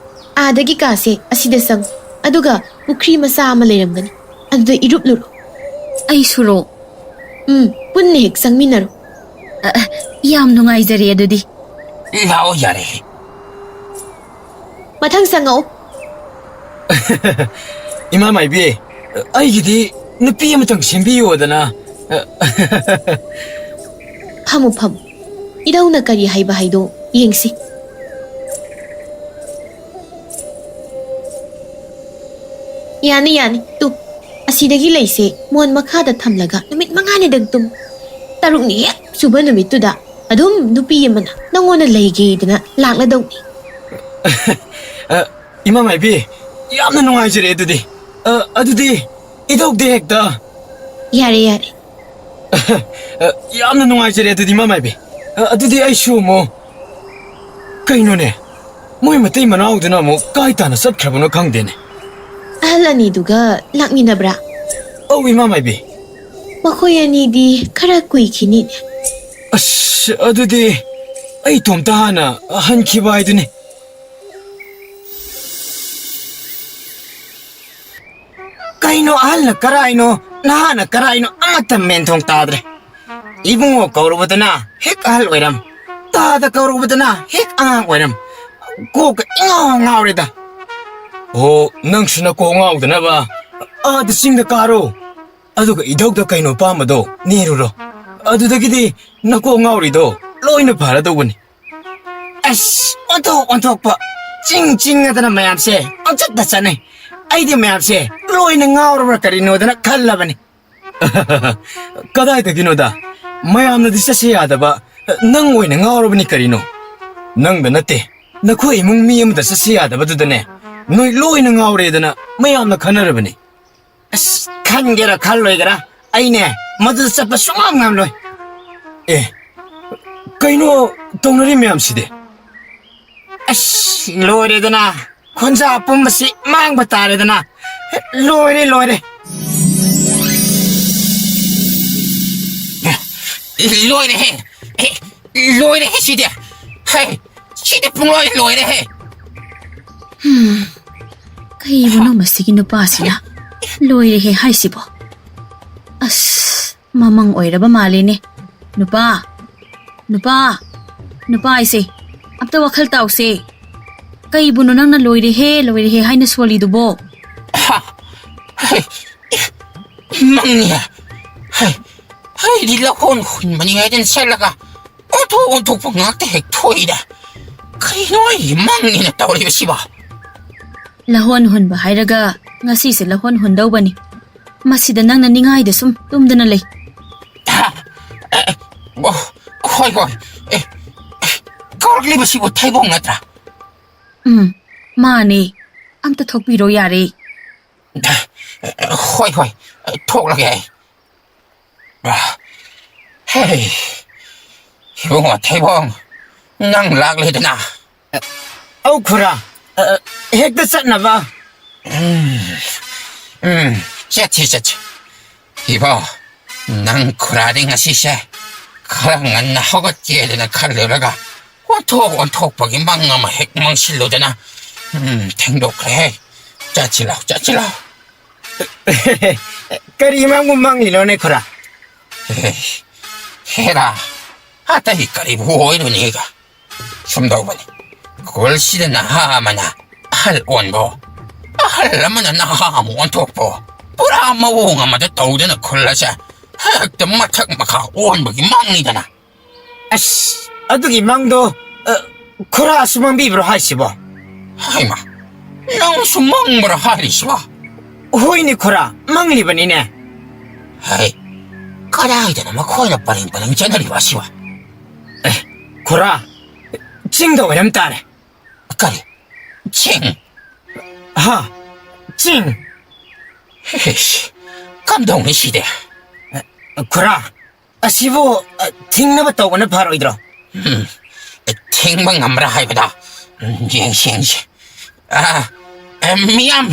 ꯑꯥꯗꯒꯤ ꯀꯥꯁꯦ ꯑꯁꯤꯗ ꯆꯪꯉꯨ, ꯑꯗꯨꯒ ꯄꯨꯈ꯭ꯔꯤ ꯃꯆꯥ ꯑꯃ ꯂꯩꯔꯝꯒꯅꯤ, ꯑꯗꯨꯗ ꯏꯔꯨꯞꯂꯨꯔꯣ꯫ ꯑꯩꯁꯨꯔꯣ? ꯎꯝ, ꯄꯨꯟꯅ ꯍꯦꯛ ꯆꯪꯃꯤꯟꯅꯔꯣ꯫ ꯑ, ꯑ, ꯌꯥꯝ ꯅꯨꯡꯉꯥꯏꯖꯔꯦ ꯑꯗꯨꯗꯤ꯫ ꯂꯥꯛꯑꯣ, ꯌꯥꯔꯦ꯫ ꯃꯊꯪ ꯆꯪꯉꯛꯑꯣ꯫ ꯏꯃꯥ ꯃꯥꯏꯕꯤ, ꯑꯩꯒꯤꯗꯤ ꯅꯨꯄꯤ ꯑꯃꯇꯪ ꯁꯦꯝꯕꯤꯌꯣꯗꯅ꯫ ꯐꯝꯃꯨ, ꯐꯝꯃꯨ꯫ ꯏꯙꯧꯅ ꯀꯔꯤ ꯍꯥꯏꯕ ꯍꯥꯏꯗꯣ ꯌꯦꯡꯁꯤ꯫ ꯌꯥꯅꯤ, ꯌꯥꯅꯤ꯫ ꯇꯨ, ꯑꯁꯤꯗꯒꯤ ꯂꯩꯁꯦ ꯃꯣꯟ ꯃꯈꯥꯗ ꯊꯝꯂꯒ ꯅꯨꯃꯤꯠ ꯃꯉꯥꯅꯤꯗꯪ ꯇꯨꯝ꯫ ꯇꯔꯨꯛꯅꯤ ꯍꯦꯛ ꯁꯨꯕ ꯅꯨꯃꯤꯠꯇꯨꯗ ꯑꯗꯨꯝ ꯅꯨꯄꯤ ꯑꯃꯅ ꯅꯪꯉꯣꯟꯗ ꯂꯩꯒꯦꯗꯅ ꯂꯥꯛꯂꯗꯧꯅꯤ꯫ ꯑ, ꯏꯃꯥ ꯃꯥꯏꯕꯤ, ꯌꯥꯝꯅ ꯅꯨꯡꯉꯥꯏꯖꯔꯦ ꯑꯗꯨꯗꯤ꯫ ꯑ, ꯑꯗꯨꯗꯤ ꯏꯙꯧꯗ ꯍꯦꯛꯇ꯫ ꯌꯥꯔꯦ, ꯌꯥꯔꯦ꯫ ꯑ, ꯌꯥꯝꯅ ꯅꯨꯡꯉꯥꯏꯖꯔꯦ ꯑꯗꯨꯗꯤ, ꯏꯃꯥ ꯃꯥꯏꯕꯤ꯫ ꯑ, ꯑꯗꯨꯗꯤ ꯑꯩꯁꯨ ꯑꯃꯨꯛ꯫ ꯀꯩꯅꯣꯅꯦ? ꯃꯣꯏ ꯃꯇꯩ ꯃꯅꯥꯎꯗꯨꯅ ꯑꯃꯨꯛ ꯀꯥꯏ ꯇꯥꯅ ꯆꯠꯈ꯭ꯔꯕꯅꯣ ꯈꯪꯗꯦꯅꯦ꯫ ꯑꯍꯜ ꯑꯅꯤꯗꯨꯒ ꯂꯥꯛꯃꯤꯟꯅꯕ꯭ꯔꯥ? ꯑꯧ, ꯏꯃꯥ ꯃꯥꯏꯕꯤ꯫ ꯃꯈꯣꯏ ꯑꯅꯤꯗꯤ ꯈꯔ ꯀꯨꯏꯈꯤꯅꯤꯅꯦ꯫ ꯑꯁ, ꯑꯗꯨꯗꯤ ꯑꯩ ꯏꯇꯣꯝꯇ ꯍꯥꯟꯅ ꯍꯟꯈꯤꯕ ꯍꯥꯏꯗꯨꯅꯤ꯫ ꯀꯩꯅꯣ, ꯑꯍꯜꯅ ꯀꯔꯥꯏꯅꯣ, ꯅꯍꯥꯅ ꯀꯔꯥꯏꯅꯣ, ꯑꯃꯠꯇ ꯃꯦꯟꯊꯣꯡ ꯇꯥꯗ꯭ꯔꯦ꯫ ꯏꯕꯨꯡꯉꯣ ꯀꯧꯔꯨꯕꯗꯅ ꯍꯦꯛ ꯑꯍꯜ ꯑꯣꯏꯔꯝ, ꯇꯥꯗ ꯀꯧꯔꯨꯕꯗꯅ ꯍꯦꯛ ꯑꯉꯥꯡ ꯑꯣꯏꯔꯝ꯫ ꯀꯣꯛꯀ ꯏꯉꯥꯎ ꯉꯥꯎꯔꯦꯗ꯫ ꯑꯣ, ꯅꯪꯁꯨ ꯅꯀꯣꯛ ꯉꯥꯎꯗꯅꯕ ꯑꯥꯗ ꯆꯤꯡꯗ ꯀꯥꯔꯣ꯫ ꯑꯗꯨꯒ ꯏꯙꯧꯗ ꯀꯩꯅꯣ ꯄꯥꯝꯕꯗꯣ ꯅꯤꯔꯨꯔꯣ꯫ ꯑꯗꯨꯗꯒꯤꯗꯤ ꯅꯀꯣꯛ ꯉꯥꯎꯔꯤꯗꯣ ꯂꯣꯏꯅ ꯐꯔꯗꯧꯕꯅꯤ꯫ ꯑꯁ, ꯑꯣꯟꯊꯣꯛ ꯑꯣꯟꯊꯣꯛꯄ꯫ ꯆꯤꯡ ꯆꯤꯡꯉꯗꯅ ꯃꯌꯥꯝꯁꯦ ꯄꯪꯆꯠꯇ ꯆꯠꯅꯩ꯫ ꯑꯩꯗꯤ ꯃꯌꯥꯝꯁꯦ ꯂꯣꯏꯅ ꯉꯥꯎꯔꯕ꯭ꯔꯥ ꯀꯔꯤꯅꯣꯗꯅ ꯈꯜꯂꯕꯅꯤ꯫ ꯀꯗꯥꯏꯗꯒꯤꯅꯣꯗ? ꯃꯌꯥꯝꯅꯗꯤ ꯆꯠꯁꯦ ꯌꯥꯗꯕ, ꯅꯪ ꯑꯣꯏꯅ ꯉꯥꯎꯔꯕꯅꯤ ꯀꯔꯤꯅꯣ? ꯅꯪꯗ ꯅꯠꯇꯦ, ꯅꯈꯣꯏ ꯏꯃꯨꯡ ꯃꯤ ꯑꯃꯗ ꯆꯠꯁꯦ ꯌꯥꯗꯕꯗꯨꯗꯅꯦ, ꯅꯣꯏ ꯂꯣꯏꯅ ꯉꯥꯎꯔꯦꯗꯅ ꯃꯌꯥꯝꯅ ꯈꯟꯅꯔꯕꯅꯤ꯫ ꯑꯁ, ꯈꯟꯒꯦꯔꯥ ꯈꯜꯂꯣꯏꯒꯦꯔꯥ, ꯑꯩꯅꯦ ꯃꯗꯨꯗ ꯆꯠꯄ ꯁꯨꯡꯉꯝ ꯉꯝꯂꯣꯏ꯫ ꯑꯦ, ꯀꯩꯅꯣ ꯇꯧꯅꯔꯤ ꯃꯌꯥꯝꯁꯤꯗꯤ? ꯑꯁ, ꯂꯣꯏꯔꯦꯗꯅ, ꯈꯣꯟꯖꯥ ꯄꯨꯝꯕꯁꯤ ꯃꯥꯡꯕ ꯇꯥꯔꯦꯗꯅ꯫ ꯂꯣꯏꯔꯦ, ꯂꯣꯏꯔꯦ꯫ ꯂꯣꯏꯔꯦꯍꯦ꯫ ꯑꯦ, ꯂꯣꯏꯔꯦꯍꯦ ꯁꯤꯗꯤ꯫ ꯍꯩ, ꯁꯤꯗꯤ ꯄꯨꯡꯂꯣꯏ ꯂꯣꯏꯔꯦꯍꯦ꯫ ꯀꯩꯕꯨꯅꯣ ꯃꯁꯤꯒꯤ ꯅꯨꯄꯥꯁꯤꯅ ꯂꯣꯏꯔꯦꯍꯦ ꯍꯥꯏꯁꯤꯕꯣ? ꯑꯁ, ꯃꯃꯪ ꯑꯣꯏꯔꯕ ꯃꯥꯜꯂꯦꯅꯦ꯫ ꯅꯨꯄꯥ, ꯅꯨꯄꯥ, ꯅꯨꯄꯥ ꯑꯩꯁꯦ, ꯑꯝꯇ ꯋꯥꯈꯜ ꯇꯥꯎꯁꯦ꯫ ꯀꯩꯕꯨꯅꯣ ꯅꯪꯅ "ꯂꯣꯏꯔꯦꯍꯦ, ꯂꯣꯏꯔꯦꯍꯦ" ꯍꯥꯏꯅ ꯁꯣꯜꯂꯤꯗꯨꯕꯣ? ꯍꯥ? ꯍꯩ, ꯃꯪꯉꯦ꯫ ꯍꯩ, ꯑꯩꯗꯤ ꯂꯧꯍꯣꯟ ꯍꯨꯟꯕꯅꯤ ꯍꯥꯏꯗꯅ ꯆꯠꯂꯒ ꯑꯣꯟꯊꯣꯛ ꯑꯣꯟꯊꯣꯛꯄ ꯉꯥꯛꯇ ꯍꯦꯛ ꯊꯣꯛꯏꯗ꯫ ꯀꯔꯤꯅꯣ ꯑꯩꯒꯤ ꯃꯪꯅꯤꯅ ꯇꯧꯔꯤꯕꯁꯤꯕꯣ? ꯂꯧꯍꯣꯟ ꯍꯨꯟꯕ ꯍꯥꯏꯔꯒ ꯉꯁꯤꯁꯦ ꯂꯧꯍꯣꯟ ꯍꯨꯟꯗꯧꯕꯅꯤ꯫ ꯃꯁꯤꯗ ꯅꯪꯅ ꯅꯤꯡꯉꯥꯏꯗ ꯁꯨꯝ ꯇꯨꯝꯗꯨꯅ ꯂꯩ꯫ ꯍꯥ? ꯑꯦ, ꯑꯦ, ꯑꯣ, ꯍꯣꯏ, ꯍꯣꯏ꯫ ꯑꯦ, ꯑꯦ, ꯀꯧꯔꯛꯂꯤꯕꯁꯤꯕꯨ ꯊꯩꯕꯣꯡ ꯅꯠꯇ꯭ꯔꯥ? ꯎꯝ, ꯃꯥꯅꯦ꯫ ꯑꯝꯇ ꯊꯣꯛꯄꯤꯔꯣ ꯌꯥꯔꯦ꯫ ꯍꯣꯏ, ꯍꯣꯏ, ꯊꯣꯛꯂꯒꯦ ꯑꯩ꯫ ꯍꯦ, ꯏꯕꯨꯡꯉꯣ ꯊꯩꯕꯣꯡ, ꯅꯪ ꯂꯥꯛꯂꯦꯗꯅ꯫ ꯑꯧ ꯈꯨꯔꯥ, ꯑ, ꯍꯦꯛꯇ ꯆꯠꯅꯕ꯫ ꯎꯝ, ꯎꯝ, ꯆꯠꯁꯤ, ꯆꯠꯁꯤ꯫ ꯏꯕꯣ, ꯅꯪ ꯈꯨꯔꯥꯗꯤ ꯉꯁꯤꯁꯦ ꯈꯔ ꯉꯟꯅ ꯍꯧꯒꯠꯀꯦꯗꯅ ꯈꯜꯂꯨꯔꯒ ꯑꯣꯟꯊꯣꯛ ꯑꯣꯟꯊꯣꯛꯄꯒꯤ ꯃꯪ ꯑꯃ ꯍꯦꯛ ꯃꯪꯁꯤꯜꯂꯨꯗꯅ, ꯎꯝ, ꯊꯦꯡꯗꯣꯛꯈ꯭ꯔꯦꯍꯦ꯫ ꯆꯠꯁꯤ ꯂꯥꯎ, ꯆꯠꯁꯤ ꯂꯥꯎ꯫ ꯀꯔꯤ ꯃꯪꯕꯨ ꯃꯪꯂꯤꯅꯣꯅꯦ ꯈꯨꯔꯥ? ꯑꯦ, ꯍꯦꯔꯥ, ꯑꯇꯩ ꯀꯔꯤꯕꯨ ꯑꯣꯏꯔꯨꯅꯤꯒ? ꯁꯨꯝ ꯇꯧꯕꯅꯤ꯫ ꯈꯨꯜꯁꯤꯗ ꯅꯍꯥ ꯑꯃꯅ ꯑꯍꯜ ꯑꯣꯟꯕꯣ, ꯑꯍꯜ ꯑꯃꯅ ꯅꯍꯥ ꯑꯃ ꯑꯣꯟꯊꯣꯛꯄꯣ, ꯄꯨꯔꯥ ꯃꯑꯣꯡ ꯑꯃꯗ ꯇꯧꯗꯅ ꯈꯨꯜ ꯑꯁꯦ ꯍꯦꯛꯇ ꯃꯊꯛ ꯃꯈꯥ ꯑꯣꯟꯕꯒꯤ ꯃꯪꯅꯤꯗꯅ꯫ ꯑꯁ, ꯑꯗꯨꯒꯤ ꯃꯪꯗꯣ, ꯑ, ꯈꯨꯔꯥꯁꯨ ꯃꯪꯕꯤꯕ꯭ꯔꯣ ꯍꯥꯏꯁꯤꯕꯣ? ꯍꯥꯏꯃ, ꯅꯪꯁꯨ ꯃꯪꯕ꯭ꯔꯥ ꯍꯥꯏꯔꯤꯁꯤꯕꯣ? ꯍꯣꯏꯅꯦ ꯈꯨꯔꯥ, ꯃꯪꯂꯤꯕꯅꯤꯅꯦ꯫ ꯍꯩ, ꯀꯗꯥꯏꯗꯅꯣ ꯃꯈꯣꯏꯅ ꯄꯔꯦꯡ ꯄꯔꯦꯡ ꯆꯠꯅꯔꯤꯕ ꯑꯁꯤꯕꯣ? ꯑꯦ, ꯈꯨꯔꯥ, ꯆꯤꯡꯗ ꯑꯣꯏꯔꯝ ꯇꯥꯔꯦ꯫ ꯀꯔꯤ? ꯆꯤꯡ? ꯍꯥ, ꯆꯤꯡ꯫ ꯏꯁ, ꯀꯝꯗꯧꯅꯤ ꯁꯤꯗꯤ? ꯈꯨꯔꯥ, ꯑꯁꯤꯕꯨ, ꯑ, ꯊꯤꯡꯅꯕ ꯇꯧꯕꯅ ꯐꯔꯣꯏꯗ꯭ꯔꯣ? ꯎꯝ, ꯊꯤꯡꯕ ꯉꯝꯕ꯭ꯔꯥ ꯍꯥꯏꯕꯗꯣ, ꯎꯝ, ꯌꯦꯡꯁꯤ, ꯌꯦꯡꯁꯤ꯫ ꯑ, ꯑ, ꯃꯤꯌꯥꯝ,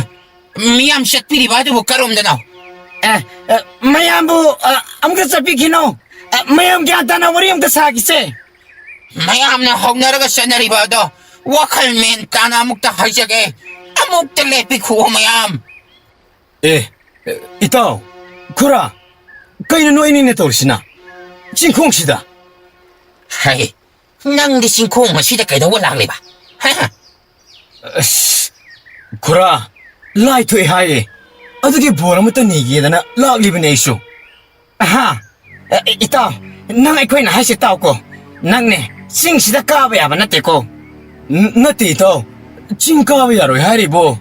ꯃꯤꯌꯥꯝ ꯆꯠꯄꯤꯔꯤꯕ ꯑꯗꯨꯕꯨ ꯀꯔꯣꯝꯗꯅꯣ? ꯑ, ꯑ, ꯃꯌꯥꯝꯕꯨ, ꯑ, ꯑꯃꯨꯛꯇ ꯆꯠꯄꯤꯈꯤꯅꯣ꯫ ꯑ, ꯃꯌꯥꯝ ꯒ꯭ꯌꯥꯟ ꯇꯥꯅ ꯋꯥꯔꯤ ꯑꯃꯨꯛꯇ ꯁꯥꯈꯤꯁꯦ꯫ ꯃꯌꯥꯝꯅ ꯍꯧꯅꯔꯒ ꯆꯠꯅꯔꯤꯕ ꯑꯗꯣ ꯋꯥꯈꯜ ꯃꯦꯟ ꯇꯥꯅ ꯑꯃꯨꯛꯇ ꯍꯥꯏꯖꯒꯦ꯫ ꯑꯃꯨꯛꯇ ꯂꯦꯞꯄꯤꯈꯨꯑꯣ ꯃꯌꯥꯝ꯫ ꯑꯦ, ꯏꯇꯥꯎ, ꯈꯨꯔꯥ, ꯀꯩꯅꯣ ꯅꯣꯏ ꯑꯅꯤꯅ ꯇꯧꯔꯤꯁꯤꯅ? ꯆꯤꯡꯈꯣꯡꯁꯤꯗ? ꯍꯩ, ꯅꯪꯗꯤ ꯆꯤꯡꯈꯣꯡ ꯑꯁꯤꯗ ꯀꯩꯗꯧꯕ ꯂꯥꯛꯂꯤꯕ? ꯍꯥ? ꯑꯁ, ꯈꯨꯔꯥ, ꯂꯥꯏ ꯊꯣꯛꯑꯦ ꯍꯥꯏꯌꯦ꯫ ꯑꯗꯨꯒꯤ ꯕꯣꯔ ꯑꯃꯇ ꯅꯤꯒꯦꯗꯅ ꯂꯥꯛꯂꯤꯕꯅꯦ ꯑꯩꯁꯨ꯫ ꯑꯍꯥ, ꯑꯦ, ꯏꯇꯥꯎ, ꯅꯪ ꯑꯩꯈꯣꯏꯅ ꯍꯥꯏꯁꯦ ꯇꯥꯎꯀꯣ꯫ ꯅꯪꯅꯦ, ꯆꯤꯡꯁꯤꯗ ꯀꯥꯕ ꯌꯥꯕ ꯅꯠꯇꯦꯀꯣ꯫ ꯅ-, ꯅꯠꯇꯦ ꯏꯇꯥꯎ, ꯆꯤꯡ ꯀꯥꯕ ꯌꯥꯔꯣꯏ ꯍꯥꯏꯔꯤꯕꯣ꯫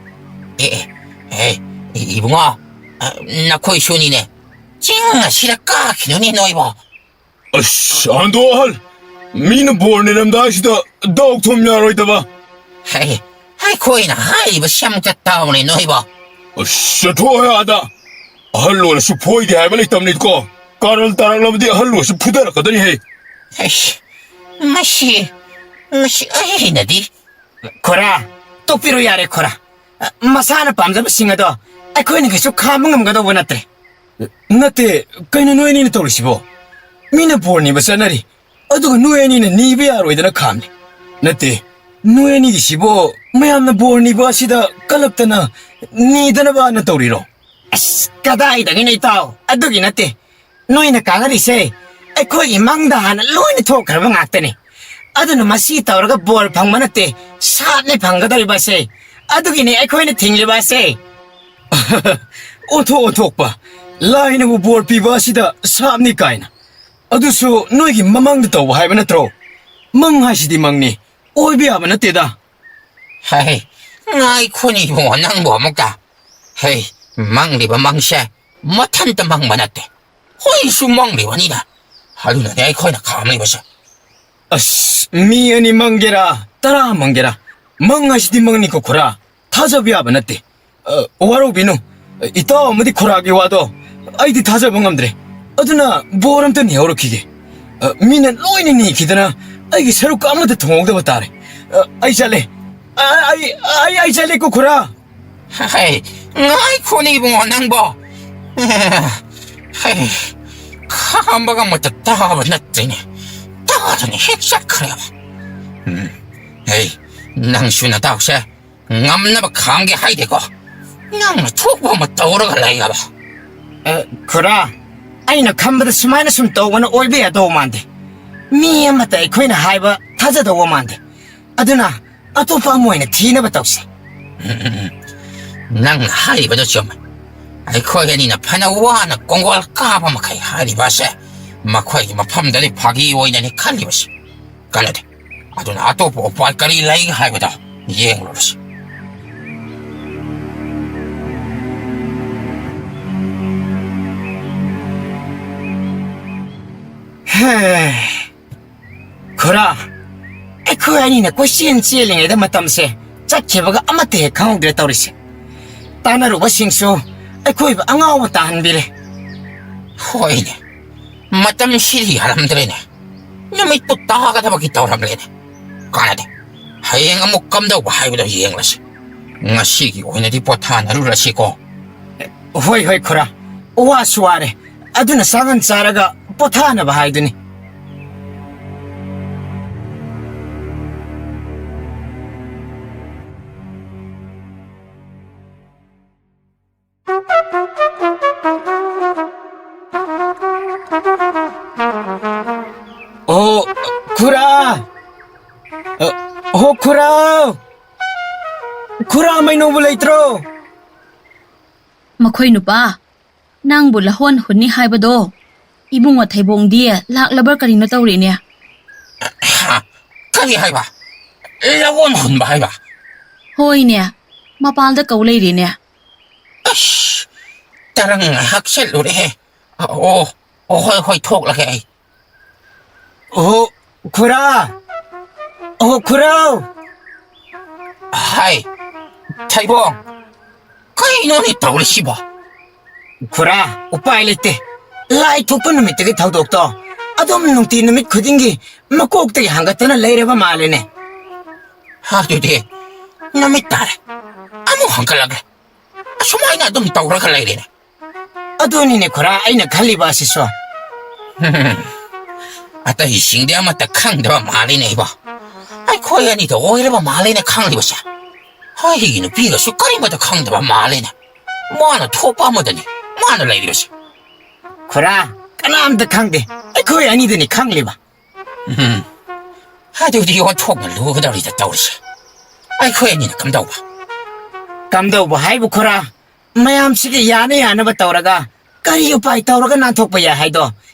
ꯑꯦ, ꯑꯦ, ꯑꯦ, ꯏꯕꯨꯡꯉꯣ, ꯑ, ꯅꯈꯣꯏꯁꯨꯅꯤꯅꯦ꯫ ꯆꯤꯡ ꯑꯁꯤꯗ ꯀꯥꯈꯤꯅꯨꯅꯦ ꯅꯣꯏꯕꯣ꯫ ꯑꯁ, ꯑꯍꯟꯗꯣ ꯑꯍꯜ, ꯃꯤꯅ ꯕꯣꯔ ꯅꯤꯔꯝꯗꯥꯏꯁꯤꯗ ꯗꯥꯎ ꯊꯨꯝ ꯌꯥꯔꯣꯏꯗꯕ꯫ ꯍꯩ, ꯑꯩꯈꯣꯏꯅ ꯍꯥꯏꯔꯤꯕꯁꯤ ꯑꯃꯨꯛꯇ ꯇꯥꯎꯅꯦ ꯅꯣꯏꯕꯣ꯫ ꯑꯁ, ꯆꯠꯊꯣꯛꯑꯣꯍꯦ ꯑꯥꯗ꯫ ꯑꯍꯜ ꯑꯣꯏꯔꯁꯨ ꯐꯣꯏꯗꯦ ꯍꯥꯏꯕ ꯂꯩꯇꯕꯅꯤꯀꯣ꯫ ꯀꯥꯔꯜ ꯇꯥꯔꯛꯂꯕꯗꯤ ꯑꯍꯜ ꯑꯣꯏꯔꯁꯨ ꯐꯨꯊꯔꯛꯀꯗꯣꯏꯅꯤꯍꯦ꯫ ꯑꯩꯁ, ꯃꯁꯤ, ꯃꯁꯤ ꯑꯩꯅꯗꯤ꯫ ꯈꯣꯔꯥ, ꯇꯣꯛꯄꯤꯔꯣ ꯌꯥꯔꯦ ꯈꯣꯔꯥ꯫ ꯃꯁꯥꯅ ꯄꯥꯝꯖꯕꯁꯤꯡ ꯑꯗꯣ ꯑꯩꯈꯣꯏꯅ ꯀꯩꯁꯨ ꯈꯥꯝꯕ ꯉꯝꯒꯗꯧꯕ ꯅꯠꯇ꯭ꯔꯦ꯫ ꯅꯠꯇꯦ, ꯀꯩꯅꯣ ꯅꯣꯏ ꯑꯅꯤꯅ ꯇꯧꯔꯤꯁꯤꯕꯣ? ꯃꯤꯅ ꯕꯣꯔ ꯅꯤꯕ ꯆꯠꯅꯔꯤ, ꯑꯗꯨꯒ ꯅꯣꯏ ꯑꯅꯤꯅ ꯅꯤꯕ ꯌꯥꯔꯣꯏꯗꯅ ꯈꯥꯝꯂꯤ꯫ ꯅꯠꯇꯦ, ꯅꯣꯏ ꯑꯅꯤꯒꯤꯁꯤꯕꯣ ꯃꯌꯥꯝꯅ ꯕꯣꯔ ꯅꯤꯕ ꯑꯁꯤꯗ ꯀꯜꯂꯛꯇꯅ ꯅꯤꯗꯅꯕꯅ ꯇꯧꯔꯤꯔꯣ? ꯑꯁ, ꯀꯗꯥꯏꯗꯒꯤꯅꯣ, ꯏꯇꯥꯎ? ꯑꯗꯨꯒꯤ ꯅꯠꯇꯦ꯫ ꯅꯣꯏꯅ ꯀꯥꯟꯅꯔꯤꯁꯦ ꯑꯩꯈꯣꯏꯒꯤ ꯃꯪꯗ ꯍꯥꯟꯅ ꯂꯣꯏꯅ ꯊꯣꯛꯈ꯭ꯔꯕ ꯉꯥꯛꯇꯅꯤ꯫ ꯑꯗꯨꯅ ꯃꯁꯤ ꯇꯧꯔꯒ ꯕꯣꯔ ꯐꯪꯕ ꯅꯠꯇꯦ, ꯁꯥꯞꯅꯤ ꯐꯪꯒꯗꯧꯔꯤꯕꯁꯦ꯫ ꯑꯗꯨꯒꯤꯅꯤ ꯑꯩꯈꯣꯏꯅ ꯊꯤꯡꯂꯤꯕ ꯑꯁꯦ꯫ ꯑꯣꯟꯊꯣꯛ ꯑꯣꯟꯊꯣꯛꯄ, ꯂꯥꯏꯅꯕꯨ ꯕꯣꯔ ꯄꯤꯕ ꯑꯁꯤꯗ ꯁꯥꯞꯅꯤ ꯀꯥꯏꯅ꯫ ꯑꯗꯨꯁꯨ ꯅꯣꯏꯒꯤ ꯃꯃꯥꯡꯗ ꯇꯧꯕ ꯍꯥꯏꯕ ꯅꯠꯇ꯭ꯔꯣ? ꯃꯪ ꯍꯥꯏꯁꯤꯗꯤ ꯃꯪꯅꯤ, ꯑꯣꯏꯕ ꯌꯥꯕ ꯅꯠꯇꯦꯗ꯫ ꯍꯩ, ꯉꯥꯏꯈꯣꯅꯦ ꯏꯕꯨꯡꯉꯣ, ꯅꯪꯕꯨ ꯑꯃꯨꯛꯀ꯫ ꯍꯩ, ꯃꯪꯂꯤꯕ ꯃꯪꯁꯦ ꯃꯊꯟꯇ ꯃꯪꯕ ꯅꯠꯇꯦ, ꯍꯣꯏꯁꯨ ꯃꯪꯂꯤꯕꯅꯤꯅ꯫ ꯑꯗꯨꯅꯅꯦ ꯑꯩꯈꯣꯏꯅ ꯈꯥꯝꯂꯤꯕꯁꯦ꯫ ꯑꯁ, ꯃꯤ ꯑꯅꯤ ꯃꯪꯒꯦꯔꯥ, ꯇꯔꯥ ꯃꯪꯒꯦꯔꯥ, ꯃꯪ ꯍꯥꯏꯁꯤꯗꯤ ꯃꯪꯅꯤꯀꯣ ꯈꯨꯔꯥ, ꯊꯥꯖꯕ ꯌꯥꯕ ꯅꯠꯇꯦ꯫ ꯑ, ꯋꯥꯔꯧꯕꯤꯅꯨ, ꯏꯇꯥꯎ ꯑꯃꯗꯤ ꯈꯨꯔꯥꯒꯤ ꯋꯥꯗꯣ ꯑꯩꯗꯤ ꯊꯥꯖꯕ ꯉꯝꯗ꯭ꯔꯦ꯫ ꯑꯗꯨꯅ ꯕꯣꯔ ꯑꯝꯇ ꯅꯤꯍꯧꯔꯛꯈꯤꯒꯦ꯫ ꯑ, ꯃꯤꯅ ꯂꯣꯏꯅ ꯅꯤꯈꯤꯗꯅ ꯑꯩꯒꯤ ꯁꯔꯨꯛꯀ ꯑꯃꯠꯇ ꯊꯨꯡꯍꯧꯗꯕ ꯇꯥꯔꯦ꯫ ꯑ, ꯑꯩ ꯆꯠꯂꯦ꯫ ꯑ, ꯑꯩ, ꯑꯩ, ꯑꯩ ꯆꯠꯂꯦꯀꯣ ꯈꯨꯔꯥ꯫ ꯍꯩ, ꯉꯥꯏꯈꯣꯅꯦ ꯏꯕꯨꯡꯉꯣ ꯅꯪꯕꯣ꯫ ꯍꯩ, ꯈꯥꯝꯕꯒ ꯑꯃꯠꯇ ꯇꯥꯕ ꯅꯠꯇꯦꯅꯦ, ꯇꯥꯗꯅ ꯍꯦꯛ ꯆꯠꯈ꯭ꯔꯦꯕ꯫ ꯎꯝ, ꯍꯩ, ꯅꯪꯁꯨ ꯅꯇꯥꯎꯁꯦ ꯉꯝꯅꯕ ꯈꯥꯝꯒꯦ ꯍꯥꯏꯗꯦꯀꯣ꯫ ꯅꯪꯅ ꯊꯣꯛꯄ ꯑꯃ ꯇꯧꯔꯒ ꯂꯩꯌꯦꯕ꯫ ꯑ, ꯈꯨꯔꯥ, ꯑꯩꯅ ꯈꯟꯕꯗ ꯁꯨꯃꯥꯏꯅ ꯁꯨꯝ ꯇꯧꯕꯅ ꯑꯣꯏꯕ ꯌꯥꯗꯧ ꯃꯥꯟꯗꯦ꯫ ꯃꯤ ꯑꯃꯠꯇ ꯑꯩꯈꯣꯏꯅ ꯍꯥꯏꯕ ꯊꯥꯖꯗꯧꯕ ꯃꯥꯟꯗꯦ꯫ ꯑꯗꯨꯅ ꯑꯇꯣꯞꯄ ꯑꯃ ꯑꯣꯏꯅ ꯊꯤꯅꯕ ꯇꯧꯁꯦ꯫ ꯎꯝ, ꯎꯝ, ꯎꯝ꯫ ꯅꯪꯅ ꯍꯥꯏꯔꯤꯕꯗꯣ ꯆꯨꯝꯃꯦ꯫ ꯑꯩꯈꯣꯏ ꯑꯅꯤꯅ ꯐꯅ ꯋꯥꯅ ꯀꯣꯡꯒꯣꯜ ꯀꯥꯕ ꯃꯈꯩ ꯍꯥꯏꯔꯤꯕ ꯑꯁꯦ ꯃꯈꯣꯏꯒꯤ ꯃꯐꯝꯗꯗꯤ ꯐꯥꯒꯤ ꯑꯣꯏꯅꯅꯤ ꯈꯜꯂꯤꯕꯁꯦ꯫ ꯀꯥꯟꯅꯗꯦ꯫ ꯑꯗꯨꯅ ꯑꯇꯣꯞꯄ ꯎꯄꯥꯏ ꯀꯔꯤ ꯂꯩ ꯍꯥꯏꯕꯗꯣ ꯌꯦꯡꯂꯨꯔꯁꯤ꯫ ꯍꯦ꯫ ꯈꯨꯔꯥ, ꯑꯩꯈꯣꯏ ꯑꯅꯤꯅ ꯀꯣꯏꯆꯦꯟ ꯆꯦꯜꯂꯤꯉꯩꯗ ꯃꯇꯝꯁꯦ ꯆꯠꯈꯤꯕꯒ ꯑꯃꯠꯇ ꯍꯦꯛ ꯈꯪꯍꯧꯗ꯭ꯔꯦ ꯇꯧꯔꯤꯁꯦ꯫ ꯇꯥꯟꯅꯔꯨꯕꯁꯤꯡꯁꯨ ꯑꯩꯈꯣꯏꯕꯨ ꯑꯉꯥꯎꯕ ꯇꯥꯍꯟꯕꯤꯔꯦ꯫ ꯍꯣꯏꯅꯦ, ꯃꯇꯝꯁꯤꯗꯤ ꯌꯥꯔꯝꯗ꯭ꯔꯦꯅꯦ꯫ ꯅꯨꯃꯤꯠꯄꯨ ꯇꯥꯒꯗꯕꯒꯤ ꯇꯧꯔꯝꯂꯦꯅꯦ꯫ ꯀꯥꯟꯅꯗꯦ꯫ ꯍꯌꯦꯡ ꯑꯃꯨꯛ ꯀꯝꯗꯧꯕ ꯍꯥꯏꯕꯗꯣ ꯌꯦꯡꯂꯁꯤ꯫ ꯉꯁꯤꯒꯤ ꯑꯣꯏꯅꯗꯤ ꯄꯣꯊꯥꯅꯔꯨꯔꯁꯤꯀꯣ꯫ ꯍꯣꯏ, ꯍꯣꯏ, ꯈꯨꯔꯥ꯫ ꯋꯥꯁꯨ ꯋꯥꯔꯦ꯫ ꯑꯗꯨꯅ ꯆꯥꯛꯍꯟ ꯆꯥꯔꯒ ꯄꯣꯊꯥꯅꯕ ꯍꯥꯏꯗꯨꯅꯤ꯫ ꯑꯍꯣ, ꯈꯨꯔꯥ! ꯈꯨꯔꯥ, ꯃꯩꯅꯣꯕꯨ ꯂꯩꯇ꯭ꯔꯣ? ꯃꯈꯣꯏ ꯅꯨꯄꯥ, ꯅꯪꯕꯨ ꯂꯍꯣꯟ ꯍꯨꯟꯅꯤ ꯍꯥꯏꯕꯗꯣ ꯏꯕꯨꯡꯉꯣ ꯊꯩꯕꯣꯡꯗꯤ ꯂꯥꯛꯂꯕ꯭ꯔꯥ ꯀꯔꯤꯅꯣ ꯇꯧꯔꯤꯅꯦ? ꯍꯥ? ꯀꯔꯤ ꯍꯥꯏꯕ? ꯂꯍꯣꯟ ꯍꯨꯟꯕ ꯍꯥꯏꯕ? ꯍꯣꯏꯅꯦ, ꯃꯄꯥꯟꯗ ꯀꯧ ꯂꯩꯔꯤꯅꯦ꯫ ꯑꯁ, ꯇꯔꯪ ꯉꯥꯏꯍꯥꯛ ꯆꯠꯂꯨꯔꯦꯍꯦ꯫ ꯑꯣ, ꯑꯣ, ꯍꯣꯏ, ꯍꯣꯏ, ꯊꯣꯛꯂꯒꯦ ꯑꯩ꯫ ꯑꯣꯍꯣ, ꯈꯨꯔꯥ! ꯑꯣꯍꯣ, ꯈꯨꯔꯥꯎ! ꯍꯥꯏ, ꯊꯩꯕꯣꯡ, ꯀꯩꯅꯣꯅꯦ ꯇꯧꯔꯤꯁꯤꯕꯣ? ꯈꯨꯔꯥ, ꯎꯄꯥꯏ ꯂꯩꯇꯦ꯫ ꯂꯥꯏ ꯊꯣꯛꯄ ꯅꯨꯃꯤꯠꯇꯒꯤ ꯊꯧꯗꯣꯛꯇꯣ ꯑꯗꯨꯝ ꯅꯨꯡꯇꯤ ꯅꯨꯃꯤꯠ ꯈꯨꯗꯤꯡꯒꯤ ꯃꯀꯣꯛꯇꯒꯤ ꯍꯪꯒꯠꯇꯅ ꯂꯩꯔꯕ ꯃꯥꯜꯂꯦꯅꯦ꯫ ꯑꯗꯨꯗꯤ ꯅꯨꯃꯤꯠ ꯇꯥꯔꯦ꯫ ꯑꯃꯨꯛ ꯍꯪꯒꯠꯂꯒꯦ꯫ ꯑꯁꯨꯃꯥꯏꯅ ꯑꯗꯨꯝ ꯇꯧꯔꯒ ꯂꯩꯔꯦꯅꯦ꯫ ꯑꯗꯨꯅꯤꯅꯦ ꯈꯨꯔꯥ, ꯑꯩꯅ ꯈꯜꯂꯤꯕ ꯑꯁꯤꯁꯨ꯫ ꯑꯇꯩꯁꯤꯡꯗꯤ ꯑꯃꯠꯇ ꯈꯪꯗꯕ ꯃꯥꯜꯂꯤꯅꯦ ꯏꯕꯣ꯫ ꯑꯩꯈꯣꯏ ꯑꯅꯤꯗ ꯑꯣꯏꯔꯕ ꯃꯥꯜꯂꯦꯅ ꯈꯪꯂꯤꯕꯁꯦ꯫ ꯑꯩꯒꯤ ꯅꯨꯄꯤꯒꯁꯨ ꯀꯔꯤꯃꯠꯇ ꯈꯪꯗꯕ ꯃꯥꯜꯂꯦꯅꯦ꯫ ꯃꯥꯅ ꯊꯣꯛꯄ ꯑꯃꯗꯅꯤ ꯃꯥꯅ ꯂꯩꯔꯤꯕꯁꯦ꯫ ꯈꯨꯔꯥ, ꯀꯅꯥꯝꯇ ꯈꯪꯗꯦ꯫ ꯑꯩꯈꯣꯏ ꯑꯅꯤꯗꯅꯤ ꯈꯪꯂꯤꯕ꯫ ꯎꯝ꯫ ꯑꯗꯨꯗꯤ ꯑꯣꯟꯊꯣꯛꯅ ꯂꯨꯒꯗꯧꯔꯤꯗ ꯇꯧꯔꯤꯁꯦ꯫ ꯑꯩꯈꯣꯏ ꯑꯅꯤꯅ ꯀꯝꯗꯧꯕ? ꯀꯝꯗꯧꯕ ꯍꯥꯏꯕꯨ ꯈꯨꯔꯥ, ꯃꯌꯥꯝꯁꯤꯒꯤ ꯌꯥꯅ ꯌꯥꯅꯕ ꯇꯧꯔꯒ ꯀꯔꯤ ꯎꯄꯥꯏ ꯇꯧꯔꯒ ꯅꯥꯟꯊꯣꯛꯄ ꯌꯥꯏ ꯍꯥꯏꯗꯣ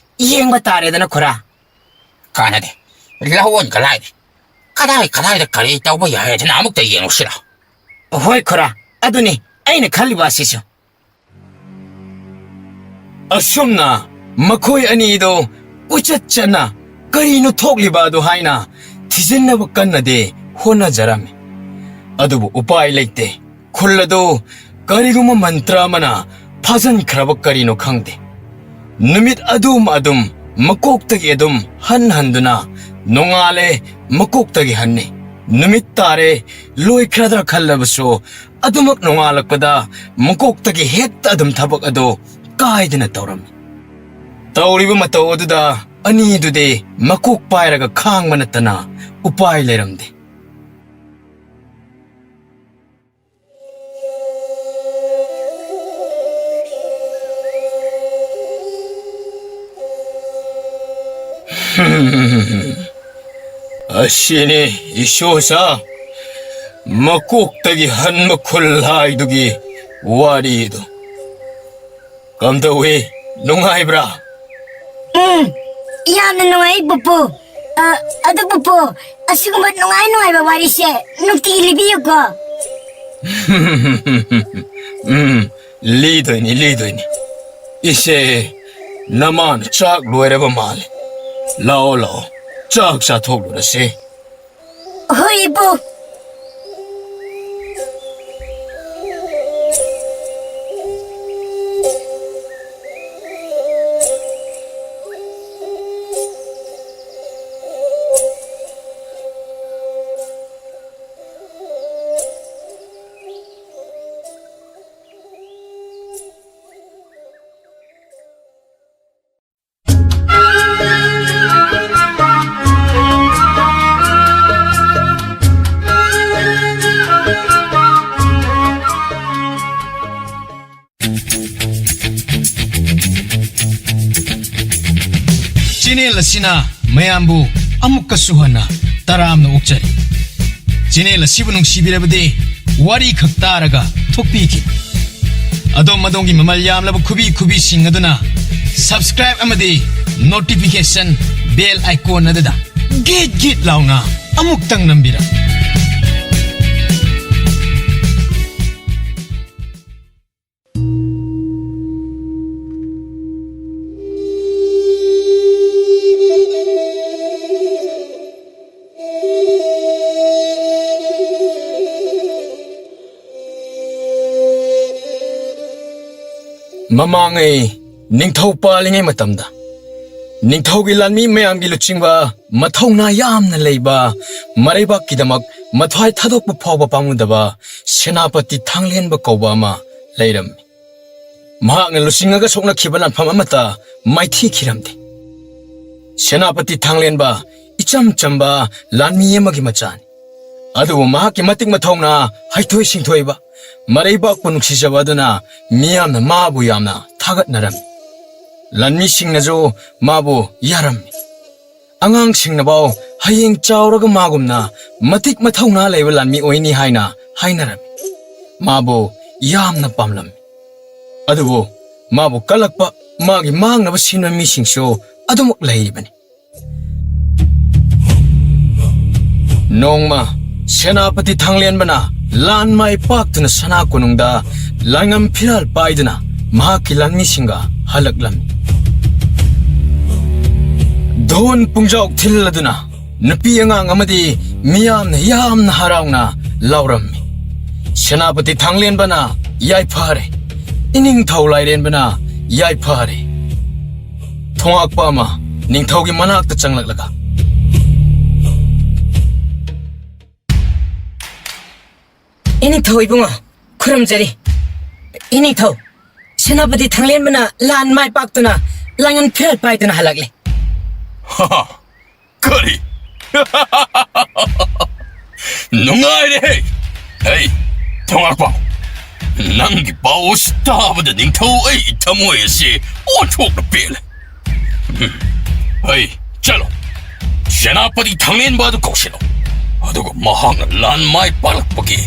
ꯌꯦꯡꯕ ꯇꯥꯔꯦꯗꯅ ꯈꯨꯔꯥ꯫ ꯀꯥꯟꯅꯗꯦ꯫ ꯂꯧꯑꯣꯟꯒ ꯂꯥꯏꯔꯤ꯫ ꯀꯗꯥꯏ ꯀꯗꯥꯏꯗ ꯀꯔꯤ ꯇꯧꯕ ꯌꯥꯏ ꯍꯥꯏꯗꯅ ꯑꯃꯨꯛꯇ ꯌꯦꯡꯉꯨꯁꯤꯔ? ꯍꯣꯏ ꯈꯨꯔꯥ, ꯑꯗꯨꯅꯤ ꯑꯩꯅ ꯈꯜꯂꯤꯕ ꯑꯁꯤꯁꯨ꯫ ꯑꯁꯨꯝꯅ ꯃꯈꯣꯏ ꯑꯅꯤꯗꯣ ꯀꯣꯏꯆꯠ ꯆꯠꯅ ꯀꯔꯤꯅꯣ ꯊꯣꯛꯂꯤꯕ ꯑꯗꯨ ꯍꯥꯏꯅ ꯊꯤꯖꯤꯟꯅꯕ ꯀꯟꯅꯗꯤ ꯍꯣꯠꯅꯖꯔꯝꯃꯤ꯫ ꯑꯗꯨꯕꯨ ꯎꯄꯥꯏ ꯂꯩꯇꯦ꯫ ꯈꯨꯜ ꯑꯗꯨ ꯀꯔꯤꯒꯨꯝꯕ ꯃꯟꯇ꯭ꯔ ꯑꯃꯅ ꯐꯥꯖꯤꯟꯈ꯭ꯔꯕ ꯀꯔꯤꯅꯣ ꯈꯪꯗꯦ꯫ ꯅꯨꯃꯤꯠ ꯑꯗꯨꯝ ꯑꯗꯨꯝ ꯃꯀꯣꯛꯇꯒꯤ ꯑꯗꯨꯝ ꯍꯟ ꯍꯟꯗꯨꯅ ꯅꯣꯡꯉꯥꯜꯂꯦ, ꯃꯀꯣꯛꯇꯒꯤ ꯍꯟꯅꯤ꯫ ꯅꯨꯃꯤꯠ ꯇꯥꯔꯦ, ꯂꯣꯏꯈ꯭ꯔꯗ꯭ꯔꯥ ꯈꯜꯂꯕꯁꯨ ꯑꯗꯨꯃꯛ ꯅꯣꯡꯉꯥꯜꯂꯛꯄꯗ ꯃꯀꯣꯛꯇꯒꯤ ꯍꯦꯛꯇ ꯑꯗꯨꯝ ꯊꯕꯛ ꯑꯗꯨ ꯀꯥꯏꯗꯅ ꯇꯧꯔꯝꯃꯤ꯫ ꯇꯧꯔꯤꯕ ꯃꯇꯧ ꯑꯗꯨꯗ ꯑꯅꯤꯗꯨꯗꯤ ꯃꯀꯣꯛ ꯄꯥꯏꯔꯒ ꯈꯥꯡꯕ ꯅꯠꯇꯅ ꯎꯄꯥꯏ ꯂꯩꯔꯝꯗꯦ꯫ ꯑꯁꯤꯅꯤ ꯏꯁꯣꯁꯥ ꯃꯀꯣꯛꯇꯒꯤ ꯍꯟꯕ ꯈꯨꯜ ꯍꯥꯏꯗꯨꯒꯤ ꯋꯥꯔꯤꯗꯨ꯫ ꯀꯝꯗꯧꯏ? ꯅꯨꯡꯉꯥꯏꯕ꯭ꯔꯥ? ꯎꯝ, ꯌꯥꯝꯅ ꯅꯨꯡꯉꯥꯏ, ꯄꯨꯄꯨ꯫ ꯑ, ꯑꯗꯨ, ꯄꯨꯄꯨ, ꯑꯁꯤꯒꯨꯝꯕ ꯅꯨꯡꯉꯥꯏ ꯅꯨꯡꯉꯥꯏꯕ ꯋꯥꯔꯤꯁꯦ ꯅꯨꯡꯇꯤꯒꯤ ꯂꯤꯕꯤꯌꯨꯀꯣ꯫ ꯎꯝ, ꯂꯤꯗꯣꯏꯅꯤ, ꯂꯤꯗꯣꯏꯅꯤ꯫ ꯏꯆꯦ, ꯅꯃꯥꯅ ꯆꯥꯛ ꯂꯣꯏꯔꯕ ꯃꯥꯜꯂꯦ꯫ ꯂꯥꯛꯑꯣ, ꯂꯥꯛꯑꯣ, ꯆꯥꯛ ꯆꯥꯊꯣꯛꯂꯨꯔꯁꯦ꯫ ꯍꯣꯏ, ꯏꯄꯨ꯫ ꯆꯦꯅꯦꯜ ꯑꯁꯤꯅ ꯃꯌꯥꯝꯕꯨ ꯑꯃꯨꯛꯀꯁꯨ ꯍꯟꯅ ꯇꯔꯥꯝꯅ ꯑꯣꯛꯆꯔꯤ꯫ ꯆꯦꯅꯦꯜ ꯑꯁꯤꯕꯨ ꯅꯨꯡꯁꯤꯕꯤꯔꯕꯗꯤ ꯋꯥꯔꯤ ꯈꯛ ꯇꯥꯔꯒ ꯊꯣꯛꯄꯤꯈꯤ꯫ ꯑꯗꯣꯝ ꯑꯗꯣꯝꯒꯤ ꯃꯃꯜ ꯌꯥꯝꯂꯕ ꯈꯨꯕꯤ ꯈꯨꯕꯤꯁꯤꯡ ꯑꯗꯨꯅ subscribe ꯑꯃꯗꯤ notification bell icon ꯑꯗꯨꯗ ꯒꯤꯠ ꯒꯤꯠ ꯂꯥꯎꯅ ꯑꯃꯨꯛꯇꯪ ꯅꯝꯕꯤꯔꯝꯃꯨ꯫ ꯃꯃꯥꯡꯉꯩ ꯅꯤꯡꯊꯧ ꯄꯥꯜꯂꯤꯉꯩ ꯃꯇꯝꯗ ꯅꯤꯡꯊꯧꯒꯤ ꯂꯥꯟꯃꯤ ꯃꯌꯥꯝꯒꯤ ꯂꯨꯆꯤꯡꯕ, ꯃꯊꯧꯅꯥ ꯌꯥꯝꯅ ꯂꯩꯕ, ꯃꯔꯩꯕꯥꯛꯀꯤꯗꯃꯛ ꯃꯊ꯭ꯋꯥꯏ ꯊꯥꯗꯣꯛꯄ ꯐꯥꯎꯕ ꯄꯥꯝꯃꯨꯗꯕ ꯁꯦꯅꯥꯄꯇꯤ ꯊꯥꯡꯂꯦꯟꯕ ꯀꯧꯕ ꯑꯃ ꯂꯩꯔꯝꯃꯤ꯫ ꯃꯍꯥꯛꯅ ꯂꯨꯆꯤꯡꯉꯒ ꯁꯣꯛꯅꯈꯤꯕ ꯂꯥꯟꯐꯝ ꯑꯃꯠꯇ ꯃꯥꯏꯊꯤꯈꯤꯔꯝꯗꯦ꯫ ꯁꯦꯅꯥꯄꯇꯤ ꯊꯥꯡꯂꯦꯟꯕ ꯏꯆꯝ ꯆꯝꯕ ꯂꯥꯟꯃꯤ ꯑꯃꯒꯤ ꯃꯆꯥꯅꯤ꯫ ꯑꯗꯨꯕꯨ ꯃꯍꯥꯛꯀꯤ ꯃꯇꯤꯛ ꯃꯊꯧꯅꯥ, ꯍꯩꯊꯣꯏ ꯁꯤꯡꯊꯣꯏꯕ, ꯃꯔꯩꯕꯥꯛꯄꯨ ꯅꯨꯡꯁꯤꯖꯕ ꯑꯗꯨꯅ ꯃꯤꯌꯥꯝꯅ ꯃꯥꯕꯨ ꯌꯥꯝꯅ ꯊꯥꯒꯠꯅꯔꯝꯃꯤ꯫ ꯂꯥꯟꯃꯤꯁꯤꯡꯅꯁꯨ ꯃꯥꯕꯨ ꯌꯥꯔꯝꯃꯤ꯫ ꯑꯉꯥꯡꯁꯤꯡꯅꯐꯥꯎ ꯍꯌꯦꯡ ꯆꯥꯎꯔꯒ ꯃꯥꯒꯨꯝꯅ ꯃꯇꯤꯛ ꯃꯊꯧꯅꯥ ꯂꯩꯕ ꯂꯥꯟꯃꯤ ꯑꯣꯏꯅꯤ ꯍꯥꯏꯅ ꯍꯥꯏꯅꯔꯝꯃꯤ꯫ ꯃꯥꯕꯨ ꯌꯥꯝꯅ ꯄꯥꯝꯂꯝꯃꯤ꯫ ꯑꯗꯨꯕꯨ ꯃꯥꯕꯨ ꯀꯜꯂꯛꯄ, ꯃꯥꯒꯤ ꯃꯥꯡꯅꯕ ꯁꯤꯟꯕ ꯃꯤꯁꯤꯡꯁꯨ ꯑꯗꯨꯃꯛ ꯂꯩꯔꯤꯕꯅꯤ꯫ ꯅꯣꯡꯃ ꯁꯦꯅꯥꯄꯇꯤ ꯊꯥꯡꯂꯦꯟꯕꯅ ꯂꯥꯟ ꯃꯥꯏ ꯄꯥꯛꯇꯨꯅ ꯁꯅꯥ ꯀꯣꯅꯨꯡꯗ ꯂꯥꯡꯉꯝ ꯐꯤꯔꯥꯜ ꯄꯥꯏꯗꯨꯅ ꯃꯍꯥꯛꯀꯤ ꯂꯥꯟꯃꯤꯁꯤꯡꯒ ꯍꯜꯂꯛꯂꯝꯃꯤ꯫ ꯙꯣꯟ ꯄꯨꯡꯖꯥꯎ ꯊꯤꯜꯂꯗꯨꯅ ꯅꯨꯄꯤ ꯑꯉꯥꯡ ꯑꯃꯗꯤ ꯃꯤꯌꯥꯝꯅ ꯌꯥꯝꯅ ꯍꯔꯥꯎꯅ ꯂꯥꯎꯔꯝꯃꯤ꯫ ꯁꯦꯅꯥꯄꯇꯤ ꯊꯥꯡꯂꯦꯟꯕꯅ ꯌꯥꯏꯐꯔꯦ, ꯏꯅꯤꯡꯊꯧ ꯂꯥꯏꯔꯦꯟꯕꯅ ꯌꯥꯏꯐꯔꯦ꯫ ꯊꯣꯉꯥꯛꯄ ꯑꯃ ꯅꯤꯡꯊꯧꯒꯤ ꯃꯅꯥꯛꯇ ꯆꯪꯂꯛꯂꯒ, "ꯏꯅꯤꯡꯊꯧ ꯏꯕꯨꯡꯉꯣ, ꯈꯨꯔꯨꯝꯖꯔꯤ꯫ ꯏꯅꯤꯡꯊꯧ, ꯁꯦꯅꯥꯄꯇꯤ ꯊꯥꯡꯂꯦꯟꯕꯅ ꯂꯥꯟ ꯃꯥꯏ ꯄꯥꯛꯇꯨꯅ ꯂꯥꯡꯉꯟ ꯐꯤꯔꯥꯜ ꯄꯥꯏꯗꯨꯅ ꯍꯜꯂꯛꯂꯦ꯫" "ꯍꯥ, ꯀꯔꯤ? ꯅꯨꯡꯉꯥꯏꯔꯦꯍꯦ! ꯍꯩ, ꯊꯣꯉꯥꯛꯄ, ꯅꯪꯒꯤ ꯄꯥꯎ ꯑꯁꯤ ꯇꯥꯕꯗ ꯅꯤꯡꯊꯧ ꯑꯩꯒꯤ ꯊꯃꯣꯏ ꯑꯁꯤ ꯑꯣꯟꯊꯣꯛꯅ ꯄꯦꯜꯂꯦ꯫ ꯎꯝ, ꯍꯩ, ꯆꯠꯂꯣ, ꯁꯦꯅꯥꯄꯇꯤ ꯊꯥꯡꯂꯦꯟꯕ ꯑꯗꯨ ꯀꯧꯁꯤꯜꯂꯣ, ꯑꯗꯨꯒ ꯃꯍꯥꯛꯅ ꯂꯥꯟ ꯃꯥꯏ ꯄꯥꯛꯂꯛꯄꯒꯤ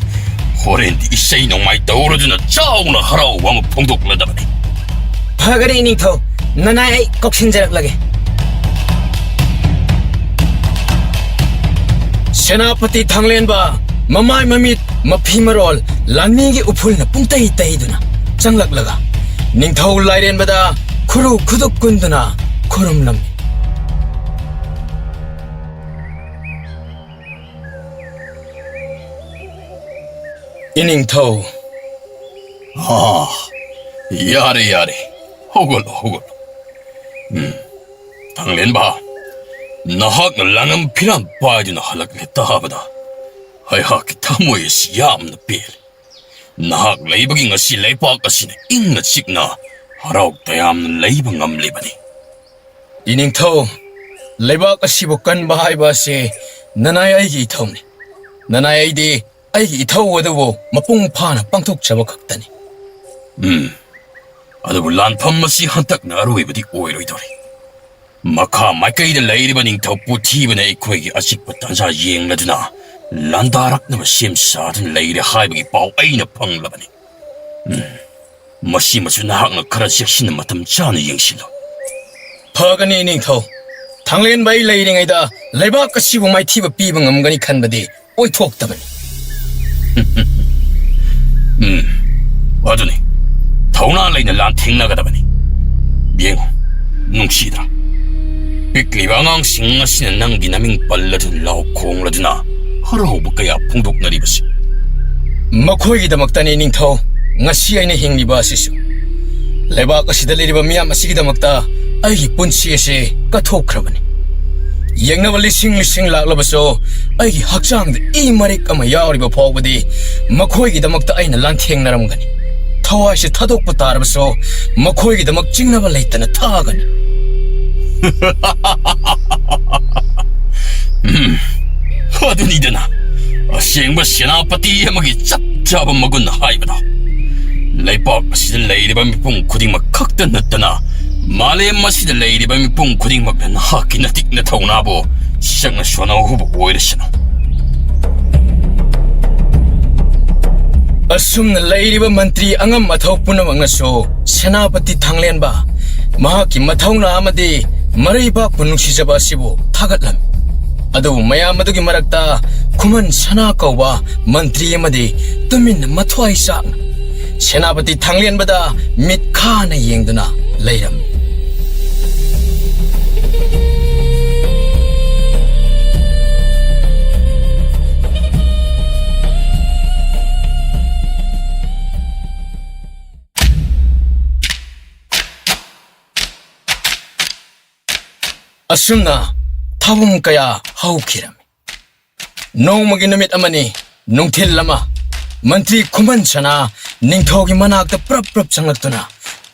ꯍꯣꯔꯦꯟꯗꯤ ꯏꯁꯩ ꯅꯣꯡꯃꯥꯏ ꯇꯧꯔꯗꯨꯅ ꯆꯥꯎꯅ ꯍꯔꯥꯎꯕ ꯑꯃ ꯐꯣꯡꯗꯣꯛꯂꯗꯕꯅꯤ꯫" "ꯐꯒꯅꯤ ꯏꯅꯤꯡꯊꯧ, ꯅꯅꯥꯏ ꯑꯩ ꯀꯧꯁꯤꯟꯖꯔꯛꯂꯒꯦ꯫" ꯁꯦꯅꯥꯄꯇꯤ ꯊꯥꯡꯂꯦꯟꯕ ꯃꯃꯥꯏ ꯃꯃꯤꯠ ꯃꯐꯤ ꯃꯔꯣꯜ ꯂꯥꯟꯃꯤꯒꯤ ꯎꯐꯨꯜꯅ ꯄꯨꯡꯇꯩ ꯇꯩꯗꯨꯅ ꯆꯪꯂꯛꯂꯒ ꯅꯤꯡꯊꯧ ꯂꯥꯏꯔꯦꯟꯕꯗ ꯈꯨꯔꯨ ꯈꯨꯗꯨꯛ ꯀꯨꯟꯗꯨꯅ ꯈꯨꯔꯨꯝꯂꯝꯃꯤ꯫ "ꯏꯅꯤꯡꯊꯧ꯫" "ꯑꯥ, ꯌꯥꯔꯦ, ꯌꯥꯔꯦ, ꯍꯧꯒꯠꯂꯣ, ꯍꯧꯒꯠꯂꯣ꯫ ꯎꯝ, ꯊꯥꯡꯂꯦꯟꯕ, ꯅꯍꯥꯛꯅ ꯂꯥꯡꯉꯝ ꯐꯤꯔꯥꯟ ꯄꯥꯏꯗꯨꯅ ꯍꯜꯂꯛꯂꯦ ꯇꯥꯕꯗ ꯑꯩꯍꯥꯛꯀꯤ ꯊꯃꯣꯏ ꯑꯁꯤ ꯌꯥꯝꯅ ꯄꯦꯜꯂꯦ꯫ ꯅꯍꯥꯛ ꯂꯩꯕꯒꯤ ꯉꯁꯤ ꯂꯩꯄꯥꯛ ꯑꯁꯤꯅ ꯏꯪꯅ ꯆꯤꯛꯅ ꯍꯔꯥꯎ ꯇꯌꯥꯝꯅ ꯂꯩꯕ ꯉꯝꯂꯤꯕꯅꯤ꯫" "ꯏꯅꯤꯡꯊꯧ, ꯂꯩꯕꯥꯛ ꯑꯁꯤꯕꯨ ꯀꯟꯕ ꯍꯥꯏꯕ ꯑꯁꯤ ꯅꯅꯥꯏ ꯑꯩꯒꯤ ꯏꯊꯧꯅꯤ꯫ ꯅꯅꯥꯏ ꯑꯩꯗꯤ ꯑꯩꯒꯤ ꯏꯊꯧ ꯑꯗꯨꯕꯨ ꯃꯄꯨꯡ ꯐꯥꯅ ꯄꯥꯡꯊꯣꯛꯆꯕ ꯈꯛꯇꯅꯤ꯫" "ꯎꯝ, ꯑꯗꯨꯕꯨ ꯂꯥꯟꯐꯝ ꯑꯁꯤ ꯍꯟꯗꯛꯅ ꯑꯔꯣꯏꯕꯗꯤ ꯑꯣꯏꯔꯣꯏꯗꯧꯔꯤ꯫ ꯃꯈꯥ ꯃꯥꯏꯀꯩꯗ ꯂꯩꯔꯤꯕ ꯅꯤꯡꯊꯧ ꯄꯨꯊꯤꯕꯅ ꯑꯩꯈꯣꯏꯒꯤ ꯑꯆꯤꯛꯄ ꯇꯥꯟꯖꯥ ꯌꯦꯡꯂꯗꯨꯅ ꯂꯥꯟꯗꯥꯔꯛꯅꯕ ꯁꯦꯝ ꯁꯥꯗꯨꯅ ꯂꯩꯔꯦ ꯍꯥꯏꯕꯒꯤ ꯄꯥꯎ ꯑꯩꯅ ꯐꯪꯂꯕꯅꯤ꯫ ꯎꯝ, ꯃꯁꯤꯃꯁꯨ ꯅꯍꯥꯛꯅ ꯈꯔ ꯆꯦꯛꯁꯤꯟꯅ ꯃꯇꯝ ꯆꯥꯅ ꯌꯦꯡꯁꯤꯜꯂꯨ꯫ ꯐꯒꯅꯤ ꯅꯤꯡꯊꯧ꯫ ꯊꯥꯡꯂꯦꯟꯕ ꯑꯩ ꯂꯩꯔꯤꯉꯩꯗ ꯂꯩꯕꯥꯛ ꯑꯁꯤꯕꯨ ꯃꯥꯏꯊꯤꯕ ꯄꯤꯕ ꯉꯝꯒꯅꯤ ꯈꯟꯕꯗꯤ ꯑꯣꯏꯊꯣꯛꯇꯕꯅꯤ꯫ ꯎꯝ, ꯑꯗꯨꯅꯤ꯫ ꯊꯧꯅꯥ ꯂꯩꯅ ꯂꯥꯟꯊꯦꯡꯅꯒꯗꯕꯅꯤ꯫ ꯌꯦꯡꯉꯨ, ꯅꯨꯡꯁꯤꯗ꯭ꯔꯥ? ꯄꯤꯛꯂꯤꯕ ꯑꯉꯥꯡꯁꯤꯡ ꯑꯁꯤꯅ ꯅꯪꯒꯤ ꯅꯃꯤꯡ ꯄꯜꯂꯗꯨꯅ ꯂꯥꯎ ꯈꯣꯡꯂꯗꯨꯅ ꯍꯔꯥꯎꯕ ꯀꯌꯥ ꯐꯣꯡꯗꯣꯛꯅꯔꯤꯕꯁꯤ꯫ ꯃꯈꯣꯏꯒꯤꯗꯃꯛꯇꯅꯤ ꯅꯤꯡꯊꯧ ꯉꯁꯤ ꯑꯩꯅ ꯍꯤꯡꯂꯤꯕ ꯑꯁꯤꯁꯨ꯫ ꯂꯩꯕꯥꯛ ꯑꯁꯤꯗ ꯂꯩꯔꯤꯕ ꯃꯤꯌꯥꯝ ꯑꯁꯤꯒꯤꯗꯃꯛꯇ ꯑꯩꯒꯤ ꯄꯨꯟꯁꯤ ꯑꯁꯤ ꯀꯠꯊꯣꯛꯈ꯭ꯔꯕꯅꯤ꯫ ꯌꯦꯡꯅꯕ ꯂꯤꯁꯤꯡ ꯂꯤꯁꯤꯡ ꯂꯥꯛꯂꯕꯁꯨ ꯑꯩꯒꯤ ꯍꯛꯆꯥꯡꯗ ꯏ ꯃꯔꯤꯛ ꯑꯃ ꯌꯥꯎꯔꯤꯕ ꯐꯥꯎꯕꯗꯤ ꯃꯈꯣꯏꯒꯤꯗꯃꯛꯇ ꯑꯩꯅ ꯂꯥꯟꯊꯦꯡꯅꯔꯝꯒꯅꯤ꯫ ꯊꯋꯥꯏꯁꯦ ꯊꯥꯗꯣꯛꯄ ꯇꯥꯔꯕꯁꯨ ꯃꯈꯣꯏꯒꯤꯗꯃꯛ ꯆꯤꯡꯅꯕ ꯂꯩꯇꯅ ꯊꯥꯒꯅꯤ꯫ ꯎꯝ, ꯑꯗꯨꯅꯤꯗꯅ ꯑꯁꯦꯡꯕ ꯁꯦꯅꯥꯄꯇꯤ ꯑꯃꯒꯤ ꯆꯞ ꯆꯥꯕ ꯃꯒꯨꯟ ꯍꯥꯏꯕꯗꯣ꯫ ꯂꯩꯕꯥꯛ ꯑꯁꯤꯗ ꯂꯩꯔꯤꯕ ꯃꯤꯄꯨꯝ ꯈꯨꯗꯤꯡꯃꯛ ꯈꯛꯇ ꯅꯠꯇꯅ ꯃꯥꯂꯦꯝ ꯑꯁꯤꯗ ꯂꯩꯔꯤꯕ ꯃꯤꯄꯨꯝ ꯈꯨꯗꯤꯡꯃꯛꯅ ꯅꯍꯥꯛꯀꯤ ꯅꯇꯤꯛ ꯅꯊꯧꯅꯥꯕꯨ ꯁꯛꯅ ꯁꯣꯟꯅꯍꯧꯕ ꯑꯣꯏꯔꯁꯅꯨ꯫ ꯑꯁꯨꯝꯅ ꯂꯩꯔꯤꯕ ꯃꯟꯇ꯭ꯔꯤ ꯑꯉꯝ ꯑꯊꯧ ꯄꯨꯝꯅꯃꯛꯅꯁꯨ ꯁꯦꯅꯥꯄꯇꯤ ꯊꯥꯡꯂꯦꯟꯕ ꯃꯍꯥꯛꯀꯤ ꯃꯊꯧꯅꯥ ꯑꯃꯗꯤ ꯃꯔꯩꯕꯥꯛꯄꯨ ꯅꯨꯡꯁꯤꯖꯕ ꯑꯁꯤꯕꯨ ꯊꯥꯒꯠꯂꯝꯃꯤ꯫ ꯑꯗꯨꯕꯨ ꯃꯌꯥꯝ ꯑꯗꯨꯒꯤ ꯃꯔꯛꯇ ꯈꯨꯃꯟ ꯁꯅꯥ ꯀꯧꯕ ꯃꯟꯇ꯭ꯔꯤ ꯑꯃꯗꯤ ꯇꯨꯃꯤꯟꯅ ꯃꯊ꯭ꯋꯥꯏ ꯆꯥꯛꯅ ꯁꯦꯅꯥꯄꯇꯤ ꯊꯥꯡꯂꯦꯟꯕꯗ ꯃꯤꯠ ꯈꯥꯅ ꯌꯦꯡꯗꯨꯅ ꯂꯩꯔꯝꯃꯤ꯫ ꯑꯁꯨꯝꯅ ꯊꯧꯔꯝ ꯀꯌꯥ ꯍꯧꯈꯤꯔꯝꯃꯤ꯫ ꯅꯣꯡꯃꯒꯤ ꯅꯨꯃꯤꯠ ꯑꯃꯅꯤ, ꯅꯨꯡꯊꯤꯜ ꯑꯃ, ꯃꯟꯇ꯭ꯔꯤ ꯈꯨꯃꯟ ꯁꯅꯥ ꯅꯤꯡꯊꯧꯒꯤ ꯃꯅꯥꯛꯇ ꯄ꯭ꯔꯞ ꯄ꯭ꯔꯞ ꯆꯪꯂꯛꯇꯨꯅ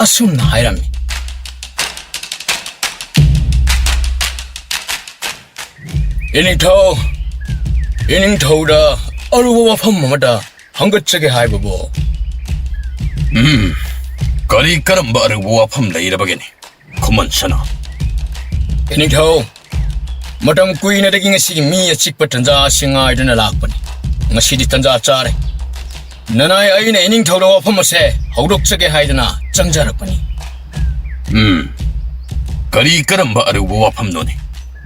ꯑꯁꯨꯝꯅ ꯍꯥꯏꯔꯝꯃꯤ꯫ "ꯏꯅꯤꯡꯊꯧ, ꯏꯅꯤꯡꯊꯧꯗ ꯑꯔꯨꯕ ꯋꯥꯐꯝ ꯑꯃꯗ ꯍꯪꯒꯠꯆꯒꯦ ꯍꯥꯏꯕꯕꯨ?" "ꯎꯝ, ꯀꯔꯤ ꯀꯔꯝꯕ ꯑꯔꯨꯕ ꯋꯥꯐꯝ ꯂꯩꯔꯕꯒꯦꯅꯦ, ꯈꯨꯃꯟ ꯁꯅꯥ?" ꯏꯅꯤꯡꯊꯧ, ꯃꯇꯝ ꯀꯨꯏꯅꯗꯒꯤ ꯉꯁꯤꯒꯤ ꯃꯤ ꯑꯆꯤꯛꯄ ꯇꯟꯖꯥ ꯑꯁꯤ ꯉꯥꯏꯗꯨꯅ ꯂꯥꯛꯄꯅꯤ꯫ ꯉꯁꯤꯗꯤ ꯇꯟꯖꯥ ꯆꯥꯔꯦ꯫ ꯅꯅꯥꯏ ꯑꯩꯅ ꯏꯅꯤꯡꯊꯧꯗ ꯋꯥꯐꯝ ꯑꯁꯦ ꯍꯧꯗꯣꯛꯆꯒꯦ ꯍꯥꯏꯗꯨꯅ ꯆꯪꯖꯔꯛꯄꯅꯤ꯫ ꯎꯝ, ꯀꯔꯤ ꯀꯔꯝꯕ ꯑꯔꯨꯕ ꯋꯥꯐꯝꯅꯣꯅꯦ?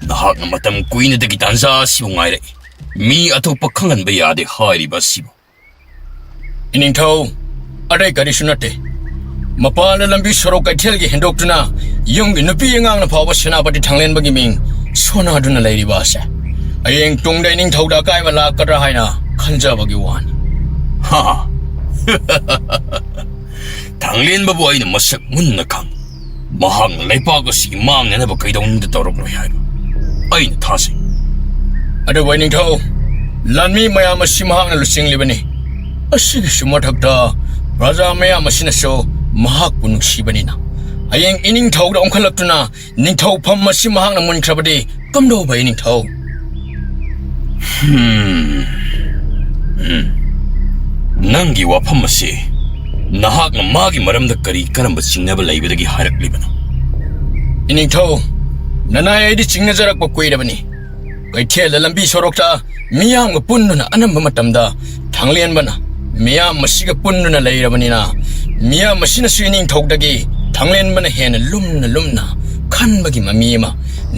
ꯅꯍꯥꯛꯅ ꯃꯇꯝ ꯀꯨꯏꯅꯗꯒꯤ ꯇꯥꯟꯖꯥ ꯑꯁꯤꯕꯨ ꯉꯥꯏꯔꯛꯏ꯫ ꯃꯤ ꯑꯇꯣꯞꯄ ꯈꯪꯍꯟꯕ ꯌꯥꯗꯦ ꯍꯥꯏꯔꯤꯕ ꯑꯁꯤꯕꯨ꯫ ꯏꯅꯤꯡꯊꯧ, ꯑꯇꯩ ꯀꯔꯤꯁꯨ ꯅꯠꯇꯦ꯫ ꯃꯄꯥꯟꯗ ꯂꯝꯕꯤ ꯁꯣꯔꯣꯛ ꯀꯩꯊꯦꯜꯒꯤ ꯍꯦꯟꯗꯣꯛꯇꯨꯅ ꯌꯨꯝꯒꯤ ꯅꯨꯄꯤ ꯑꯉꯥꯡꯅ ꯐꯥꯎꯕ ꯁꯦꯅꯥꯄꯇꯤ ꯊꯥꯡꯂꯦꯟꯕꯒꯤ ꯃꯤꯡ ꯁꯣꯟꯅꯗꯨꯅ ꯂꯩꯔꯤꯕ ꯑꯁꯦ ꯍꯌꯦꯡ ꯇꯨꯡꯗ ꯏꯅꯤꯡꯊꯧꯗ ꯑꯀꯥꯏꯕ ꯂꯥꯛꯀꯗ꯭ꯔꯥ ꯍꯥꯏꯅ ꯈꯟꯖꯕꯒꯤ ꯋꯥꯅꯤ꯫ ꯍꯥ꯫ ꯊꯥꯡꯂꯦꯟꯕꯕꯨ ꯑꯩꯅ ꯃꯁꯛ ꯃꯨꯟꯅ ꯈꯪꯏ꯫ ꯃꯍꯥꯛꯅ ꯂꯩꯄꯥꯛ ꯑꯁꯤꯒꯤ ꯃꯥꯡꯅꯅꯕ ꯀꯩꯗꯧꯅꯨꯡꯗ ꯇꯧꯔꯛꯂꯣꯏ ꯍꯥꯏꯕ ꯑꯩꯅ ꯊꯥꯖꯩ꯫ ꯑꯗꯨꯕꯨ ꯏꯅꯤꯡꯊꯧ, ꯂꯥꯟꯃꯤ ꯃꯌꯥꯝ ꯑꯁꯤ ꯃꯍꯥꯛꯅ ꯂꯨꯆꯤꯡꯂꯤꯕꯅꯤ꯫ ꯑꯁꯤꯒꯤꯁꯨ ꯃꯊꯛꯇ ꯄ꯭ꯔꯖꯥ ꯃꯌꯥꯝ ꯑꯁꯤꯅꯁꯨ ꯃꯍꯥꯛꯄꯨ ꯅꯨꯡꯁꯤꯕꯅꯤꯅ ꯍꯌꯦꯡ ꯏꯅꯤꯡꯊꯧꯗ ꯑꯣꯟꯈꯠꯂꯛꯇꯨꯅ ꯅꯤꯡꯊꯧꯐꯝ ꯑꯁꯤ ꯃꯍꯥꯛꯅ ꯃꯨꯟꯈ꯭ꯔꯕꯗꯤ ꯀꯝꯗꯧꯕ ꯏꯅꯤꯡꯊꯧ? ꯍꯝ꯫ ꯎꯝ꯫ ꯅꯪꯒꯤ ꯋꯥꯐꯝ ꯑꯁꯤ ꯅꯍꯥꯛꯅ ꯃꯥꯒꯤ ꯃꯔꯝꯗ ꯀꯔꯤ ꯀꯔꯝꯕ ꯆꯤꯡꯅꯕ ꯂꯩꯕꯗꯒꯤ ꯍꯥꯏꯔꯛꯂꯤꯕꯅꯣ? ꯏꯅꯤꯡꯊꯧ, ꯅꯅꯥꯏ ꯑꯩꯗꯤ ꯆꯤꯡꯅꯖꯔꯛꯄ ꯀꯨꯏꯔꯕꯅꯤ꯫ ꯀꯩꯊꯦꯜꯗ ꯂꯝꯕꯤ ꯁꯣꯔꯣꯛꯇ ꯃꯤꯌꯥꯝꯒ ꯄꯨꯟꯗꯨꯅ ꯑꯅꯝꯕ ꯃꯇꯝꯗ ꯊꯥꯡꯂꯦꯟꯕꯅ ꯃꯤꯌꯥꯝ ꯑꯁꯤꯒ ꯄꯨꯟꯗꯨꯅ ꯂꯩꯔꯕꯅꯤꯅ ꯃꯤꯌꯥꯝ ꯑꯁꯤꯅꯁꯨ ꯏꯅꯤꯡꯊꯧꯗꯒꯤ ꯊꯥꯡꯂꯦꯟꯕꯅ ꯍꯦꯟꯅ ꯂꯨꯝꯅ ꯂꯨꯝꯅ ꯈꯟꯕꯒꯤ ꯃꯃꯤ ꯑꯃ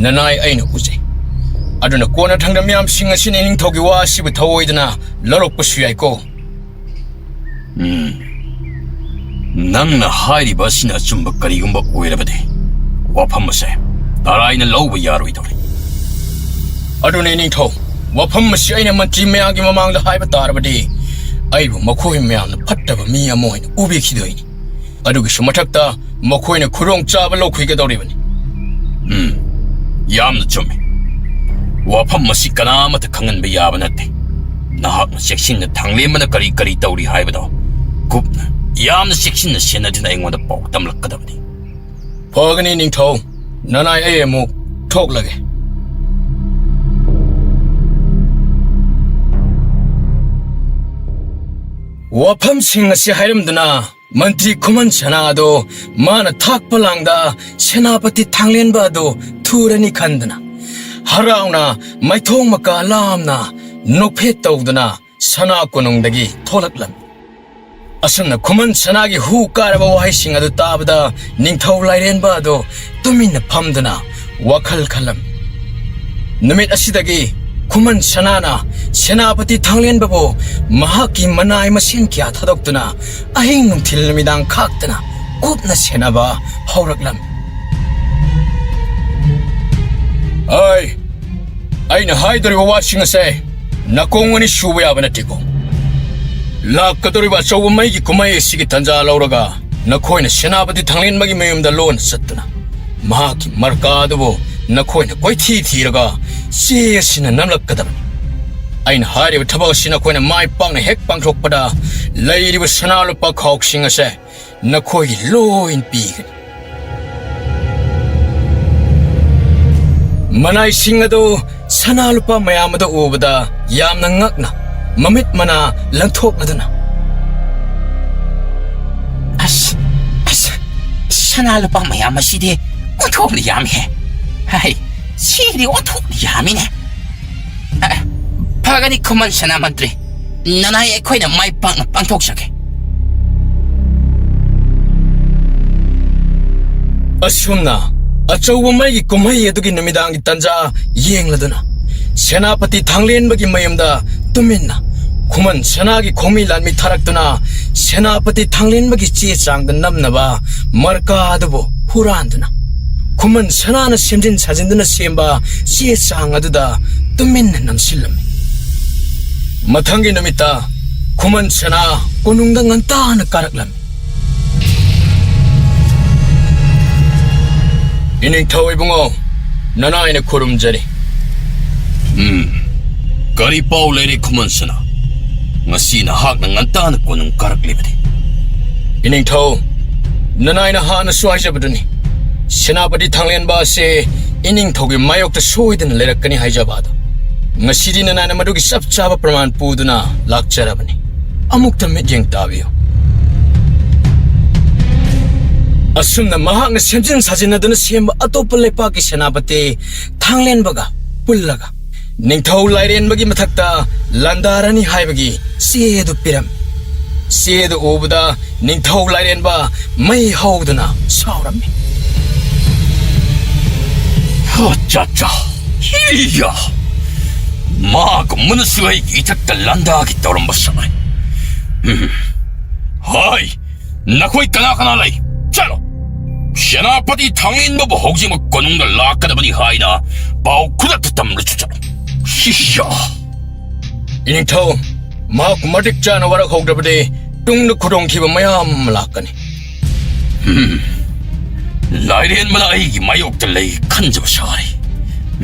ꯅꯅꯥꯏ ꯑꯩꯅ ꯎꯖꯩ꯫ ꯑꯗꯨꯅ ꯀꯣꯟꯅꯊꯪꯗ ꯃꯤꯌꯥꯝꯁꯤꯡ ꯑꯁꯤꯅ ꯏꯅꯤꯡꯊꯧꯒꯤ ꯋꯥ ꯑꯁꯤꯕꯨ ꯊꯧꯑꯣꯏꯗꯅ ꯂꯧꯔꯛꯄꯁꯨ ꯌꯥꯏꯀꯣ꯫ ꯎꯝ꯫ ꯅꯪꯅ ꯍꯥꯏꯔꯤꯕ ꯑꯁꯤꯅ ꯑꯆꯨꯝꯕ ꯀꯔꯤꯒꯨꯝꯕ ꯑꯣꯏꯔꯕꯗꯤ, ꯋꯥꯐꯝ ꯑꯁꯦ ꯇꯔꯥꯏꯅ ꯂꯧꯕ ꯌꯥꯔꯣꯏꯗꯧꯔꯤ꯫ ꯑꯗꯨꯅꯤ ꯅꯤꯡꯊꯧ, ꯋꯥꯐꯝ ꯑꯁꯤ ꯑꯩꯅ ꯃꯟꯇ꯭ꯔꯤ ꯃꯌꯥꯝꯒꯤ ꯃꯃꯥꯡꯗ ꯍꯥꯏꯕ ꯇꯥꯔꯕꯗꯤ, ꯑꯩꯕꯨ ꯃꯈꯣꯏ ꯃꯌꯥꯝꯅ ꯐꯠꯇꯕ ꯃꯤ ꯑꯃ ꯑꯣꯏꯅ ꯎꯕꯤꯈꯤꯗꯣꯏꯅꯤ꯫ ꯑꯗꯨꯒꯤꯁꯨ ꯃꯊꯛꯇ ꯃꯈꯣꯏꯅ ꯈꯨꯗꯣꯡꯆꯥꯕ ꯂꯧꯈꯤꯒꯗꯧꯔꯤꯕꯅꯤ꯫ ꯎꯝ, ꯌꯥꯝꯅ ꯆꯨꯝꯃꯤ꯫ ꯋꯥꯐꯝ ꯑꯁꯤ ꯀꯅꯥ ꯑꯃꯠꯇ ꯈꯪꯍꯟꯕ ꯌꯥꯕ ꯅꯠꯇꯦ꯫ ꯅꯍꯥꯛꯅ ꯆꯦꯛꯁꯤꯟꯅ ꯊꯥꯡꯂꯦꯟꯕꯅ ꯀꯔꯤ ꯀꯔꯤ ꯇꯧꯔꯤ ꯍꯥꯏꯕꯗꯣ ꯀꯨꯞꯅ, ꯌꯥꯝꯅ ꯆꯦꯛꯁꯤꯟꯅ ꯁꯦꯟꯅꯗꯨꯅ ꯑꯩꯉꯣꯟꯗ ꯄꯥꯎ ꯇꯝꯂꯛꯀꯗꯕꯅꯤ꯫ ꯐꯒꯅꯤ ꯅꯤꯡꯊꯧ, ꯅꯅꯥꯏ ꯑꯩ ꯑꯃꯨꯛ ꯊꯣꯛꯂꯒꯦ꯫ ꯋꯥꯐꯝꯁꯤꯡ ꯑꯁꯤ ꯍꯥꯏꯔꯝꯗꯨꯅ ꯃꯟꯇ꯭ꯔꯤ ꯈꯨꯃꯟ ꯁꯅꯥ ꯑꯗꯣ ꯃꯥꯅ ꯊꯥꯛꯄ ꯂꯥꯡꯗ ꯁꯦꯅꯥꯄꯇꯤ ꯊꯥꯡꯂꯦꯟꯕ ꯑꯗꯣ ꯊꯨꯔꯅꯤ ꯈꯟꯗꯨꯅ, ꯍꯔꯥꯎꯅ ꯃꯥꯏꯊꯣꯡ ꯃꯀꯥ ꯂꯥꯝꯅ ꯅꯣꯛꯐꯦꯠ ꯇꯧꯗꯨꯅ ꯁꯅꯥ ꯀꯣꯅꯨꯡꯗꯒꯤ ꯊꯣꯛꯂꯛꯂꯝꯃꯤ꯫ ꯑꯁꯨꯝꯅ ꯈꯨꯃꯟ ꯁꯅꯥꯒꯤ ꯍꯨ ꯀꯥꯔꯕ ꯋꯥꯍꯩꯁꯤꯡ ꯑꯗꯨ ꯇꯥꯕꯗ, ꯅꯤꯡꯊꯧ ꯂꯥꯏꯔꯦꯟꯕ ꯑꯗꯨ ꯇꯨꯃꯤꯟꯅ ꯐꯝꯗꯨꯅ ꯋꯥꯈꯜ ꯈꯜꯂꯝꯃꯤ꯫ ꯅꯨꯃꯤꯠ ꯑꯁꯤꯗꯒꯤ ꯈꯨꯃꯟ ꯁꯅꯥꯅ ꯁꯦꯅꯥꯄꯇꯤ ꯊꯥꯡꯂꯦꯟꯕꯕꯨ ꯃꯍꯥꯛꯀꯤ ꯃꯅꯥꯏ ꯃꯁꯦꯟ ꯀꯌꯥ ꯊꯥꯗꯣꯛꯇꯨꯅ ꯑꯍꯤꯡ ꯅꯨꯡꯊꯤꯜ ꯅꯨꯃꯤꯗꯥꯡ ꯈꯥꯛꯇꯅ ꯀꯨꯞꯅ ꯁꯦꯟꯅꯕ ꯍꯧꯔꯛꯂꯝꯃꯤ꯫ ꯑꯩ, ꯑꯩꯅ ꯍꯥꯏꯗꯣꯔꯤꯕ ꯋꯥꯁꯤꯡ ꯑꯁꯦ ꯅꯥꯀꯣꯡ ꯑꯅꯤ ꯁꯨꯕ ꯌꯥꯕ ꯅꯠꯇꯦꯀꯣ꯫ ꯂꯥꯛꯀꯗꯧꯔꯤꯕ ꯑꯆꯧꯕ ꯃꯩꯒꯤ ꯀꯨꯝꯍꯩ ꯑꯁꯤꯒꯤ ꯇꯥꯟꯖꯥ ꯂꯧꯔꯒ ꯅꯈꯣꯏꯅ ꯁꯦꯅꯥꯄꯇꯤ ꯊꯥꯡꯂꯦꯟꯕꯒꯤ ꯃꯌꯨꯝꯗ ꯂꯣꯟꯅ ꯆꯠꯇꯨꯅ ꯃꯍꯥꯛꯀꯤ ꯃꯔꯀꯥ ꯑꯗꯨꯕꯨ ꯅꯈꯣꯏꯅ ꯀꯣꯏꯊꯤ ꯊꯤꯔꯒ ꯆꯦ ꯑꯁꯤꯅ ꯅꯝꯂꯛꯀꯗꯕꯅꯤ꯫ ꯑꯩꯅ ꯍꯥꯏꯔꯤꯕ ꯊꯕꯛ ꯑꯁꯤ ꯅꯈꯣꯏꯅ ꯃꯥꯏ ꯄꯥꯛꯅ ꯍꯦꯛ ꯄꯥꯡꯊꯣꯛꯄꯗ, ꯂꯩꯔꯤꯕ ꯁꯅꯥ ꯂꯨꯄꯥ ꯈꯥꯎꯁꯤꯡ ꯑꯁꯦ ꯅꯈꯣꯏꯒꯤ ꯂꯣꯏꯅ ꯄꯤꯒꯅꯤ꯫ ꯃꯅꯥꯏꯁꯤꯡ ꯑꯗꯨ ꯁꯅꯥ ꯂꯨꯄꯥ ꯃꯌꯥꯝ ꯑꯗꯨ ꯎꯕꯗ ꯌꯥꯝꯅ ꯉꯛꯅ ꯃꯃꯤꯠ ꯃꯅꯥ ꯂꯪꯊꯣꯛꯅꯗꯨꯅ, "ꯑꯁ, ꯑꯁ, ꯁꯅꯥ ꯂꯨꯄꯥ ꯃꯌꯥꯝ ꯑꯁꯤꯗꯤ ꯑꯣꯟꯊꯣꯛꯅ ꯌꯥꯝꯃꯤꯍꯦ꯫ ꯍꯥꯏ, ꯁꯤꯗꯤ ꯑꯣꯟꯊꯣꯛꯅ ꯌꯥꯝꯃꯤꯅꯦ꯫ ꯑ, ꯐꯒꯅꯤ ꯈꯨꯃꯟ ꯁꯅꯥ ꯃꯟꯇ꯭ꯔꯤ, ꯅꯅꯥꯏ ꯑꯩꯈꯣꯏꯅ ꯃꯥꯏ ꯄꯥꯛꯅ ꯄꯥꯡꯊꯣꯛꯆꯒꯦ꯫" ꯑꯁꯨꯝꯅ ꯑꯆꯧꯕ ꯃꯩꯒꯤ ꯀꯨꯝꯍꯩ ꯑꯗꯨꯒꯤ ꯅꯨꯃꯤꯗꯥꯡꯒꯤ ꯇꯥꯟꯖꯥ ꯌꯦꯡꯂꯗꯨꯅ, ꯁꯦꯅꯥꯄꯇꯤ ꯊꯥꯡꯂꯦꯟꯕꯒꯤ ꯃꯌꯨꯝꯗ ꯇꯨꯃꯤꯟꯅ ꯈꯨꯃꯟ ꯁꯅꯥꯒꯤ ꯈꯣꯡꯃꯤ ꯂꯥꯟꯃꯤ ꯊꯥꯔꯛꯇꯨꯅ, ꯁꯦꯅꯥꯄꯇꯤ ꯊꯥꯡꯂꯦꯟꯕꯒꯤ ꯆꯦ ꯆꯥꯡꯗ ꯅꯝꯅꯕ ꯃꯔꯀꯥ ꯑꯗꯨꯕꯨ ꯍꯨꯔꯥꯟꯗꯨꯅ, ꯈꯨꯃꯟ ꯁꯅꯥꯅ ꯁꯦꯝꯖꯤꯟ ꯁꯥꯖꯤꯟꯗꯨꯅ ꯁꯦꯝꯕ ꯆꯦ ꯆꯥꯡ ꯑꯗꯨꯗ ꯇꯨꯃꯤꯟꯅ ꯅꯝꯁꯤꯜꯂꯝꯃꯤ꯫ ꯃꯊꯪꯒꯤ ꯅꯨꯃꯤꯠꯇ ꯈꯨꯃꯟ ꯁꯅꯥ ꯀꯣꯅꯨꯡꯗ ꯉꯟꯇꯥꯅ ꯀꯥꯔꯛꯂꯝꯃꯤ꯫ "ꯏꯅꯤꯡꯊꯧ ꯏꯕꯨꯡꯉꯣ, ꯅꯅꯥꯏꯅ ꯈꯨꯔꯨꯝꯖꯔꯤ꯫" "ꯎꯝ, ꯀꯔꯤ ꯄꯥꯎ ꯂꯩꯔꯦ ꯈꯨꯃꯟ ꯁꯅꯥ? ꯉꯁꯤ ꯅꯍꯥꯛꯅ ꯉꯟꯇꯥꯅ ꯀꯣꯅꯨꯡ ꯀꯥꯔꯛꯂꯤꯕꯗꯤ?" "ꯏꯅꯤꯡꯊꯧ, ꯅꯅꯥꯏꯅ ꯍꯥꯟꯅꯁꯨ ꯍꯥꯏꯖꯕꯗꯨꯅꯤ, ꯁꯦꯅꯥꯄꯇꯤ ꯊꯥꯡꯂꯦꯟꯕ ꯑꯁꯤ ꯏꯅꯤꯡꯊꯧꯒꯤ ꯃꯥꯌꯣꯛꯇ ꯁꯣꯏꯗꯅ ꯂꯩꯔꯛꯀꯅꯤ ꯍꯥꯏꯖꯕ ꯑꯗꯣ꯫ ꯉꯁꯤꯗꯤ ꯅꯅꯥꯏꯅ ꯃꯗꯨꯒꯤ ꯆꯞ ꯆꯥꯕ ꯄ꯭ꯔꯃꯥꯟ ꯄꯨꯗꯨꯅ ꯂꯥꯛꯆꯔꯕꯅꯤ꯫ ꯑꯃꯨꯛꯇ ꯃꯤꯠꯌꯦꯡ ꯇꯥꯕꯤꯌꯨ꯫" ꯑꯁꯨꯝꯅ ꯃꯍꯥꯛꯅ ꯁꯦꯝꯖꯤꯟ ꯁꯥꯖꯤꯟꯅꯗꯨꯅ ꯁꯦꯝꯕ ꯑꯇꯣꯞꯄ ꯂꯩꯄꯥꯛꯀꯤ ꯁꯦꯅꯥꯄꯇꯤ ꯊꯥꯡꯂꯦꯟꯕꯒ ꯄꯨꯜꯂꯒ ꯅꯤꯡꯊꯧ ꯂꯥꯏꯔꯦꯟꯕꯒꯤ ꯃꯊꯛꯇ ꯂꯥꯟꯗꯥꯔꯅꯤ ꯍꯥꯏꯕꯒꯤ ꯆꯦ ꯑꯗꯨ ꯄꯤꯔꯝꯃꯤ꯫ ꯆꯦ ꯑꯗꯨ ꯎꯕꯗ ꯅꯤꯡꯊꯧ ꯂꯥꯏꯔꯦꯟꯕ ꯃꯩ ꯍꯧꯗꯨꯅ ꯁꯥꯎꯔꯝꯃꯤ꯫ ꯑꯆꯥ, ꯏꯌꯥ! ꯃꯥꯒꯨꯝꯕꯅꯁꯨ ꯑꯩꯒꯤ ꯏꯊꯛꯇ ꯂꯥꯟꯗꯥꯒꯦ ꯇꯧꯔꯝꯕ ꯁꯥꯏ꯫ ꯎꯝ꯫ ꯍꯣꯏ, ꯅꯈꯣꯏ ꯀꯅꯥ ꯀꯅꯥ ꯂꯩ? ꯆꯠꯂꯣ! ꯁꯦꯅꯥꯄꯇꯤ ꯊꯥꯡꯂꯦꯟꯕꯕꯨ ꯍꯧꯖꯤꯛꯃꯛ ꯀꯣꯅꯨꯡꯗ ꯂꯥꯛꯀꯗꯕꯅꯤ ꯍꯥꯏꯅ ꯄꯥꯎ ꯈꯨꯗꯛꯇ ꯇꯝꯂꯁꯨ ꯆꯠꯂꯣ꯫ ꯁꯤꯌꯥ! ꯏꯅꯤꯡꯊꯧ, ꯃꯍꯥꯛ ꯃꯇꯤꯛ ꯆꯥꯅ ꯋꯥꯔꯛꯍꯧꯗ꯭ꯔꯕꯗꯤ ꯇꯨꯡꯗ ꯈꯨꯗꯣꯡꯊꯤꯕ ꯃꯌꯥꯝ ꯑꯃ ꯂꯥꯛꯀꯅꯤ꯫ ꯎꯝ꯫ ꯂꯥꯏꯔꯦꯟꯕꯅ ꯑꯩꯒꯤ ꯃꯥꯌꯣꯛꯇ ꯂꯩ ꯈꯟꯖꯕ ꯁꯥꯔꯤ꯫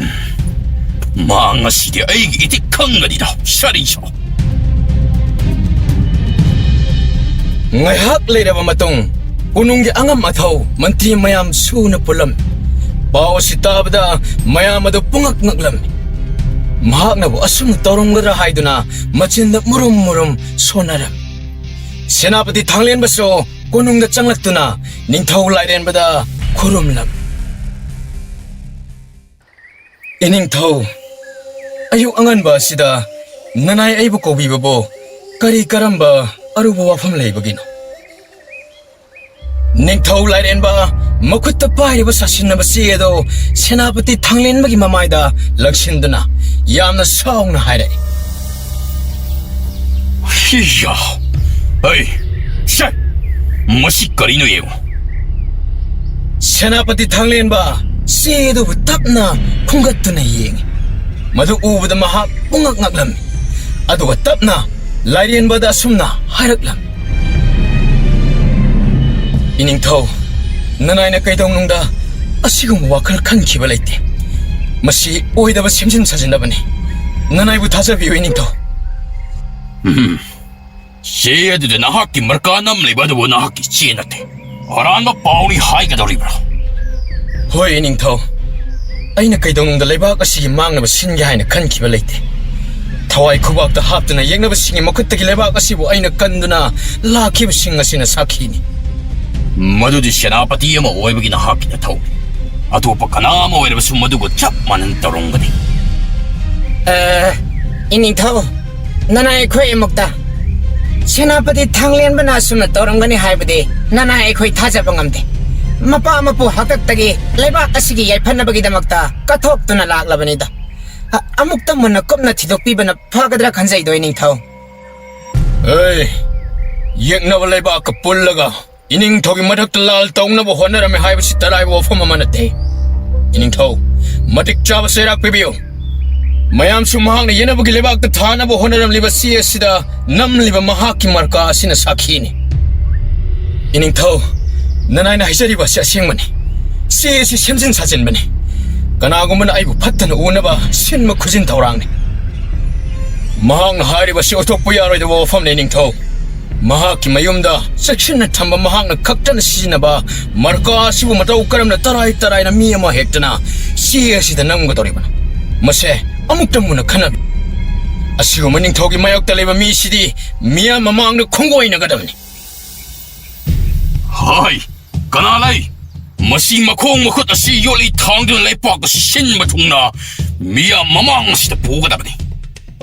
ꯎꯝ꯫ ꯃꯥ ꯉꯁꯤꯗꯤ ꯑꯩꯒꯤ ꯏꯊꯤꯛ ꯈꯪꯒꯅꯤꯗ, ꯁꯥꯔꯤ ꯁꯥꯎ꯫ ꯉꯥꯏꯍꯥꯛ ꯂꯩꯔꯕ ꯃꯇꯨꯡ, ꯀꯣꯅꯨꯡꯒꯤ ꯑꯉꯝ ꯑꯊꯧ ꯃꯟꯇ꯭ꯔꯤ ꯃꯌꯥꯝ ꯁꯨꯅ ꯄꯨꯜꯂꯝꯃꯤ꯫ ꯄꯥꯎ ꯑꯁꯤ ꯇꯥꯕꯗ ꯃꯌꯥꯝ ꯑꯗꯨ ꯄꯨꯡꯉꯛ ꯉꯛꯂꯝꯃꯤ꯫ ꯃꯍꯥꯛꯅꯕꯨ ꯑꯁꯨꯝꯅ ꯇꯧꯔꯝꯒꯗ꯭ꯔꯥ ꯍꯥꯏꯗꯨꯅ ꯃꯆꯤꯟꯗ ꯃꯨꯔꯨꯝ ꯃꯨꯔꯨꯝ ꯁꯣꯟꯅꯔꯝꯃꯤ꯫ ꯁꯦꯅꯥꯄꯇꯤ ꯊꯥꯡꯂꯦꯟꯕꯁꯨ ꯀꯣꯅꯨꯡꯗ ꯆꯪꯂꯛꯇꯨꯅ ꯅꯤꯡꯊꯧ ꯂꯥꯏꯔꯦꯟꯕꯗ ꯈꯨꯔꯨꯝꯂꯝꯃꯤ꯫ ꯏꯅꯤꯡꯊꯧ, ꯑꯌꯨꯛ ꯑꯉꯟꯕ ꯑꯁꯤꯗ ꯅꯅꯥꯏ ꯑꯩꯕꯨ ꯀꯧꯕꯤꯕꯕꯨ ꯀꯔꯤ ꯀꯔꯝꯕ ꯑꯔꯨꯕ ꯋꯥꯐꯝ ꯂꯩꯕꯒꯤꯅꯣ? ꯅꯤꯡꯊꯧ ꯂꯥꯏꯔꯦꯟꯕ ꯃꯈꯨꯠꯇ ꯄꯥꯏꯔꯤꯕ ꯁꯥꯁꯤꯟꯅꯕ ꯆꯦ ꯑꯗꯨ ꯁꯦꯅꯥꯄꯇꯤ ꯊꯥꯡꯂꯦꯟꯕꯒꯤ ꯃꯃꯥꯏꯗ ꯂꯪꯁꯤꯟꯗꯨꯅ ꯌꯥꯝꯅ ꯁꯥꯎꯅ ꯍꯥꯏꯔꯛꯏ꯫ ꯍꯤꯌꯥ! ꯑꯩ, ꯁꯦ! ꯃꯁꯤ ꯀꯔꯤꯅꯣ ꯌꯦꯡꯉꯨ꯫ ꯁꯦꯅꯥꯄꯇꯤ ꯊꯥꯡꯂꯦꯟꯕ ꯆꯦ ꯑꯗꯨꯕꯨ ꯇꯞꯅ ꯈꯨꯝꯒꯠꯇꯨꯅ ꯌꯦꯡꯉꯤ꯫ ꯃꯗꯨ ꯎꯕꯗ ꯃꯍꯥꯛ ꯄꯨꯡꯉꯛ ꯉꯛꯂꯝꯃꯤ꯫ ꯑꯗꯨꯒ ꯇꯞꯅ ꯂꯥꯏꯔꯦꯟꯕꯗ ꯑꯁꯨꯝꯅ ꯍꯥꯏꯔꯛꯂꯝꯃꯤ꯫ ꯏꯅꯤꯡꯊꯧ, ꯅꯅꯥꯏꯅ ꯀꯩꯗꯧꯅꯨꯡꯗ ꯑꯁꯤꯒꯨꯝꯕ ꯋꯥꯈꯜ ꯈꯟꯈꯤꯕ ꯂꯩꯇꯦ꯫ ꯃꯁꯤ ꯑꯣꯏꯗꯕ ꯁꯦꯝꯖꯤꯟ ꯁꯥꯖꯤꯟꯅꯕꯅꯤ꯫ ꯅꯅꯥꯏꯕꯨ ꯊꯥꯖꯕꯤꯌꯨ, ꯏꯅꯤꯡꯊꯧ꯫ ꯎꯝ꯫ ꯆꯦ ꯑꯗꯨꯗ ꯅꯍꯥꯛꯀꯤ ꯃꯔꯀꯥ ꯅꯝꯂꯤꯕ ꯑꯗꯨꯕꯨ ꯅꯍꯥꯛꯀꯤ ꯆꯦ ꯅꯠꯇꯦ꯫ ꯑꯔꯥꯟꯕ ꯄꯥꯎꯅꯤ ꯍꯥꯏꯒꯗꯧꯔꯤꯕ꯭ꯔꯥ? ꯍꯣꯏ, ꯏꯅꯤꯡꯊꯧ꯫ ꯑꯩꯅ ꯀꯩꯗꯧꯅꯨꯡꯗ ꯂꯩꯕꯥꯛ ꯑꯁꯤꯒꯤ ꯃꯥꯡꯅꯕ ꯁꯤꯟꯒꯦ ꯍꯥꯏꯅ ꯈꯟꯈꯤꯕ ꯂꯩꯇꯦ꯫ ꯊꯋꯥꯏ ꯈꯨꯕꯥꯛꯇ ꯍꯥꯞꯇꯨꯅ ꯌꯦꯛꯅꯕꯁꯤꯡꯒꯤ ꯃꯈꯨꯠꯇꯒꯤ ꯂꯩꯕꯥꯛ ꯑꯁꯤꯕꯨ ꯑꯩꯅ ꯀꯟꯗꯨꯅ ꯂꯥꯛꯈꯤꯕꯁꯤꯡ ꯑꯁꯤꯅ ꯁꯥꯈꯤꯅꯤ꯫ ꯃꯗꯨꯗꯤ ꯁꯦꯅꯥꯄꯇꯤ ꯑꯃ ꯑꯣꯏꯕꯒꯤ ꯅꯍꯥꯛꯀꯤ ꯅꯊꯧꯅꯤ꯫ ꯑꯇꯣꯞꯄ ꯀꯅꯥ ꯑꯃ ꯑꯣꯏꯔꯕꯁꯨ ꯃꯗꯨꯒ ꯆꯞ ꯃꯥꯟꯅꯅ ꯇꯧꯔꯝꯒꯅꯤ꯫ ꯑꯦ, ꯏꯅꯤꯡꯊꯧ, ꯅꯅꯥꯏ ꯑꯩꯈꯣꯏ ꯑꯃꯨꯛꯇ ꯁꯦꯅꯥꯄꯇꯤ ꯊꯥꯡꯂꯦꯟꯕꯅ ꯑꯁꯨꯝꯅ ꯇꯧꯔꯝꯒꯅꯤ ꯍꯥꯏꯕꯗꯤ ꯅꯅꯥꯏ ꯑꯩꯈꯣꯏ ꯊꯥꯖꯕ ꯉꯝꯗꯦ꯫ ꯃꯄꯥ ꯃꯄꯨ ꯍꯥꯛꯇꯛꯇꯒꯤ ꯂꯩꯕꯥꯛ ꯑꯁꯤꯒꯤ ꯌꯥꯏꯐꯅꯕꯒꯤꯗꯃꯛꯇ ꯀꯠꯊꯣꯛꯇꯨꯅ ꯂꯥꯛꯂꯕꯅꯤꯗ꯫ ꯑ-, ꯑꯃꯨꯛꯇ ꯃꯨꯟꯅ ꯀꯨꯞꯅ ꯊꯤꯗꯣꯛꯄꯤꯕꯅ ꯐꯒꯗ꯭ꯔꯥ ꯈꯟꯖꯩꯗꯣ, ꯏꯅꯤꯡꯊꯧ꯫ ꯑꯦ, ꯌꯦꯛꯅꯕ ꯂꯩꯕꯥꯛꯀ ꯄꯨꯜꯂꯒ ꯏꯅꯤꯡꯊꯧꯒꯤ ꯃꯊꯛꯇ ꯂꯥꯜ ꯇꯧꯅꯕ ꯍꯣꯠꯅꯔꯝꯃꯤ ꯍꯥꯏꯕꯁꯤ ꯇꯔꯥꯏꯕ ꯋꯥꯐꯝ ꯑꯃ ꯅꯠꯇꯦ꯫ ꯏꯅꯤꯡꯊꯧ, ꯃꯇꯤꯛ ꯆꯥꯕ ꯆꯩꯔꯥꯛ ꯄꯤꯕꯤꯌꯨ꯫ ꯃꯌꯥꯝꯁꯨ ꯃꯍꯥꯛꯅ ꯌꯦꯠꯅꯕꯒꯤ ꯂꯩꯕꯥꯛꯇ ꯊꯥꯅꯕ ꯍꯣꯠꯅꯔꯝꯂꯤꯕ ꯆꯦ ꯑꯁꯤꯗ ꯅꯝꯂꯤꯕ ꯃꯍꯥꯛꯀꯤ ꯃꯔꯀꯥ ꯑꯁꯤꯅ ꯁꯥꯈꯤꯅꯤ꯫ ꯏꯅꯤꯡꯊꯧ, ꯅꯅꯥꯏꯅ ꯍꯥꯏꯖꯔꯤꯕ ꯑꯁꯤ ꯑꯁꯦꯡꯕꯅꯤ꯫ ꯆꯦ ꯑꯁꯤ ꯁꯦꯝꯖꯤꯟ ꯁꯥꯖꯤꯟꯕꯅꯤ꯫ ꯀꯅꯥꯒꯨꯝꯕꯅ ꯑꯩꯕꯨ ꯐꯠꯇꯅ ꯎꯅꯕ ꯁꯤꯟꯕ ꯈꯨꯖꯤꯟ ꯊꯧꯔꯥꯡꯅꯤ꯫ ꯃꯍꯥꯛꯅ ꯍꯥꯏꯔꯤꯕꯁꯤ ꯑꯣꯏꯊꯣꯛꯄ ꯌꯥꯔꯣꯏꯗꯕ ꯋꯥꯐꯝꯅꯤ, ꯏꯅꯤꯡꯊꯧ꯫ ꯃꯍꯥꯛꯀꯤ ꯃꯌꯨꯝꯗ ꯆꯦꯛꯁꯤꯟꯅ ꯊꯝꯕ ꯃꯍꯥꯛꯅ ꯈꯛꯇꯅ ꯁꯤꯖꯤꯟꯅꯕ ꯃꯔꯀꯥ ꯑꯁꯤꯕꯨ ꯃꯇꯧ ꯀꯔꯝꯅ ꯇꯔꯥꯏ ꯇꯔꯥꯏꯅ ꯃꯤ ꯑꯃ ꯍꯦꯛꯇꯅ ꯆꯦ ꯑꯁꯤꯗ ꯅꯝꯒꯗꯧꯔꯤꯕꯅꯣ? ꯃꯁꯦ ꯑꯃꯨꯛꯇ ꯃꯨꯟꯅ ꯈꯟꯅꯕꯤꯌꯨ꯫ ꯑꯁꯤꯒꯨꯝꯕ ꯅꯤꯡꯊꯧꯒꯤ ꯃꯥꯌꯣꯛꯇ ꯂꯩꯕ ꯃꯤꯁꯤꯗꯤ ꯃꯤꯌꯥꯝ ꯃꯃꯥꯡꯗ ꯈꯣꯡꯒꯣꯏꯅꯒꯗꯕꯅꯤ꯫ ꯍꯥꯏ, ꯀꯅꯥ ꯂꯩ? ꯃꯁꯤ ꯃꯈꯣꯡ ꯃꯈꯨꯠ ꯑꯁꯤ ꯌꯣꯠꯂꯤ ꯊꯥꯡꯗꯨꯅ ꯂꯩꯄꯥꯛ ꯑꯁꯤ ꯁꯤꯟꯕ ꯊꯨꯡꯅ ꯃꯤꯌꯥꯝ ꯃꯃꯥꯡ ꯑꯁꯤꯗ ꯄꯨꯒꯗꯕꯅꯤ꯫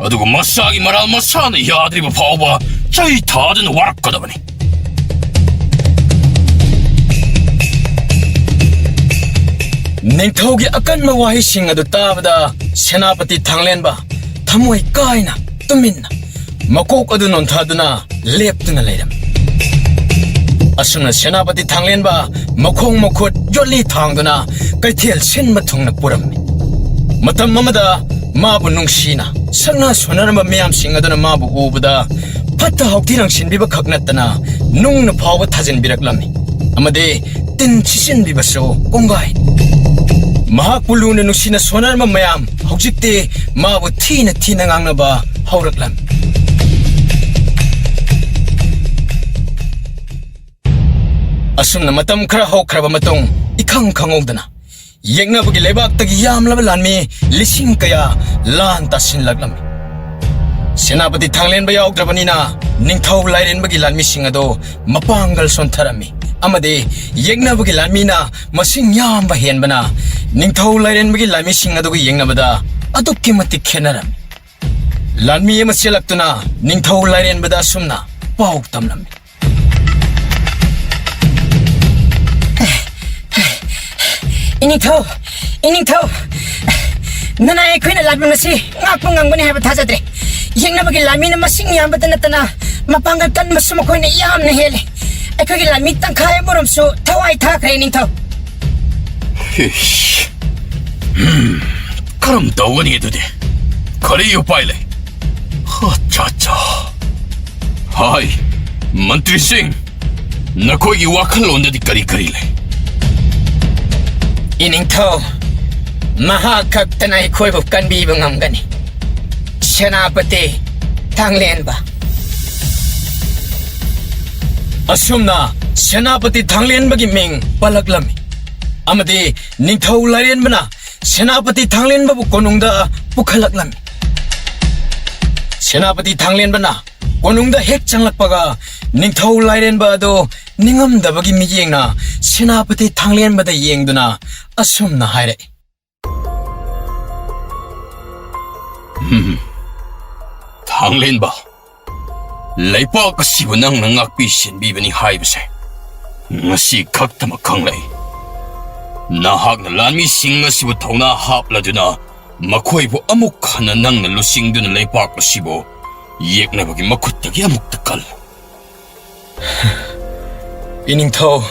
ꯑꯗꯨꯒ ꯃꯁꯥꯒꯤ ꯃꯔꯥꯜ ꯃꯁꯥꯅ ꯌꯥꯗ꯭ꯔꯤꯕ ꯐꯥꯎꯕ ꯆꯩ ꯊꯥꯗꯨꯅ ꯋꯥꯔꯛꯀꯗꯕꯅꯤ꯫ ꯅꯤꯡꯊꯧꯒꯤ ꯑꯀꯟꯕ ꯋꯥꯍꯩꯁꯤꯡ ꯑꯗꯨ ꯇꯥꯕꯗ ꯁꯦꯅꯥꯄꯇꯤ ꯊꯥꯡꯂꯦꯟꯕ ꯊꯃꯣꯏ ꯀꯥꯏꯅ ꯇꯨꯃꯤꯟꯅ ꯃꯀꯣꯛ ꯑꯗꯨ ꯅꯣꯟꯊꯗꯨꯅ ꯂꯦꯞꯇꯨꯅ ꯂꯩꯔꯝꯃꯤ꯫ ꯑꯁꯨꯝꯅ ꯁꯦꯅꯥꯄꯇꯤ ꯊꯥꯡꯂꯦꯟꯕ ꯃꯈꯣꯡ ꯃꯈꯨꯠ ꯌꯣꯠꯂꯤ ꯊꯥꯡꯗꯨꯅ ꯀꯩꯊꯦꯜ ꯁꯤꯟꯕ ꯊꯨꯡꯅ ꯄꯨꯔꯝꯃꯤ꯫ ꯃꯇꯝ ꯑꯃꯗ ꯃꯥꯕꯨ ꯅꯨꯡꯁꯤꯅ ꯁꯛꯅ ꯁꯣꯟꯅꯔꯝꯕ ꯃꯤꯌꯥꯝꯁꯤꯡ ꯑꯗꯨꯅ ꯃꯥꯕꯨ ꯎꯕꯗ ꯐꯠꯇ ꯍꯥꯎꯊꯤ ꯂꯪꯁꯤꯟꯕꯤꯕ ꯈꯛ ꯅꯠꯇꯅ ꯅꯨꯡꯅ ꯐꯥꯎꯕ ꯊꯥꯖꯤꯟꯕꯤꯔꯛꯂꯝꯃꯤ ꯑꯃꯗꯤ ꯇꯤꯟ ꯁꯤꯠꯆꯤꯟꯕꯤꯕꯁꯨ ꯀꯣꯡꯒꯥꯏ꯫ ꯃꯍꯥꯛꯄꯨ ꯂꯨꯅ ꯅꯨꯡꯁꯤꯅ ꯁꯣꯟꯅꯔꯝꯕ ꯃꯌꯥꯝ ꯍꯧꯖꯤꯛꯇꯤ ꯃꯥꯕꯨ ꯊꯤꯅ ꯊꯤꯅ ꯉꯥꯡꯅꯕ ꯍꯧꯔꯛꯂꯝꯃꯤ꯫ ꯑꯁꯨꯝꯅ ꯃꯇꯝ ꯈꯔ ꯍꯧꯈ꯭ꯔꯕ ꯃꯇꯨꯡ, ꯏꯈꯪ ꯈꯪꯍꯧꯗꯅ ꯌꯦꯛꯅꯕꯒꯤ ꯂꯩꯕꯥꯛꯇꯒꯤ ꯌꯥꯝꯂꯕ ꯂꯥꯟꯃꯤ ꯂꯤꯁꯤꯡ ꯀꯌꯥ ꯂꯥꯟ ꯇꯥꯁꯤꯜꯂꯛꯂꯝꯃꯤ꯫ ꯁꯦꯅꯥꯄꯇꯤ ꯊꯥꯡꯂꯦꯟꯕ ꯌꯥꯎꯗ꯭ꯔꯕꯅꯤꯅ ꯅꯤꯡꯊꯧ ꯂꯥꯏꯔꯦꯟꯕꯒꯤ ꯂꯥꯟꯃꯤꯁꯤꯡ ꯑꯗꯨ ꯃꯄꯥꯡꯒꯜ ꯁꯣꯟꯊꯔꯝꯃꯤ꯫ ꯑꯃꯗꯤ ꯌꯦꯛꯅꯕꯒꯤ ꯂꯥꯟꯃꯤꯅ ꯃꯁꯤꯡ ꯌꯥꯝꯕ ꯍꯦꯟꯕꯅ ꯅꯤꯡꯊꯧ ꯂꯥꯏꯔꯦꯟꯕꯒꯤ ꯂꯥꯟꯃꯤꯁꯤꯡ ꯑꯗꯨꯒ ꯌꯦꯡꯅꯕꯗ ꯑꯗꯨꯛꯀꯤ ꯃꯇꯤꯛ ꯈꯦꯠꯅꯔꯝꯃꯤ꯫ ꯂꯥꯟꯃꯤ ꯑꯃ ꯆꯦꯜꯂꯛꯇꯨꯅ ꯅꯤꯡꯊꯧ ꯂꯥꯏꯔꯦꯟꯕꯗ ꯑꯁꯨꯝꯅ ꯄꯥꯎ ꯇꯝꯂꯝꯃꯤ꯫ ꯏꯅꯤꯡꯊꯧ, ꯏꯅꯤꯡꯊꯧ, ꯅꯅꯥꯏ ꯑꯩꯈꯣꯏꯅ ꯂꯥꯟꯕ ꯑꯁꯤ ꯉꯥꯛꯄ ꯉꯝꯒꯅꯤ ꯍꯥꯏꯕ ꯊꯥꯖꯗ꯭ꯔꯦ꯫ ꯌꯦꯛꯅꯕꯒꯤ ꯂꯥꯟꯃꯤꯅ ꯃꯁꯤꯡ ꯌꯥꯝꯕꯇ ꯅꯠꯇꯅ ꯃꯄꯥꯡꯒꯜ ꯀꯟꯕꯁꯨ ꯃꯈꯣꯏꯅ ꯌꯥꯝꯅ ꯍꯦꯜꯂꯤ꯫ ꯑꯩꯈꯣꯏꯒꯤ ꯂꯥꯟꯃꯤ ꯇꯪꯈꯥꯏ ꯑꯃꯔꯣꯝꯁꯨ ꯊꯋꯥꯏ ꯊꯥꯈ꯭ꯔꯦ, ꯏꯅꯤꯡꯊꯧ꯫ ꯏꯁ! ꯍꯝ, ꯀꯔꯝ ꯇꯧꯒꯅꯤ ꯑꯗꯨꯗꯤ? ꯀꯔꯤ ꯎꯄꯥꯏ ꯂꯩ? ꯑꯠꯆꯥ, ꯑꯠꯆꯥ꯫ ꯍꯥꯏ, ꯃꯟꯇ꯭ꯔꯤꯁꯤꯡ, ꯅꯈꯣꯏꯒꯤ ꯋꯥꯈꯜꯂꯣꯟꯗꯗꯤ ꯀꯔꯤ ꯀꯔꯤ ꯂꯩ? ꯏꯅꯤꯡꯊꯧ, ꯃꯍꯥꯛ ꯈꯛꯇꯅ ꯑꯩꯈꯣꯏꯕꯨ ꯀꯟꯕꯤꯕ ꯉꯝꯒꯅꯤ꯫ ꯁꯦꯅꯥꯄꯇꯤ ꯊꯥꯡꯂꯦꯟꯕ꯫ ꯑꯁꯨꯝꯅ ꯁꯦꯅꯥꯄꯇꯤ ꯊꯥꯡꯂꯦꯟꯕꯒꯤ ꯃꯤꯡ ꯄꯜꯂꯛꯂꯝꯃꯤ, ꯑꯃꯗꯤ ꯅꯤꯡꯊꯧ ꯂꯥꯏꯔꯦꯟꯕꯅ ꯁꯦꯅꯥꯄꯇꯤ ꯊꯥꯡꯂꯦꯟꯕꯕꯨ ꯀꯣꯅꯨꯡꯗ ꯄꯨꯈꯠꯂꯛꯂꯝꯃꯤ꯫ ꯁꯦꯅꯥꯄꯇꯤ ꯊꯥꯡꯂꯦꯟꯕꯅ ꯀꯣꯅꯨꯡꯗ ꯍꯦꯛ ꯆꯪꯂꯛꯄꯒ, ꯅꯤꯡꯊꯧ ꯂꯥꯏꯔꯦꯟꯕ ꯑꯗꯨ ꯅꯤꯡꯉꯝꯗꯕꯒꯤ ꯃꯤꯠꯌꯦꯡꯅ ꯁꯦꯅꯥꯄꯇꯤ ꯊꯥꯡꯂꯦꯟꯕꯗ ꯌꯦꯡꯗꯨꯅ ꯑꯁꯨꯝꯅ ꯍꯥꯏꯔꯛꯏ꯫ ꯍꯝ, ꯊꯥꯡꯂꯦꯟꯕ, ꯂꯩꯄꯥꯛ ꯑꯁꯤꯕꯨ ꯅꯪꯅ ꯉꯥꯛꯄꯤ ꯁꯦꯟꯕꯤꯕꯅꯤ ꯍꯥꯏꯕꯁꯦ ꯉꯁꯤ ꯈꯛꯇꯃꯛ ꯈꯪꯂꯛꯏ꯫ ꯅꯍꯥꯛꯅ ꯂꯥꯟꯃꯤꯁꯤꯡ ꯑꯁꯤꯕꯨ ꯊꯧꯅꯥ ꯍꯥꯞꯂꯗꯨꯅ ꯃꯈꯣꯏꯕꯨ ꯑꯃꯨꯛ ꯍꯟꯅ ꯅꯪꯅ ꯂꯨꯆꯤꯡꯗꯨꯅ ꯂꯩꯄꯥꯛ ꯑꯁꯤꯕꯨ ꯌꯦꯛꯅꯕꯒꯤ ꯃꯈꯨꯠꯇꯒꯤ ꯑꯃꯨꯛꯇ ꯀꯜꯂꯨ꯫ ꯏꯅꯤꯡꯊꯧ,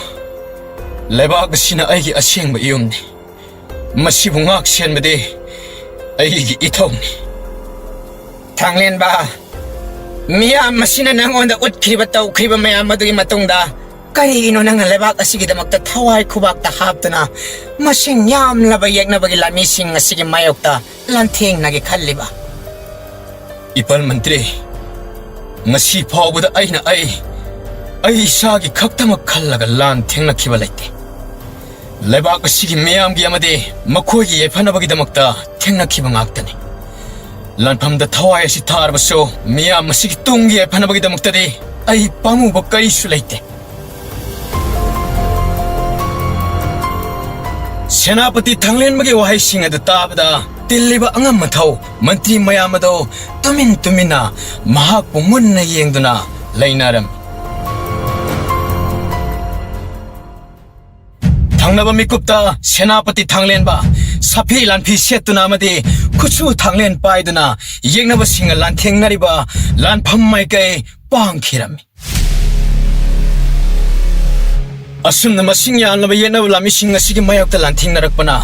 ꯂꯩꯕꯥꯛ ꯑꯁꯤꯅ ꯑꯩꯒꯤ ꯑꯁꯦꯡꯕ ꯌꯨꯝꯅꯤ꯫ ꯃꯁꯤꯕꯨ ꯉꯥꯛ ꯁꯦꯟꯕꯗꯤ ꯑꯩꯒꯤ ꯏꯊꯧꯅꯤ꯫ ꯊꯥꯡꯂꯦꯟꯕ, ꯃꯤꯌꯥꯝ ꯑꯁꯤꯅ ꯅꯪꯉꯣꯟꯗ ꯎꯠꯈ꯭ꯔꯤꯕ ꯇꯧꯈ꯭ꯔꯤꯕ ꯃꯌꯥꯝ ꯑꯗꯨꯒꯤ ꯃꯇꯨꯡꯗ ꯀꯔꯤꯒꯤꯅꯣ ꯅꯪꯅ ꯂꯩꯕꯥꯛ ꯑꯁꯤꯒꯤꯗꯃꯛꯇ ꯊꯋꯥꯏ ꯈꯨꯕꯥꯛꯇ ꯍꯥꯞꯇꯨꯅ ꯃꯁꯤꯡ ꯌꯥꯝꯂꯕ ꯌꯦꯛꯅꯕꯒꯤ ꯂꯥꯟꯃꯤꯁꯤꯡ ꯑꯁꯤꯒꯤ ꯃꯥꯌꯣꯛꯇ ꯂꯥꯟꯊꯦꯡꯅꯒꯦ ꯈꯜꯂꯤꯕ? ꯏꯄꯜ ꯃꯟꯇ꯭ꯔꯤ, ꯉꯁꯤ ꯐꯥꯎꯕꯗ ꯑꯩꯅ ꯑꯩ, ꯑꯩ ꯏꯁꯥꯒꯤ ꯈꯛꯇꯃꯛ ꯈꯜꯂꯒ ꯂꯥꯟ ꯊꯦꯡꯅꯈꯤꯕ ꯂꯩꯇꯦ꯫ ꯂꯩꯕꯥꯛ ꯑꯁꯤꯒꯤ ꯃꯤꯌꯥꯝꯒꯤ ꯑꯃꯗꯤ ꯃꯈꯣꯏꯒꯤ ꯌꯥꯏꯐꯅꯕꯒꯤꯗꯃꯛꯇ ꯊꯦꯡꯅꯈꯤꯕ ꯉꯥꯛꯇꯅꯤ꯫ ꯂꯥꯟꯐꯝꯗ ꯊꯋꯥꯏ ꯑꯁꯤ ꯊꯥꯔꯕꯁꯨ ꯃꯤꯌꯥꯝ ꯑꯁꯤꯒꯤ ꯇꯨꯡꯒꯤ ꯌꯥꯏꯐꯅꯕꯒꯤꯗꯃꯛꯇꯗꯤ ꯑꯩ ꯄꯥꯝꯃꯨꯕ ꯀꯔꯤꯁꯨ ꯂꯩꯇꯦ꯫ ꯁꯦꯅꯥꯄꯇꯤ ꯊꯥꯡꯂꯦꯟꯕꯒꯤ ꯋꯥꯍꯩꯁꯤꯡ ꯑꯗꯨ ꯇꯥꯕꯗ ꯇꯤꯜꯂꯤꯕ ꯑꯉꯝ ꯑꯊꯧ ꯃꯟꯇ꯭ꯔꯤ ꯃꯌꯥꯝ ꯑꯗꯣ ꯇꯨꯃꯤꯟ ꯇꯨꯃꯤꯟꯅ ꯃꯍꯥꯛꯄꯨ ꯃꯨꯟꯅ ꯌꯦꯡꯗꯨꯅ ꯂꯩꯅꯔꯝꯃꯤ꯫ ꯊꯪꯅꯕ ꯃꯤꯀꯨꯞꯇ ꯁꯦꯅꯥꯄꯇꯤ ꯊꯥꯡꯂꯦꯟꯕ ꯁꯥꯐꯤ ꯂꯥꯟꯐꯤ ꯁꯦꯠꯇꯨꯅ ꯑꯃꯗꯤ ꯈꯨꯠꯁꯨ ꯊꯥꯡꯂꯦꯟ ꯄꯥꯏꯗꯨꯅ ꯌꯦꯛꯅꯕꯁꯤꯡꯒ ꯂꯥꯟꯊꯦꯡꯅꯔꯤꯕ ꯂꯥꯟꯐꯝ ꯃꯥꯏꯀꯩ ꯄꯥꯡꯈꯤꯔꯝꯃꯤ꯫ ꯑꯁꯨꯝꯅ ꯃꯁꯤꯡ ꯌꯥꯝꯂꯕ ꯌꯦꯛꯅꯕ ꯂꯥꯟꯃꯤꯁꯤꯡ ꯑꯁꯤꯒꯤ ꯃꯥꯌꯣꯛꯇ ꯂꯥꯟꯊꯦꯡꯅꯔꯛꯄꯅ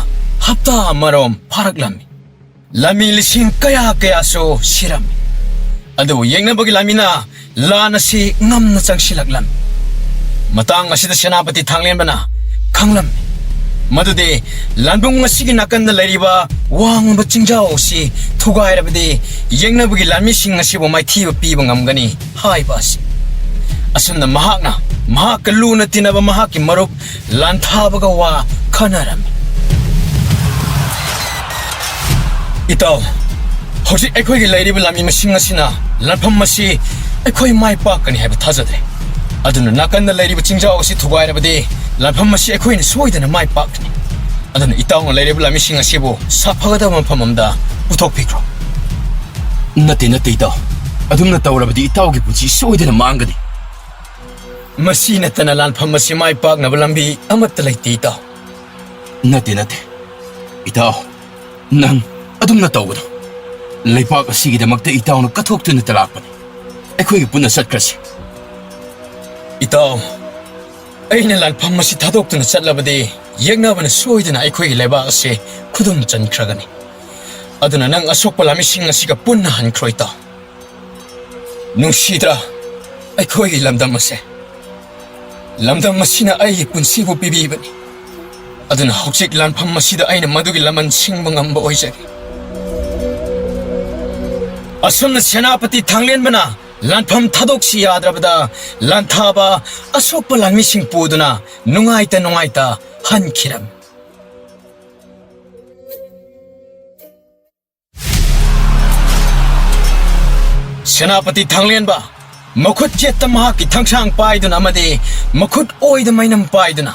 ꯍꯞꯇꯥ ꯑꯃꯔꯣꯝ ꯐꯥꯔꯛꯂꯝꯃꯤ꯫ ꯂꯥꯟꯃꯤ ꯂꯤꯁꯤꯡ ꯀꯌꯥ ꯀꯌꯥꯁꯨ ꯁꯤꯔꯝꯃꯤ꯫ ꯑꯗꯨꯕꯨ ꯌꯦꯛꯅꯕꯒꯤ ꯂꯥꯟꯃꯤꯅ ꯂꯥꯟ ꯑꯁꯤ ꯉꯝꯅ ꯆꯪꯁꯤꯜꯂꯛꯂꯝꯃꯤ꯫ ꯃꯇꯥꯡ ꯑꯁꯤꯗ ꯁꯦꯅꯥꯄꯇꯤ ꯊꯥꯡꯂꯦꯟꯕꯅ ꯈꯪꯂꯝꯃꯤ ꯃꯗꯨꯗꯤ ꯂꯥꯟꯕꯨꯡ ꯑꯁꯤꯒꯤ ꯅꯥꯀꯟꯗ ꯂꯩꯔꯤꯕ ꯋꯥꯡꯕ ꯆꯤꯡꯖꯥꯎ ꯑꯁꯤ ꯊꯨꯒꯥꯏꯔꯕꯗꯤ ꯌꯦꯛꯅꯕꯒꯤ ꯂꯥꯟꯃꯤꯁꯤꯡ ꯑꯁꯤꯕꯨ ꯃꯥꯏꯊꯤꯕ ꯄꯤꯕ ꯉꯝꯒꯅꯤ ꯍꯥꯏꯕ ꯑꯁꯤ꯫ ꯑꯁꯨꯝꯅ ꯃꯍꯥꯛꯅ ꯃꯍꯥꯛꯀ ꯂꯨꯅ ꯇꯤꯟꯅꯕ ꯃꯍꯥꯛꯀꯤ ꯃꯔꯨꯞ ꯂꯥꯟꯊꯥꯕꯒ ꯋꯥ ꯈꯟꯅꯔꯝꯃꯤ꯫ ꯏꯇꯥꯎ, ꯍꯧꯖꯤꯛ ꯑꯩꯈꯣꯏꯒꯤ ꯂꯩꯔꯤꯕ ꯂꯥꯟꯃꯤ ꯃꯁꯤꯡ ꯑꯁꯤꯅ ꯂꯥꯟꯐꯝ ꯑꯁꯤ ꯑꯩꯈꯣꯏ ꯃꯥꯏ ꯄꯥꯛꯀꯅꯤ ꯍꯥꯏꯕ ꯊꯥꯖꯗ꯭ꯔꯦ꯫ ꯑꯗꯨꯅ ꯅꯥꯀꯟꯗ ꯂꯩꯔꯤꯕ ꯆꯤꯡꯖꯥꯎ ꯑꯁꯤ ꯊꯨꯒꯥꯏꯔꯕꯗꯤ ꯂꯥꯟꯐꯝ ꯑꯁꯤ ꯑꯩꯈꯣꯏꯅ ꯁꯣꯏꯗꯅ ꯃꯥꯏ ꯄꯥꯛꯀꯅꯤ꯫ ꯑꯗꯨꯅ ꯏꯇꯥꯎꯅ ꯂꯩꯔꯤꯕ ꯂꯥꯟꯃꯤꯁꯤꯡ ꯑꯁꯤꯕꯨ ꯁꯥꯐꯒꯗꯕ ꯃꯐꯝ ꯑꯃꯗ ꯄꯨꯊꯣꯛꯄꯤꯈ꯭ꯔꯣ꯫ ꯅꯠꯇꯦ, ꯅꯠꯇꯦ, ꯏꯇꯥꯎ꯫ ꯑꯗꯨꯝꯅ ꯇꯧꯔꯕꯗꯤ ꯏꯇꯥꯎꯒꯤ ꯄꯨꯟꯁꯤ ꯁꯣꯏꯗꯅ ꯃꯥꯡꯒꯅꯤ꯫ ꯃꯁꯤ ꯅꯠꯇꯅ ꯂꯥꯟꯐꯝ ꯑꯁꯤ ꯃꯥꯏ ꯄꯥꯛꯅꯕ ꯂꯝꯕꯤ ꯑꯃꯠꯇ ꯂꯩꯇꯦ, ꯏꯇꯥꯎ꯫ ꯅꯠꯇꯦ, ꯅꯠꯇꯦ꯫ ꯏꯇꯥꯎ, ꯅꯪ ꯑꯗꯨꯝꯅ ꯇꯧꯒꯅꯨ꯫ ꯂꯩꯄꯥꯛ ꯑꯁꯤꯒꯤꯗꯃꯛꯇ ꯏꯇꯥꯎꯅ ꯀꯠꯊꯣꯛꯇꯨꯅꯇ ꯂꯥꯛꯄꯅꯤ꯫ ꯑꯩꯈꯣꯏꯒ ꯄꯨꯟꯅ ꯆꯠꯈ꯭ꯔꯁꯤ꯫ ꯏꯇꯥꯎ, ꯑꯩꯅ ꯂꯥꯟꯐꯝ ꯑꯁꯤ ꯊꯥꯗꯣꯛꯇꯨꯅ ꯆꯠꯂꯕꯗꯤ ꯌꯦꯛꯅꯕꯅ ꯁꯣꯏꯗꯅ ꯑꯩꯈꯣꯏꯒꯤ ꯂꯩꯕꯥꯛ ꯑꯁꯤ ꯈꯨꯗꯨꯝ ꯆꯟꯈ꯭ꯔꯒꯅꯤ꯫ ꯑꯗꯨꯅ ꯅꯪ ꯑꯁꯣꯛꯄ ꯂꯥꯟꯃꯤꯁꯤꯡ ꯑꯁꯤꯒ ꯄꯨꯟꯅ ꯍꯟꯈ꯭ꯔꯣ, ꯏꯇꯥꯎ꯫ ꯅꯨꯡꯁꯤꯗ꯭ꯔꯥ ꯑꯩꯈꯣꯏꯒꯤ ꯂꯝꯗꯝ ꯑꯁꯦ? ꯂꯝꯗꯝ ꯑꯁꯤꯅ ꯑꯩꯒꯤ ꯄꯨꯟꯁꯤꯕꯨ ꯄꯤꯕꯤꯕꯅꯤ꯫ ꯑꯗꯨꯅ ꯍꯧꯖꯤꯛ ꯂꯥꯟꯐꯝ ꯑꯁꯤꯗ ꯑꯩꯅ ꯃꯗꯨꯒꯤ ꯂꯃꯟ ꯁꯤꯡꯕ ꯉꯝꯕ ꯑꯣꯏꯖꯒꯦ꯫ ꯑꯁꯨꯝꯅ ꯁꯦꯅꯥꯄꯇꯤ ꯊꯥꯡꯂꯦꯟꯕꯅ ꯂꯥꯟꯐꯝ ꯊꯥꯗꯣꯛꯁꯤ ꯌꯥꯗ꯭ꯔꯕꯗ ꯂꯥꯟꯊꯥꯕ ꯑꯁꯣꯛꯄ ꯂꯥꯟꯃꯤꯁꯤꯡ ꯄꯨꯗꯨꯅ ꯅꯨꯡꯉꯥꯏꯇ ꯅꯨꯡꯉꯥꯏꯇ ꯍꯟꯈꯤꯔꯝꯃꯤ꯫ ꯁꯦꯅꯥꯄꯇꯤ ꯊꯥꯡꯂꯦꯟꯕ ꯃꯈꯨꯠ ꯌꯦꯠꯇ ꯃꯍꯥꯛꯀꯤ ꯊꯥꯡꯁꯥꯡ ꯄꯥꯏꯗꯨꯅ ꯑꯃꯗꯤ ꯃꯈꯨꯠ ꯑꯣꯏꯗ ꯃꯩꯅꯝ ꯄꯥꯏꯗꯨꯅ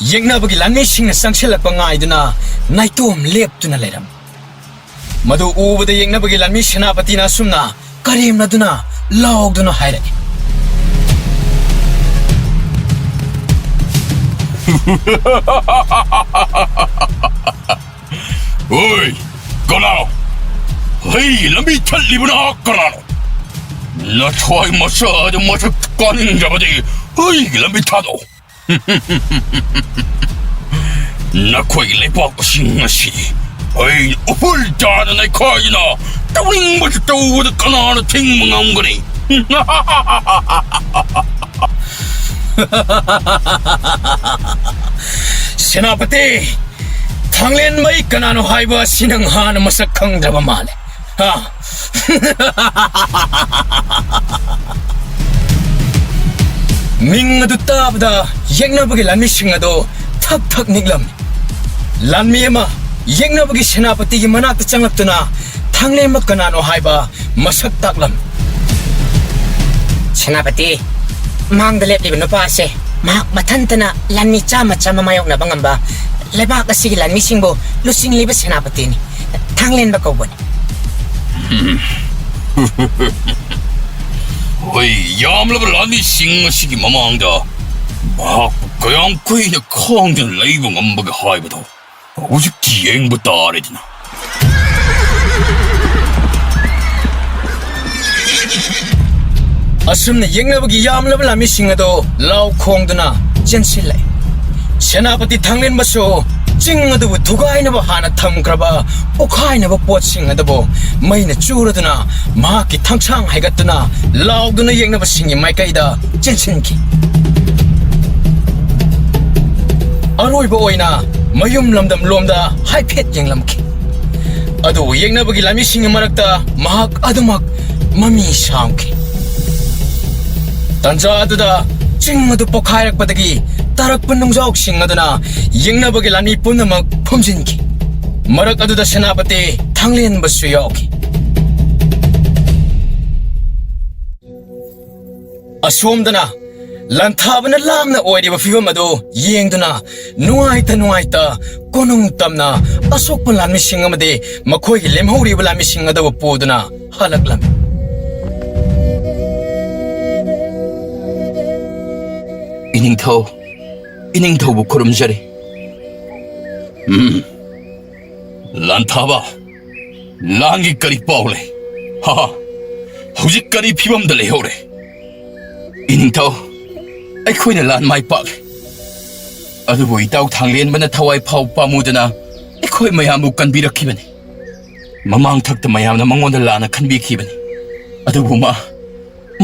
ꯌꯦꯛꯅꯕꯒꯤ ꯂꯥꯟꯃꯤꯁꯤꯡꯅ ꯆꯪꯁꯤꯜꯂꯛꯄ ꯉꯥꯏꯗꯨꯅ ꯅꯥꯏꯇꯣꯝ ꯂꯦꯞꯇꯨꯅ ꯂꯩꯔꯝꯃꯤ꯫ ꯃꯗꯨ ꯎꯕꯗ ꯌꯦꯛꯅꯕꯒꯤ ꯂꯥꯟꯃꯤ ꯁꯦꯅꯥꯄꯇꯤꯅ ꯑꯁꯨꯝꯅ ꯀꯔꯦꯝꯅꯗꯨꯅ ꯂꯥꯎꯗꯨꯅ ꯍꯥꯏꯔꯛꯏ꯫ "ꯍꯣꯏ, ꯀꯅꯥꯅꯣ? ꯑꯩꯒꯤ ꯂꯝꯕꯤ ꯊꯠꯂꯤꯕ ꯅꯍꯥꯛ ꯀꯅꯥꯅꯣ? ꯅꯊ꯭ꯋꯥꯏ ꯃꯆꯥꯗꯨ ꯃꯊꯛ ꯀꯥꯅꯤꯡꯗ꯭ꯔꯕꯗꯤ ꯑꯩꯒꯤ ꯂꯝꯕꯤ ꯊꯥꯗꯣꯛꯎ꯫ ꯅꯈꯣꯏꯒꯤ ꯂꯩꯕꯥꯛ ꯑꯁꯤ ꯉꯁꯤ ꯑꯩꯅ ꯎꯐꯨꯜ ꯇꯥꯅ ꯅꯩꯈꯥꯏꯗꯨꯅ ꯇꯧꯅꯤꯡꯕꯗꯨ ꯇꯧꯕꯗ ꯀꯅꯥꯅ ꯊꯤꯡꯕ ꯉꯝꯒꯅꯤ?" "ꯁꯦꯅꯥꯄꯇꯤ, ꯊꯥꯡꯂꯦꯟꯃꯩ ꯀꯅꯥꯅꯣ ꯍꯥꯏꯕ ꯑꯁꯤ ꯅꯪ ꯍꯥꯟꯅ ꯃꯁꯛ ꯈꯪꯗ꯭ꯔꯕ ꯃꯥꯜꯂꯦ꯫ ꯍꯥ?" ꯃꯤꯡ ꯑꯗꯨ ꯇꯥꯕꯗ ꯌꯦꯛꯅꯕꯒꯤ ꯂꯥꯟꯃꯤꯁꯤꯡ ꯑꯗꯨ ꯊꯛ ꯊꯛ ꯅꯤꯛꯂꯝꯃꯤ꯫ ꯂꯥꯟꯃꯤ ꯑꯃ ꯌꯦꯛꯅꯕꯒꯤ ꯁꯦꯅꯥꯄꯇꯤꯒꯤ ꯃꯅꯥꯛꯇ ꯆꯪꯂꯛꯇꯨꯅ ꯊꯥꯡꯂꯦꯟꯃꯩ ꯀꯅꯥꯅꯣ ꯍꯥꯏꯕ ꯃꯁꯛ ꯇꯥꯛꯂꯝꯃꯤ꯫ "ꯁꯦꯅꯥꯄꯇꯤ, ꯃꯥꯡꯗ ꯂꯦꯞꯂꯤꯕ ꯅꯨꯄꯥ ꯑꯁꯦ ꯃꯍꯥꯛ ꯃꯊꯟꯇꯅ ꯂꯥꯟꯃꯤ ꯆꯥꯝꯃ ꯆꯥꯝꯃ ꯃꯥꯌꯣꯛꯅꯕ ꯉꯝꯕ ꯂꯩꯕꯥꯛ ꯑꯁꯤꯒꯤ ꯂꯥꯟꯃꯤꯁꯤꯡꯕꯨ ꯂꯨꯆꯤꯡꯂꯤꯕ ꯁꯦꯅꯥꯄꯇꯤꯅꯤ꯫ ꯊꯥꯡꯂꯦꯟꯃꯩ ꯀꯧꯕꯅꯤ꯫" "ꯍꯣꯏ, ꯌꯥꯝꯂꯕ ꯂꯥꯟꯃꯤꯁꯤꯡ ꯑꯁꯤꯒꯤ ꯃꯃꯥꯡꯗ ꯃꯍꯥꯛꯄꯨ ꯀꯌꯥꯝ ꯀꯨꯏꯅ ꯈꯥꯡꯗꯨꯅ ꯂꯩꯕ ꯉꯝꯕꯒꯦ ꯍꯥꯏꯕꯗꯣ ꯍꯧꯖꯤꯛꯇꯤ ꯌꯦꯡꯕ ꯇꯥꯔꯦꯗꯅ꯫" ꯑꯁꯨꯝꯅ ꯌꯦꯛꯅꯕꯒꯤ ꯌꯥꯝꯂꯕ ꯂꯥꯟꯃꯤꯁꯤꯡ ꯑꯗꯨ ꯂꯥꯎ ꯈꯣꯡꯗꯨꯅ ꯆꯦꯟꯁꯤꯜꯂꯛꯏ꯫ ꯁꯦꯅꯥꯄꯇꯤ ꯊꯥꯡꯂꯦꯟꯃꯩꯁꯨ ꯆꯤꯡ ꯑꯗꯨꯕꯨ ꯊꯨꯒꯥꯏꯅꯕ ꯍꯥꯟꯅ ꯊꯝꯈ꯭ꯔꯕ ꯄꯣꯈꯥꯏꯅꯕ ꯄꯣꯠꯁꯤꯡ ꯑꯗꯨꯕꯨ ꯃꯩꯅ ꯆꯨꯔꯗꯨꯅ ꯃꯍꯥꯛꯀꯤ ꯊꯥꯡꯁꯥꯡ ꯍꯥꯏꯒꯠꯇꯨꯅ ꯂꯥꯎꯗꯨꯅ ꯌꯦꯛꯅꯕꯁꯤꯡꯒꯤ ꯃꯥꯏꯀꯩꯗ ꯆꯦꯟꯁꯤꯟꯈꯤ꯫ ꯑꯔꯣꯏꯕ ꯑꯣꯏꯅ ꯃꯌꯨꯝ ꯂꯝꯗꯝ ꯂꯣꯝꯗ ꯍꯥꯏꯐꯦꯠ ꯌꯦꯡꯂꯝꯈꯤ꯫ ꯑꯗꯨꯕꯨ ꯌꯦꯛꯅꯕꯒꯤ ꯂꯥꯟꯃꯤꯁꯤꯡꯒꯤ ꯃꯔꯛꯇ ꯃꯍꯥꯛ ꯑꯗꯨꯃꯛ ꯃꯃꯤ ꯁꯥꯝꯈꯤ꯫ ꯇꯟꯖꯥ ꯑꯗꯨꯗ ꯆꯤꯡ ꯑꯗꯨ ꯄꯣꯈꯥꯏꯔꯛꯄꯗꯒꯤ ꯇꯥꯔꯛꯄ ꯅꯨꯡꯖꯥꯎꯁꯤꯡ ꯑꯗꯨꯅ ꯌꯦꯛꯅꯕꯒꯤ ꯂꯥꯟꯃꯤ ꯄꯨꯝꯅꯃꯛ ꯐꯨꯝꯖꯤꯟꯈꯤ꯫ ꯃꯔꯛ ꯑꯗꯨꯗ ꯁꯦꯅꯥꯄꯇꯤ ꯊꯥꯡꯂꯦꯟꯃꯩꯁꯨ ꯌꯥꯎꯈꯤ꯫ ꯑꯁꯣꯝꯗꯅ ꯂꯥꯟꯊꯥꯕꯅ ꯂꯥꯝꯅ ꯑꯣꯏꯔꯤꯕ ꯐꯤꯕꯝ ꯑꯗꯨ ꯌꯦꯡꯗꯨꯅ ꯅꯨꯡꯉꯥꯏꯇ ꯅꯨꯡꯉꯥꯏꯇ ꯀꯣꯅꯨꯡ ꯇꯝꯅ ꯑꯁꯣꯛꯄ ꯂꯥꯟꯃꯤꯁꯤꯡ ꯑꯃꯗꯤ ꯃꯈꯣꯏꯒꯤ ꯂꯦꯝꯍꯧꯔꯤꯕ ꯂꯥꯟꯃꯤꯁꯤꯡ ꯑꯗꯨꯕꯨ ꯄꯨꯗꯨꯅ ꯍꯜꯂꯛꯂꯝꯃꯤ꯫ ꯏꯅꯤꯡꯊꯧ, ꯏꯅꯤꯡꯊꯧꯕꯨ ꯈꯨꯔꯨꯝꯖꯔꯤ꯫ ꯎꯝ꯫ ꯂꯥꯟꯊꯥꯕ, ꯂꯥꯟꯒꯤ ꯀꯔꯤ ꯄꯥꯎ ꯂꯩ? ꯍꯥ? ꯍꯧꯖꯤꯛ ꯀꯔꯤ ꯐꯤꯕꯝꯗ ꯂꯩꯍꯧꯔꯦ? ꯏꯅꯤꯡꯊꯧ, ꯑꯩꯈꯣꯏꯅ ꯂꯥꯟ ꯃꯥꯏ ꯄꯥꯛꯂꯦ꯫ ꯑꯗꯨꯕꯨ ꯏꯇꯥꯎ ꯊꯥꯡꯂꯦꯟꯕꯅ ꯊꯋꯥꯏ ꯐꯥꯎ ꯄꯥꯝꯃꯨꯗꯅ ꯑꯩꯈꯣꯏ ꯃꯌꯥꯝꯕꯨ ꯀꯟꯕꯤꯔꯛꯈꯤꯕꯅꯤ꯫ ꯃꯃꯥꯡ ꯊꯛꯇ ꯃꯌꯥꯝꯅ ꯃꯉꯣꯟꯗ ꯂꯥꯟꯅ ꯈꯟꯕꯤꯈꯤꯕꯅꯤ꯫ ꯑꯗꯨꯕꯨ ꯃꯥ,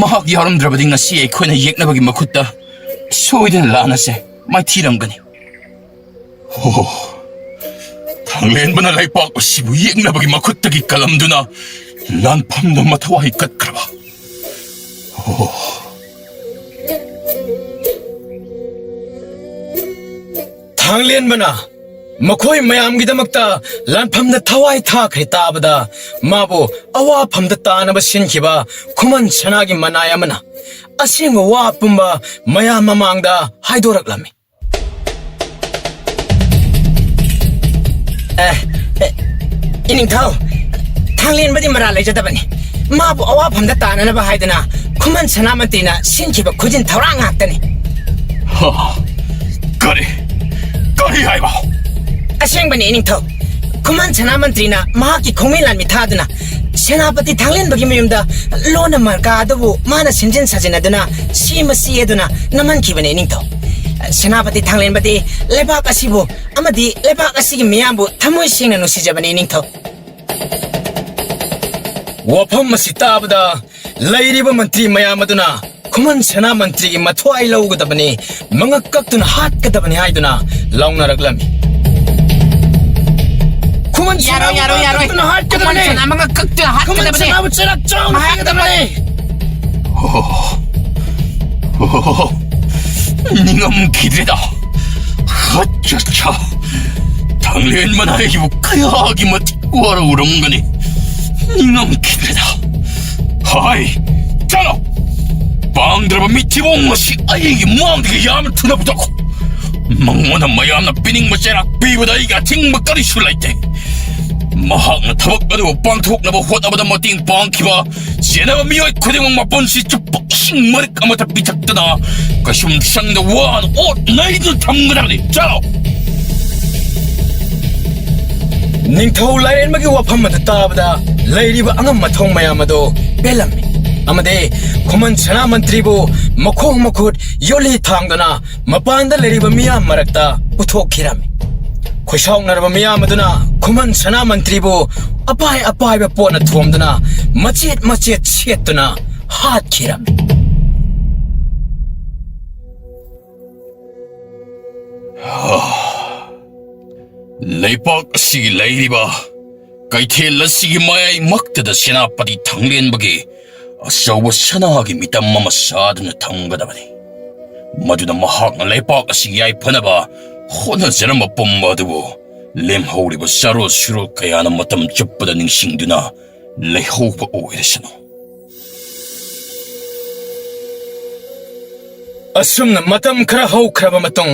ꯃꯍꯥꯛ ꯌꯥꯎꯔꯝꯗ꯭ꯔꯕꯗꯤ ꯉꯁꯤ ꯑꯩꯈꯣꯏꯅ ꯌꯦꯛꯅꯕꯒꯤ ꯃꯈꯨꯠꯇ ꯁꯣꯏꯗꯅ ꯂꯥꯟ ꯑꯁꯦ ꯃꯥꯏꯊꯤꯔꯝꯒꯅꯤ꯫ ꯑꯣ, ꯊꯥꯡꯂꯦꯟꯕꯅ ꯂꯩꯄꯥꯛ ꯑꯁꯤꯕꯨ ꯌꯦꯛꯅꯕꯒꯤ ꯃꯈꯨꯠꯇꯒꯤ ꯀꯜꯂꯝꯗꯨꯅ ꯂꯥꯟꯐꯝꯗ ꯃꯊꯧ ꯍꯩꯀꯠꯈ꯭ꯔꯕ꯫ ꯑꯣ꯫ ꯊꯥꯡꯂꯦꯟꯕꯅ ꯃꯈꯣꯏ ꯃꯌꯥꯝꯒꯤꯗꯃꯛꯇ ꯂꯥꯟꯐꯝꯗ ꯊꯋꯥꯏ ꯊꯥꯈ꯭ꯔꯦ ꯇꯥꯕꯗ, ꯃꯥꯕꯨ ꯑꯋꯥꯐꯝꯗ ꯇꯥꯅꯕ ꯁꯤꯟꯈꯤꯕ ꯈꯨꯃꯟ ꯁꯅꯥꯒꯤ ꯃꯅꯥꯏ ꯑꯃꯅ ꯑꯁꯦꯡꯕ ꯋꯥ ꯄꯨꯝꯕ ꯃꯌꯥꯝ ꯃꯃꯥꯡꯗ ꯍꯥꯏꯗꯣꯔꯛꯂꯝꯃꯤ꯫ ꯑꯦ, ꯑꯦ, ꯏꯅꯤꯡꯊꯧ, ꯊꯥꯡꯂꯦꯟꯕꯗꯤ ꯃꯔꯥꯜ ꯂꯩꯖꯗꯕꯅꯤ꯫ ꯃꯥꯕꯨ ꯑꯋꯥꯐꯝꯗ ꯇꯥꯅꯅꯕ ꯍꯥꯏꯗꯅ ꯈꯨꯃꯟ ꯁꯅꯥꯃꯟꯇ꯭ꯔꯤꯅ ꯁꯤꯟꯈꯤꯕ ꯈꯨꯖꯤꯟ ꯊꯧꯔꯥꯡ ꯉꯥꯛꯇꯅꯤ꯫ ꯍ, ꯀꯔꯤ? ꯀꯔꯤ ꯍꯥꯏꯕ? ꯑꯁꯦꯡꯕꯅꯤ, ꯏꯅꯤꯡꯊꯧ꯫ ꯈꯨꯃꯟ ꯁꯅꯥꯃꯟꯇ꯭ꯔꯤꯅ ꯃꯍꯥꯛꯀꯤ ꯈꯣꯡꯃꯤ ꯂꯥꯟꯃꯤ ꯊꯥꯗꯨꯅ ꯁꯦꯅꯥꯄꯇꯤ ꯊꯥꯡꯂꯦꯟꯕꯒꯤ ꯃꯌꯨꯝꯗ ꯂꯣꯟꯅ ꯃꯔꯀꯥ ꯑꯗꯨꯕꯨ ꯃꯥꯅ ꯁꯦꯝꯖꯤꯟ ꯁꯥꯖꯤꯟꯅꯗꯨꯅ ꯁꯤ ꯃꯁꯤ ꯍꯥꯏꯗꯨꯅ ꯅꯝꯍꯟꯈꯤꯕꯅꯤ, ꯏꯅꯤꯡꯊꯧ꯫ ꯁꯦꯅꯥꯄꯇꯤ ꯊꯥꯡꯂꯦꯟꯕꯗꯤ ꯂꯩꯕꯥꯛ ꯑꯁꯤꯕꯨ ꯑꯃꯗꯤ ꯂꯩꯕꯥꯛ ꯑꯁꯤꯒꯤ ꯃꯤꯌꯥꯝꯕꯨ ꯊꯃꯣꯏ ꯁꯦꯡꯅ ꯅꯨꯡꯁꯤꯖꯕꯅꯤ, ꯏꯅꯤꯡꯊꯧ꯫ ꯋꯥꯐꯝ ꯑꯁꯤ ꯇꯥꯕꯗ ꯂꯩꯔꯤꯕ ꯃꯟꯇ꯭ꯔꯤ ꯃꯌꯥꯝ ꯑꯗꯨꯅ ꯈꯨꯃꯟ ꯁꯅꯥ ꯃꯟꯇ꯭ꯔꯤꯒꯤ ꯃꯊ꯭ꯋꯥꯏ ꯂꯧꯒꯗꯕꯅꯤ, ꯃꯉꯛ ꯀꯛꯇꯨꯅ ꯍꯥꯠꯀꯗꯕꯅꯤ ꯍꯥꯏꯗꯨꯅ ꯂꯥꯎꯅꯔꯛꯂꯝꯃꯤ꯫ ꯈꯨꯃꯟ ꯁꯅꯥꯕꯨ ꯌꯥꯔꯣꯏ, ꯌꯥꯔꯣꯏ, ꯌꯥꯔꯣꯏ꯫ ꯃꯉꯛ ꯀꯛꯇꯨꯅ ꯍꯥꯠꯀꯗꯕꯅꯤ꯫ ꯈꯨꯃꯟ ꯁꯅꯥ ꯃꯉꯛ ꯀꯛꯇꯨꯅ ꯈꯨꯃꯟ ꯍꯥꯠꯀꯗꯕꯅꯤ꯫ ꯁꯅꯥꯕꯨ ꯆꯩꯔꯥꯛ ꯆꯥꯎꯅ ꯃꯍꯥꯛ ꯊꯤꯒꯗꯕꯅꯤ꯫ ꯑꯣ, ꯑꯣ, ꯅꯤꯡꯉꯝꯈꯤꯗ꯭ꯔꯦꯗ꯫ ꯑꯠꯆꯥ, ꯑꯠꯆꯥ꯫ ꯊꯥꯡꯂꯦꯟꯕꯅ ꯑꯩꯕꯨ ꯀꯌꯥꯒꯤ ꯃꯇꯤꯛ ꯋꯥꯔꯧꯔꯝꯒꯅꯤ꯫ ꯅꯤꯡꯉꯝꯈꯤꯗ꯭ꯔꯦꯗ꯫ ꯍꯥꯏ, ꯆꯠꯂꯣ꯫ ꯄꯥꯡꯗ꯭ꯔꯕ ꯃꯤꯊꯤꯕꯣꯡ ꯑꯁꯤ ꯑꯩꯒꯤ ꯃꯥꯡꯗꯒꯤ ꯌꯥꯝꯅ ꯊꯨꯅ ꯄꯨꯊꯣꯛꯈꯣ꯫ ꯃꯉꯣꯟꯗ ꯃꯌꯥꯝꯅ ꯄꯤꯅꯤꯡꯕ ꯆꯩꯔꯥꯛ ꯄꯤꯕꯗ ꯑꯩꯒꯤ ꯑꯊꯤꯡꯕ ꯀꯔꯤꯁꯨ ꯂꯩꯇꯦ꯫ ꯃꯍꯥꯛꯅ ꯊꯕꯛ ꯑꯗꯨꯕꯨ ꯄꯥꯡꯊꯣꯛꯅꯕ ꯍꯣꯠꯅꯕꯗ ꯃꯇꯦꯡ ꯄꯥꯡꯈꯤꯕ ꯆꯦꯟꯅꯕ ꯃꯤꯑꯣꯏ ꯈꯨꯗꯤꯡꯃꯛ ꯃꯄꯨꯟꯁꯤ ꯆꯨꯞꯄ ꯏꯁꯤꯡ ꯃꯔꯤꯛ ꯑꯃꯠꯇ ꯄꯤꯊꯛꯇꯅ ꯀꯩꯁꯨꯝꯁꯪꯗ ꯋꯥꯅ ꯑꯣꯠ ꯅꯩꯗꯨꯅ ꯊꯝꯒꯗꯕꯅꯤ꯫ ꯆꯠꯂꯣ! ꯅꯤꯡꯊꯧ ꯂꯥꯏꯔꯦꯟꯃꯒꯤ ꯋꯥꯐꯝ ꯑꯗꯨ ꯇꯥꯕꯗ ꯂꯩꯔꯤꯕ ꯑꯉꯝ ꯑꯊꯧ ꯃꯌꯥꯝ ꯑꯗꯨ ꯄꯦꯜꯂꯝꯃꯤ, ꯑꯃꯗꯤ ꯈꯨꯃꯟ ꯁꯅꯥ ꯃꯟꯇ꯭ꯔꯤꯕꯨ ꯃꯈꯣꯡ ꯃꯈꯨꯠ ꯌꯣꯠꯂꯤ ꯊꯥꯡꯗꯨꯅ ꯃꯄꯥꯟꯗ ꯂꯩꯔꯤꯕ ꯃꯤꯌꯥꯝ ꯃꯔꯛꯇ ꯄꯨꯊꯣꯛꯈꯤꯔꯝꯃꯤ꯫ ꯈꯣꯏꯁꯥꯎꯅꯔꯕ ꯃꯤꯌꯥꯝ ꯑꯗꯨꯅ ꯈꯨꯃꯟ ꯁꯅꯥ ꯃꯟꯇ꯭ꯔꯤꯕꯨ ꯑꯄꯥꯏ ꯑꯄꯥꯏꯕ ꯄꯣꯠꯅ ꯊꯣꯝꯗꯨꯅ ꯃꯆꯦꯠ ꯃꯆꯦꯠ ꯁꯦꯠꯇꯨꯅ ꯍꯥꯠꯈꯤꯔꯝꯃꯤ꯫ ꯂꯩꯄꯥꯛ ꯑꯁꯤꯒꯤ ꯂꯩꯔꯤꯕ ꯀꯩꯊꯦꯜ ꯑꯁꯤꯒꯤ ꯃꯌꯥꯏꯃꯛꯇꯗ ꯁꯦꯅꯥꯄꯇꯤ ꯊꯥꯡꯂꯦꯟꯕꯒꯤ ꯑꯆꯧꯕ ꯁꯅꯥꯒꯤ ꯃꯤꯇꯝ ꯑꯃ ꯁꯥꯗꯨꯅ ꯊꯝꯒꯗꯕꯅꯤ꯫ ꯃꯗꯨꯅ ꯃꯍꯥꯛꯅ ꯂꯩꯄꯥꯛ ꯑꯁꯤ ꯌꯥꯏꯐꯅꯕ ꯍꯣꯠꯅꯖꯔꯝꯕ ꯄꯨꯝꯕ ꯑꯗꯨꯕꯨ ꯂꯦꯝꯍꯧꯔꯤꯕ ꯆꯥꯔꯣꯜ ꯁꯨꯔꯣꯜ ꯀꯌꯥꯅ ꯃꯇꯝ ꯆꯨꯞꯄꯗ ꯅꯤꯡꯁꯤꯡꯗꯨꯅ ꯂꯩꯍꯧꯕ ꯑꯣꯏꯔꯁꯅꯨ꯫ ꯑꯁꯨꯝꯅ ꯃꯇꯝ ꯈꯔ ꯍꯧꯈ꯭ꯔꯕ ꯃꯇꯨꯡ,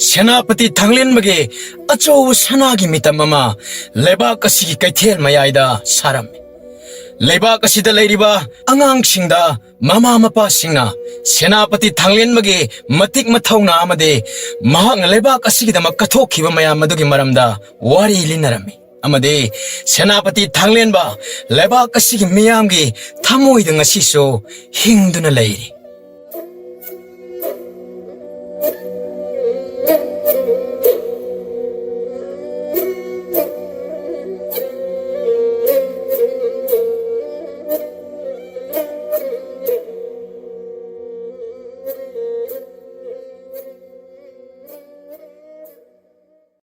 ꯁꯦꯅꯥꯄꯇꯤ ꯊꯥꯡꯂꯦꯟꯕꯒꯤ ꯑꯆꯧꯕ ꯁꯅꯥꯒꯤ ꯃꯤꯇꯝ ꯑꯃ ꯂꯩꯕꯥꯛ ꯑꯁꯤꯒꯤ ꯀꯩꯊꯦꯜ ꯃꯌꯥꯏꯗ ꯁꯥꯔꯝꯃꯤ꯫ ꯂꯩꯕꯥꯛ ꯑꯁꯤꯗ ꯂꯩꯔꯤꯕ ꯑꯉꯥꯡꯁꯤꯡꯗ ꯃꯃꯥ ꯃꯄꯥꯁꯤꯡꯅ ꯁꯦꯅꯥꯄꯇꯤ ꯊꯥꯡꯂꯦꯟꯕꯒꯤ ꯃꯇꯤꯛ ꯃꯊꯧꯅꯥ ꯑꯃꯗꯤ ꯃꯍꯥꯛꯅ ꯂꯩꯕꯥꯛ ꯑꯁꯤꯒꯤꯗꯃꯛ ꯀꯠꯊꯣꯛꯈꯤꯕ ꯃꯌꯥꯝ ꯑꯗꯨꯒꯤ ꯃꯔꯝꯗ ꯋꯥꯔꯤ ꯂꯤꯅꯔꯝꯃꯤ꯫ ꯑꯃꯗꯤ ꯁꯦꯅꯥꯄꯇꯤ ꯊꯥꯡꯂꯦꯟꯕ ꯂꯩꯕꯥꯛ ꯑꯁꯤꯒꯤ ꯃꯤꯌꯥꯝꯒꯤ ꯊꯃꯣꯏꯗ ꯉꯁꯤꯁꯨ ꯍꯤꯡꯗꯨꯅ ꯂꯩꯔꯤ꯫